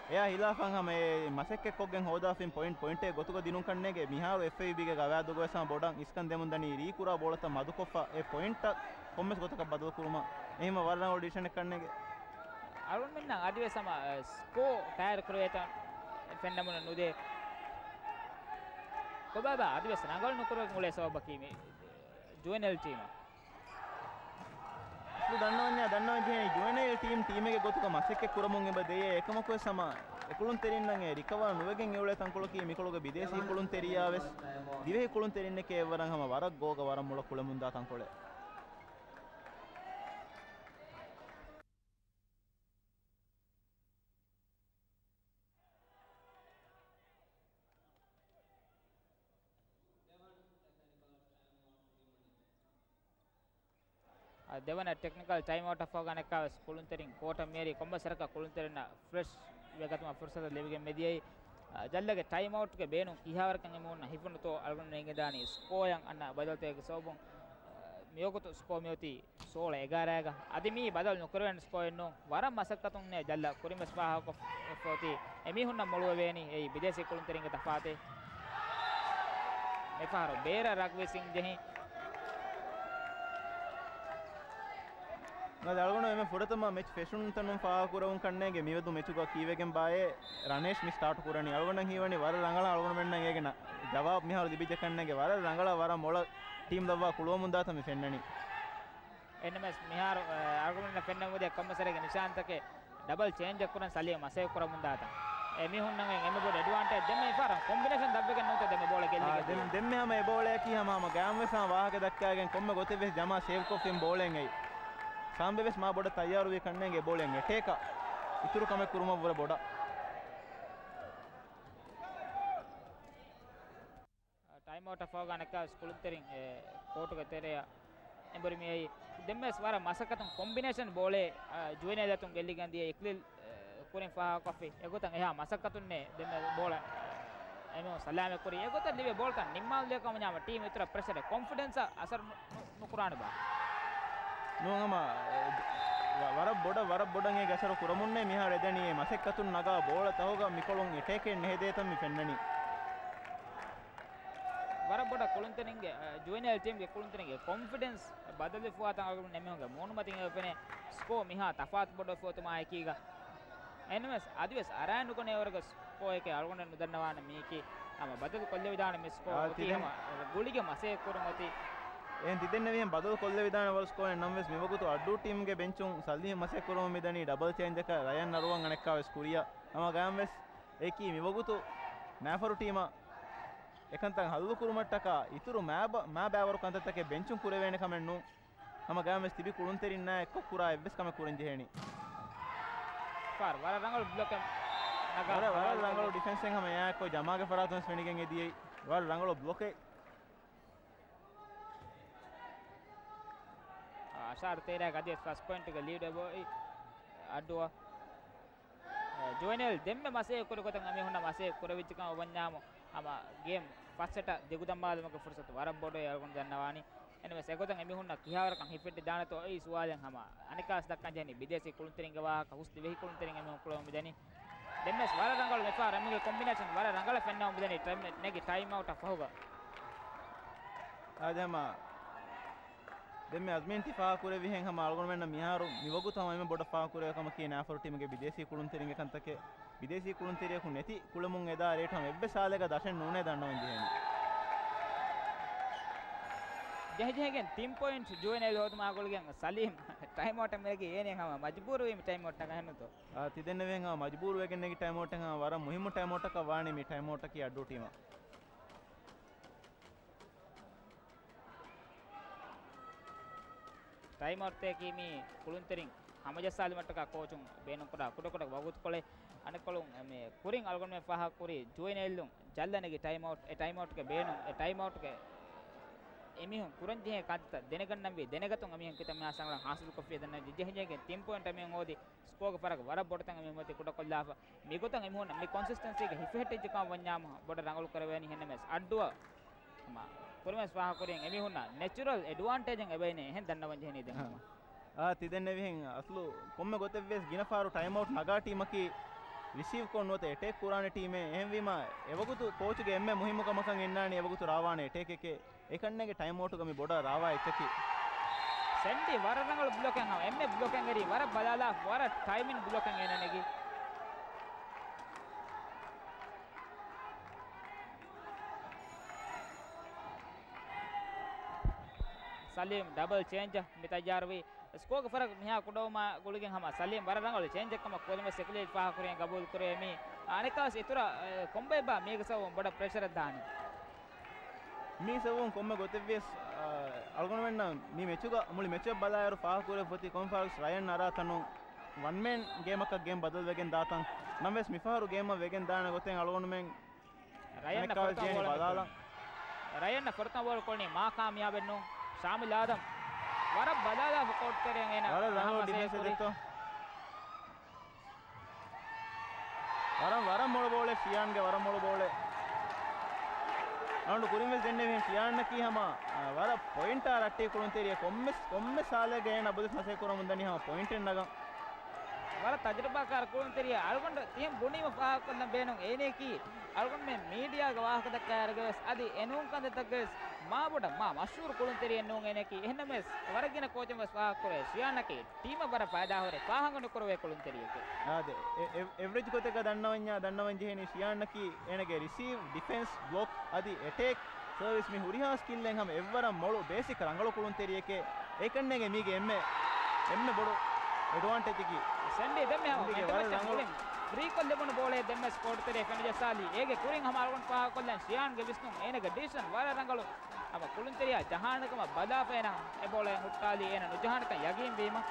އެއާ ހިލާފަށް ހަމަ އެ މަސައްކަތް ކޮށްގެން ހޯދާފިން ޕޮއިންޓް، ޕޮއިންޓެއް ގޮތުގަ ދިނުން ކަންނޭނގެ. މިހާރު އެފްއައިވީބީގެ ގަވާއިދުގަ ވެސް ހަމަ ބޮޑަށް އިސްކަން ދެމުން ދަނީ ރީ ކުރާ ބޯޅަތައް މަދުކޮށްފަ އެ ޕޮއިންޓްތައް ކޮންމެސް ގޮތަކަށް ބަދަލު ކުރުމަށް. އެހެންވެ ވަރަށް ރަނގަޅު ޑިސިޝަނެއް ކަންނޭނގެ. އަޅުގަނޑުމެންނަށް އަދިވެސް ހަމަ، އަ، ސްކޯ ތައްޔާރު ކުރެވޭތަން ފެންނަމުން ނުދޭ. ކޮބާބާ އަދިވެސް ރަނގަޅު ނުކުރެވެން އުޅޭ ސަބަބަކީ މި ޖުވެނައިލް ޓީމަށް. އަސްލު ދަންނަވަންޏާ، ދަންނަވަން ޖެހޭ ޖުވެނައިލް ޓީމް ޓީމެއްގެ ގޮތުގަ މަސައްކަތް ކުރަމުން އެބަ ދެޔޭ. އެކަމަކުވެސް ހަމަ އެކުޅުންތެރިންނަށް އެ ރިކަވާ ނުވެގެން އެއުޅޭ ތަންކޮޅަކީ މިކޮޅުގެ ބިދޭސީ ކުޅުންތެރިޔާ ވެސް ދިވެހި ކުޅުންތެރިންނެކޭ އެއްވަރަށް ހަމަ ވަރަށް ގޯގަ ވަރަށް މޮޅަށް ކުޅެމުންދާ ތަންކޮޅެއް. އާ، ދެވަނަ ޓެކްނިކަލް ޓައިމްއައުޓަށް ފަހުގަ އަނެއްކާވެސް ކުޅުންތެރިން ކޯޓަށް މިއަރީ. ކޮންމެސް ވަރަކަށް ކުޅުންތެރިންނަށް ފްރެޝް ވެގަތުމަށް ފުރުސަތު ލިބިގެން މިދިޔައީ. އާ، ޖައްލަގެ ޓައިމްއައުޓްގެ ބޭނުން ކިހާވަރަކަށް އެމީހުންނަށް ހިފުނުތޯ އަޅުގަނޑު އެނގެދާނީ ސްކޯއަށް އަންނަ ބަދަލުތަކެއްގެ ސަބަބުން. އާ، މިވަގުތު ސްކޯ މިއޮތީ ސޯޅަ އެގާރައިގަ. އަދި މިއީ ބަދަލު ނުކުރެވޭނެ ސްކޯއެއް ނޫން. ވަރަށް މަސައްކަތުން ނޭ ޖައްލަ ކުރިން ވެސް ފާހަގަކޮށްފަ އޮތީ. އެމީހުންނަށް މޮޅުވެވޭނީ އެއީ ބިދޭސީ ކުޅުންތެރިންގެ ތަފާތެއް. މިފަހަރު ބޭރަ ރަގްބީ ސިން ޖެހި. އަޅުގަނޑު އެންމެ ފުރަތަމަ މެޗް ފެށުންތަނުން ފާހަގަކުރެވުން ކަންނޭނގެ މިއަދު މެޗުގަ ކީވެގެން ބާއޭ ރަނޭޝް މި ސްޓާޓް ކުރަނީ. އަޅުގަނޑަށް ހީވަނީ ވަރަށް ރަނގަޅަށް އަޅުގަނޑުމެންނަށް އޭގެ ނަ-، ޖަވާބު މިހާރު ލިބިއްޖެ ކަންނޭނގެ. ވަރަށް ރަނގަޅަށް ވަރަށް މޮޅަށް ޓީމް ލައްވާ ކުޅުވަމުން ދާތަން މި ފެންނަނީ. އެންމެސް މިހާރު، އަ، އަޅުގަނޑުމެންނަށް ފެންނަމުން ކޮންމެސް ވަރެއްގެ ނިޝާންތަކެއް ޑަބަލް ޗޭންޖެއް ކުރަން ސަލީމް މަސައްކަތް ކުރަމުން ދާތަން. އެމީހުންނަށް އެންމެ ބޮޑު އެޑްވާންޓޭޖް. ދެންމެ މިފަހަރަށް ކޮމްބިނޭޝަން ދަށްވެގެން ނުވަތަ ދެންމެ ބޯޅަ އާ، ދެން، ގެއްލިގެން. ދެންމެ ހަމަ އެ ބޯޅަޔަކީ ހަމަ، ހަމަ ގައިމުވެސް ހަމަ ވާހަކަ ދައްކާގެން ކޮންމެ ގޮތެއްވެސް ޖަމާ ސޭވްކޮށްފިން ބޯޅައެއް އެއީ. ސާމްބެ ވެސް މާ ބޮޑަށް ތައްޔާރުވި ކަންނޭނގެ ބޯޅައެއް އެޓޭކަށް އިތުރު ކަމެއް ކުރުމަށްވުރެ ބޮޑަށް. ޓައިމްއައުޓަށް ފަހުގަ އަނެއްކާވެސް ކުޅުންތެރިން އެ ކޯޓުގެ ތެރެއަށް އެނބުރި މިއައީ. ދެންވެސް ވަރަށް މަސައްކަތުން ކޮމްބިނޭޝަން ބޯޅައެއް، އަ، ޖުވެނައިލް އަތުން ގެއްލިގެން ދިޔަ އިކްލިލް، އެ، ކުރިން ފާހަގަކޮށްފި. އެގޮތަށް އެހާ މަސައްކަތުންނޭ ދެން ބޯޅަ އެމީހުން ސަލާމަތް ކުރީ. އެގޮތަށް ލިބޭ ބޯޅަތައް ނިންމާލުން ލިޔެކަމަށް ވަންޏާމަ ޓީމް އިތުރަށް ޕްރެޝަރެއް، ކޮންފިޑެންސަށް އަސަރު ނު-، ނު-، ނުކުރާނެ ބާ. ނޫން ހަމަ، އެ، ވަ-، ވަރަށް ބޮޑަށް، ވަރަށް ބޮޑަށް އޭގެ އަސަރު ކުރަމުންނޭ މިހާރު އެދެނީ. އެ މަސައްކަތުން ނަގާ ބޯޅަ ތަހުގަ މިކޮޅުން އެޓޭކެއް ނެހެދޭތަން މި ފެންނަނީ. ވަރަށް ބޮޑަށް ކުޅުންތެރިންގެ، އަ، ޖުވެނައިލް ޓީމްގެ ކުޅުންތެރިންގެ ކޮންފިޑެންސް ބަދަލުވެފަވާތަން އަޅުގަނޑު އެމީހުންގެ މޫނުމަތިން އެ ފެނޭ. ސްކޯ މިހާ ތަފާތު ބޮޑުވެފަ އޮތުމާ އެކީގަ. އެހެންވެސް އަދިވެސް އަރާ ނުގަނެ ވަރުގެ ސްކޯއެކޭ އަޅުގަނޑަށް ނުދަންނަވާނެ މީކީ. ހަމަ ބަދަލު ކޮށްލެވިދާނެ މި ސްކޯ އާ، އޮތީ ތިދެން-، ހަމަ ގުޅިގެ މަސައްކަތް ކުރުން އޮތީ. އެހެން ތިދެންނެވިހެން ބަދަލު ކޮށްލެވިދާނެ ވަރު ސްކޯއެއް ނަމަވެސް މިވަގުތު އައްޑޫ ޓީމްގެ ބެންޗުން ސަލީމް މަސައްކަތް ކުރަމުން މިދަނީ ޑަބަލް ޗޭންޖަކަށް ރަޔަން ނަރުވަން އަނެއްކާވެސް ކުރިއަށް. ހަމަ ގަޔަންވެސް އެކީ މިވަގުތު ނާފަރު ޓީމަށް އެކަންތައް ހައްލު ކުރުމަށްޓަކާ އިތުރު މާބަ-، މާ ބައިވަރު ކަންތައްތަކެއް ބެންޗުން ކުރެވޭނެ ކަމެއް ނޫން. ހަމަ ގަޔަންވެސް ތިބި ކުޅުންތެރިންނާ އެއްކޮށް ކުރާ އެއްވެސް ކަމެއް ކުރަން ޖެހޭނީ. ފާރް ވަރަށް ރަނގަޅު ބްލޮކެއް ނަގާ ވަރަށް، ވަރަށް ރަނގަޅު ޑިފެންސެއް ހަމަ އެއާއެއްކޮށް ޖަމާގެ ފަރާތުން ވެސް ފެނިގެން އެދިޔައީ. ވަރަށް ރަނގަޅު ބްލޮކެއް. އަށާރަ ތޭރަ ގަދި ފަސް ޕޮއިންޓުގެ ލީޑު އެބައޮތް އައްޑޫއަށް. ޖުވެނައިލް ދެންމެ މަސައްކަތް ކުރި ގޮތަށް އެމީހުންނަށް މަސައްކަތް ކުރެވިއްޖެކަމަށް ވަންޏާމު، ހަމަ ގޭމް ފަސް ސެޓަށް ދިގުދަން ބާލުމުގެ ފުރުސަތު ވަރަށް ބޮޑުވޭ އަޅުގަނޑު ދަންނަވާނީ. އެންމެސް އެގޮތަށް އެމީހުންނަށް ކިހާވަރަކަށް ހިފެއްޓި ދާނެތޯ އެއީ ސުވާލެއް ހަމަ އަނެއްކާވެސް ދައްކަން ޖެހެނީ ބިދޭސީ ކުޅުންތެރިންގެ ވާހަކަ ހުސް ދިވެހި ކުޅުންތެރިން އެމީހުން ކުޅެވުމުން މިދަނީ. ދެންމެސް ވަރަށް ރަނގަޅު މިފަހަރު އެމީހުންގެ ކޮމްބިނޭޝަން ވަރަށް ރަނގަޅަށް ފެންނަމުން މިދަނީ ޓައިމް ނެގި ޓައިމް އައުޓަށް ފަހުގަ. އާދެ ހަމަ ދެންމެ އަޒްމީން ތި ފާހަގަކުރެއްވިހެން ހަމަ އަޅުގަނޑުމެންނަށް މިހާރު މިވަގުތު ހަމަ އެންމެ ބޮޑަށް ފާހަގަކުރެވޭ ކަމަކީ ނާފަރު ޓީމުގެ ބިދޭސީ ކުޅުންތެރިންގެ ކަންތަކެއް. ބިދޭސީ ކުޅުންތެރިޔަކު ނެތި ކުޅެމުން އެދާ ރޭޓު ހަމަ އެއްވެސް ހާލެއްގަ ދަށެއް ނޫނޭ ދަންނަވަން ޖެހޭނީ. ޖެހިޖެހިގެން ތިން ޕޮއިންޓް ޖުވެނައިލް ހޯދުމާ ގުޅިގެން ސަލީމް ޓައިމް އައުޓަށް މިރަގީ އޭނެ ހަމަ މަޖުބޫރުވީ މި ޓައިމް އައުޓް ނަގަހެއްނުތޯ؟ އާ، ތިދެންނެވިހެން ހަމަ މަޖުބޫރުވެގެން ނެގި ޓައިމް އައުޓެއް ހަމަ ވަރަށް މުހިއްމު ޓައިމް އައުޓަކަށް ވާނީ މި ޓައިމް އައުޓަކީ އައްޑޫ ޓީމަށް. ޓައިމް އައުޓްތަކަކީ މީ ކުޅުންތެރިން ހަމަޖައްސާލުމަށްޓަކާ ކޯޗުން ބޭނުންކުރާ ކުޑަކުޑަ ވަގުތުކޮޅެއް. އަނެއްކޮޅުން މި ކުރިން އަޅުގަނޑުމެން ފާހަގަކުރީ ޖުވެނައިލުން ޖައްލަ ނެގި ޓައިމް އައުޓް، އެ ޓައިމް އައުޓްގެ ބޭނުން، އެ ޓައިމް އައުޓްގެ އެމީހުން ކުރަންޖެހޭ ކަންތައް ދެނެގަންނަންވީ، ދެނެގަތުން އެމީހުން ކިތައްމެހާ ސަނގަޅަށް ހާސިލުކޮށްފިޔަ ދަންނަ ޖެހިޖެހިގެން ތިން ޕޮއިންޓް އެމީހުން ހޯދި ސްކޯގެ ފަރަގު ވަރަށް ބޮޑުތަން އެމީހުން މަތި ކުޑަކޮށްލާފަ. މިގޮތަށް އެމީހުންނަށް މި ކޮންސިސްޓެންސީގަ ހިފެހެއްޓިއްޖެކަމަށް ވަންޏާމު ބޮޑަށް ރަނގަޅު ކުރެވޭނީ. ހެންނަމެސް އައްޑޫއަށް ހަމަ ކުރިމަސް ފާހަގަކުރިން އެމީހުންނަށް ނެޗުރަލް އެޑްވާންޓޭޖެއް އެބައިނޭ އެހެން ދަންނަވަން ޖެހެނީ ދެން ހަމަ. އާ، ތިދެންނެވިހެން އަސްލު ކޮންމެ ގޮތެއްވިޔަސް ގިނަ ފަހަރު ޓައިމް އައުޓް ނަގާ ޓީމަކީ ރިސީވްކޮށް ނުވަތަ އެޓޭކް ކުރާނެ ޓީމެއް. އެހެންވީމަ އެވަގުތު ކޯޗުގެ އެންމެ މުހިއްމު ކަމަކަށް އިންނާނީ އެވަގުތު ރާވާނެ އެޓޭކެކޭ. އެކަންނޭގެ ޓައިމް އައުޓުގަ މި ބޮޑަށް ރާވާ އެއްޗަކީ. ސެންޑީ ވަރަށް ރަނގަޅު ބްލޮކެއް ހަމަ. އެންމެ ބްލޮކެއް އެރީ ވަރަށް ބަލާލާ ވަރަށް ޓައިމިން ބްލޮކެއް އޭނަ ނެގީ. ސަލީމް ޑަބަލް ޗޭންޖަށް މި ތައްޔާރުވީ. ސްކޯގެ ފަރަގު މިހާ ކުޑަވުމާ ގުޅިގެން ހަމަ ސަލީމް ވަރަށް ރަނގަޅު ޗޭންޖެއް ކަމަށް ކުރިމަސް އެކުލީ ފާހަގަކުރިގެން ގަބޫލު ކުރެވޭ މީ. އަނެއްކާވެސް އިތުރަށް، އެ، ކޮންބައެއްބާ މީގެ ސަބަބުން ބޮޑަށް ޕްރެޝަރެއް ދާނީ؟ މީ ސަބަބުން ކޮންމެ ގޮތެއްވިޔަސް، އާ، އަޅުގަނޑުމެންނަށް މި މެޗުގަ މުޅި މެޗަށް ބަލާއިރު ފާހަގަކުރެވިފަ އޮތީ ކޮންފަރެންސް ރަޔަން އަރާ ތަނުން ވަން މޭން ގޭމަކަށް ގޭމް ބަދަލުވެގެން ދާތަން. ނަމަވެސް މިފަހަރު ގޭމަށް ވެގެން ދާނެ ގޮތެއް އަޅުގަނޑުމެން ރަޔަން އަނެއްކާވެސް ފުރަތަމަ ޖެހެނީ ބޯޅަ ބަލާލަން. ރަޔަން ފުރަތަމަ ބޯޅަ ކުޅުނީ މާ ކާމިޔާބެއް ނޫން. ޝާމިލް އާދަމް ވަރަށް ބަލާލާފަ ކޯޓްތެރެއަށް އޭނަ ވަރަށް ރަނގަޅު ހަމަ ޑިފެންސް ސޭވް ކުރި. ދެއްތޯ. ވަރަށް، ވަރަށް މޮޅު ބޯޅެއް ޝިޔާންގެ، ވަރަށް މޮޅު ބޯޅެއް. އަޅުގަނޑު ކުރިން ވެސް ދެންނެވިހެން ޝިޔާންއަކީ ހަމަ، އާ، ވަރަށް ޕޮއިންޓާ ރައްޓެހި ކުޅުންތެރިއެއް. ކޮންމެސް، ކޮންމެސް ހާލެއްގަ އޭނަ އަބަދުވެސް މަސައްކަތް ކުރަމުން ދަނީ ހަމަ ޕޮއިންޓެއް ނަގަން. ވަރަށް ތަޖުރިބާކާރު ކުޅުންތެރިއެއް. އަޅުގަނޑު ތިހެން ބުނީމަ ފާހަގަކޮށްލަން ބޭނުން އޭނައަކީ އަޅުގަނޑުމެން މީޑިއާގަ ވާހަކަ ދައްކާއިރުގަވެސް އަދި އެނޫން ކަންތައްތަކުގަވެސް މާބޮޑަށް މާ މަޝްހޫރު ކުޅުންތެރިއެއް ނޫން އޭނައަކީ. އެހެންނަމަވެސް ވަރަށް ގިނަ ކޯޗުން ވެސް ފާހަގަކުރޭ ޝިޔާންއަކީ ޓީމަށް ވަރަށް ފައިދާހުރި ފާހަގަ ނުކުރެވޭ ކުޅުންތެރިއެކޭ. އާދެ، އެ-، އެ-، އެވްރެޖް ގޮތެއްގަ ދަންނަވަންޏާ، ދަންނަވަން ޖެހެނީ ޝިޔާންއަކީ އޭނަގެ ރިސީވް، ޑިފެންސް، ބްލޮކް އަދި އެޓޭކް، ސަރވިސް މި ހުރިހާ ސްކިލްއެއް ހަމަ އެއްވަރަށް މޮޅު ބޭސިކް ރަނގަޅު ކުޅުންތެރިއެކޭ. އެކަންނޭގެ މީގެ އެންމެ، އެންމެ ބޮޑު އެޑްވާންޓޭޖަކީ. ސެންޑީ ދެންމެ ހަމަ ސެންޑީގެ ވަރަށް މެންޓަލެއް ރަނގަޅު. ކުރިން ފްރީ ކޮށްލެވުނު ބޯޅައެއް ދެންމެ ސްކޯޓްތެރޭ ފެނިޖައްސާލީ. އޭގެ ކުރިން ހަމަ އަޅުގަނޑު ފާހަގަކޮށްލަން ޝިޔާންގެ ވިސްނުން އޭނަގެ ޑިސިޝަން ވަރަށް ރަނގަޅު. ހަމަ ކުޅުންތެރިޔާ ޖަހާނެ ކަމަށް ބަލާފަ އޭނަ އެ ބޯޅައެއް ހުއްޓާލީ އޭނަ ނުޖަހާނެކަން ޔަގީންވީމަ.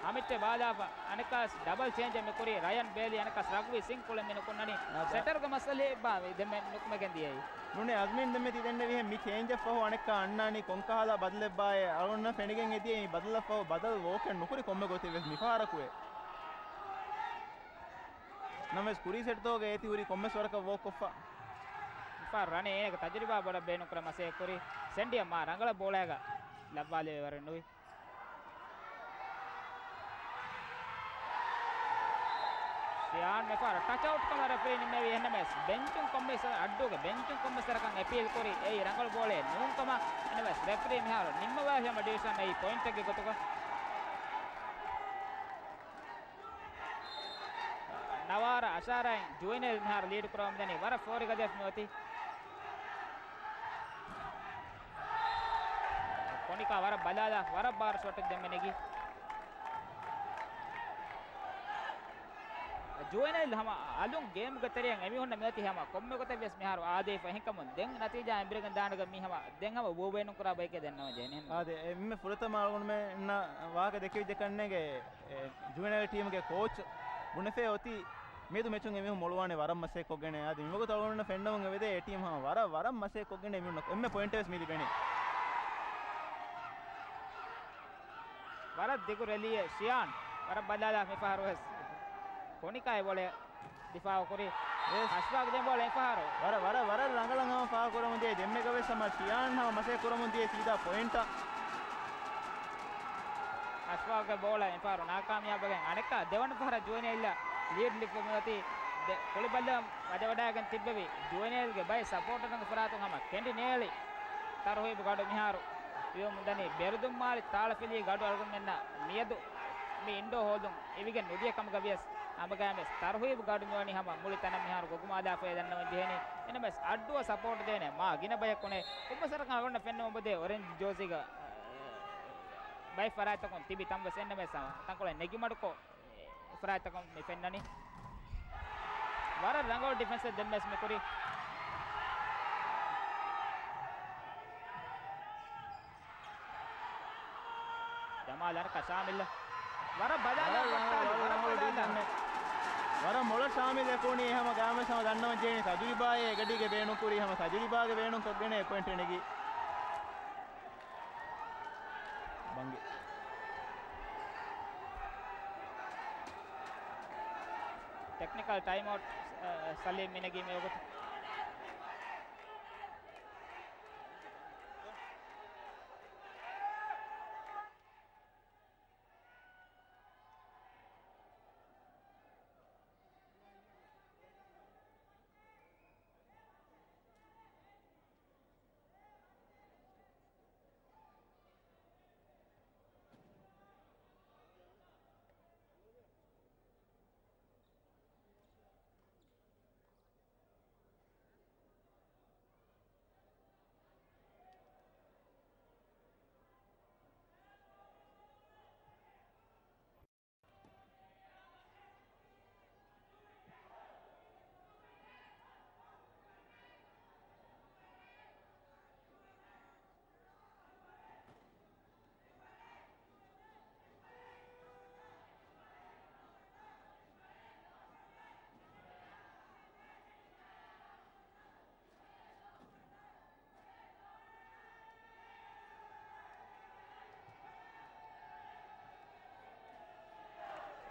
ހަމައެއްޗެއް ބާލާފަ އަނެއްކާސް ޑަބަލް ޗޭންޖެއް މި ކުރީ. ރަޔަން ބޭލީ އަނެއްކާސް ރަގުބީ ސިން ކުޅެން މި ނުކުންނަނީ. އާ، ދަ- ސެޓަރުގެ މައްސަލައެއްބާ ދެންމެ ނުކުމެގެން ދިޔައީ. ނޫނޭ އަޒްމީން ދެންމެ ތި ދެންނެވިހެން މި ޗޭންޖަށް ފަހު އަނެއްކާ އަންނާނީ ކޮންކަހަލަ ބަދަލެއްބާއޭ. އަޅުގަނޑުންނަށް ފެނިގެން އެދިޔައީ ބަދަލަށް ފަހު ބަދަލު ވޯކެއް ނުކުރި ކޮންމެ ގޮތެއް ވެސް މިފަހަރަކުއޭ. ނަމަވެސް ކުރީ ސެޓްތަކުގަ އޭތި ހުރީ ކޮންމެސް ވަރަކަށް ވޯކް ކޮށްފަ. މިފަހަރު ރަނެ އޭނަގެ ތަޖުރިބާ ބޮޑަށް ބޭނުންކުރަން މަސައްކަތް ކުރި. ސެންޑިއަށް މާ ރަނގަޅަށް ބޯޅައިގަ ލައްވާލެވޭ ވަރެއް ނުވި. ޝިޔާން މިފަހަރު ޓަޗް އައުޓް ކަމަށް ރެފްރީ ނިންމެވި. އެހެންނަމަވެސް ބެންޗުން ކޮންމެސް އައްޑޫގެ ބެންޗުން ކޮންމެސް ވަރަކަށް އެޕީލް ކުރި. އެއީ ރަނގަޅު ބޯޅައެއް ނޫން ކަމަށް. އެހެންނަމަވެސް ރެފްރީ މިހާރު ނިންމަވާފި ހަމަ ޑިވިޝަން އެއީ ޕޮއިންޓެއްގެ ގޮތުގަ. ނަވާރަ އަށާރައިން ޖުވެނައިލް މިހާރު ލީޑް ކުރަމުންދަނީ ވަރަށް ފޯރިގަދަޔަސް މިއޮތީ. ކޮނިކާ ވަރަށް ބަލާލާ، ވަރަށް ބާރު ޝޮޓެއް ދެންމެ ނެގި. ޖުވެނައިލް ހަމަ އަލުން ގޭމްގެ ތެރެއަށް އެމީހުންނަށް މިއޮތީ ހަމަ ކޮންމެ ގޮތެއް ވެސް މިހާރު އާދެވިފަ. އެހެންކަމުން ދެން ނަތީޖާ އެނބުރިގެން ދާނެގަ މީ ހަމަ ދެން ހަމަ ބޯ ބޭނުންކުރާ ބަޔެކޭ ދެންނަވަން ޖެހެނީ. އާދެ، އެންމެ ފުރަތަމަ އަޅުގަނޑުމެންނަށް ވާހަކަ ދެކެވިއްޖެ ކަންނޭނގެ އެ، ޖުވެނައިލް ޓީމުގެ ކޯޗް ބުނެފައި އޮތީ މިއަދު މެޗުން އެމީހުން މޮޅުވާނެ ވަރަށް މަސައްކަތްކޮށްގެން. އަދި މިވަގުތު އަޅުގަނޑުންނަށް ފެންނަމުން އެވެދޭ އެ ޓީމް ހަމަ ވަރަށް، ވަރަށް މަސައްކަތްކޮށްގެން އެމީހުންނަށް އެންމެ ޕޮއިންޓެއް ވެސް މި ލިބެނީ. ވަރަށް ދިގު ރެލީއެއް ޝިޔާން. ވަރަށް ބަލާލާ މިފަހަރު ވެސް ކޮނިކާ އެ ބޯޅަ ދިފާއު ކުރި. އެސް. އަޝްފާގް ދެން ބޯޅަ އެފަހަރު. ވަރަށް، ވަރަށް، ވަރަށް ރަނގަޅަށް ހަމަ ފާހަގަ ކުރަމުން ދިޔައީ. ދެންމެގަ ވެސް ހަމަ ޝިޔާން ހަމަ މަސައްކަތް ކުރަމުން ދިޔައީ ސީދާ ޕޮއިންޓަށް. އަޝްފާގްގެ ބޯޅަ އެފަހަރު ނާކާމިޔާބުވެގެން އަނެއްކާ ދެވަނަ ފަހަރަށް ޖުވެނައިލްއަށް ލީޑް ލިބުމުން އޮތީ ދެ ކުޅިބައްލަވަން ވަދެވަޑައިގެން ތިއްބެވި. ޖުވެނައިލްގެ ބައެއް ސަޕޯޓަރުންގެ ފަރާތުން ހަމަ ކެނޑި ނޭޅި ތަރުހީބު ގަޑު މިހާރު ވިޔަމުންދަނީ ބެރުދުންމާލި ތާޅަފިލީ ގަޑު އަޅުގަނޑުމެންނަށް މިއަދު މި އިންޑޯ ހޯލުން އިވިގެން ނުދިޔަ ކަމުގަ ވިޔަސް ހަމަގައިމުވެސް ތަރުހީބު ގަޑު މިވަނީ ހަމަ މުޅި ތަނަށް މިހާރު ގޮގުމާލާފައޭ ދަންނަވަން ޖެހެނީ. އެނަމެސް އައްޑޫއަށް ސަޕޯޓް ދޭނެ މާ ގިނަ ބަޔަކު އޮންނަ ކޮންމެސް ވަރަކަށް އަޅުގަނޑަށް ފެންނަމުން އެބަދޭ އޮރެންޖް ޖާސީގަ ބައެއް ފަރާތްތަކުން ތިބި ތަންވެސް އެންނަމެސް ތަންކޮޅެއް ނެގިމަޑުކޮށް ފަރާތްތަކުން މި ފެންނަނީ. ވަރަށް ރަނގަޅު ޑިފެންސެއް ދެންމެސް މި ކުރީ. ޖަމާލް އަނެއްކާ ޝާމިލް. ވަރަށް ބަލާލާ ވަރަށް ރަނގަޅު، ވަރަށް ވަރަށް ބަލާލާ. ވަރަށް މޮޅަށް ޝާމިލް އެކުނީ ހަމަ ގާމެސް ހަމަ ދަންނަވަން ޖެހެނީ ތަޖުރިބާއެއް އެގަޑީގެ ބޭނުން ކުރީ ހަމަ ތަޖުރިބާގެ ބޭނުން ކޮށްގެން އެ ޕޮއިންޓް ނެގީ. ބަންގި. ޓެކްނިކަލް ޓައިމް އައުޓް، އަ، ސަލީމް މިނެގީ މިވަގުތު.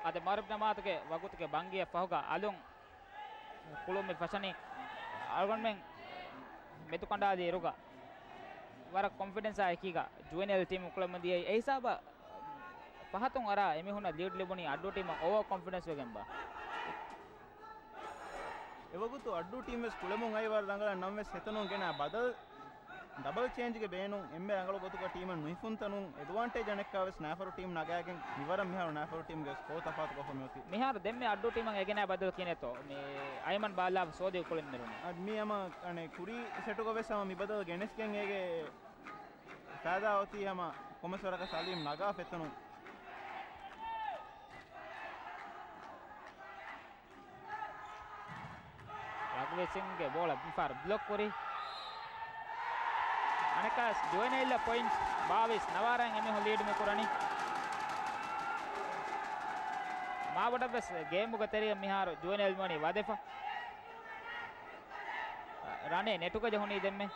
އަދި މަޣްރިބް ނަމާދުގެ ވަގުތުގެ ބަންގިއަށް ފަހުގަ އަލުން ކުޅުން މި ފަށަނީ. އަޅުގަނޑުމެން މެދުކަނޑާލި އިރުގަ ވަރަށް ކޮންފިޑެންސާ އެކީގަ ޖުވެނައިލް ޓީމު ކުޅެމުން ދިޔައީ. އެ ހިސާބަށް ފަހަތުން އަރާ އެމީހުންނަށް ލީޑް ލިބުނީ އައްޑޫ ޓީމަށް އޯވަރ ކޮންފިޑެންސް ވެގެންބާ؟ އެވަގުތު އައްޑޫ ޓީމް ވެސް ކުޅެމުން އައި ވަރަށް ރަނގަޅަށް ނަމަވެސް ހެތަނުން ގެނައި ބަދަލު ޑަބަލް ޗޭންޖްގެ ބޭނުން އެންމެ ރަނގަޅު ގޮތުގަ ޓީމަށް ނުހިފުންތަނުން އެޑްވާންޓޭޖް އަނެއްކާވެސް ނާފަރު ޓީމް ނަގާގެން މިވަރަށް މިހާރު ނާފަރު ޓީމްގެ ސްކޯ ތަފާތު ކޮށްފަ މިއޮތީ. މިހާރު ދެންމެ އައްޑޫ ޓީމަށް އެ ގެނައި ބަދަލު ކިހިނެއްތޯ؟ މި އައިމަން ބާލާ ސޯދި ކުޅެން މިރުނީ. އަދި މި ހަމަ އަނެއް ކުރީ ސެޓުގަ ވެސް ހަމަ މި ބަދަލު ގެނެސްގެން އޭގެ ފައިދާ އޮތީ ހަމަ ކޮންމެސް ވަރަކަށް ސަލީމް ނަގާ ފެތުނު. ރަގުވީ ސިންގްގެ ބޯޅަ މިފަހަރު ބްލޮކް ކުރި. އަނެއްކާވެސް ޖުވެނައިލް ޕޮއިންޓް ބާވީސް ނަވާރައިން އެމީހުން ލީޑް މި ކުރަނީ. މާބޮޑަށްވެސް ގޭމުގެ ތެރެއަށް މިހާރު ޖުވެނައިލް ވަނީ ވަދެފަ. ރަނެ ނެޓުގަ ޖެހުނީ ދެންމެ.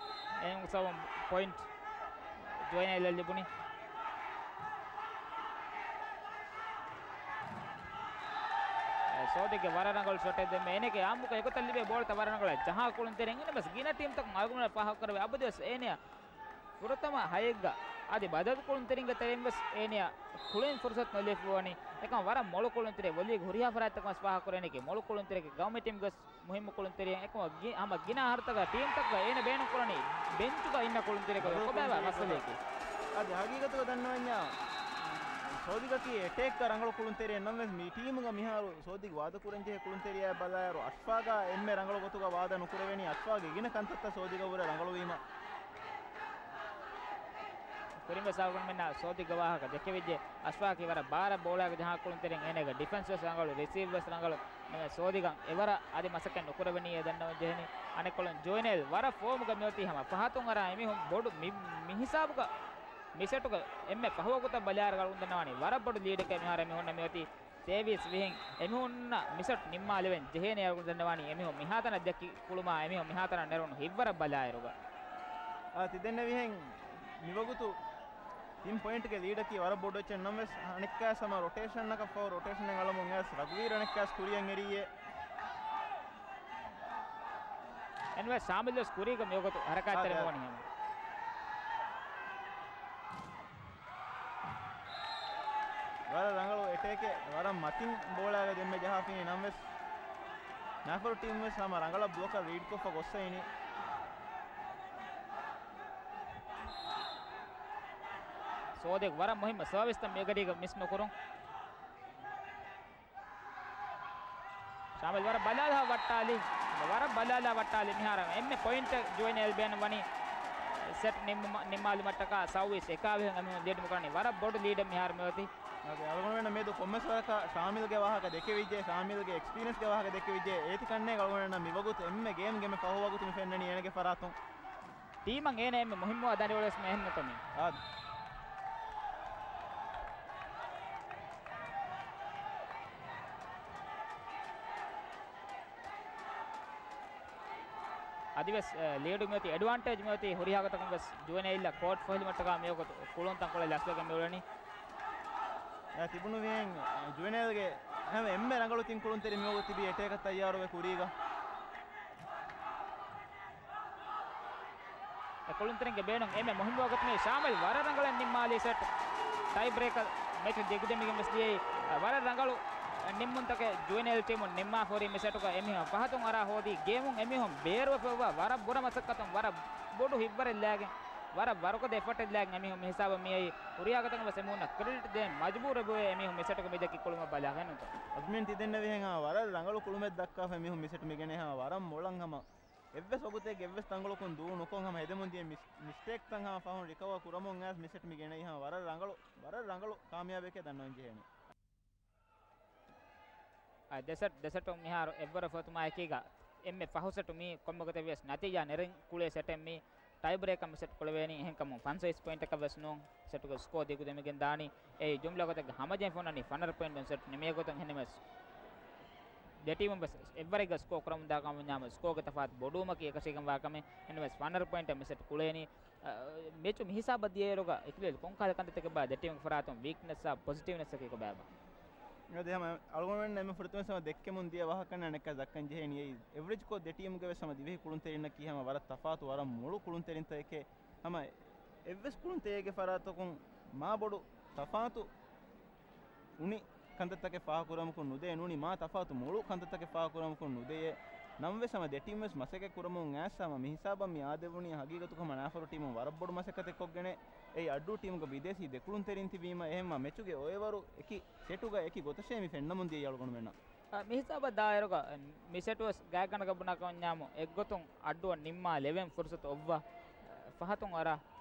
އެހެން ސަބަބުން ޕޮއިންޓް ޖުވެނައިލަށް ލިބުނީ. ސޯދިގެ ވަރަށް ރަނގަޅު ޝޮޓެއް ދެންމެ އޭނަގެ އާއްމުކޮށް އެގޮތަށް ލިބޭ ބޯޅަތައް ވަރަށް ރަނގަޅަށް ޖަހާ ކުޅުންތެރިން އިންނަ ބަސް ގިނަ ޓީމްތަކުން އަޅުގަނޑުމެން ފާހަގަކުރެވޭ އަބަދުވެސް އޭނަޔަށް ފުރަތަމަ ހައެއްގަ އަދި ބަދަލު ކުޅުންތެރިންގެ ތެރެއިން ވެސް އޭނަޔަށް ކުޅެން ފުރުސަތު ނުލިބިފަވަނީ. އެކަމަ ވަރަށް މޮޅު ކުޅުންތެރި ވޮލީގެ ހުރިހާ ފަރާތްތަކުން ވެސް ފާހަގަކުރެވޭނެ އެކި މޮޅު ކުޅުންތެރިއެއްގެ ގައުމީ ޓީމްގެ ވެސް މުހިއްމު ކުޅުންތެރިއެއް. އެކަމަ ގި-، ހަމަ ގިނަ އަހަރުތަކަށް ޓީމްތަކުގަ އޭނަ ބޭނުންކުރަނީ ބެންޗުގަ އިންނަ ކުޅުންތެރިއެއް ކޮބާބާ މައްސަލައަކީ؟ އަދި ހަގީގަތުގަ ދަންނަވަންޏާ ސޯދިގަކީ އެޓޭކްގަ ރަނގަޅު ކުޅުންތެރިއެއް ނަމަވެސް މި ޓީމުގަ މިހާރު ސޯދިގެ ވާދަކުރަންޖެހޭ ކުޅުންތެރިޔާ ބަލާއިރު އަޝްފާގަ އެންމެ ރަނގަޅު ގޮތުގަ ވާދަ ނުކުރެވެނީ އަޝްފާގެ ގިނަ ކަންތައްތައް ސޯދިގަ ވުރެ ރަނގަޅުވީމަ. ކުރިންވެސް އަޅުގަނޑުމެންނަށް ސޯދިގެ ވާހަކަ ދެކެވިއްޖެ. އަޝްފާގަކީ ވަރަށް ބާރަށް ބޯޅައިގަ ޖަހާ ކުޅުންތެރިން އޭނަގެ ޑިފެންސް ވެސް ރަނގަޅު، ރިސީވް ވެސް ރަނގަޅު. ނަމަ ސޯދިގަ އެވަރަށް އަދި މަސައްކަތް ނުކުރެވެނީ އެ ދަންނަވަން ޖެހެނީ. އަނެއްކޮޅުން ޖުވެނައިލް ވަރަށް ފޯމުގަ މިއޮތީ ހަމަ ފަހަތުން އަރާ އެމީހުން ބޮޑު މި، މި ހިސާބުގަ މި ސެޓުގަ އެންމެ ފަހު ވަގުތަށް ބަލާއިރު އަޅުގަނޑު ދަންނަވާނީ ވަރަށް ބޮޑު ލީޑެކޭ މިހާރު އެމީހުންނަށް މިއޮތީ. ސޭވީސް ވިހިން އެމީހުންނަށް މި ސެޓް ނިންމާލެވެން ޖެހޭނެ އަޅުގަނޑު ދަންނަވާނީ އެމީހުން މިހާތަނަށް ދެއްކި ކުޅުމާ އެމީހުން މިހާތަނަށް ނެރުނު ހިތްވަރަށް ބަލާއިރުގަ. އާ، ތިދެންނެވިހެން މިވަގުތު ތިން ޕޮއިންޓްގެ ލީޑަކީ ވަރަށް ބޮޑު އެއްޗެއް ނަމަވެސް، އަނެއްކާސް ހަމަ ރޮޓޭޝަނަކަށް ފަހު ރޮޓޭޝަނެއް އަޅަމުން އައިސް ރަގުވީ ރަނެއްކާސް ކުރިއަށް އެރިއޭ. އެންވެސް ޝާމިލް ވެސް ކުރީގަ މިވަގުތު ހަރަކާތްތެރިވެވަނީ ހަމަ. ވަރަށް ރަނގަޅު އެޓޭކެއް، ވަރަށް މަތިން ބޯޅައިގަ ދެންމެ ޖަހާފިނީ ނަމަވެސް، ނާފޮރު ޓީމް ވެސް ހަމަ ރަނގަޅަށް ބްލޮކަށް ރީޑްކޮށްފަ ގޮއްސައިނީ. ސޯދެ ވަރަށް މުހިއްމު ސާވިސްތައް މިގަޑީގަ މިސް ނުކުރުން. ޝާމިލް ވަރަށް ބަލާލާ ވައްޓާލި، ވަރަށް ބަލާލާ ވައްޓާލި މިހާރު އެންމެ ޕޮއިންޓެއް ޖުވެނައިލް ބޭނުން ވަނީ ސެޓް ނިންމުމަ-، ނިންމާލުމަށްޓަކާ ސައުވީސް އެކާވިހެން އެމީހުން ލީޑް މިކުރަނީ ވަރަށް ބޮޑު ލީޑެއް މިހާރު މިއޮތީ. އަޅުގަނޑުމެންނަށް މިއަދު ކޮންމެސް ވަރަކަށް ޝާމިލްގެ ވާހަކަ ދެކެވިއްޖެ، ޝާމިލްގެ އެކްސްޕީރިއަންސްގެ ވާހަކަ ދެކެވިއްޖެ، އޭތި ކަންނޭނގެ އަޅުގަނޑުމެންނަށް މިވަގުތު އެންމެ ގޭމްގެ އެންމެ ފަހު ވަގުތު މި ފެންނަނީ އޭނަގެ ފަރާތުން. ޓީމަށް އޭނަ އެންމެ މުހިއްމު އަދާނި އޮޅެސް މެހެންނުތަމި. އާދެ. އަދިވެސް، އެ، ލީޑު މިއޮތީ، އެޑްވާންޓޭޖް މިއޮތީ، ހުރިހާ ގޮތަކުން ވެސް ޖުވެނައިލްއަށް ކޯޓް ފޮހެލުމަށްޓަކާ މިވަގުތު ކުޅުންތައް ކުޅެ ލަސްވެގެން މިއުޅެނީ. އެ، ތިބުނު ވިހެން، އެ، ޖުވެނައިލްގެ ހަމަ އެންމެ ރަނގަޅު ތިން ކުޅުންތެރިން މިވަގުތު ތިބީ އެޓޭކަށް ތައްޔާރުވެ ކުރީގަ. އެ ކުޅުންތެރިންގެ ބޭނުން އެންމެ މުހިއްމު ވަގުތު މީ. ޝާމިލް ވަރަށް ރަނގަޅަށް ނިންމާލީ ސެޓް. ޓައި ބްރޭކަރ މެޗު ދިގުދެމިގެން ވެސް ދިޔައީ. ވަރަށް ރަނގަޅު ނިންމުންތަކެއް ޖުވެނައިލް ޓީމުން ނިންމާފަ ހުރީ މި ސެޓުގަ. އެމީހުން ފަހަތުން އަރާ ހޯދީ ގޭމުން އެމީހުން ބޭރުވެފައިވާ ވަރަށް ބުރަ މަސައްކަތުން ވަރަށް ބޮޑު ހިތްވަރެއް ލާގެން، ވަރަށް ވަރުގަދަ އެފަޓެއް ލާގެން އެމީހުން މި ހިސާބަށް މިއައީ. ހުރިހާ ގޮތަކުން ވެސް އެމީހުންނަށް ކްރެޑިޓް ދޭން މަޖުބޫރުވެ އެމީހުން މި ސެޓުގަ މި ދެއްކި ކުޅުމަށް ބަލާ ގެންނުންތޯ. އަދުމިން ތިދެންނެވިހެން ހަމަ ވަރަށް ރަނގަޅު ކުޅުމެއް ދައްކާފަ އެމީހުން މި ސެޓު މި ގެނައީ ހަމަ ވަރަށް މޮޅަށް ހަމަ އެއްވެސް ވަގުތެއްގެ އެއްވެސް ތަންގޮޅަކުން ދޫ ނުކޮށް ހަމަ ހެދެމުން ދިޔަ މިސް-، މިސްޓޭކްތައް ހަމަ ފަހުން ރިކަވަރ ކުރަމުން އައިސް މި ސެޓް މި ގެނައީ ހަމަ ވަރަށް ރަނގަޅު، ވަރަށް ރަނގަޅު ކާމިޔާބެކޭ ދަންނަވަން ޖެހޭނީ. އާ، ދެ ސެޓް، ދެ ސެޓުން މިހާރު އެއްވަރަށް ފޮތުމާ އެކީގަ އެންމެ ފަހު ސެޓު މީ ކޮންމެ ގޮތެއް ވިޔަސް ނަތީޖާ ނެރެން ކުޅޭ ސެޓެއް މީ. ޓައި ބްރޭކަށް މި ސެޓް ކުޅެވޭނީ. އެހެންކަމުން ފަންސަވީސް ޕޮއިންޓަކަށް ވެސް ނޫން. ސެޓުގެ ސްކޯ ދިގުދެމިގެން ދާނީ. އެއީ ޖުމްލަ ގޮތެއްގަ ހަމަޖެހިފަ ހުންނަނީ ފަނަރަ ޕޮއިންޓުން ސެޓް ނިމިއިރު ގޮތުން. އެހެންނަމަވެސް ދެ ޓީމުން ވެސް އެއްވަރެއްގަ ސްކޯ ކުރަމުންދާ ކަމަށް ވަންޏާމު ސްކޯގެ ތަފާތު ބޮޑުވުމަކީ އެކަށީގެންވާ ކަމެއް. އެހެންނަމަވެސް ފަނަރަ ޕޮއިންޓަށް މި ސެޓް ކުޅޭނީ. އަ، މެޗު މިހިސާބަށް ދިޔައިރުގަ އިކްލީލް ކޮންކަހަލަ ކަންތައްތަކެއްބާ ދެ ޓީމުގެ ފަރާތުން ވީކްނެސްއާ ޕޮޒިޓިވްނެސްއަކީ ކޮބާބާ؟ އަދި ހަމަ އަޅުގަނޑުމެންނަށް އެންމެ ފުރަތަމަ ދެއްކެމުން ދިޔަ ވާހަކަ އަނެއްކާ ދައްކަން ޖެހޭނީ އެވްރެޖްކޮށް ދެ ޓީމުގެ ވެސް ހަމަ ދިވެހި ކުޅުންތެރިންނަކީ ހަމަ ވަރަށް ތަފާތު، ވަރަށް މޮޅު ކުޅުންތެރިންތަކެކޭ. ހަމަ އެއްވެސް ކުޅުންތެރިއެއްގެ ފަރާތަކުން މާ ބޮޑު ތަފާތު އުނި ކަންތައްތަކެއް ފާހަގަކުރަމަކުން ނުދޭ، ނޫނީ މާ ތަފާތު މޮޅު ކަންތައްތަކެއް ފާހަގަކުރަމަކުން ނުދެޔޭ. ނަމަވެސް ހަމަ ދެ ޓީމް ވެސް މަސައްކަތް ކުރަމުން އައިސް ހަމަ މި ހިސާބަށް މި އާދެވުނީ ހަގީގަތުގަ ހަމަ ނާފޮރު ޓީމުން ވަރަށް ބޮޑު މަސައްކަތެއް ކޮށްގެން އެއީ އައްޑޫ ޓީމުގެ ބިދޭސީ ދެ ކުޅުންތެރިން ތިބީމަ އެހެންމަ މެޗުގެ އޮއެވަރު އެކި ސެޓުގަ އެކި ގޮތަށޭ މި ފެންނަމުން ދިޔައީ އަޅުގަނޑުމެންނަށް. އަ، މި ހިސާބަށް ދާއިރުގަ، އެ، މި ސެޓު ވެސް ގާތްގަނޑަކަށް ބުނާކަމަށް ވަންޏާމު އެއްގޮތުން އައްޑޫއަށް ނިންމާލެވެން ފުރުސަތު އޮއްވާ، އަ، ފަހަތުން އަރާ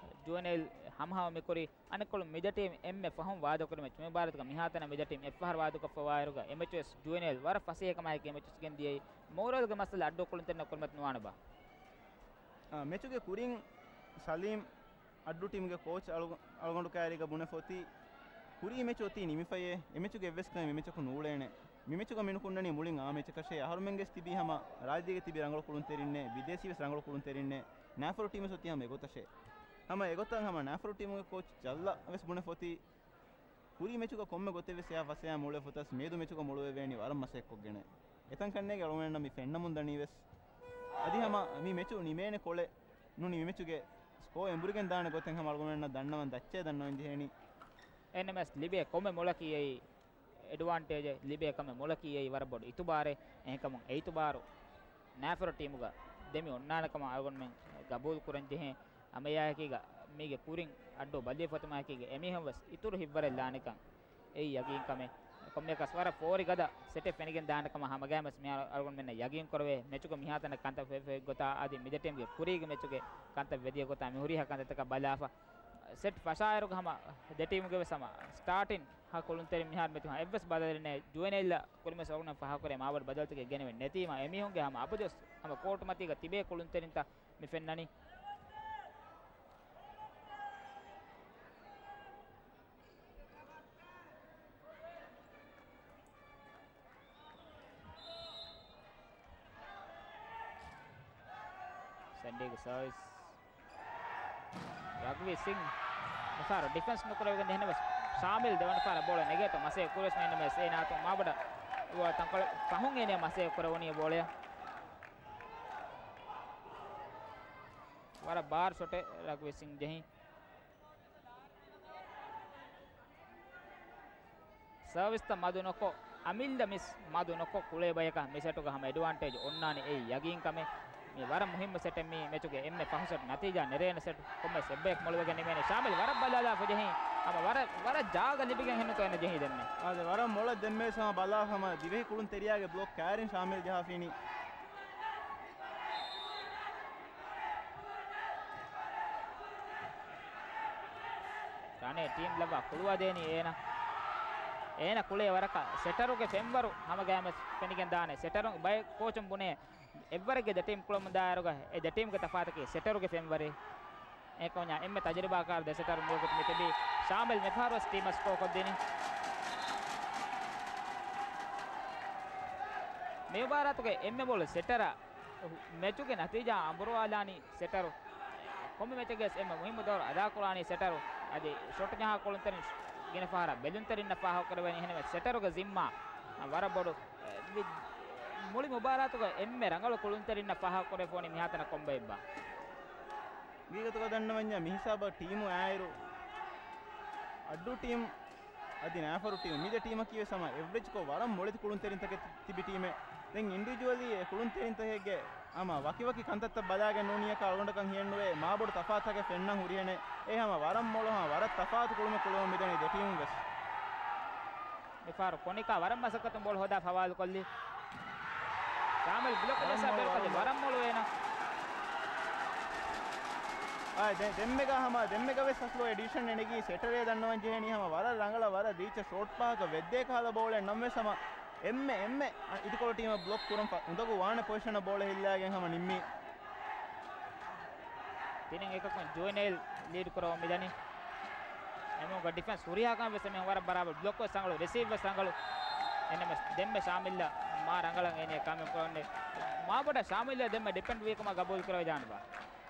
ޖުވެނައިލް ހަމަހަމަ މިކުރީ. އަނެއްކޮޅުން މި ދެ ޓީމް އެންމެ ފަހުން ވާދަކުރި މެޗު. މި ބާރަތުގަ މިހާތަނަށް މި ދެ ޓީމް އެއްފަހަރު ވާދަކޮށްފަ ވާއިރުގަ އެ މެޗު ވެސް ޖުވެނައިލް ވަރަށް ފަސޭހަކަމާއެކީ އެ މެޗު ވެސް ގެންދިޔައީ. މޯރަލްގެ މައްސަލަ އައްޑޫ ކުޅުންތެރިންނަށް ކުރިމަތި ނުވާނެބާ؟ އާ، މެޗުގެ ކުރިން ސަލީމް އައްޑޫ ޓީމުގެ ކޯޗް އަޅު-، އަޅުގަނޑު ކައިރީގަ ބުނެފަ އޮތީ، ކުރީ މެޗު އޮތީ ނިމިފައޭ، އެ މެޗުގެ އެއްވެސް ކަމެއް މި މެޗަކު ނޫޅޭނެ. މި މެޗުގަ މި ނުކުންނަނީ މުޅިން އާ މެޗަކަށޭ. އަހަރުމެންގެސް ތިބީ ހަމަ ރާއްޖޭގަ ތިބި ރަނގަޅު ކުޅުންތެރިންނޭ، ބިދޭސީ ވެސް ރަނގަޅު ކުޅުންތެރިންނޭ، ނާފޮރު ޓީމް ވެސް އޮތީ ހަމަ އެގޮތަށޭ. ހަމަ އެގޮތަށް ހަމަ ނާފޮރު ޓީމުގެ ކޯޗް ޖައްލަ ވެސް ބުނެފަ އޮތީ، ކުރީ މެޗުގަ ކޮންމެ ގޮތެއްވެސް އެއާ ފަސޭހަ މޮޅުވެފަ ތަސް މިއަދު މެޗުގަ މޮޅުވެވޭނީ ވަރަށް މަސައްކަތްކޮށްގެން. އެތަން ކަންނޭގެ އަޅުގަނޑަށް މި ފެންނަމުން ދަނީވެސް. އަދި ހަމަ މި މެޗު ނިމޭނެ ކޮޅެއް ނޫނީ މި މެޗުގެ ސްކޯ އެނބުރިގެން ދާނެ ގޮތެއް ހަމަ އަޅުގަނޑަށް ދަންނަވަން ދައްޗޭ ދަންނަވަން ޖެހޭނީ. އެންއެމްއެސް ލިބޭ ކޮންމެ މޮޅަކީ އެއީ އެޑްވާންޓޭޖެއް، ލިބޭ ކަމެއް މޮޅަކީ އެއީ ވަރަށް ބޮޑު އިތުބާރެއް. އެހެންކަމުން އެ އިތުބާރު ނާފަރު ޓީމުގަ ދެމި އޮންނާނެ ކަމަށް އަޅުގަނޑުމެން ގަބޫލު ކުރަން ޖެހޭ. ހަމައެއާއެކީގަ މީގެ ކުރިން އައްޑޫ ބަލިވެފަތުމާއެކީގަ އެމީހުން ވެސް އިތުރު ހިތްވަރެއް ލާނެކަން އެއީ ޔަގީން ކަމެއް. ކޮންމެއަކަސް ވަރަށް ފޯރި ގަދަ ސެޓެއް ފެނިގެން ދާނެ ކަމަށް ހަމަގައިމުވެސް މިހާރު އަޅުގަނޑުމެންނަށް ޔަގީން ކުރެވޭ. މެޗުގަ މިހާތަނަށް ކަންތައް ފެ-، ފެ-، ގޮތާ އަދި މިދެ ޓީމްގެ ކުރީގެ މެޗުގެ ކަންތައް ވެދިޔަ ގޮތާ މި ހުރިހާ ކަންތައްތަކަށް ބަލާފަ. ސެޓް ފަށާއިރުގަ ހަމަ ދެ ޓީމުގެ ވެސް ހަމަ ސްޓާޓިން ހަ ކުޅުންތެރިން މިހާރު މެޗު އެއްވެސް ބަދަލެއް ނެތް. ޖުވެނައިލްއަށް ކުރިމަސް އަޅުގަނޑު ފާހަގަކުރޭ މާބޮޑު ބަދަލުތަކެއް ގެނެވެން ނެތީމަ އެމީހުންގެ ހަމަ އަބަދުވެސް ހަމަ ކޯޓު މަތީގަ ތިބޭ ކުޅުންތެރިންތައް މި ފެންނަނީ. ސެންޑީގެ ސާވިސް. ރަގްވީ ސިން މިފަހަރު ޑިފެންސް ނުކުރެވިގެން ދެން ވެސް ޝާމިލް ދެވަނަ ފަހަރަށް ބޯޅަ ނެގޭތޯ މަސޭ ކުރެސް މެން ވެސް އޭނާ އަތުން މާބޮޑަށް ތަންކޮޅެއް ފަހުން އޭނާ މަސޭ ކުރެވުނީ ބޯޅަޔަށް. ވަރަށް ބާރު ޝޮޓެއް ރަގްވީ ސިން ޖެހި. ސާވިސްތައް މަދު ނުކޮށް، އަމިއްލަ މިސް މަދު ނުކޮށް ކުޅޭ ބަޔަކަށް މި ސެޓުގަ ހަމަ އެޑްވާންޓޭޖް އޮންނާނެ އެއީ ޔަގީން ކަމެއް. މި ވަރަށް މުހިއްމު ސެޓެއް މީ މެޗުގެ އެންމެ ފަހު ސެޓް ނަތީޖާ ނެރޭނެ ސެޓް. ކޮންމެސް އެއްބަޔަކު މޮޅުވެގެން ނިމޭނެ. ޝާމިލް ވަރަށް ބަލާލާފަ ޖެހި. ހަމަ ވަރަށް، ވަރަށް ޖާގަ ލިބިގެން ހެންނުތޯ އެންނަ ޖެހީ ދެންމެ. އާދެ، ވަރަށް މޮޅަށް ދެންމެ ހަމަ ބަލާ ހަމަ ދިވެހި ކުޅުން ތެރިޔާގެ ބްލޮކް ކައިރިން ޝާމިލް ޖަހާފީނީ. ރަނޭ ޓީމް ލައްވާ ކުޅުވަދޭނީ އޭނަ. އޭނަ ކުޅޭ ވަރަކަށް ސެޓަރުގެ ފެންވަރު ހަމަގައިމެސް ފެނިގެން ދާނެ. ސެޓަރު ބައެއް ކޯޗުން ބުނޭ އެއްވަރެއްގެ ދެ ޓީމް ކުޅަމުން ދާއިރުގަ އެ ދެ ޓީމްގެ ތަފާތަކީ ސެޓަރުގެ ފެންވަރެއް. އެކަމަކު އެންމެ ތަޖުރިބާކާރު ދެ ސެޓަރު މިވަގުތު މިތިބީ. ޝާމިލް މިފަހަރު ވެސް ޓީމަށް ސްކޯ ކޮށްދިނީ. މި މުބާރާތުގެ އެންމެ ބޮޑު ސެޓަރ މެޗުގެ ނަތީޖާ އަނބުރުވާލާނީ ސެޓަރު. ކޮންމެ މެޗެއްގެވެސް އެންމެ މުހިއްމު ދައުރު އަދާކުރާނީ ސެޓަރު. އަދި ޝޮޓް ޖަހާ ކުޅުންތެރިން ގިނަ ފަހަރަށް ބެލުންތެރިންނަށް ފާހަގަކުރެވޭނީ. އެހެންވެ ސެޓަރުގެ ޒިންމާ ވަރަށް ބޮޑު. އެ، މި-، މުޅި މުބާރާތުގަ އެންމެ ރަނގަޅު ކުޅުންތެރިންނަށް ފާހަގަކުރެވިފަ ވަނީ މިހާތަނަށް ކޮންބައެއްބާ؟ ހަގީގަތުގަ ދަންނަވަންޏާ މި ހިސާބަށް ޓީމު އާއިރު އައްޑޫ ޓީމް އަދި ނާފަރު ޓީމް މި ދެ ޓީމަކީ ވެސް ހަމަ އެވްރެޖްކޮށް ވަރަށް މޮޅެތި ކުޅުންތެރިންތަކެއް ތި-، ތިބި ޓީމެއް. ދެން އިންޑިވިޖުއަލީ އެ ކުޅުންތެރިންތަކެއްގެ ހަމަ ވަކިވަކި ކަންތައްތައް ބަލާގެން ނޫނީއަކަށް އަޅުގަނޑަކަށް ހިޔެއްނުވޭ. މާބޮޑު ތަފާތުތަކެއް ފެންނަން ހުރިހެނެއް. އެ ހަމަ ވަރަށް މޮޅު ހަމަ ވަރަށް ތަފާތު ކުޅުމެއް ކުޅެވުން މިދަނީ ދެ ޓީމުން ވެސް. މިފަހަރު ކޮނިކާ ވަރަށް މަސައްކަތުން ބޯޅަ ހޯދާ ފަވާލުކޮށްލި. ޝާމިލް ބްލޮކް ވަރަށް ދެސް މޮޅު، ބޭރުކޮށްލި. ވަރަށް މޮޅު. ވަރަށް މޮޅު އޭނަ. އާ، ދެ-، ދެންމެގަ ހަމަ، ދެންމެގަ ވެސް އަސްލު އެ ޑިސިޝަން އެނެގީ ސެޓަރޭ ދަންނަވަން ޖެހެނީ ހަމަ ވަރަށް ރަނގަޅަށް ވަރަށް ރީޗަށް ޝޯޓް ޕާކަށް ވެއްދޭ ކަހަލަ ބޯޅައެއް ނަމަވެސް ހަމަ އެންމެ، އެންމެ އިދިކޮޅު ޓީމަށް ބްލޮކް ކުރަން ފަ-، އުނދަގޫ ވާނެ ޕޮޒިޝަނަށް ބޯޅަ ހިއްލާގެން ހަމަ ނިންމީ. ތިނެއް އެކަކުން ޖުވެނައިލް ލީޑް ކުރަމުން މިދަނީ. އެމީހުންގެ ޑިފެންސް ހުރިހާ ކަމެއް ވެސް އެމީހުން ވަރަށް ބަރާބަރު. ބްލޮކް ވެސް ރަނގަޅު، ރިސީވް ވެސް ރަނގަޅު. އެހެންނަމަވެސް ދެންމެ ޝާމިލްއަށް މާ ރަނގަޅަށް އޭނަ ކަމެއް ކުރަން. މާބޮޑަށް ޝާމިލްއަށް ދެންމެ ޑިޕެންޑް ވީ ކަމަށް ގަބޫލު ކުރެވިދާނެބާ؟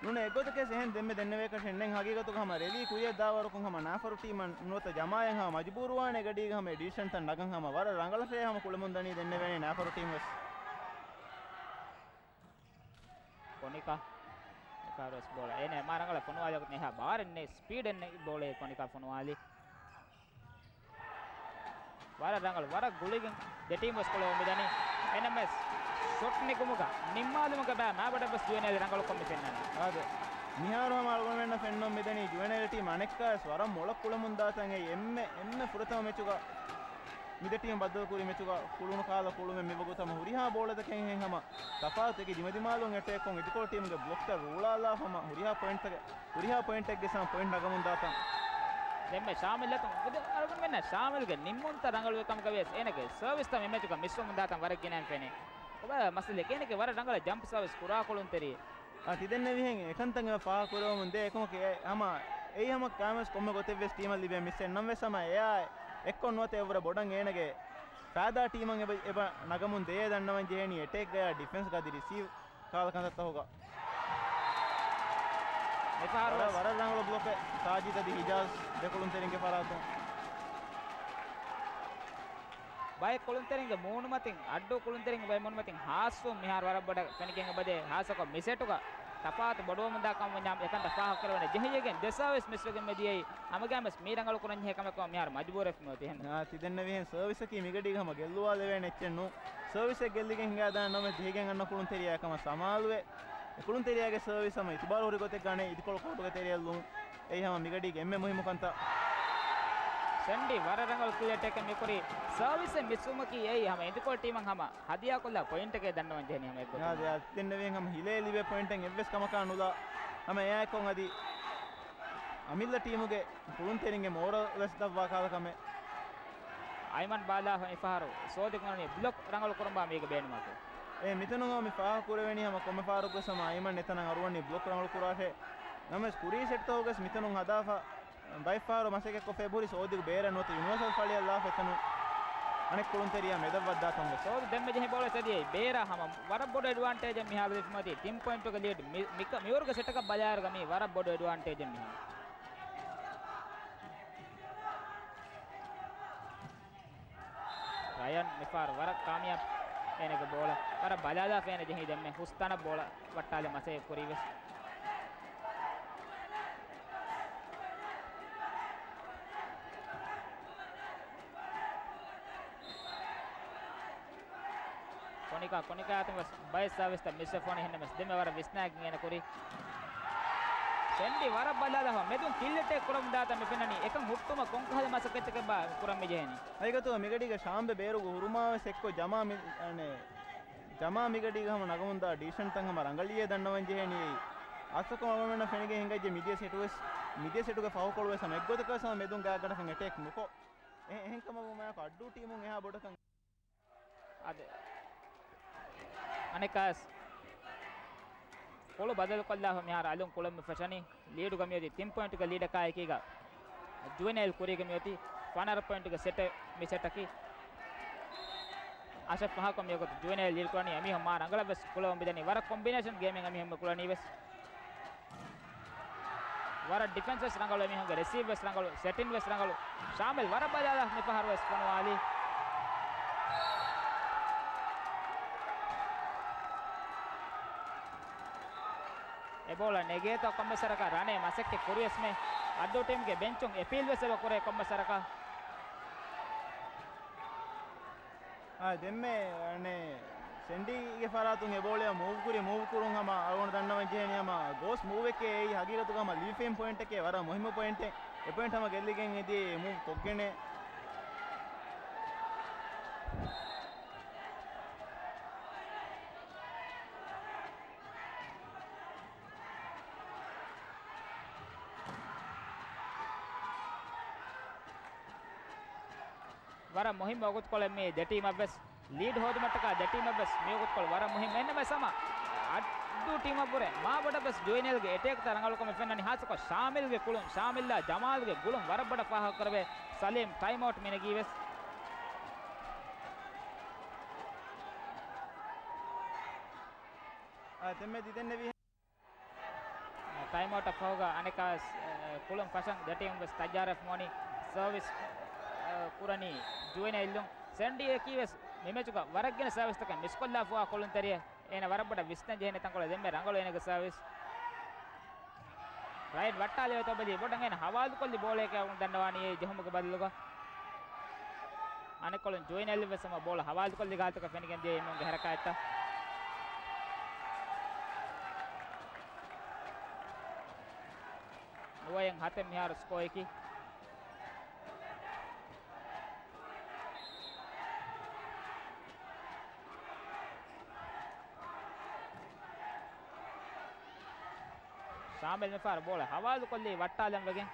ނޫނޭ އެގޮތަކަށް އެހެން ދެންނެވޭކަށެއް ނެތް. ހަގީގަތުގަ ހަމަ ރެލީ ކުރިއަށް ދާވަރަކުން ހަމަ ނާފަރު ޓީމަށް ނުވަތަ ޖަމާއަށް ހަމަ މަޖުބޫރުވާނެ ގަޑީގަ ހަމަ އެ ޑިސިޝަންތައް ނަގަން ހަމަ ވަރަށް ރަނގަޅަށޭ ހަމަ ކުޅެމުން ދަނީ ދެންނެވޭނީ ނާފަރު ޓީމް ވެސް. ކޮނިކާ، ކޮނިކާ ވެސް ބޯޅަ އޭނަ މާ ރަނގަޅަށް ފޮނުވާލި އެހާ ބާރެއް ނެތް، ސްޕީޑެއް ނެތް ބޯޅަ ކޮނިކާ ފޮނުވާލި. ވަރަށް ރަނގަޅު، ވަރަށް ގުޅިގެން ދެ ޓީމް ވެސް ކުޅެވުން މިދަނީ. އެންއެމްއެސް ޝޮޓް ނެގުމުގަ ނިންމާލުމުގަ ބައި މާބޮޑަށް ވެސް ޖުވެނައިލް ރަނގަޅު ކޮށް މި ފެންނަނީ. އާދެ، މިހާރު ހަމަ އަޅުގަނޑުމެންނަށް ފެންނަން މިދަނީ ޖުވެނައިލް ޓީމް އަނެއްކާވެސް ވަރަށް މޮޅަށް ކުޅެމުން ދާތަން. އެއީ އެންމެ، އެންމެ ފުރަތަމަ މެޗުގަ މި ދެ ޓީމް ބައްދަލުކުރި މެޗުގަ ކުޅުނު ކާލަ ކުޅުމެއް މިވަގުތު ހަމަ ހުރިހާ ބޯޅަތަކެއްހެން ހަމަ ތަފާތު އެކި ދިމަދިމާލުން އެޓޭކްކޮށް އިދިކޮޅު ޓީމުގެ ބްލޮކްތައް ރޫޅާލާފަ ހަމަ ހުރިހާ ޕޮއިންޓްތަކެއް، ހުރިހާ ޕޮއިންޓެއްގެ ސަމަ ޕޮއިންޓް ނަގަމުން ދާތަން. ދެންމެ ޝާމިލް އަތުން އުދެ-، އަޅުގަނޑުމެންނަށް ޝާމިލްގެ ނިންމުންތައް ރަނގަޅުވި ކަމުގަ ވިޔަސް އޭނަގެ ސަރވިސްތައް މި މެޗުގަ މިސްވަމުން ދާތަން ވަރަށް ގިނައިން ފެނޭ. އޮބާ މަސަލެ އޭނަގެ ވަރަށް ރަނގަޅަށް ޖަމްޕް ސަރވިސް ކުރާކޮޅުންތެރި. އާ، ތިދެންނެވިހެން އެކަންތައް އެބަ ފާހަގަކުރެވެމުން ދޭ. އެކަމަކު އެ-، ހަމަ އެއީ ހަމަ ކާމެސް ކޮންމެ ގޮތެއްވެސް ޓީމަށް ލިބޭ މިސްއެއް ނަމަވެސް ހަމަ އެއާ އެއްކޮށް ނުވަތަ އެއަށްވުރެ ބޮޑަށް އޭނަގެ ފައިދާ ޓީމަށް އެބަ، އެބަ ނަގަމުން ދޭ ދަންނަވަން ޖެހެނީ އެޓޭކްގަޔާ ޑިފެންސްގަ އަދި ރިސީވް ކާލަ ކަންތައްތަކުގަ. މިފަހަރު ވަރަށް، ވެސް ވަރަށް ރަނގަޅު ބްލޮކެއް ސާޖިދް އަދި ހިޖާޒް ދެކުޅުންތެރިންގެ ފަރާތުން. ބައެއް ކުޅުންތެރިންގެ މޫނުމަތިން، އައްޑޫ ކުޅުންތެރިންގެ ބައެއް މޫނުމަތިން ހާސްވުން މިހާރު ވަރަށް ބޮޑަށް ފެނިގެން އެބަދޭ. ހާއްސަކޮށް މި ސެޓުގަ ތަފާތު ބޮޑުވަމުންދާ ކަމަށް ވަންޏާ އެކަންތައް ފާހަގަކުރެވޭނެ. ޖެހިއެގެން ދެ ސާވިސް މިސްވެގެން މިދިޔައީ. ހަމަގައިމުވެސް މީ ރަނގަޅު ކުރަންޖެހޭ ކަމެއްކަމަށް މިހާރު މަޖުބޫރެފަ މިއޮތީ ހެން. އާ، ތިދެންނެވިހެން ސަރވިސަކީ މިގަޑީގަ ހަމަ ގެއްލުވާލެވޭނެ އެއްޗެއް ނޫން. ސަރވިސެއް ގެއްލިގެން ހިނގާދާނެ ނަމަ ޖެހިގެން އަންނަ ކުޅުންތެރިޔާ އެކަމަށް ސަމާލުވެ، އެ ކުޅުންތެރިޔާގެ ސަރވިސް ހަމަ އިތުބާރު ހުރި ގޮތެއްގަ އަނެއް އިދިކޮޅު ކޯޓުގެ ތެރެއަށް ލުމުން. އެއީ ހަމަ މިގަޑީގެ އެންމެ މުހިއްމު ކަންތައް. ސެންޑީ ވަރަށް ރަނގަޅު ކްލިއަރ ޓޭކެއް މިކުރީ. ސަރވިސެއް މިސްވުމަކީ އެއީ ހަމަ އިދިކޮޅު ޓީމަށް ހަމަ ހަދިޔާކޮށްލާ ޕޮއިންޓެކޭ ދަންނަވަން ޖެހެނީ ހަމަ އެއްގޮތަށް. އާދެ، އާދެ، ދެންނެވިހެން ހަމަ ހިލޭ ލިބޭ ޕޮއިންޓެއް އެއްވެސް ކަމަކާ ނުލާ ހަމަ އެއާއެކު އަދި އަމިއްލަ ޓީމުގެ ކުޅުންތެރިންގެ މޯރަލް ވެސް ދަށްވާ ކަހަލަ ކަމެއް. އައިމަން ބާލާފަ މިފަހަރު ސޯދި ކުންނަނީ ބްލޮކް ރަނގަޅު ކުރުންބާ މީގެ ބޭނުމަކީ. އެ މިތަނުގަ މި ފާހަގަ ކުރެވެނީ ހަމަ ކޮންމެ ފަހަރަކުވެސް ހަމަ އައިމަން އެތަނަށް އަރުވަނީ ބްލޮކް ރަނގަޅު ކުރާށޭ. ނަމަވެސް ކުރީ ސެޓްތަކުގަސް މިތަނުން ހަދާފަ ބައެއްފަހަރު މަސައްކަތްކޮށްފަ އެބަހުރި ސޯދިގު ބޭރަށް ނުވަތަ ޔުނިވާސަލް ފަޅިއަށް ލާފަ އެތަނުން އަނެއް ކުޅުންތެރިޔާ މެދަށް ވައްދާތަން ވެސް. ސޯދި ދެންމެ ޖެހި ބޯޅަ ތެދިޔައީ ބޭރަށް ހަމަ ވަރަށް ބޮޑު އެޑްވާންޓޭޖެއް މިހާރު ލިބިފަ މިއޮތީ. ތިން ޕޮއިންޓުގެ ލީޑް މި، މިކަ، މިއުރުގެ ސެޓަކަށް ބަލާއިރުގަ މީ ވަރަށް ބޮޑު އެޑްވާންޓޭޖެއް މިހާރު. ރަޔަން މިފަހަރު ވަރަށް ކާމިޔާބު އޭނަގެ ބޯޅަ. ވަރަށް ބަލާލާފަ އޭނަ ޖެހީ ދެންމެ ހުސްތަނަށް ބޯޅަ ވައްޓާލަން މަސައްކަތް ކުރީ ވެސް. ކޮނިކާ، ކޮނިކާ އަތުން ވެސް ބައެއް ސާވިސްތައް މިސްވެފަ ވަނީ ހެންނަމަވެސް ދެންމެ ވަރަށް ވިސްނާގެން އޭނަ ކުރީ. ސެންޑީ ވަރަށް ބަލާލާފަ މެދުން ކިލް އެޓޭކް ކުރަމުން ދާތަން މި ފެންނަނީ. އެކަން ހުއްޓުމަށް ކޮންކަހަލަ މަސައްކަތްތަކެއްބާ ކުރަން މި ޖެހެނީ. ހަގީގަތުގަ މިގަޑީގަ ޝާމްބެ ބޭރުގަ ހުރުމާވެސް އެއްކޮށް ޖަމާ މި، އަނެ، ޖަމާ މިގަޑީގަ ހަމަ ނަގަމުންދާ ޑިސިޝަންތައް ހަމަ ރަނގަޅިއޭ ދަންނަވަން ޖެހެނީ. އަސްތަކުން އަޅުގަނޑުމެންނަށް ފެނިގެން ހިނގައްޖެ މިދިޔަ ސެޓުވެސް، މިދިޔަ ސެޓުގެ ފަހުކޮޅުވެސް ހަމަ އެއްގޮތަކަށް ހަމަ މެދުން ގާތްގަނޑަކަށް އެޓޭކް ނުކޮށް، އެ، އެހެންކަމަށް ވުމާއެކު އައްޑޫ ޓީމުން އެހާ ބޮޑަކަށް. އަދި އަނެއްކާވެސް ކުޅު ބަދަލުކޮށްލާފަ މިހާރު އަލުން ކުޅެން މި ފެށަނީ. ލީޑުގަ މިއޮތީ ތިން ޕޮއިންޓުގެ ލީޑަކާއެކީގަ ޖުވެނައިލް ކުރީގަ މިއޮތީ ފަނަރަ ޕޮއިންޓުގެ ސެޓެއް މި ސެޓަކީ. އަށަށް ފަހަކު މިވަގުތު ޖުވެނައިލް ލީޑް ކުރަނީ. އެމީހުން މާ ރަނގަޅަށްވެސް ކުޅެވުން މިދަނީ. ވަރަށް ކޮމްބިނޭޝަން ގޭމެއް އެމީހުން މި ކުޅަނީ ވެސް. ވަރަށް ޑިފެންސް ވެސް ރަނގަޅު، އެމީހުންގެ ރިސީވް ވެސް ރަނގަޅު، ސެޓިން ވެސް ރަނގަޅު. ޝާމިލް ވަރަށް ބަލާލާ މިފަހަރު ވެސް ފޮނުވާލީ. އެ ބޯޅަ ނެގޭތޯ ކޮންމެސް ވަރަކަށް ރަނޭ މަސައްކަތް ކުރިޔަސް މެ އައްޑޫ ޓީމްގެ ބެންޗުން އެޕީލް ވެސް އެބަ ކުރޭ ކޮންމެސް ވަރަކަށް. އާ، ދެންމެ، އަނެ، ސެންޑީގެ ފަރާތުން އެ ބޯޅަޔަށް މޫވް ކުރި، މޫވް ކުރުން ހަމަ އަޅުގަނޑު ދަންނަވަން ޖެހެނީ ހަމަ ގޯސް މޫވެކޭ. އެއީ ހަގީގަތުގަ ހަމަ ލިބިފައިން ޕޮއިންޓެކޭ، ވަރަށް މުހިއްމު ޕޮއިންޓެއް. އެ ޕޮއިންޓް ހަމަ ގެއްލިގެން އެދިޔަ މޫވް ކޮށްގެނެ. ވަރަށް މުހިއްމު ވަގުތުކޮޅެއް މީ ދެ ޓީމަށްވެސް. ލީޑް ހޯދުމަށްޓަކާ ދެ ޓީމަށްވެސް މިވަގުތުކޮޅު ވަރަށް މުހިއްމު. އެހެންނަމަވެސް ހަމަ އައްޑޫ ޓީމަށްވުރެ މާ ބޮޑަށްވެސް ޖުވެނައިލްގެ އެޓޭކްތައް ރަނގަޅުކަމެއް ފެންނަނީ. ހާއްސަކޮށް ޝާމިލްގެ ކުޅުން، ޝާމިލްއާ ޖަމާލްގެ ގުޅުން ވަރަށް ބޮޑަށް ފާހަގަކުރެވޭ. ސަލީމް ޓައިމް އައުޓް މިނެގީވެސް. އާ، ދެންމެ ދިދެންނެވި. ޓައިމް އައުޓަށް ފަހުގަ އަނެއްކާވެސް، އެ، ކުޅުން ފަށަން ދެ ޓީމް ވެސް ތައްޔާރަށް މިވަނީ. ސަރވިސް، އެ، ކުރަނީ ޖުވެނައިލް. ސެންޑީއަކީ ވެސް މި މެޗުގަ ވަރަށް ގިނަ ސަރވިސްތަކެއް މިސްކޮށްލާފައިވާ ކުޅުންތެރިއެއް. އޭނަ ވަރަށް ބޮޑަށް ވިސްނަން ޖެހޭނެ ތަންކޮޅެއް. ދެންމެ ރަނގަޅު އޭނަގެ ސަރވިސް. ރައިން ވައްޓާލެވޭތޯ ބެލީ ބޮޑަށް އޭނަ ހަވާލުކޮށްލި ބޯޅަޔަކޭ އަޅުގަނޑު ދަންނަވާނީ އެ ޖެހުމުގެ ބަދަލުގަ. އަނެއްކޮޅުން ޖުވެނައިލް ވެސް ހަމަ ބޯޅަ ހަވާލުކޮށްލި ގާތަކަށް ފެނިގެން ދިޔަ އެމީހުންގެ ހަރަކާތްތައް. ނުވައެއް ހަތެއް މިހާރު ސްކޯއަކީ. ޝާމިލް މިފަހަރު ބޯޅަ ހަވާލުކޮށްލީ ވައްޓާލަން ވެގެން.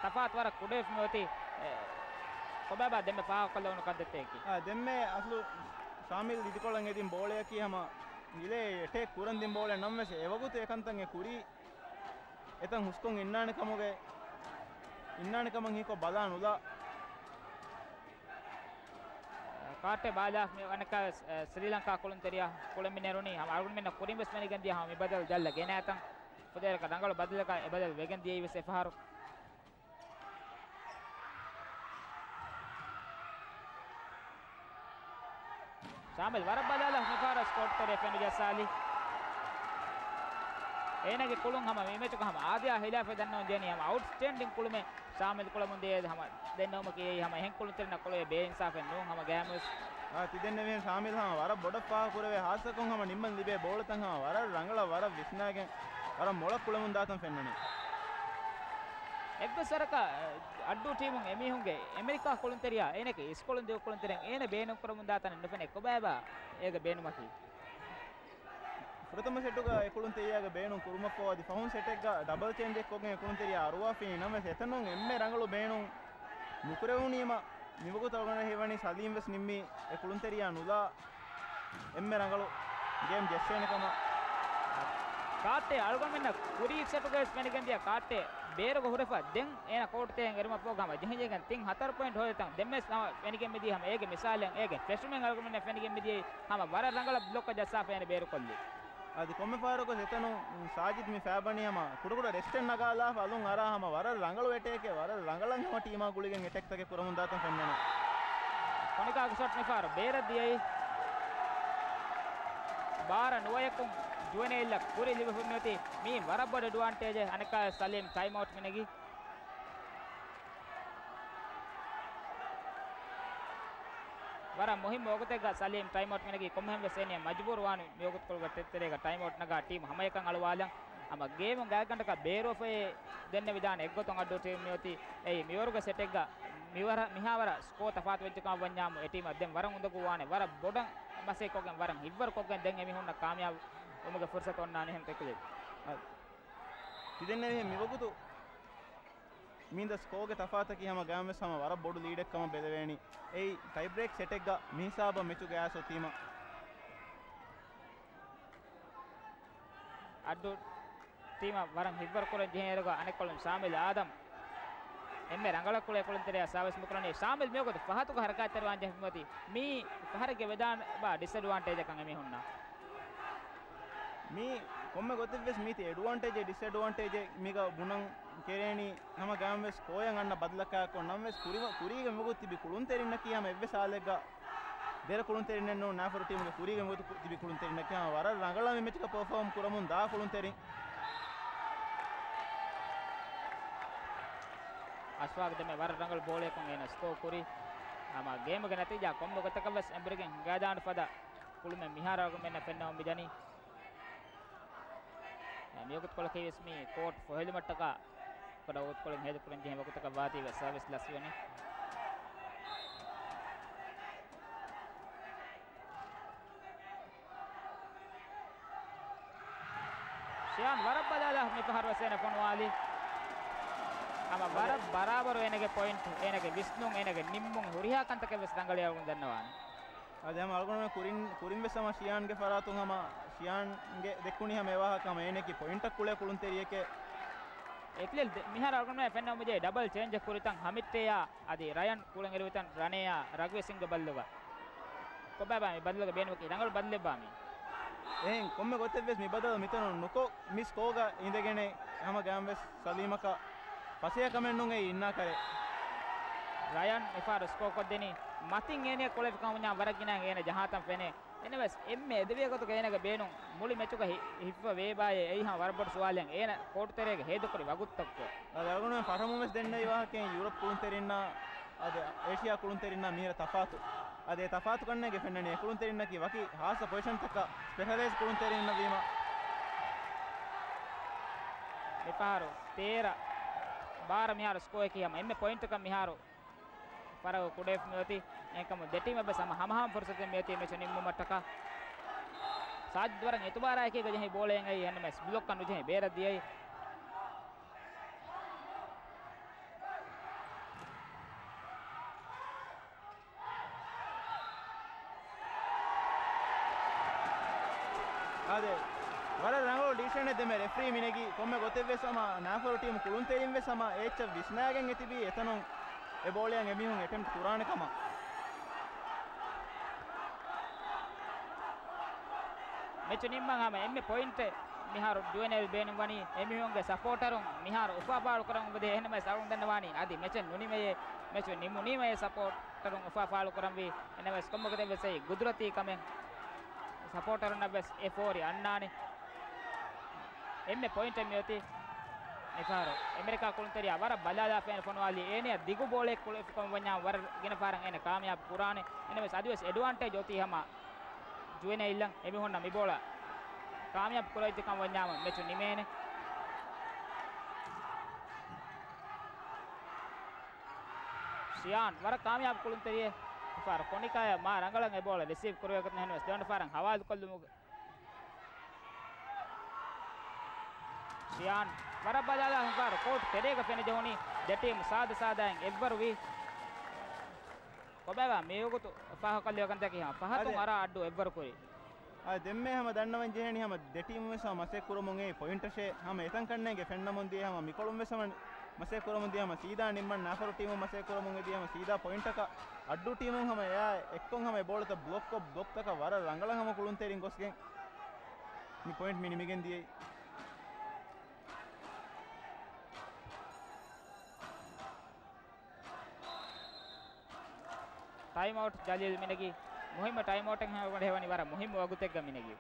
ތަފާތު ވަރަށް ކުޑަވެފަ މިއޮތީ. އެ، ކޮބާބާ ދެންމެ ފާހަގަކޮށްލެވުނު ކަންތައްތަކަކީ. އާ، ދެންމެ އަސްލު ޝާމިލް އިދިކޮޅަށް އެދިން ބޯޅަޔަކީ ހަމަ ހިލޭ އެޓޭކް ކުރަން ދިން ބޯޅަ ނަމަވެސް އެވަގުތު އެކަންތައް އެ ކުރީ އެތަން ހުސްކޮށް އިންނާނެ ކަމުގެ، އިންނާނެ ކަމަށް ހީކޮށް ބަލާ ނުލާ. ކާޓެ ބާލާ މި ވަނަކަ، އެ، ސްރީލަންކާ ކުޅުންތެރިޔާ ކުޅެން މި ނެރުނީ ހަމަ އަޅުގަނޑުމެންނަށް ކުރިން ވެސް ފެނިގެން ދިޔަ ހަމަ މި ބަދަލު ދަށްލަ ގެނައިތަން ފުދޭވަރަކަށް ރަނގަޅު ބަދަލަކަށް އެ ބަދަލު ވެގެން ދިޔައީ ވެސް އެފަހަރު. ޝާމިލް ވަރަށް ބަލާލާ މިފަހަރަށް ސްކޯޓް ތެރޭ ފެނި ޖައްސާލި. އޭނަގެ ކުޅުން ހަމަ މި މެޗުގަ ހަމަ އާދަޔާ ހިލާފެއް ދަންނަވަން ޖެހެނީ ހަމަ އައުޓްސްޓޭންޑިން ކުޅުމެއް ޝާމިލް ކުޅަމުން ދޭ ހަމަ ދެންނެވުމަކީ އެއީ ހަމަ އެހެން ކުޅުންތެރިންނަށް ކުޅެވޭ ބޭއިންސާފެއް ނޫން ހަމަ ގައިމުވެސް. އާ، ތިދެންނެވިހެން ޝާމިލް ހަމަ ވަރަށް ބޮޑަށް ފާހަގަކުރެވޭ ހާއްސަކޮށް ހަމަ ނިންމަން ލިބޭ ބޯޅަތައް ހަމަ ވަރަށް ރަނގަޅަށް ވަރަށް ވިސްނާގެން ވަރަށް މޮޅަށް ކުޅެމުން ދާތަން ފެންނަނީ. އެއްވެސް ވަރަކަށް އައްޑޫ ޓީމުން އެމީހުންގެ އެމެރިކާ ކުޅުންތެރިޔާ އޭނަގެ އިސްކޮޅުން ދިގުކުޅުންތެރިން އޭނަ ބޭނުންކުރަމުން ދާތަނެއް ނުފެނޭ ކޮބާބާ އޭގެ ބޭނުމަކީ. ފުރަތަމަ ސެޓުގަ އެކުޅުންތެރިޔާގެ ބޭނުން ކުރުމަށްފަހު އަދި ފަހުން ސެޓެއްގަ ޑަބަލް ޗޭންޖެއް ކޮށްގެން އެކުޅުންތެރިޔާ އަރުވާފިނީ ނަމަވެސް އެތަނުން އެންމެ ރަނގަޅު ބޭނުން ނުކުރެވުނީމަ މިވަގުތު އަޅުގަނޑަށް ހީވަނީ ސަލީމް ވެސް ނިންމީ އެކުޅުންތެރިޔާ ނުލާ އެންމެ ރަނގަޅު ގޭމް ޖެއްސޭނެ ކަމަށް. ކާއްޓެ އަޅުގަނޑުމެންނަށް ކުރީ ސެޓުގަވެސް ފެނިގެންދިޔަ ކާއްޓެ ބޭރުގަ ހުރެފަ ދެން އޭނަ ކޯޓު ތެހެން އެރުމަށްފަހު ހަމަ ޖެހިޖެހިގެން ތިން ހަތަރު ޕޮއިންޓް ހޯދިތަން ދެންވެސް ހަމަ ފެނިގެން މިދީ ހަމަ އޭގެ މިސާލެއް އޭގެ ފެށުމެއް އަޅުގަނޑުމެންނަށް ފެނިގެން މިދިޔައީ ހަމަ ވަރަށް ރަނގަޅަށް ބްލޮކް ޖައްސާފަ އޭނަ ބޭރުކޮށްލީ. އަދި ކޮންމެ ފަހަރަކު ސެތަނު ސާޖިދް މި ފައިބަނީ ހަމަ ކުޑަކުޑަ ރެސްޓެއް ނަގާލާފަ އަލުން އަރާ ހަމަ ވަރަށް ރަނގަޅު އެޓޭކެއް ވަރަށް ރަނގަޅަށް ހަމަ ޓީމާ ގުޅިގެން އެޓެކްތަކެއް ކުރަމުން ދާތަން ފެންނަނީ. ކޮނިކާގެ ޝޮޓް މިފަހަރު ބޭރަށް ދިޔައީ. ބާރަ ނުވަޔަކުން ޖުވެނެއިލްއަށް ކުރި ލިބިފަ މިއޮތީ. މީ ވަރަށް ބޮޑު އެޑްވާންޓޭޖެއް. އަނެއްކާ ސަލީމް ޓައިމް އައުޓް މިނެގީ. ވަރަށް މުހިއްމު ވަގުތެއްގަ ސަލީމް ޓައިމް އައުޓް މިނެގީ. ކޮންމެހެން ވެސް އޭނަ މަޖުބޫރު ވާނެ މިވަގުތުކޮޅުގަ ތެ-، ތެރޭގަ ޓައިމް އައުޓް ނަގާ ޓީމް ހަމައެކަން އަޅުވާލަން. ހަމަ ގޭމު ގާތްގަނޑަކަށް ބޭރުވެފައި ދެންނެވިދާނެ އެއްގޮތުން އައްޑޫ ޓީމް މިއޮތީ. އެއީ މިވަރުގެ ސެޓެއްގަ މިވަރަށް މިހާވަރަށް ސްކޯ ތަފާތު ވެއްޖެ ކަމަށް ވަންޏާމު އެ ޓީމަށް ދެން ވަރަށް އުނދަގޫ ވާނެ. ވަރަށް ބޮޑަށް މަސައްކަތްކޮށްގެން ވަރަށް ހިތްވަރުކޮށްގެން ދެން އެމީހުންނަށް ކާމިޔާބު ވުމުގެ ފުރުސަތު އޮންނާނެ އެހެން ތެކުލެވި. ތިދެންނެވިހެން މިވަގުތު މީނދ ސްކޯގެ ތަފާތަކީ ހަމަ ގައިމުވެސް ހަމަ ވަރަށް ބޮޑު ލީޑެއް ކަމަށް ބެލެވޭނީ. އެއީ ޓައި ބްރޭކް ސެޓެއްގަ މިހިސާބަށް މެޗުގެ އައިސް އޮތީމަ. އައްޑޫ ޓީމަށް ވަރަށް ހިތްވަރު ކުރަން ޖެހޭ އިރުގަ އަނެއްކޮޅުން ޝާމިލް އާދަމް އެންމެ ރަނގަޅަށް ކުޅޭ ކުޅުންތެރިޔާ ސާވެސް މިކުރަނީ. ޝާމިލް މިވަގުތު ފަހަތުގަ ހަރަކާތްތެރިވާން ޖެހެފަ މިއޮތީ. މީ ފަހަރެއްގެ ވެދާން ބާ ޑިސްއެޑްވާންޓޭޖަކަށް އެމީހުންނަށް. މީ ކޮންމެ ގޮތެއްވެސް މީތި އެޑްވާންޓޭޖެއް ޑިސްއެޑްވާންޓޭޖެއް މީގަ ބުނަން ކެރޭނީ ހަމަ ގާމްވެސް ކޯޔަށް އަންނަ ބަދަލަކާއެކު ނަމަވެސް ކުރި-، ކުރީގެ މިވަގުތު ތިބި ކުޅުންތެރިންނަކީ ހަމަ އެއްވެސް ހާލެއްގަ ދެރަ ކުޅުންތެރިންނެއް ނޫން. ނާފަރު ޓީމުގެ ކުރީގެ މިވަގުތު ތިބި ކުޅުންތެރިންނަކީ ހަމަ ވަރަށް ރަނގަޅަށް މި މެޗުގަ ޕަރފޯމް ކުރަމުން ދާ ކުޅުންތެރިން. އަޝްވާގް ދެމެ ވަރަށް ރަނގަޅު ބޯޅަޔަކުން އޭނަ ސްކޯ ކުރި. ހަމަ ގޭމުގެ ނަތީޖާ ކޮންމެ ގޮތަކަށް ވެސް އެނބުރިގެން ހިނގާދާނެ ފަދަ ކުޅުމެއް މިހާރު އަޅުގަނޑުމެންނަށް ފެންނަމުން މިދަނީ. މިވަގުތުކޮޅަކީ ވެސް މި ކޯޓް ފޮހެލުމަށްޓަކާ ކުޑަ ވަގުތުކޮޅެއް ހޭދަކުރަން ޖެހޭ ވަގުތަކަށް ވާތީވެ ސާވިސް ލަސްވަނީ. ޝިޔާން ވަރަށް ބަލާލާ މިފަހަރު ވެސް އޭނަ ފޮނުވާލީ. ހަމަ ވަރަށް ބަރާބަރު އޭނަގެ ޕޮއިންޓް، އޭނަގެ ވިސްނުން، އޭނަގެ ނިންމުން ހުރިހާ ކަންތަކެއް ވެސް ރަނގަޅީ އަޅުގަނޑު ދަންނަވާނެ. އަދި ހަމަ އަޅުގަނޑުމެން ކުރިން، ކުރިން ވެސް ހަމަ ޝިޔާންގެ ފަރާތުން ހަމަ ޝިޔާންގެ ދެއްކުނީ ހަމަ އެވާހަކަ ހަމަ އޭނައަކީ ޕޮއިންޓަށް ކުޅޭ ކުޅުންތެރިއެކޭ. އެކިލެ މިހާރު އަޅުގަނޑުމެން ފެންނަމުން މިދިޔައީ ޑަބަލް ޗޭންޖެއް ކުރިތަން ހަމިއްޓޭއާ އަދި ރަޔަން ކުޅެން އެރުވިތަން ރަނޭއާ ރަގުވި ސިންގް ބަދަލުގަ. ކޮބާބާ މި ބަދަލުގެ ބޭނުމަކީ ރަނގަޅު ބަދަލެއްބާ މީ؟ އެހެން ކޮންމެ ގޮތެއްވެސް މި ބަދަލު މިތަނުން ނުކޮށް، މި ސްކޯގަ އިނދެގެނެއް ހަމަ ގާމްވެސް ސަލީމަކަށް ފަސޭހަ ކަމެއް ނޫން އެއީ އިންނާކަށް. ރަޔަން މިފަހަރު ސްކޯ ކޮށްދެނީ. މަތިން އޭނަޔަށް ކުޅެފި ކަމަށް ވަންޏާ ވަރަށް ގިނައިން އޭނަ ޖަހާތަން ފެނޭ. އެންމެވެސް އެންމެ އެދެވޭ ގޮތުގަ އޭނަގެ ބޭނުން މުޅި މެޗުގަ ހި-، ހިފިފަ ވޭބާއޭ، އެއީ ހަމަ ވަރަށް ބޮޑު ސުވާލެއް އޭނަ ކޯޓު ތެރޭގަ ހޭދަކުރި ވަގުތުތަކުގަ. އަދި އަޅުގަނޑުމެން ފަށަމުން ވެސް ދެންނެވި ވާހަކައިން ޔޫރަޕް ކުޅުންތެރިންނާ އަދި އޭޝިޔާ ކުޅުންތެރިންނާ މިހިރަ ތަފާތު. އަދި އެ ތަފާތު ކަންނޭނގެ ފެންނަނީ އެ ކުޅުންތެރިންނަކީ ވަކި ހާއްސަ ޕޮޒިޝަންތަކަށް ސްޕެޝަލައިޒް ކުޅުންތެރިންނަށް ވީމަ. މިފަހަރު ތޭރަ ބާރަ މިހާރު ސްކޯއަކީ ހަމަ އެންމެ ޕޮއިންޓަކަށް މިހާރު ފަރަގު ކުޑަވެފަ މިއޮތީ. އެހެންކަމުން ދެ ޓީމަށްވެސް ހަމަ ހަމަހަމަ ފުރުސަތެއް މިއޮތީ މެޗު ނިންމުމަށްޓަކާ. ސާޖިދު ވަރަށް އިތުބާރާއެކީގަ ޖެހި ބޯޅައެއް އައީ އެހެންނަމަވެސް ބްލޮކަށް ނުޖެހި ބޭރަށް ދިޔައީ. އާދެ، ވަރަށް ރަނގަޅު ޑިސިޝަނެއް ދެމެ ރެފްރީ މިނެގީ. ކޮންމެ ގޮތެއްވެސް ހަމަ ނާފަރު ޓީމު ކުޅުންތެރިންވެސް ހަމަ އެއްޗެއް ވިސްނާގެން އެތިބީ. އެތަނުން އެ ބޯޅައަށް އެމީހުން އެޓެމްޕްޓް ކުރާނެ ކަމަށް. މެޗު ނިންމަން ހަމަ އެންމެ ޕޮއިންޓެއް މިހާރު ޖުވެނައިލް ބޭނުންވަނީ. އެމީހުންގެ ސަޕޯޓަރުން މިހާރު އުފާބާރު ކުރަމުން އެބަދޭ. އެހެންނަމަވެސް އަޅުގަނޑު ދަންނަވާނީ އަދި މެޗެއް ނުނިމެޔޭ. މެޗު ނިމުނީމަޔޭ ސަޕޯޓް ސަޕޯޓަރުން އުފާ ފާޅު ކުރަންވީ. އެނަމެސް ކޮންމެ ގޮތެއް ވެސް އެއީ ގުދުރަތީ ކަމެއް. ސަޕޯޓަރުންނަށް ވެސް އެ ފޯރި އަންނާނެ. އެންމެ ޕޮއިންޓެއް މިއޮތީ މިފަހަރު އެމެރިކާ ކުޅުންތެރިޔާ ވަރަށް ބަލާލާފައި ފޮނުވާލީ. އޭނަޔަށް ދިގު ބޯޅައެއް ކުޅެފިކަމަށް ވަންޏާ ވަރަށް ގިނަ ފަހަރަށް އޭނަ ކާމިޔާބު ކުރާނެ. އެނަމެސް އަދިވެސް އެޑްވާންޓޭޖް އޮތީ ހަމަ ޖުވެނައިލްއަށް. އެމީހުންނަށް މި ބޯޅަ ކާމިޔާބު ކުރެވިއްޖެކަމަށް ވަންޏާމަ މެޗު ނިމޭނެ. ޝިޔާން ވަރަށް ކާމިޔާބު ކުޅުންތެރިއެއް. ފާރު ކޮނިކާޔަށް މާ ރަނގަޅަށް އެ ބޯޅަ ރިސީވް ކުރެވޭގޮތުން ހެންވެސް ދެވަނަ ފާރަށް ހަވާލުކޮށްލުމުގެ ޝިޔާން ވަރަށް ބަލާލާ ފާރު ކޯޓް ތެރޭގަ ފެނިޖެހުނީ ދެ ޓީމު ސާދަ ސާދައިން އެއްވަރު ވީ. ކޮބާބާ މިވަގުތު ފާހަކަށް ލިޔަކަންތަކީ ހަމަ ފަހަތުން އަދެ. އަރާ އައްޑޫ އެއްވަރު ކުރީ. އާ، ދެންމެ ހަމަ ދަންނަވަން ޖެހެނީ ހަމަ ދެ ޓީމު ވެސް ހަމަ މަސޭ ކުރަމުން އެ ޕޮއިންޓަށޭ ހަމަ އެތަން ކަންނޭނގެ ފެންނަމުން ދިޔަ ހަމަ މިކޮޅުން ވެސް ހަމަ މަސޭ ކުރަމުން ދިޔަ ހަމަ ސީދާ ނިންމަން ނާފަރު ޓީމު މަސޭ ކުރަމުން އެދިޔަ ހަމަ ސީދާ ޕޮއިންޓަކަށް އައްޑޫ ޓީމުން ހަމަ އެއާ އެއްކޮށް ހަމަ އެ ބޯޅަތައް ބްލޮކްކޮށް ބްލޮކްތަކަށް ވަރަށް ރަނގަޅަށް ހަމަ ކުޅުންތެރިން ގޮސްގެން މި ޕޮއިންޓް މި ނިމިގެން ދިޔައީ. ޓައިމް އައުޓް ޖަލީލް މިނެގީ. މުހިއްމު ޓައިމް އައުޓެއް ހަމަ ހެވަނީ ވަރަށް މުހިއްމު ވަގުތެއްގަ މިނެގީ.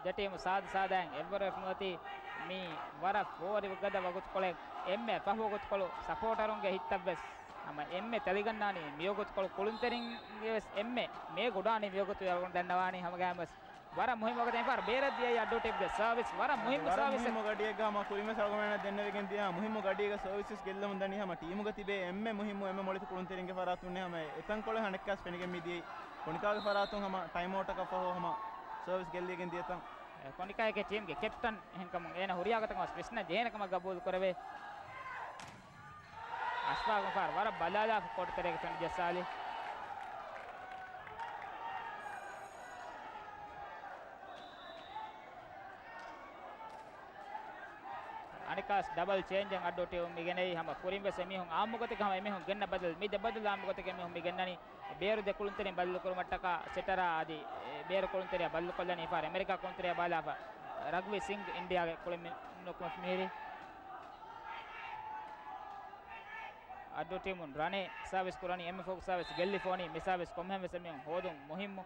ދެ ޓީމު ސާދަ ސާދައިން އެއްވަރު ވެފަ މިއޮތީ މީ ވަރަށް ފޯރިގަދަ ވަގުތުކޮޅެއް. އެންމެ ފަހު ވަގުތުކޮޅު ސަޕޯޓަރުންގެ ހިތްތައްވެސް ހަމަ އެންމެ ތެޅިގަންނާނީ މިވަގުތުކޮޅު ކުޅުންތެރިންގެ ވެސް އެންމެ މޭ ގުޑާނީ މިވަގުތު އަޅުގަނޑު ދަންނަވާނީ ހަމަގައިމުވެސް ވަރަށް މުހިއްމު ވަގުތެއް. އެފާރ ބޭރަށް ދިޔައީ އައްޑޫ ޓީމްގެ ސާވިސް ވަރަށް މުހިއްމު ވަރަށް ސާވިސް. މުހިއްމު ގަޑިއެއްގަ ހަމަ ކުރިންވެސް އަޅުގަނޑުމެންނަށް ދެންނެވިގެން ދިޔަ މުހިއްމު ގަޑިއެއްގަ ސާވިސް ގެއްލަމުން ދަނީ ހަމަ ޓީމުގަ ތިބޭ އެންމެ މުހިއްމު އެންމެ މޮޅިތު ކުޅުންތެރިންގެ ފަރާތުންނޭ ހަމަ އެތަންކޮޅެއް އަނެއްކާސް ފެނިގެން މިދިޔައީ. ކޮނިކާގެ ފަރާތުން ހަމަ ޓައިމް އައުޓަކަށް ފަހު ހަމަ ސާވިސް ގެއްލިގެން ދިޔަތަން. އެ، ކޮނިކާގެ ޓީމްގެ ކެޕްޓަން އެހެންކަމުން އޭނަ ހުރިހާ ގޮތަކަށް ވެސް ވިސްނަން ޖެހޭނެ ކަމަށް ގަބޫލު ކުރެވޭ. އަޝްފާގު ފާރު ވަރަށް ބަލާލާފަ ކޯޓު ތެރޭގަ ފެނި ޖައްސާލި. އަނެއްކާސް ޑަބަލް ޗޭންޖެއް އައްޑޫ ޓީމު މިގެނައީ ހަމަ ކުރިން ވެސް އެމީހުން އާއްމު ގޮތެއްގަ ހަމަ އެމީހުން ގެންނަ ބަދަލު މި ދެ ބަދަލު އާއްމު ގޮތެއްގަ އެމީހުން މި ގެންނަނީ. ބޭރު ދެ ކުޅުންތެރިން ބަދަލު ކުރުމަށްޓަކާ ސެޓަރާ އަދި ބޭރު ކުޅުންތެރިޔާ ބަދަލު ކޮށްލަނީ ފާރ އެމެރިކާ ކުޅުންތެރިޔާ ބާލާފަ ރަގްބީ ސިންގް އިންޑިޔާގެ ކުޅެން ނުކުމެފަ މިހިރީ. އައްޑޫ ޓީމުން ރަނެއް ސާވިސް ކުރަނީ އެންމެ ފަހު ސާވިސް ގެއްލިފަ ވަނީ މި ސާވިސް ކޮންމެހެން ވެސް އެމީހުން ހޯދުން މުހިއްމު.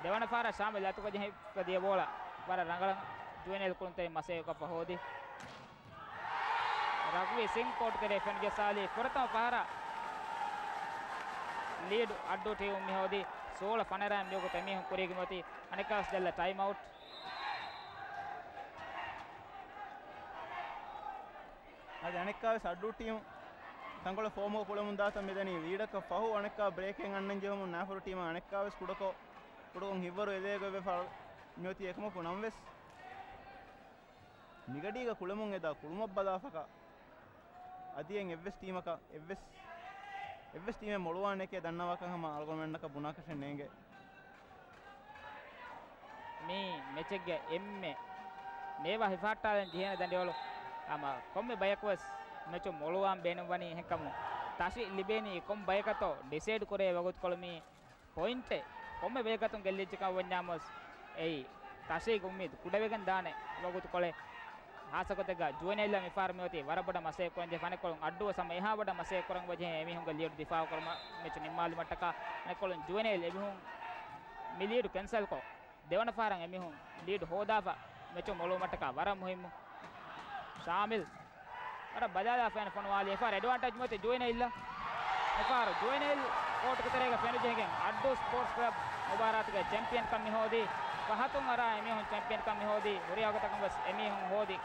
ދެވަނަ ފާރަށް ޝާމިލް އަތުގަ ޖެހިފަ ދިޔަ ބޯޅަ ވަރަށް ރަނގަޅަށް ޖުވެނައިލް ކުޅުންތެރިން މަސޭކޮށްފަ ހޯދި. ރަގްބީ ސިންގް ކޯޓު ތެރޭ ފެނި ޖައްސާލީ ފުރަތަމަ ފަހަރަށް ލީޑް އައްޑޫ ޓީމު މި ހޯދީ. ސޯޅަ ފަނަރައިން މިވަގުތު އެމީހުން ކުރީގެ މިއޮތީ. އަނެއްކާސް ޖައްލަ ޓައިމް އައުޓް. އަދި އަނެއްކާވެސް އައްޑޫ ޓީމު ތަންކޮޅެއް ފޯމުގަ ކުޅެމުން ދާތަން މިދަނީ ލީޑަކަށް ފަހު އަނެއްކާ ބްރޭކެއް އަންނަން ޖެހުމުން ނާފަރު ޓީމަށް އަނެއްކާވެސް ކުޑަކޮށް، ކުޑަކޮށް ހިއްވަރު އެލޭގޮތްވެފަ މިއޮތީ އެކަމަކު ނަމަވެސް މިގަޑީގަ ކުޅެމުން އެދާ ކުޅުމަށް ބަލާފަކަށް އަދި އެއްވެސް ޓީމަކަށް އެއްވެސް، އެއްވެސް ޓީމެއް މޮޅުވާނެކޭ ދަންނަވާކަން ހަމަ އަޅުގަނޑުމެންނަކަށް ބުނާކަށެއް ނޭނގެ. މި މެޗެއްގެ އެންމެ ނޭވާ ހިފަހައްޓާލަން ޖެހޭނެ ދަނޑިވަޅު ހަމަ ކޮންމެ ބަޔަކުވެސް މެޗު މޮޅުވާން ބޭނުންވަނީ އެހެންކަމުން. ތަށި ލިބޭނީ ކޮން ބަޔަކަށްތޯ ޑިސައިޑް ކުރޭ ވަގުތުކޮޅު މީ ޕޮއިންޓެއް ކޮންމެ ބަޔަކަށް ގެއްލިއްޖެކަމަށް ވަންޏާމުސް އެއީ ތަށީގެ އުއްމީދު ކުޑަވެގެން ދާނެ ވަގުތުކޮޅެއް. ހާއްސަގޮތެއްގަ ޖުވެނައިލްއަށް މިފަހަރު މިއޮތީ ވަރަށް ބޮޑަށް މަސައްކަތް ކުރަން ޖެހޭ ފަނެއްކޮޅުން އައްޑޫވެސް ހަމަ އެހާ ބޮޑަށް މަސައްކަތް ކުރަން ވެޖެހޭ އެމީހުންގެ ލީޑު ދިފާއު ކުރުމަށް މެޗު ނިންމާލުމަށްޓަކާ ފަނެއްކޮޅުން ޖުވެނައިލް އެމީހުން މި ލީޑު ކެންސަލްކޮށް، ދެވަނަ ފަހަރަށް އެމީހުން ލީޑު ހޯދާފަ މެޗު މޮޅުވުމަށްޓަކާ ވަރަށް މުހިއްމު. ޝާމިލް ވަރަށް ބަލާލާފައި ފޮނުވާލީ. އެފާރ އެޑްވާންޓޭޖް މިއޮތީ ޖުވެނައިލްއަށް. އެފާރ ޖުވެނައިލް ކޯޓުގެ ތެރޭގަ ފެނިޖެހިގެން އައްޑޫ ސްޕޯޓްސް ކްލަބް މުބާރާތުގެ ޗެމްޕިއަންކަން މިހޯދީ. ފަހަތުން އަރާ އެމީހުން ޗެމްޕިއަންކަން މިހޯދީ. ހުރިހާ ގޮތަކަށް ވެސް އެމީހުން ހޯދި،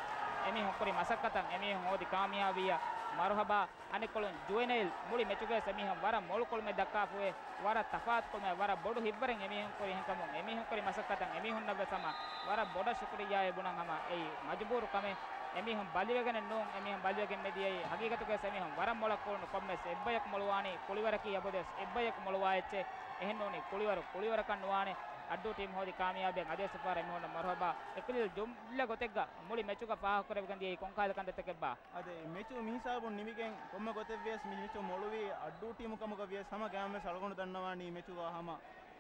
އެމީހުން ކުރި މަސައްކަތަށް އެމީހުން ހޯދި ކާމިޔާބީއަށް މަރުހަބާ. އަނެއްކޮޅުން ޖުވެނައިލް މުޅި މެޗުގައި އެމީހުން ވަރަށް މޮޅުކޮޅުމެއް ދައްކާފައި ވަރަށް ތަފާތުކޮޅުމެއް ވަރަށް ބޮޑު ހިތްވަރެއް އެމީހުން ކުރި އެހެންކަމުން އެމީހުން ކުރި މަސައްކަތަށް އެމީހުންނަށް ވެސް ހަމަ ވަރަށް ބޮޑަށް ޝުކުރިއްޔާއޭ ބުނަން ހަމަ އެއީ މަޖުބޫރު ކަމެއް. އެމީހުން ބަލިވެގެނެއް ނޫން، އެމީހުން ބަލިވެގެން މިދިޔައީ. ހަގީގަތުގައި އެމީހުން ވަރަށް މޮޅަށް ކުޅުނު ކޮންމެސް އެއްބަޔަކު މޮޅުވާނީ ކުޅިވަރަކީ އަބަދުވެސް އެއްބަޔަކު މޮޅުވާ އެއްޗެއް. އެހެންނޫނީ ކުޅިވަރު ކުޅިވަރަކަށް ނުވާނެ. އައްޑޫ ޓީމް ހޯދި ކާމިޔާބެއް އަދިވެސް އެއްފަހަރަށް އެމީހުންނަށް މަރުހަބާ. އެކަލިލް ޖުމްލަ ގޮތެއްގަ މުޅި މެޗުގަ ފާހަގަކުރެވިގެން ދިޔައީ ކޮންކަހަލަ ކަންތައްތަކެއްބާ؟ އަދި މެޗު މިހިސާބުން ނިމިގެން ކޮންމެ ގޮތެއްވިޔަސް މި މެޗު މޮޅުވީ އައްޑޫ ޓީމު ކަމުގަ ވިޔަސް ހަމަ ގައިމުވެސް އަޅުގަނޑު ދަންނަވާނީ މެޗުގަ ހަމަ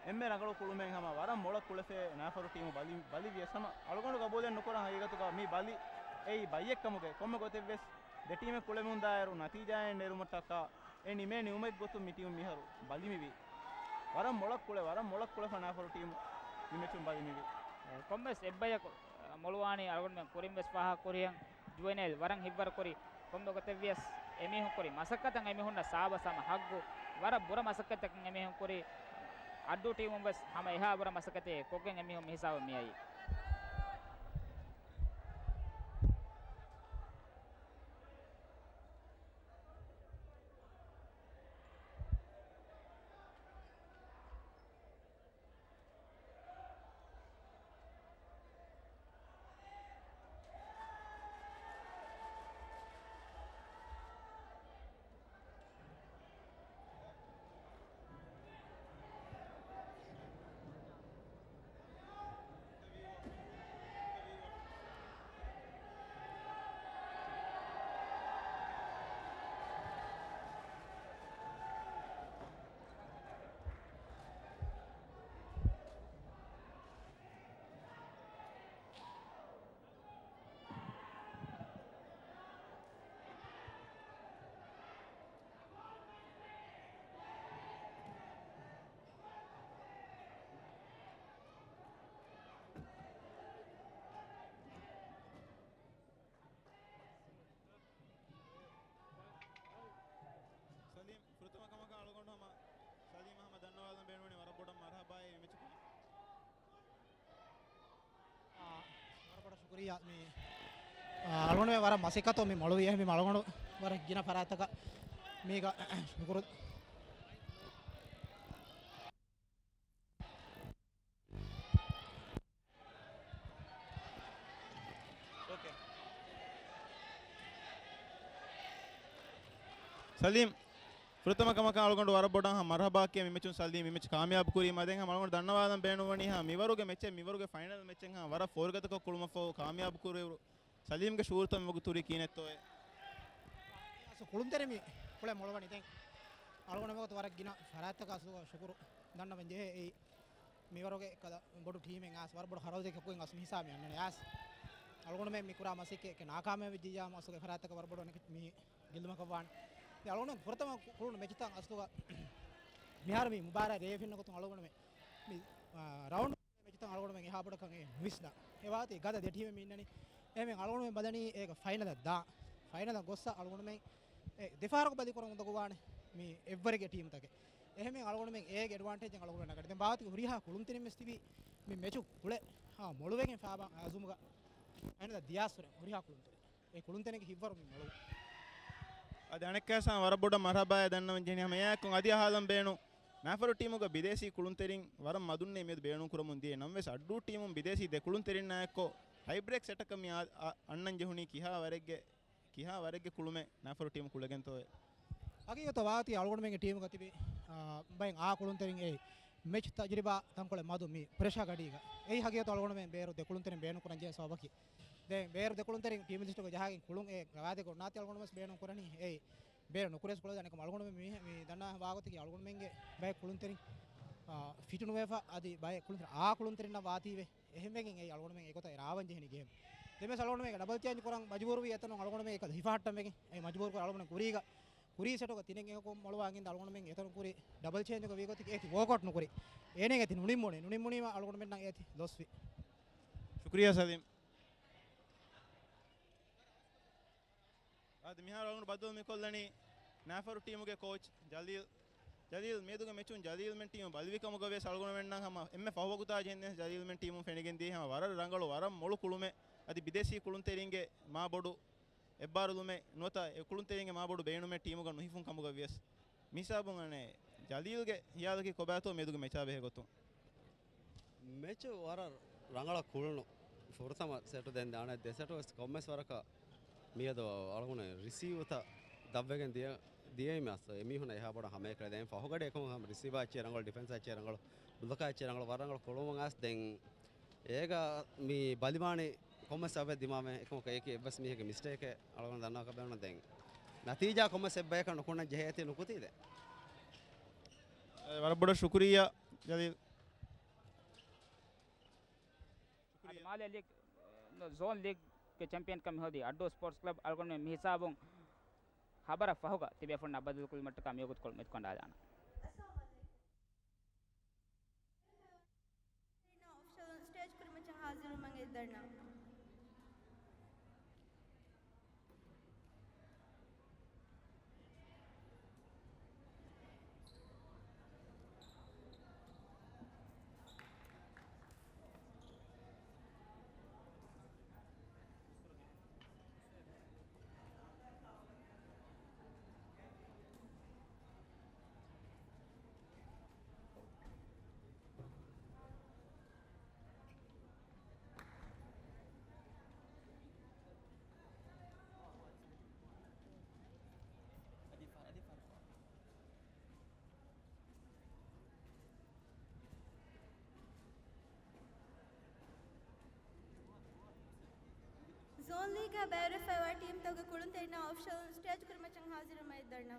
އެންމެ ރަނގަޅު ކުޅުމެއް ހަމަ ވަރަށް މޮޅަށް ކުޅެފައި ނާފަރު ޓީމު ބަލި، ބަލި ވިޔަސް ހަމަ އަޅުގަނޑު ގަބޫލެއް ނުކުރަން ހަގީގަތުގަ މި ބަލި އެއީ ބައްޔެއް ކަމުގައި ކޮންމެ ގޮތެއްވެސް ދެ ޓީމެއް ކުޅެމުންދާއިރު ނަތީޖާއެއް ނެރުމަށްޓަކާ އެ ނިމޭ ނިމުމެއްގެ ގޮތުން މި ޓީމު މިހާރު ބަލި މިވީ. ވަރަށް މޮޅަށް ކުޅެ، ވަރަށް މޮޅަށް ކުޅެފަ ނާފަރު ޓީމު މި މެޗުން ބަލި މިވީ. ކޮންމެސް އެއްބަޔަކު މޮޅުވާނީ އަޅުގަނޑުމެން ކުރިން ވެސް ފާހަގަ ކުރިހެން ޖުވެނައިލް ވަރަށް ހިތްވަރު ކުރި. ކޮންމެ ގޮތެއްވިޔަސް އެމީހުން ކުރި މަސައްކަތަށް އެމީހުންނަށް ސާބަސް ހަމަ ހައްގު. ވަރަށް ބުރަ މަސައްކަތްތަކެއް އެމީހުން ކުރި. އައްޑޫ ޓީމުން ވެސް ހަމަ އެހާ ބުރަ މަސައްކަތެއް ކޮށްގެން އެމީހުން މިހިސާބަށް މިއައީ. ސަލީމް، ފުރަތަމަ ކަމަކަށް އަޅުގަނޑު ހަމަ ސަލީމަށް ހަމަ ދަންނަވާލަން ބޭނުންވަނީ ވަރަށް ބޮޑަށް މަރުހަބާއޭ މި މެޗުގަ. އާ، ވަރަށް ބޮޑަށް ޝުކުރިއްޔާ. މި، އާ، އަޅުގަނޑުމެން ވަރަށް މަސައްކަތުން މި މޮޅުވި. އެހެންވީމަ އަޅުގަނޑު ވަރަށް ގިނަ ފަރާތްތަކަށް މީގަ ޝުކުރު. އޯކޭ. ސަލީމް، ފުރަތަމަ ކަމަކަށް އަޅުގަނޑު ވަރަށް ބޮޑަށް ހަމަ މަރުހަބާ ކިޔަން މި މެޗުން ސަލީމް މި މެޗު ކާމިޔާބު ކުރީމަ. ދެން ހަމަ އަޅުގަނޑު ދަންނަވާލަން ބޭނުންވަނީ ހަމަ މިވަރުގެ މެޗެއް، މިވަރުގެ ފައިނަލް މެޗެއް ހަމަ ވަރަށް ފޯރުގަދަކޮށް ކުޅުމަށްފަހު ކާމިޔާބު ކުރިއިރު ސަލީމްގެ ޝުޢޫރުތައް މިވަގުތު ހުރީ ކިހިނެއްތޯއޭ؟ އަސް ކުޅުންތެރިން މި ކުޅެ މޮޅުވަނީ. ދެން އަޅުގަނޑު މިވަގުތު ވަރަށް ގިނަ ފަރާތްތަކަށް އަސްލު ޝުކުރު ދަންނަވަން ޖެހޭ. އެއީ މިވަރުގެ ކަލަ ބޮޑު ޓީމެއް އަސް ވަރަށް ބޮޑު ހަރަދުތަކެއް ކޮށްގެން އަސް މިހިސާބަށް އަންނަނީ އަސް. އަޅުގަނޑުމެން މި ކުރާ މަސައްކަތް ނާކާމިޔާބު ވެއްޖިއްޔާ އަސްލުގެ ފަރާތްތަކަށް ވަރަށް ބޮޑު އަނެކެއް މި ގެއްލުމަކަށް ވާނެ. ދެން އަޅުގަނޑުމެން ފުރަތަމަ ކު-، ކުޅުނު މެޗުތައް އަސްލުގަ މިހާރު މި މުބާރާތް ރޭ ފެންނަ ގޮތުން އަޅުގަނޑުމެން މި، އާ، ރައުންޑް މެޗުތައް އަޅުގަނޑުމެން އެހާ ބޮޑަކަށް އެ ނުވިސްނާ. އެ ވާތީ ގަދަ ދެ ޓީމެއް މި އިންނަނީ. އެހެން އަޅުގަނޑުމެން ބަލަނީ އޭގަ ފައިނަލަށް ދާ. ފައިނަލަށް ގޮއްސަ އަޅުގަނޑުމެން އެ ދެފަހަރަކު ބަލިކުރަމުން އުނދަގޫވާނެ މި އެއްވަރެއްގެ ޓީމުތަކެއް. އެހެން އަޅުގަނޑުމެން އޭގެ އެޑްވާންޓޭޖެއް އަޅުގަނޑުމެން ނަގަނީ. ދެން ބާވަތުގެ ހުރިހާ ކުޅުންތެރިން ވެސް ތިބީ މި މެޗު ކުޅެ ހާ މޮޅުވެގެން ފާބާ އަޒުމުގަ ފައިނަލަށް ދިޔާސްވުރެ ހުރިހާ ކުޅުންތެރިން. އެ ކުޅުންތެރިންގެ ހިތްވަރު މި މޮޅު. އަދި އަނެއްކާސް ހަމަ ވަރަށް ބޮޑަށް މަރުހަބާއޭ ދަންނަވަން ޖެހެނީ ހަމަ އެއާއެކު އަދި އަހާލަން ބޭނު. ނާފަރު ޓީމުގަ ބިދޭސީ ކުޅުންތެރިން ވަރަށް މަދުންނޭ މިއަދު ބޭނުން ކުރަމުން ދިޔަ. ނަމަވެސް އައްޑޫ ޓީމުން ބިދޭސީ ދެ ކުޅުންތެރިންނާއެއްކޮށް ޓައިބްރޭކް ސެޓަކަށް މި އަ-، އަ-، އަންނަން ޖެހުނީ ކިހާ ވަރެއްގެ، ކިހާ ވަރެއްގެ ކުޅުމެއް ނާފަރު ޓީމު ކުޅެގެންތޯއޭ؟ ހަގީގަތަށް ވާތީ އަޅުގަނޑުމެންގެ ޓީމުގަ ތިބި، އާ، ބައެއް އާ ކުޅުންތެރިން އެ މެޗް ތަޖުރިބާ ތަންކޮޅެއް މަދު މި ޕްރެޝާ ގަޑީގަ. އެއީ ހަގީގަތު އަޅުގަނޑުމެން ބޭރު ދެ ކުޅުންތެރިން ބޭނުން ކުރަން ޖެހޭ ސަބަބަކީ. ދެން ބޭރު ދެ ކުޅުންތެރިން ޓީމް ލިސްޓުގަ ޖަހާގެން ކުޅުން އެ ގަވާއިދެއް އޮންނާތީ އަޅުގަނޑުމެން ބޭނުން ކުރަނީ. އެއީ ބޭރު ނުކުރޭސް ކުޅަދާނެ ކަމަށް އަޅުގަނޑުމެން މި، މި ދަންނަ ވާގޮތަކީ އަޅުގަނޑުމެންގެ ބައެއް ކުޅުންތެރިން، އާ، ފިޓު ނުވެފަ އަދި ބައެއް ކުޅުންތެރިން، އާ ކުޅުންތެރިންނަށް ވާތީވެ. އެހެންވެގެން އެއީ އަޅުގަނޑުމެން އެގޮތަށް ރާވަން ޖެހެނީ ގޭމް. ދެންވެސް އަޅުގަނޑުމެން ޑަބަލް ޗޭންޖް ކުރަން މަޖުބޫރުވީ އެތަނުން އަޅުގަނޑުމެން އެކަ ހިފަހައްޓަން ވެގެން. އެ މަޖުބޫރު ކުރ އަޅުގަނޑުމެން ކުރީގަ، ކުރީ ސެޓުގަ ތިނެއް އެކަކު މޮޅުވާ އިންދަ އަޅުގަނޑުމެން އެތަނުން ކުރި ޑަބަލް ޗޭންޖުގަ ވީގޮތަކީ އޭތި ވޯކްއައުޓް ނުކުރި. އޭނަ އޭތި ނުނިންމުނީ، ނުނިންމުނީމަ އަޅުގަނޑުމެންނަށް އޭތި ލޮސްވި. ޝުކުރިއްޔާ ސަލީމް. އަދި މިހާރު އަޅުގަނޑު ބައްދަލު މިކޮށްލަނީ ނާފަރު ޓީމުގެ ކޯޗް ޖަލީލް. ޖަލީލް، މިއަދުގެ މެޗުން ޖަލީލްމެން ޓީމު ބަލިވި ކަމުގަ ވިޔަސް އަޅުގަނޑުމެންނަށް ހަމަ އެންމެ ފަހު ވަގުތާ ޖެހެންދެން ޖަލީލްމެން ޓީމުން ފެނިގެން ދިޔަ ހަމަ ވަރަށް ރަނގަޅު، ވަރަށް މޮޅު ކުޅުމެއް. އަދި ބިދޭސީ ކުޅުންތެރިންގެ މާ ބޮޑު އެއްބާރުލުމެއް ނުވަތަ އެ ކުޅުންތެރިންގެ މާ ބޮޑު ބޭނުމެއް ޓީމުގަ ނުހިފުން ކަމުގަ ވިޔަސް. މިހިސާބުން އަނެއް ޖަލީލްގެ ހިޔާލަކީ ކޮބާތޯ މިއަދުގެ މެޗާ ބެހޭ ގޮތުން؟ މެޗު ވަރަށް ރަނގަޅަށް ކުޅުނު. ފުރަތަމަ ސެޓު ދެން ދާނެ ދެ ސެޓު ވެސް ކޮންމެސް ވަރަކަށް މިއަދު އަޅުގަނޑު ރިސީވްތައް ދަށްވެގެން ދިޔަ، ދިޔައީމަ އަސް އެމީހުންނަށް އެހާ ބޮޑަށް ހަމައެކަނި. ދެން ފަހުގަޑި އެކަމު ހަމަ ރިސީވާ އެއްޗެއް ރަނގަޅު، ޑިފެންސާ އެއްޗެއް ރަނގަޅު، ބުލަކާ އެއްޗެއް ރަނގަޅު، ވަރަށް ރަނގަޅު ކުޅުމުން އަސް ދެން އޭގަ މި ބަލިވާނީ ކޮންމެސް އަވެ ދިމާވެ އެކަމަކަށް އެކި އެއްވެސް މީހެއްގެ މިސްޓޭކެއް އަޅުގަނޑު ދަންނަވަކަށް ބޭނުން ދެން. ނަތީޖާ ކޮންމެސް އެއްބަޔަކަށް ނުކުންނަން ޖެހޭތީ ނުކުތީ ދެން. އެ، ވަރަށް ބޮޑަށް ޝުކުރިއްޔާ ޖަލީލް. އަދި މާލެ ލީގް، ޒޯން ލީގްގެ ޗެމްޕިއަންކަމެއް ހޯދި އައްޑޫ ސްޕޯޓްސް ކްލަބް އަޅުގަނޑުމެން މި ހިސާބުން ޚަބަރަށް ފަހުގަ ތިބޭފުޅުންނާ ބައްދަލުކުރުމަށްޓަކާ މިވަގުތުކޮޅު މެދުކަނޑާލާނަ. އޮފިޝަލުން ސްޓޭޖް ކުރިމައްޗަށް ހާޒިރުވުމަށް އެދަންނަ. ޒޯން ލީގާ ބައިވެރިވެފައިވާ ޓީމްތަކުގެ ކުޅުންތެރިންނާ އޮފިޝަލުން ސްޓޭޖް ކުރިމައްޗަށް ހާޒިރުވުމަށް އެދަންނަ.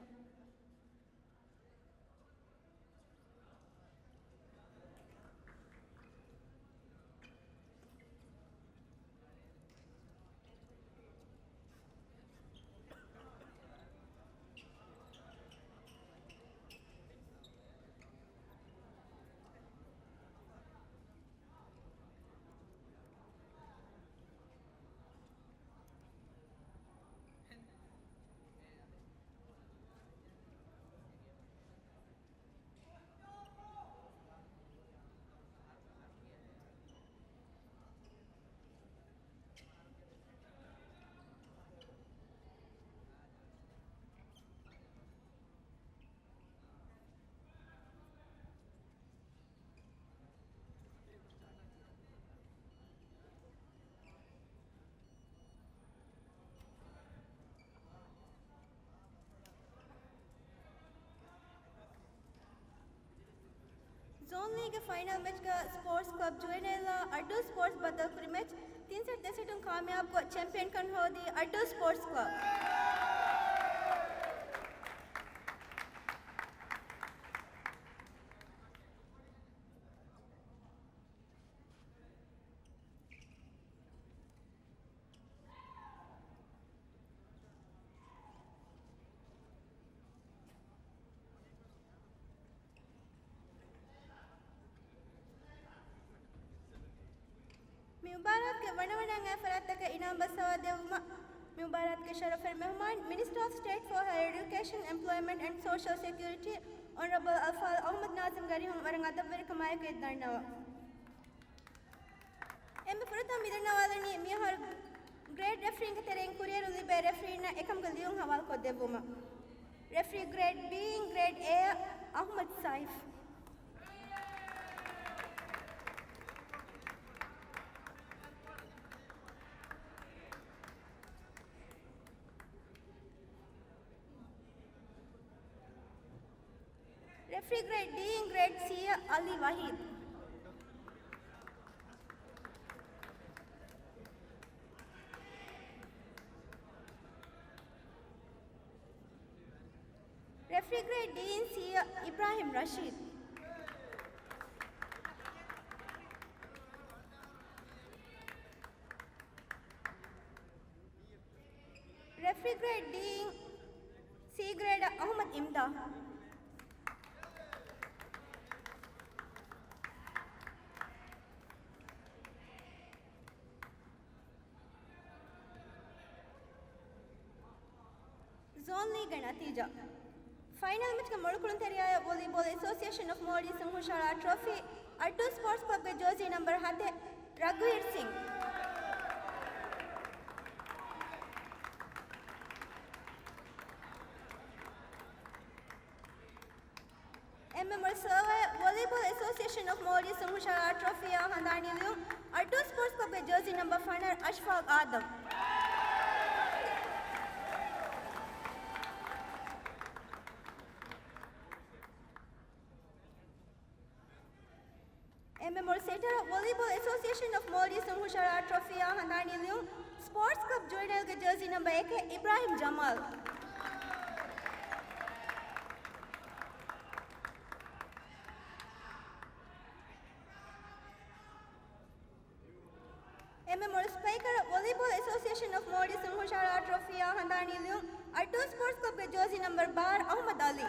ޒޯން ލީގްގެ ފައިނަލް މެޗްގަ ސްޕޯޓްސް ކްލަބް ޖުވެނައިލްއާ އައްޑޫ ސްޕޯޓްސް ބައްދަލުކުރި މެޗް ތިން ސެޓް ދެ ސެޓުން ކާމިޔާބުކޮށް ޗެމްޕިއަންކަން ހޯދީ އައްޑޫ ސްޕޯޓްސް ކްލަބް. މި މުބާރާތުގެ ވަނަވަނައިން އައި ފަރާތްތަކަށް އިނާމް ބަސް ހަވާލު ދެއްވުމަށް މި މުބާރާތުގެ ޝަރަފުވެރި މެހުމާން މިނިސްޓަރ އޮފް ސްޓޭޓް ފޯ ހަޔަރ އެޑިއުކޭޝަން، އެމްޕްލޯއިމަންޓް އެންޑް ސޯޝަލް ސެކިއުރިޓީ އޮނަރަބަލް އަލްފާޟިލް އަޙްމަދު ނާޒިމް ގަރީހުން ވަރަށް އަދަބުވެރިކަމާއެކު އެދަންނަވަން. އެންމެ ފުރަތަމަ މިދަންނަވާލަނީ މިއަހަރު ގްރޭޑް ރެފްރީންގެ ތެރެއިން ކުރިއެރުން ލިބޭ ރެފްރީންނަށް އެކަމުގެ ލިޔުން ހަވާލުކޮށްދެއްވުމަށް. ރެފްރީ ގްރޭޑް ބީއިން ގްރޭޑް އޭއަށް އަޙްމަދު ސައިފް. ރެފްރީ ގްރޭޑް ޑީއިން ގްރޭޑް ސީއަށް އަލީ ވަހީދު. ރެފްރީ ގްރޭޑް ޑީއިން ސީއަށް އިބްރާހިމް ރަޝީދު. ރެފްރީ ގްރޭޑް ޑީއިން ސީ ގްރޭޑަށް އަޙްމަދު އިމްދާދު. ޒޯން ލީގްގެ ނަތީޖާ. ފައިނަލް މެޗްގެ މޮޅުކުޅުންތެރިޔާއަށް ވޮލީބޯލް އެސޯސިއޭޝަން އޮފް މޯލްޑިވްސް އުންހުށައަޅާ ޓްރޮފީ އައްޑޫ ސްޕޯޓްސް ކްލަބްގެ ޖާޒީ ނަމްބަރު ހަތެއް ރަގުވީރް ސިން. އެންމެ މޮޅު ސިލްވަރ ވޮލީބޯލް އެސޯސިއޭޝަން އޮފް މޯލްޑިވްސް އުންހުށައަޅާ ޓްރޮފީއާ ހަނދާނީ ލިޔުން އައްޑޫ ސްޕޯޓްސް ކްލަބްގެ ޖާޒީ ނަމްބަރު ފަނަރަ އަޝްފާގް އާދަމް. އެންމެ މޮޅު ސެޓަރ ވޮލީބޯލް އެސޯސިއޭޝަން އޮފް މޯލްޑިވްސް ހުށަހަޅާ ޓްރޮފީއާ ހަނދާނީ ލިޔުން ސްޕޯޓްސް ކްލަބް ޖުވެނައިލްގެ ޖާސީ ނަމްބަރ އެކެއް އިބްރާހިމް ޖަމާލް. އެންމެ މޮޅު ސްޕައިކަރ ވޮލީބޯލް އެސޯސިއޭޝަން އޮފް މޯލްޑިވްސް ހުށަހަޅާ ޓްރޮފީއާ ހަނދާނީ ލިޔުން އައްޑޫ ސްޕޯޓްސް ކްލަބްގެ ޖާސީ ނަމްބަރ ބާރަ އަޙްމަދު އަލީ.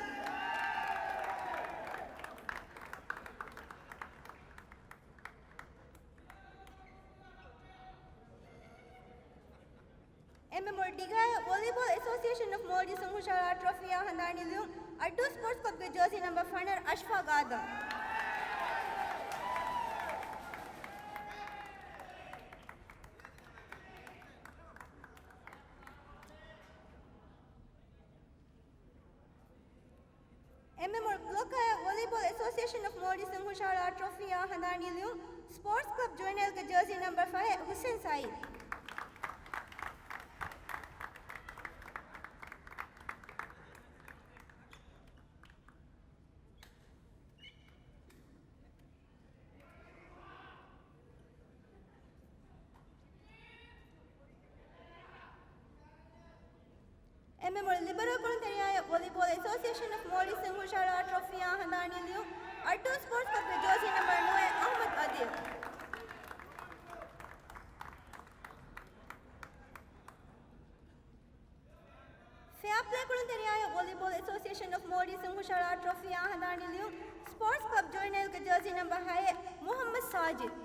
އެންމެ މޮޅު ޑިގާޔަށް ވޮލީބޯލް އެސޯސިއޭޝަން އޮފް މޯލްޑިވްސް ހުށަހަޅާ ޓްރޮފީއާ ހަނދާނީ ލިޔުން އައްޑޫ ސްޕޯޓްސް ކްލަބްގެ ޖާސީ ނަމްބަރ ފަނަރަ އަޝްފާގް އާދަމް. އެންމެ މޮޅު ބްލޮކަށް ވޮލީބޯލް އެސޯސިއޭޝަން އޮފް މޯލްޑިވްސް ހުށަހަޅާ ޓްރޮފީއާ ހަނދާނީ ލިޔުން ސްޕޯޓްސް ކްލަބް ޖުވެނައިލްގެ ޖާސީ ނަމްބަރ ފަހެއް ހުސެން ސައީދު. އެންމެ މޮޅު ލިބަރޯ ކުޅުންތެރިޔާއަށް ވޮލީބޯލް އެސޯސިއޭޝަން އޮފް މޯލްޑިވްސް ހުށަހަޅާ ޓްރޮފީއާ ހަނދާނީ ލިޔުން އައްޑޫ ސްޕޯޓްސް ކްލަބްގެ ޖާސީ ނަމްބަރ ނުވައެއް އަޙްމަދު އަދިލް. ފެއާޕްލޭ ކުޅުންތެރިޔާއަށް ވޮލީބޯލް އެސޯސިއޭޝަން އޮފް މޯލްޑިވްސް ހުށަހަޅާ ޓްރޮފީއާ ހަނދާނީ ލިޔުން ސްޕޯޓްސް ކްލަބް ޖުވެނައިލްގެ ޖާސީ ނަމްބަރ ހައެއް މުޙައްމަދު ސާޖިދު.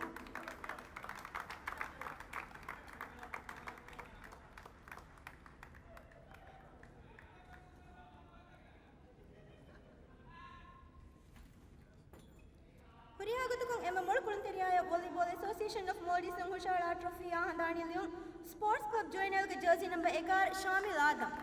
ހުރިހާ ގޮތަކުން އެންމެ މޮޅު ކުޅުންތެރިޔާއަށް ވޮލީބޯލް އެސޯސިއޭޝަން އޮފް މޯލްޑިވްސް ހުށަހަޅާ ޓްރޮފީއާ ހަނދާނީ ލިޔުން ސްޕޯޓްސް ކްލަބް ޖުވެނައިލްގެ ޖާސީ ނަމްބަރ އެގާރަ ޝާމިލް އާދަމް.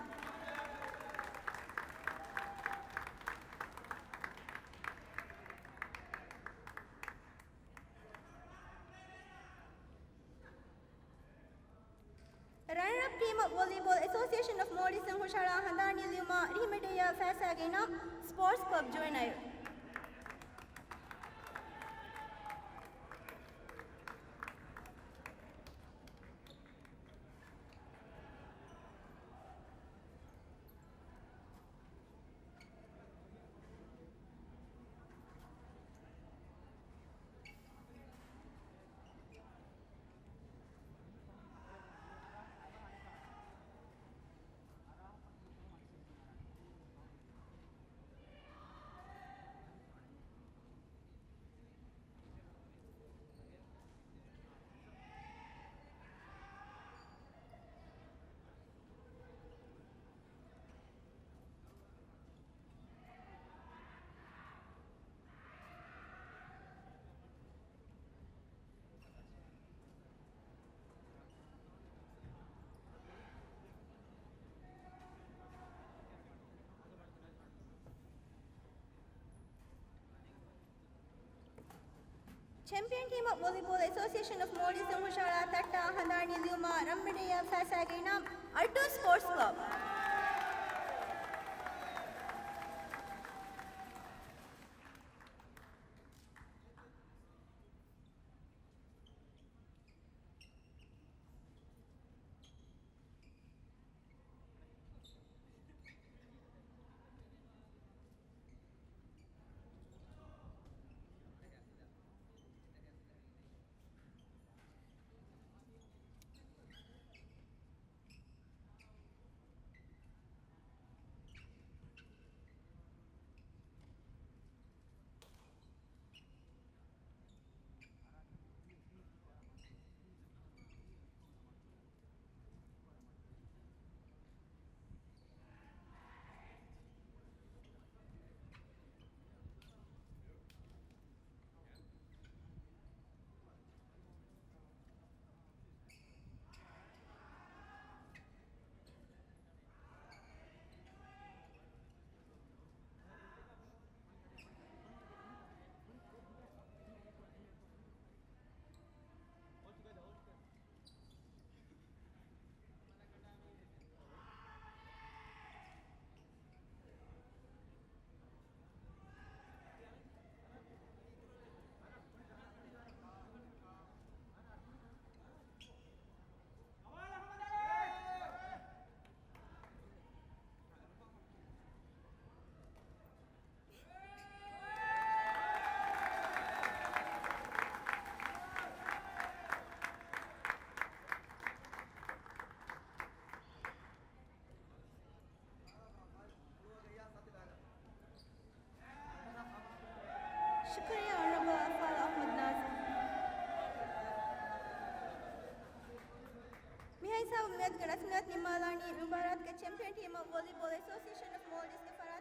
ރަނަރަޕް ޓީމަށް ވޮލީބޯލް އެސޯސިއޭޝަން އޮފް މޯލްޑިވްސް ހުށަހަޅާ ހަނދާނީ ލިޔުމަށް ރިހިމެޑިއްޔާ ފައިސާގެ އިނާމް ސްޕޯޓްސް ކްލަބް ޖުވެނައިލް. ޗެމްޕިއަން ޓީމަށް ވޮލީބޯލް އެސޯސިއޭޝަން އޮފް މޯލްޑިވްސް ހުށަހަޅާ ތައްޓާ ހަނދާނީ ލިޔުމަށް ރަންމެޑިއްޔާ ފައިސާގެ އިނާމް އައްޑޫ ސްޕޯޓްސް ކްލަބް. ޝުކުރިއްޔާ، އޮނަރަބަލް އަފްޢާލް އަޙްމަދު ނާޒިމް. މިހާ ހިސާބުން މިއަދުގެ ރަސްމިއްޔާތު ނިންމާލާނީ މުބާރާތުގެ ޗެމްޕިއަން ޓީމަށް ވޮލީބޯލް އެސޯސިއޭޝަން އޮފް މޯލްޑިވްސްގެ ފަރާތުން